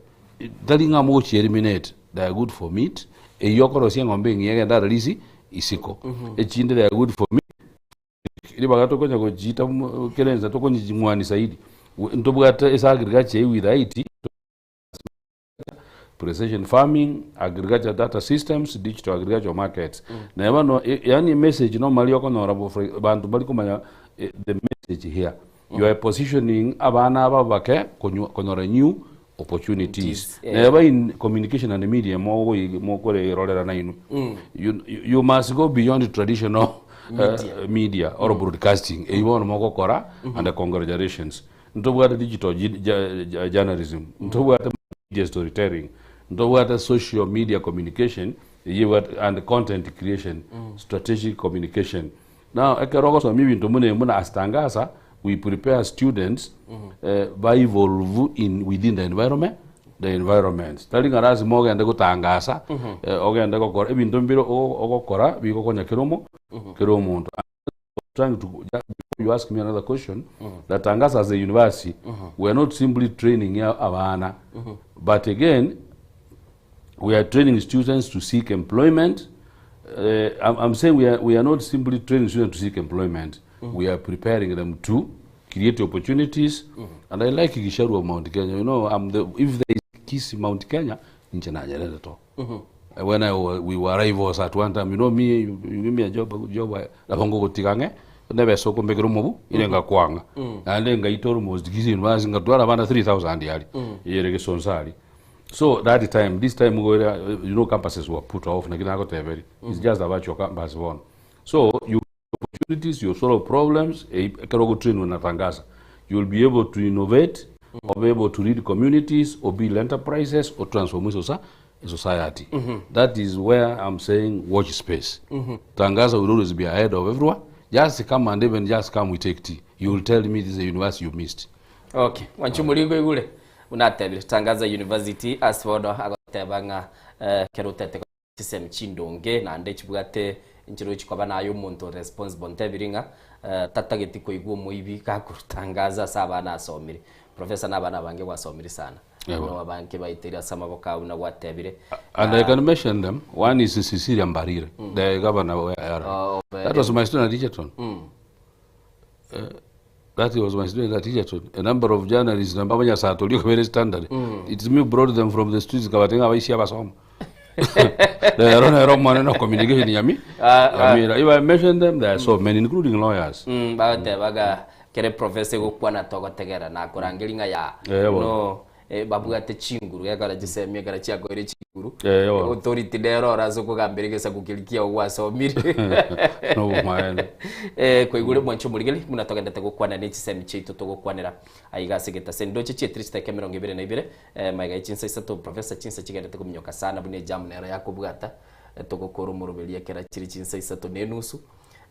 tari ng'a mogochieliminate they are good for meat eyio okorosia eng'ombe eng'iya egende ararisi isiko. Echinde they are good for meat ribaga tokonya gochiita kera ensa tokonyiching'wani zaidi ntobwate ase agriculture eye with IT. Precision farming, agriculture data systems, digital agricultural markets. Naye bono yaani emessage normally okonyora bo for banto mbari komanya the message here. You are positioning abana aba abake konywa konyora new opportunities. Opportunities, eh. Neba in communication and media mogoi mokorerorera nainwe. You, you must go beyond traditional Media. media or broadcasting. Eywo bono mogokora and congratulations. Ntobwate digital journalism, ntobwate media storytelling, ntobwate social media communication eyio ebwate and content creation, strategic communication. Now ekero ogosomia ebinto buna ebi buna as Tangasa, we prepare students ba evolve in within the environment the environment. Tari ng'a lazima ogende gotangasa, ogende gokora ebinto mbire ogokora bigokonya kera omo kera omonto. Trying to before you ask me another question that Tangasa as a university we are not simply training ya abana but again we are training students to seek employment uh, I'm, I'm saying we are, we are not simply training students to seek employment we are preparing them to create opportunities and I like Gisharu of Mount Kenya you know I'm the, if there is Kisii Mount Kenya inche nanyerere to When I wa, we were rivals at one time, you know me, you, you give me a job, a good job, nabo ngogotiga ng'e, nebe ase okombekera omobu, ere ngakwang'a. Naende ngaita almost Kisii University, ngatwara abana 3000 aria, ere gesonso aria. So that time, this time igo ere, you know campuses were put off, naki nagoteberia, it's just a virtual campus bono. So you opportunities, you solve problems, ekero ogotrainwa na Tangasa, you will be able to innovate, or be able to lead communities, or build enterprises, or transform a society. That is where I'm saying watch space. Tangaza will always be ahead of everyone. Just come and even just come we take tea. You will tell me this is a university you missed. Okay, mwanchi omoringo oigure buna atebire Tangaza University ase bono agoteba ng'a eh, kero otete Chisemi chindonge naende chibwate enchera ochikoba naye omonto responsible ntebiri ng'a tatageti koigwa omoibi gakorutangaza ase abana asomire. Professor na abana abange gwasomire sana. Ewa. No abange baiteire ase amaboko ao buna gwatebire. And I can mention them. One is Cecilia Mbarire, the governor where I am. Oh, That was my student at Egerton. That was my student at Egerton. A number of journalists namba abanyasato oria okobera standard. It's me who brought them from the streets nkabatebia ng'a abaisia abasoma. Rero nero omone no communication yami Ah, ah. yamira. If I mention them, there are so many, including lawyers. Bagotebaga kere professor egokwana togotegera nakorangeria ng'a ya Eh, bono. no eh, babwate chinguru gekora chisemi ekero chiakoire chinguru Eh, bono. authority nere ore ase okogambera egesaku keria kiao gwasomire Nobomaene. Eh, kwaigure mwanche omorigeri buna togendete gokwana ne chisemi chiaito togokwanera aiga ase egetase ndoche chietire chidakika emerongo ebere na ibere eh, magega ye chinsa isato professor chinsa chigendete kominyoka sana buna ejamu nero yakobwata eh, togokora omoroberi ekera chire chinsa isato na enusu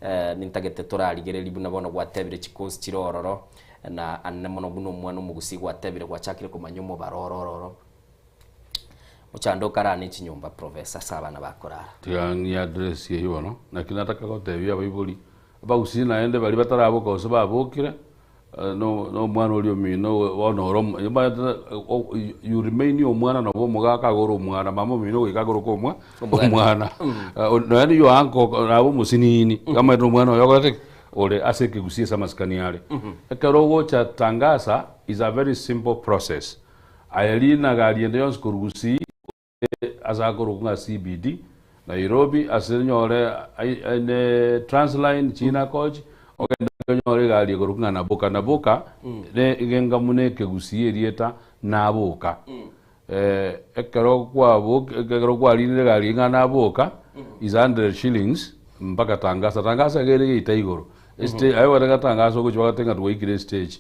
eh, nintagete torarigereria buna bono gwatebire chikosi chire ororo na ane mono buna omwana omogusii gwatebire gwachakire komanya omobaro oro ororo mochando okarara ne chinyomba professor ase abana bakorara. Tiga ng'ie address eyio bono, naki nataka gotebia abaibori, abagusii naende baria bataraboka gose babokire, no na omwana oria omino bono ore omo omanyete you remain omwana nabo omogaka agore omwana, mama omino goika agoroke omwa omwana. Nonya your uncle nabo omosinini, omanyete omwana oyo okorete ki? Ore ase ekegusii ase amasikani are. Ekero ogocha Tangasa is a very simple process. Aye rinaga riende yonsi korwa Gusii ase akorokwa ng'a CBD, Nairobi, ase onyore ne Transline, China Coach, ogende onyore egari ekorokwa ng'a Naboka. Naboka ne egenga buna ekegusii erieta Naboka. Ekero kwabok ekero kwarinire egari ng'a Naboka is 100 shillings mpaka Tangasa. Tangasa iga ere geita igoro. Estage aye goteba Tangasa ogochia bagote ng'a twaikire estage.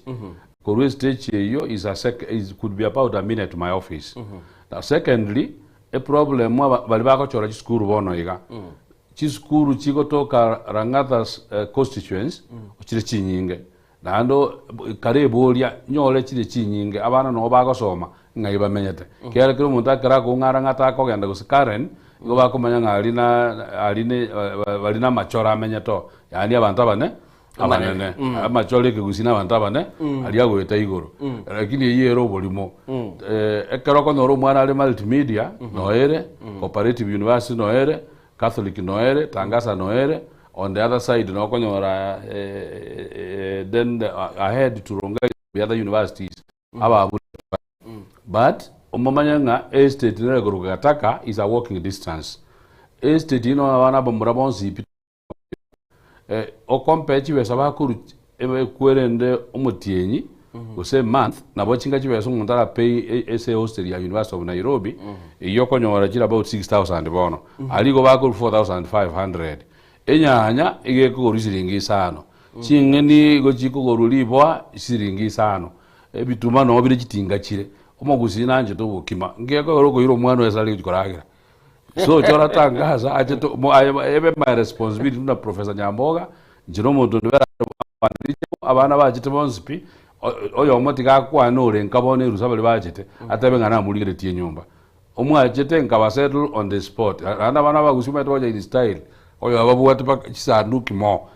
Korwa estage eyio is a sec is could be about a minute to my office. Now secondly, eproblem aba baria bagochora chisukuru bono iga, chisukuru chigotoka Lang'ata's constituents chire chinyinge, naende kare eboria nyore chire chinyinge abana noo bagosoma ng'ai bamenyete. Ekiagera kera omonto ekero akong'a Lang'ata akogenda gose Karen, nigo bakomanya ng'a aria na aria ne baria namachora amenyete oo, yaani abanto abane abanene amachore ekegusii na abanto abane aria agoeta igoro lakini eyio ere oborimo ekero okonyora omwana are multimedia noere cooperative university noere catholic noere tangasa noere on the other side noo okonyora then ahead to rongai the other universities ababuna but omomanye ng'a estate nere korwa gataka is a walking distance estate eyio noo abana abamura bonsi pi Okompea chibesa bakorwa ekwerende omotienyi gose emonth nabo chinga chibesa omonto arapay ase ehostel ya University of Nairobi eyio okonyora chire about 6000 bono. Aria igo bakorwa 4500. Enyanya iga ekogorwa siringi isano, ching'eni igo chikogorwa riboa siringi isano, ebituma noo bire chitinga chire. Omogusii nanchete obokima, ngekoera okoira omwana oye ase are gochia koragera. So chora tangaza ache to mo aye ebe my responsibility buna Professor Nyamboga, inche na omonto onde bera abana bachete bonsi pi, oyomo tiga akwane ore nka bono erusa baria bachete, atebe ng'a namorigeretie enyomba. Omwachete nkaba settle on the spot. Naende abana abagusii omanyete gocha in style, oyo ababwate mpaka chisanduki mo,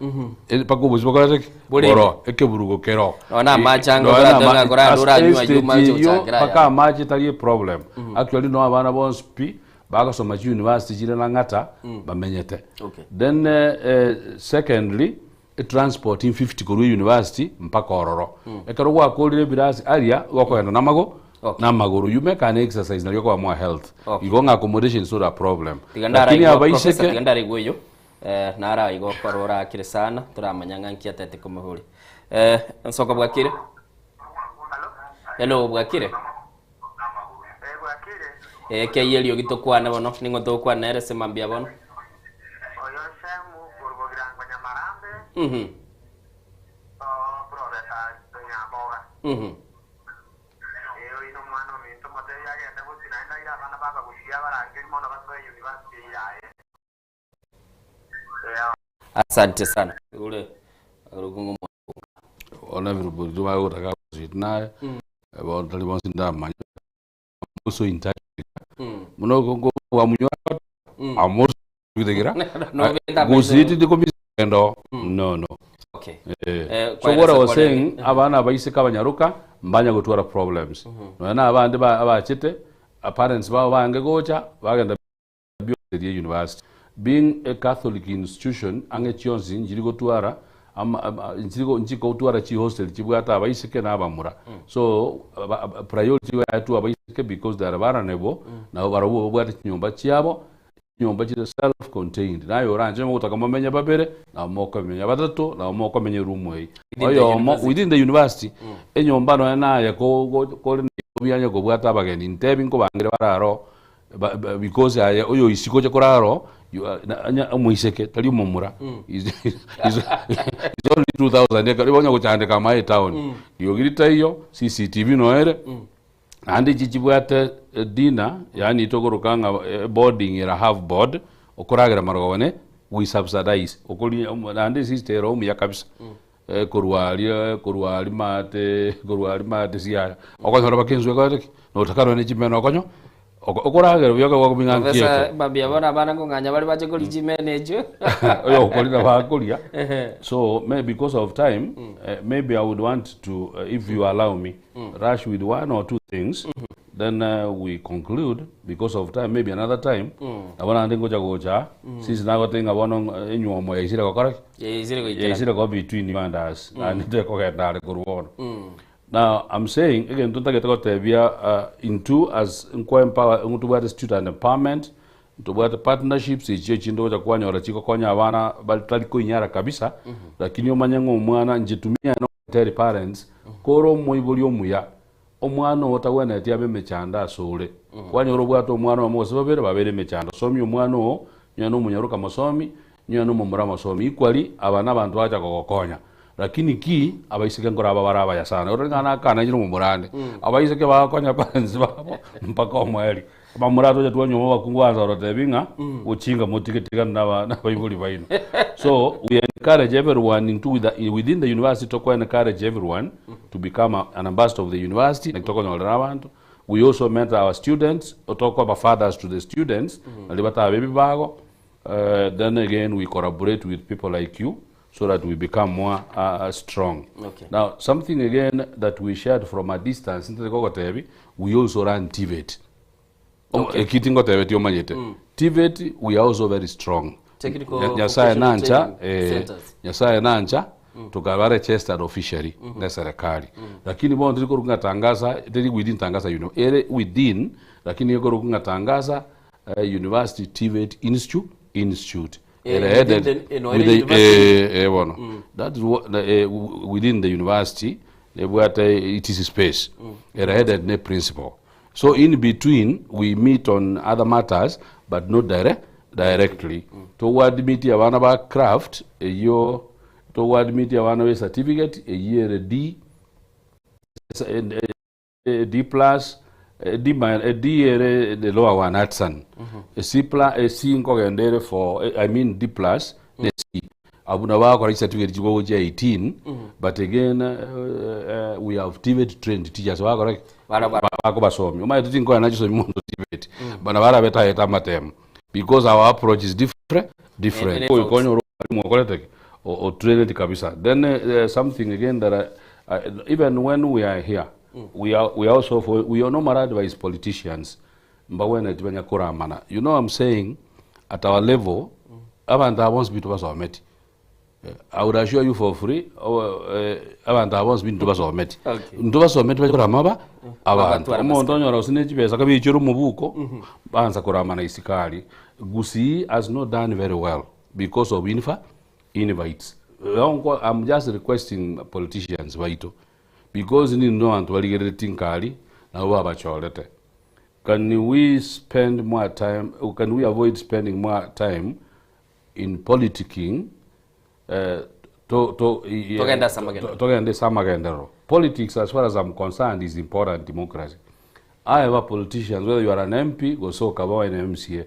mpaka obosio bokorete ki? Borende. Boro, ekeburugo kero. Nonya na amache ange Nonya na oratebe ng'a ama- korande ase oranywe aywo estate omanye eyio gochakera mpaka aya. amache tari eproblem. Actually no abana bonsi pi, bagosoma chiuniversity chire Lang'ata bamenyete. Okay. Then secondly, etransport in 50 korwa university mpaka ororo. Ekero gwakorire ebirasi aria, igo okogenda namago namagoro. You make an exercise nario okoba more health. Okay. Igo ng'a accommodation is not a problem. Tiga Lakini ndaraigwa professor, abaiseke tiga ndaraigwa oyio eh, naraigwa okora orakire sana toramanya ng'a nki atete komoboria. Eh, nsoko bwakire? Hello, bwakire? Eh, kei eriogi tokwane bono, ning'o togokwana nere ase mambia bono? Mhm. Mhm. Asante sana. Ure orugungu Bono ebirubo biria bagotaka gositi naye, bono tari bonsi ndamanye so in touch buna wamunyora amosigera gositi ndikomisa no no Okay. Eh, so what I was saying abana abaiseke abanyaroka mbanya gotwara problems nonya na abande abachete parents babo bange gocha bagenda Bioseria University. Being a Catholic institution ang'e chionsi nchiri gotwara ama nchiri nchikotwara chihostel chibwate abaiseke na abamura. So priority igo yaetwe abaiseke because they are vulnerable nabo barobwo babwate chinyomba chiabo, chinyomba chire self contained. Naye oranche mogotaka momenye babere nabo mokomenya batato nabo mokomenya eroom eyio. Within the Oyomo university. within the university enyomba nonya naye ko kore Nairobi onye kobwate abageni ntebi nkobangere bare aro Because aye oyo isiko oche korara oo, you are na onye omoiseke tari omomura is is is only 2000 ekero onya gochandeka amaye etown. Riogi ritaiyo, CCTV noyo ere, naende echi chibwate dinner yaani tokoroka ng'a boarding ere half board, okoragera marogoba ne we subsidize okoria naende esista ere omuya kabisa. Korwa aria, korwa aria maate, korwa aria maate siaya, okonyora mpaka enswe ekorete ki? Notakarwe ne chimeno okonyo, oko okoragera buya ekero gwakomenya ng'a nki Professor, eke. mambia bono abana nkong'anya bare bache koria chimeno echio. Oyo okoria nabo akoria. So may because of time, maybe I would want to, if you allow me, rush with one or two things, then we conclude because of time, maybe another time, nabo naende ngocha gocha, since nagoteba ng'a bono enywomo yaisire gokora ki? Yaisire goikerana. Yaisire koba between you and us, naende tekogenda are korwa bono. Now I'm saying egento ntagete gotebia intwe as nkwa empower ntobwate student empowerment, ntobwate partnerships echio echinde ogocha kwanyora chigokonya abana batari koinyara kabisa, lakini omanye ng'a omwana inche to me I know I tell parents, kore omoibori omuya, omwana oo tagwenereti abe emechando asore. Kwanyora obwate omwana oyomo gose babere, babere emechando. Somia omwana oo, onye nomonyaroka mosomi, Onye nomomura mosomi, equally, aba nabanto bagocha kogokonya. Lakini ki, abaiseke nkoraba bare abaya sana. Orore ng'a nakana inche nomomura ande. Abaiseke bagokonya parents babo mpaka omoerio. Abamura tocha twanywa abakungu baansa korotebia ng'a gochinga motige tigana na aba- na abaibori baino. So we encourage everyone into with the, within the university toko encourage everyone to become a, an ambassador of the university naki tokonyorera abanto. We also mentor our students, tokoba fathers to the students, nari batabe ebibago. Then again we collaborate with people like you so that we become more strong. Okay. Now something again that we shared from a distance ntete kogotebi we also run TVET. Okay. Eki tingotebetie omanyete. TVET we are also very strong. Technical Nyasaye Vocational nancha Training eh, Centers. Nyasaye nancha tukaba registered officially ne serikali. Lakini bono tiri korwa ng'a Tangaza teri within Tangaza uni ere within lakini ekorokwa ng'a Tangaza University TVET Institute Institute Eh, ere within headed the- eh, no, with ere the, university. eh, eh, bono that is what, eh, within the university ebwate it is space ere headed ne principal so in between we meet on other matters but not direct, directly togoadmit abana ba craft eyio togoadmit abana be certificate eyio ere D D plus, D minus, D ere the lower one Hudson. C plus, C nkogenda ere for, I mean D plus ne C. Abwo nabo bagokora chicertificate chigogochia 18 but again we have TVET trained teachers bagokora ki? Bakobasomia. Omanyete tinkonya nachisomi monto TVET. Bana barabe tagete amatemo because our approach is different different. Oyo Mwalimu okorete ki? O trained kabisa. Then something again that I, I, even when we are here, we are, we are also for, we are normally advise politicians mbagwenereti banya koramana. You know I'm saying at our level abantu aba bonsi binto basometi. I would assure you for free abantu aba bonsi binto basometi. Okay. Nto basometi bache korama aba abanto. Babatwara Omonto onyora gose ne chibesa kabichire omobuko bansa koramana isiko aria. Gusii has not done very well. Because of infa invites Bono I'm just requesting politicians baito because nintwe abanto barigereretie nkari nabo babachorete can we spend more time can we avoid spending more time in politicking eh, to, to, Togende ase amagenderero. togende ase amagenderero politics as far as I'm concerned is important democracy Aye ba politicians whether you are an MP gose okaba an MCA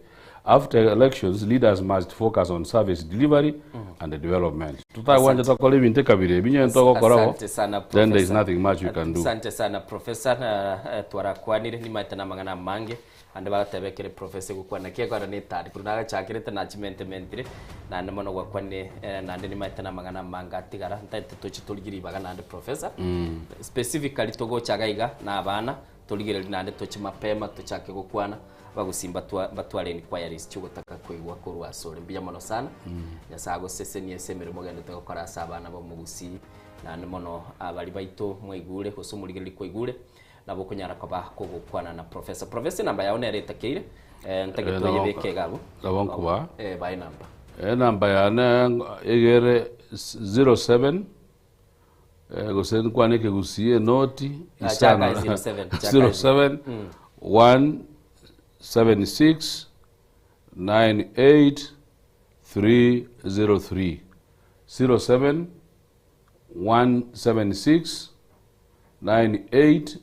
after elections leaders must focus on service delivery and development. Totagwancha tokore ebinto ekabira ebi nonye togokora bo Asante sana then there is Professor. nothing much we can do. Asante sana Professor na eh, twarakwanire nimaete na amang'ana amange ande bagateba ekere Professor egokwana ki ekero na etari korwa nagachakerete nachimentementire naende mono gwakwanire eh, naende nimaete na amang'ana amange atigara ntaete toche torigie ribaga naende Professor Specifically togocha iga iga na abana, torigererie naende toche mapema tochake gokwana, abagusii mbatwa mbatware inquiries chiogotaka koigwa korwa asore. Mbuya mono sana, Nyasae agosesenie ase emeremo ogenderete gokora ase abana b'omogusii, naende mono abari baito mwaigure gose omorigereria kwaigure, nabo okonyara koba kogokwana na Professor. Professor enamba yao nere etakeire, ntagete Eh, nabo- oyebeke iga abwo. nabo nkobaa. Eh, bae enamba. Enamba yane egere 07 Gose nkwane ekegusii enoti Ah, isano chaka 07, chaka 07 176 98 303 07 176 98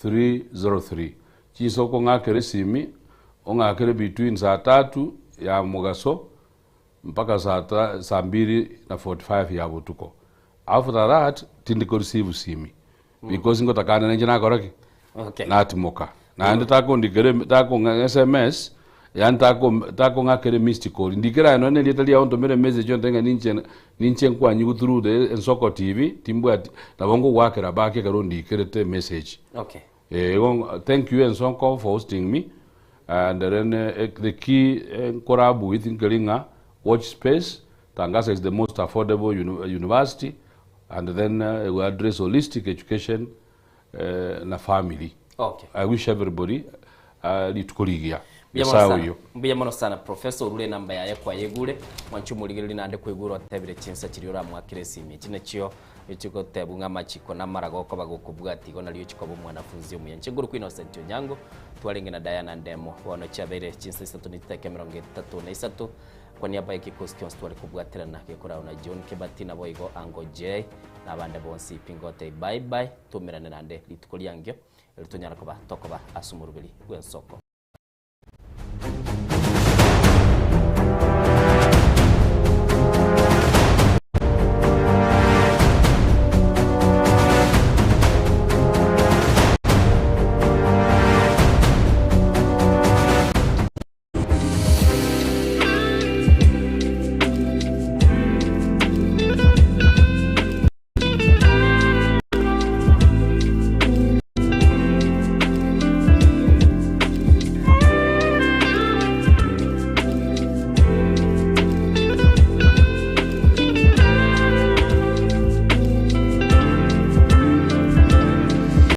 303 Chinsa okong'akera esimi ong'akere between saa tatu ya mogaso mpaka saa ta saa mbiri na 45 ya botuko after that tindi ko receive simi because ngotakana ninche nakora ki Okay. natimoka naende takondikera takong'a sms yaani tako takong'akera missed call ndikera aye nonye erieta riao ntomere message onte ng'a ninche ninche nkwanyiwu through the ensoko tv timbwati nabo ngogwakera back ekero ondikerete message Okay. Eh, igo thank you ensoko for hosting me And then the key nkorabu with nkeri ng'a watch space Tangasa is the most affordable university and then we address holistic education na family. Okay. I wish everybody rituko rigiya. Mbuya mono Nyasaye sana. oyio. Mbuya mono sana Professor orure enamba yaye kwayegure mwanche omorigereria naende kwaigure otebire chinsa chiria oramwakere esimi echi nachio Echigotebwa ng'a amachiko na amaraga okoba gokobwatia igo nario chikoba omwanafunzi omuya. Inche nkorokwa Innocent Onyango, twarenge na Diana Ndemo. Bono chiabeire chinsa isato ne chidakika 33, kwa niaba y'egekosi kionsi tware kobwaterana gekoragwa na John Kebati naboigo Uncle Jay na abande bonsi pi ngotebie bye bye, toumerane naende rituko riangio erio tonyare koba tokoba ase omoroberi bw'ensoko.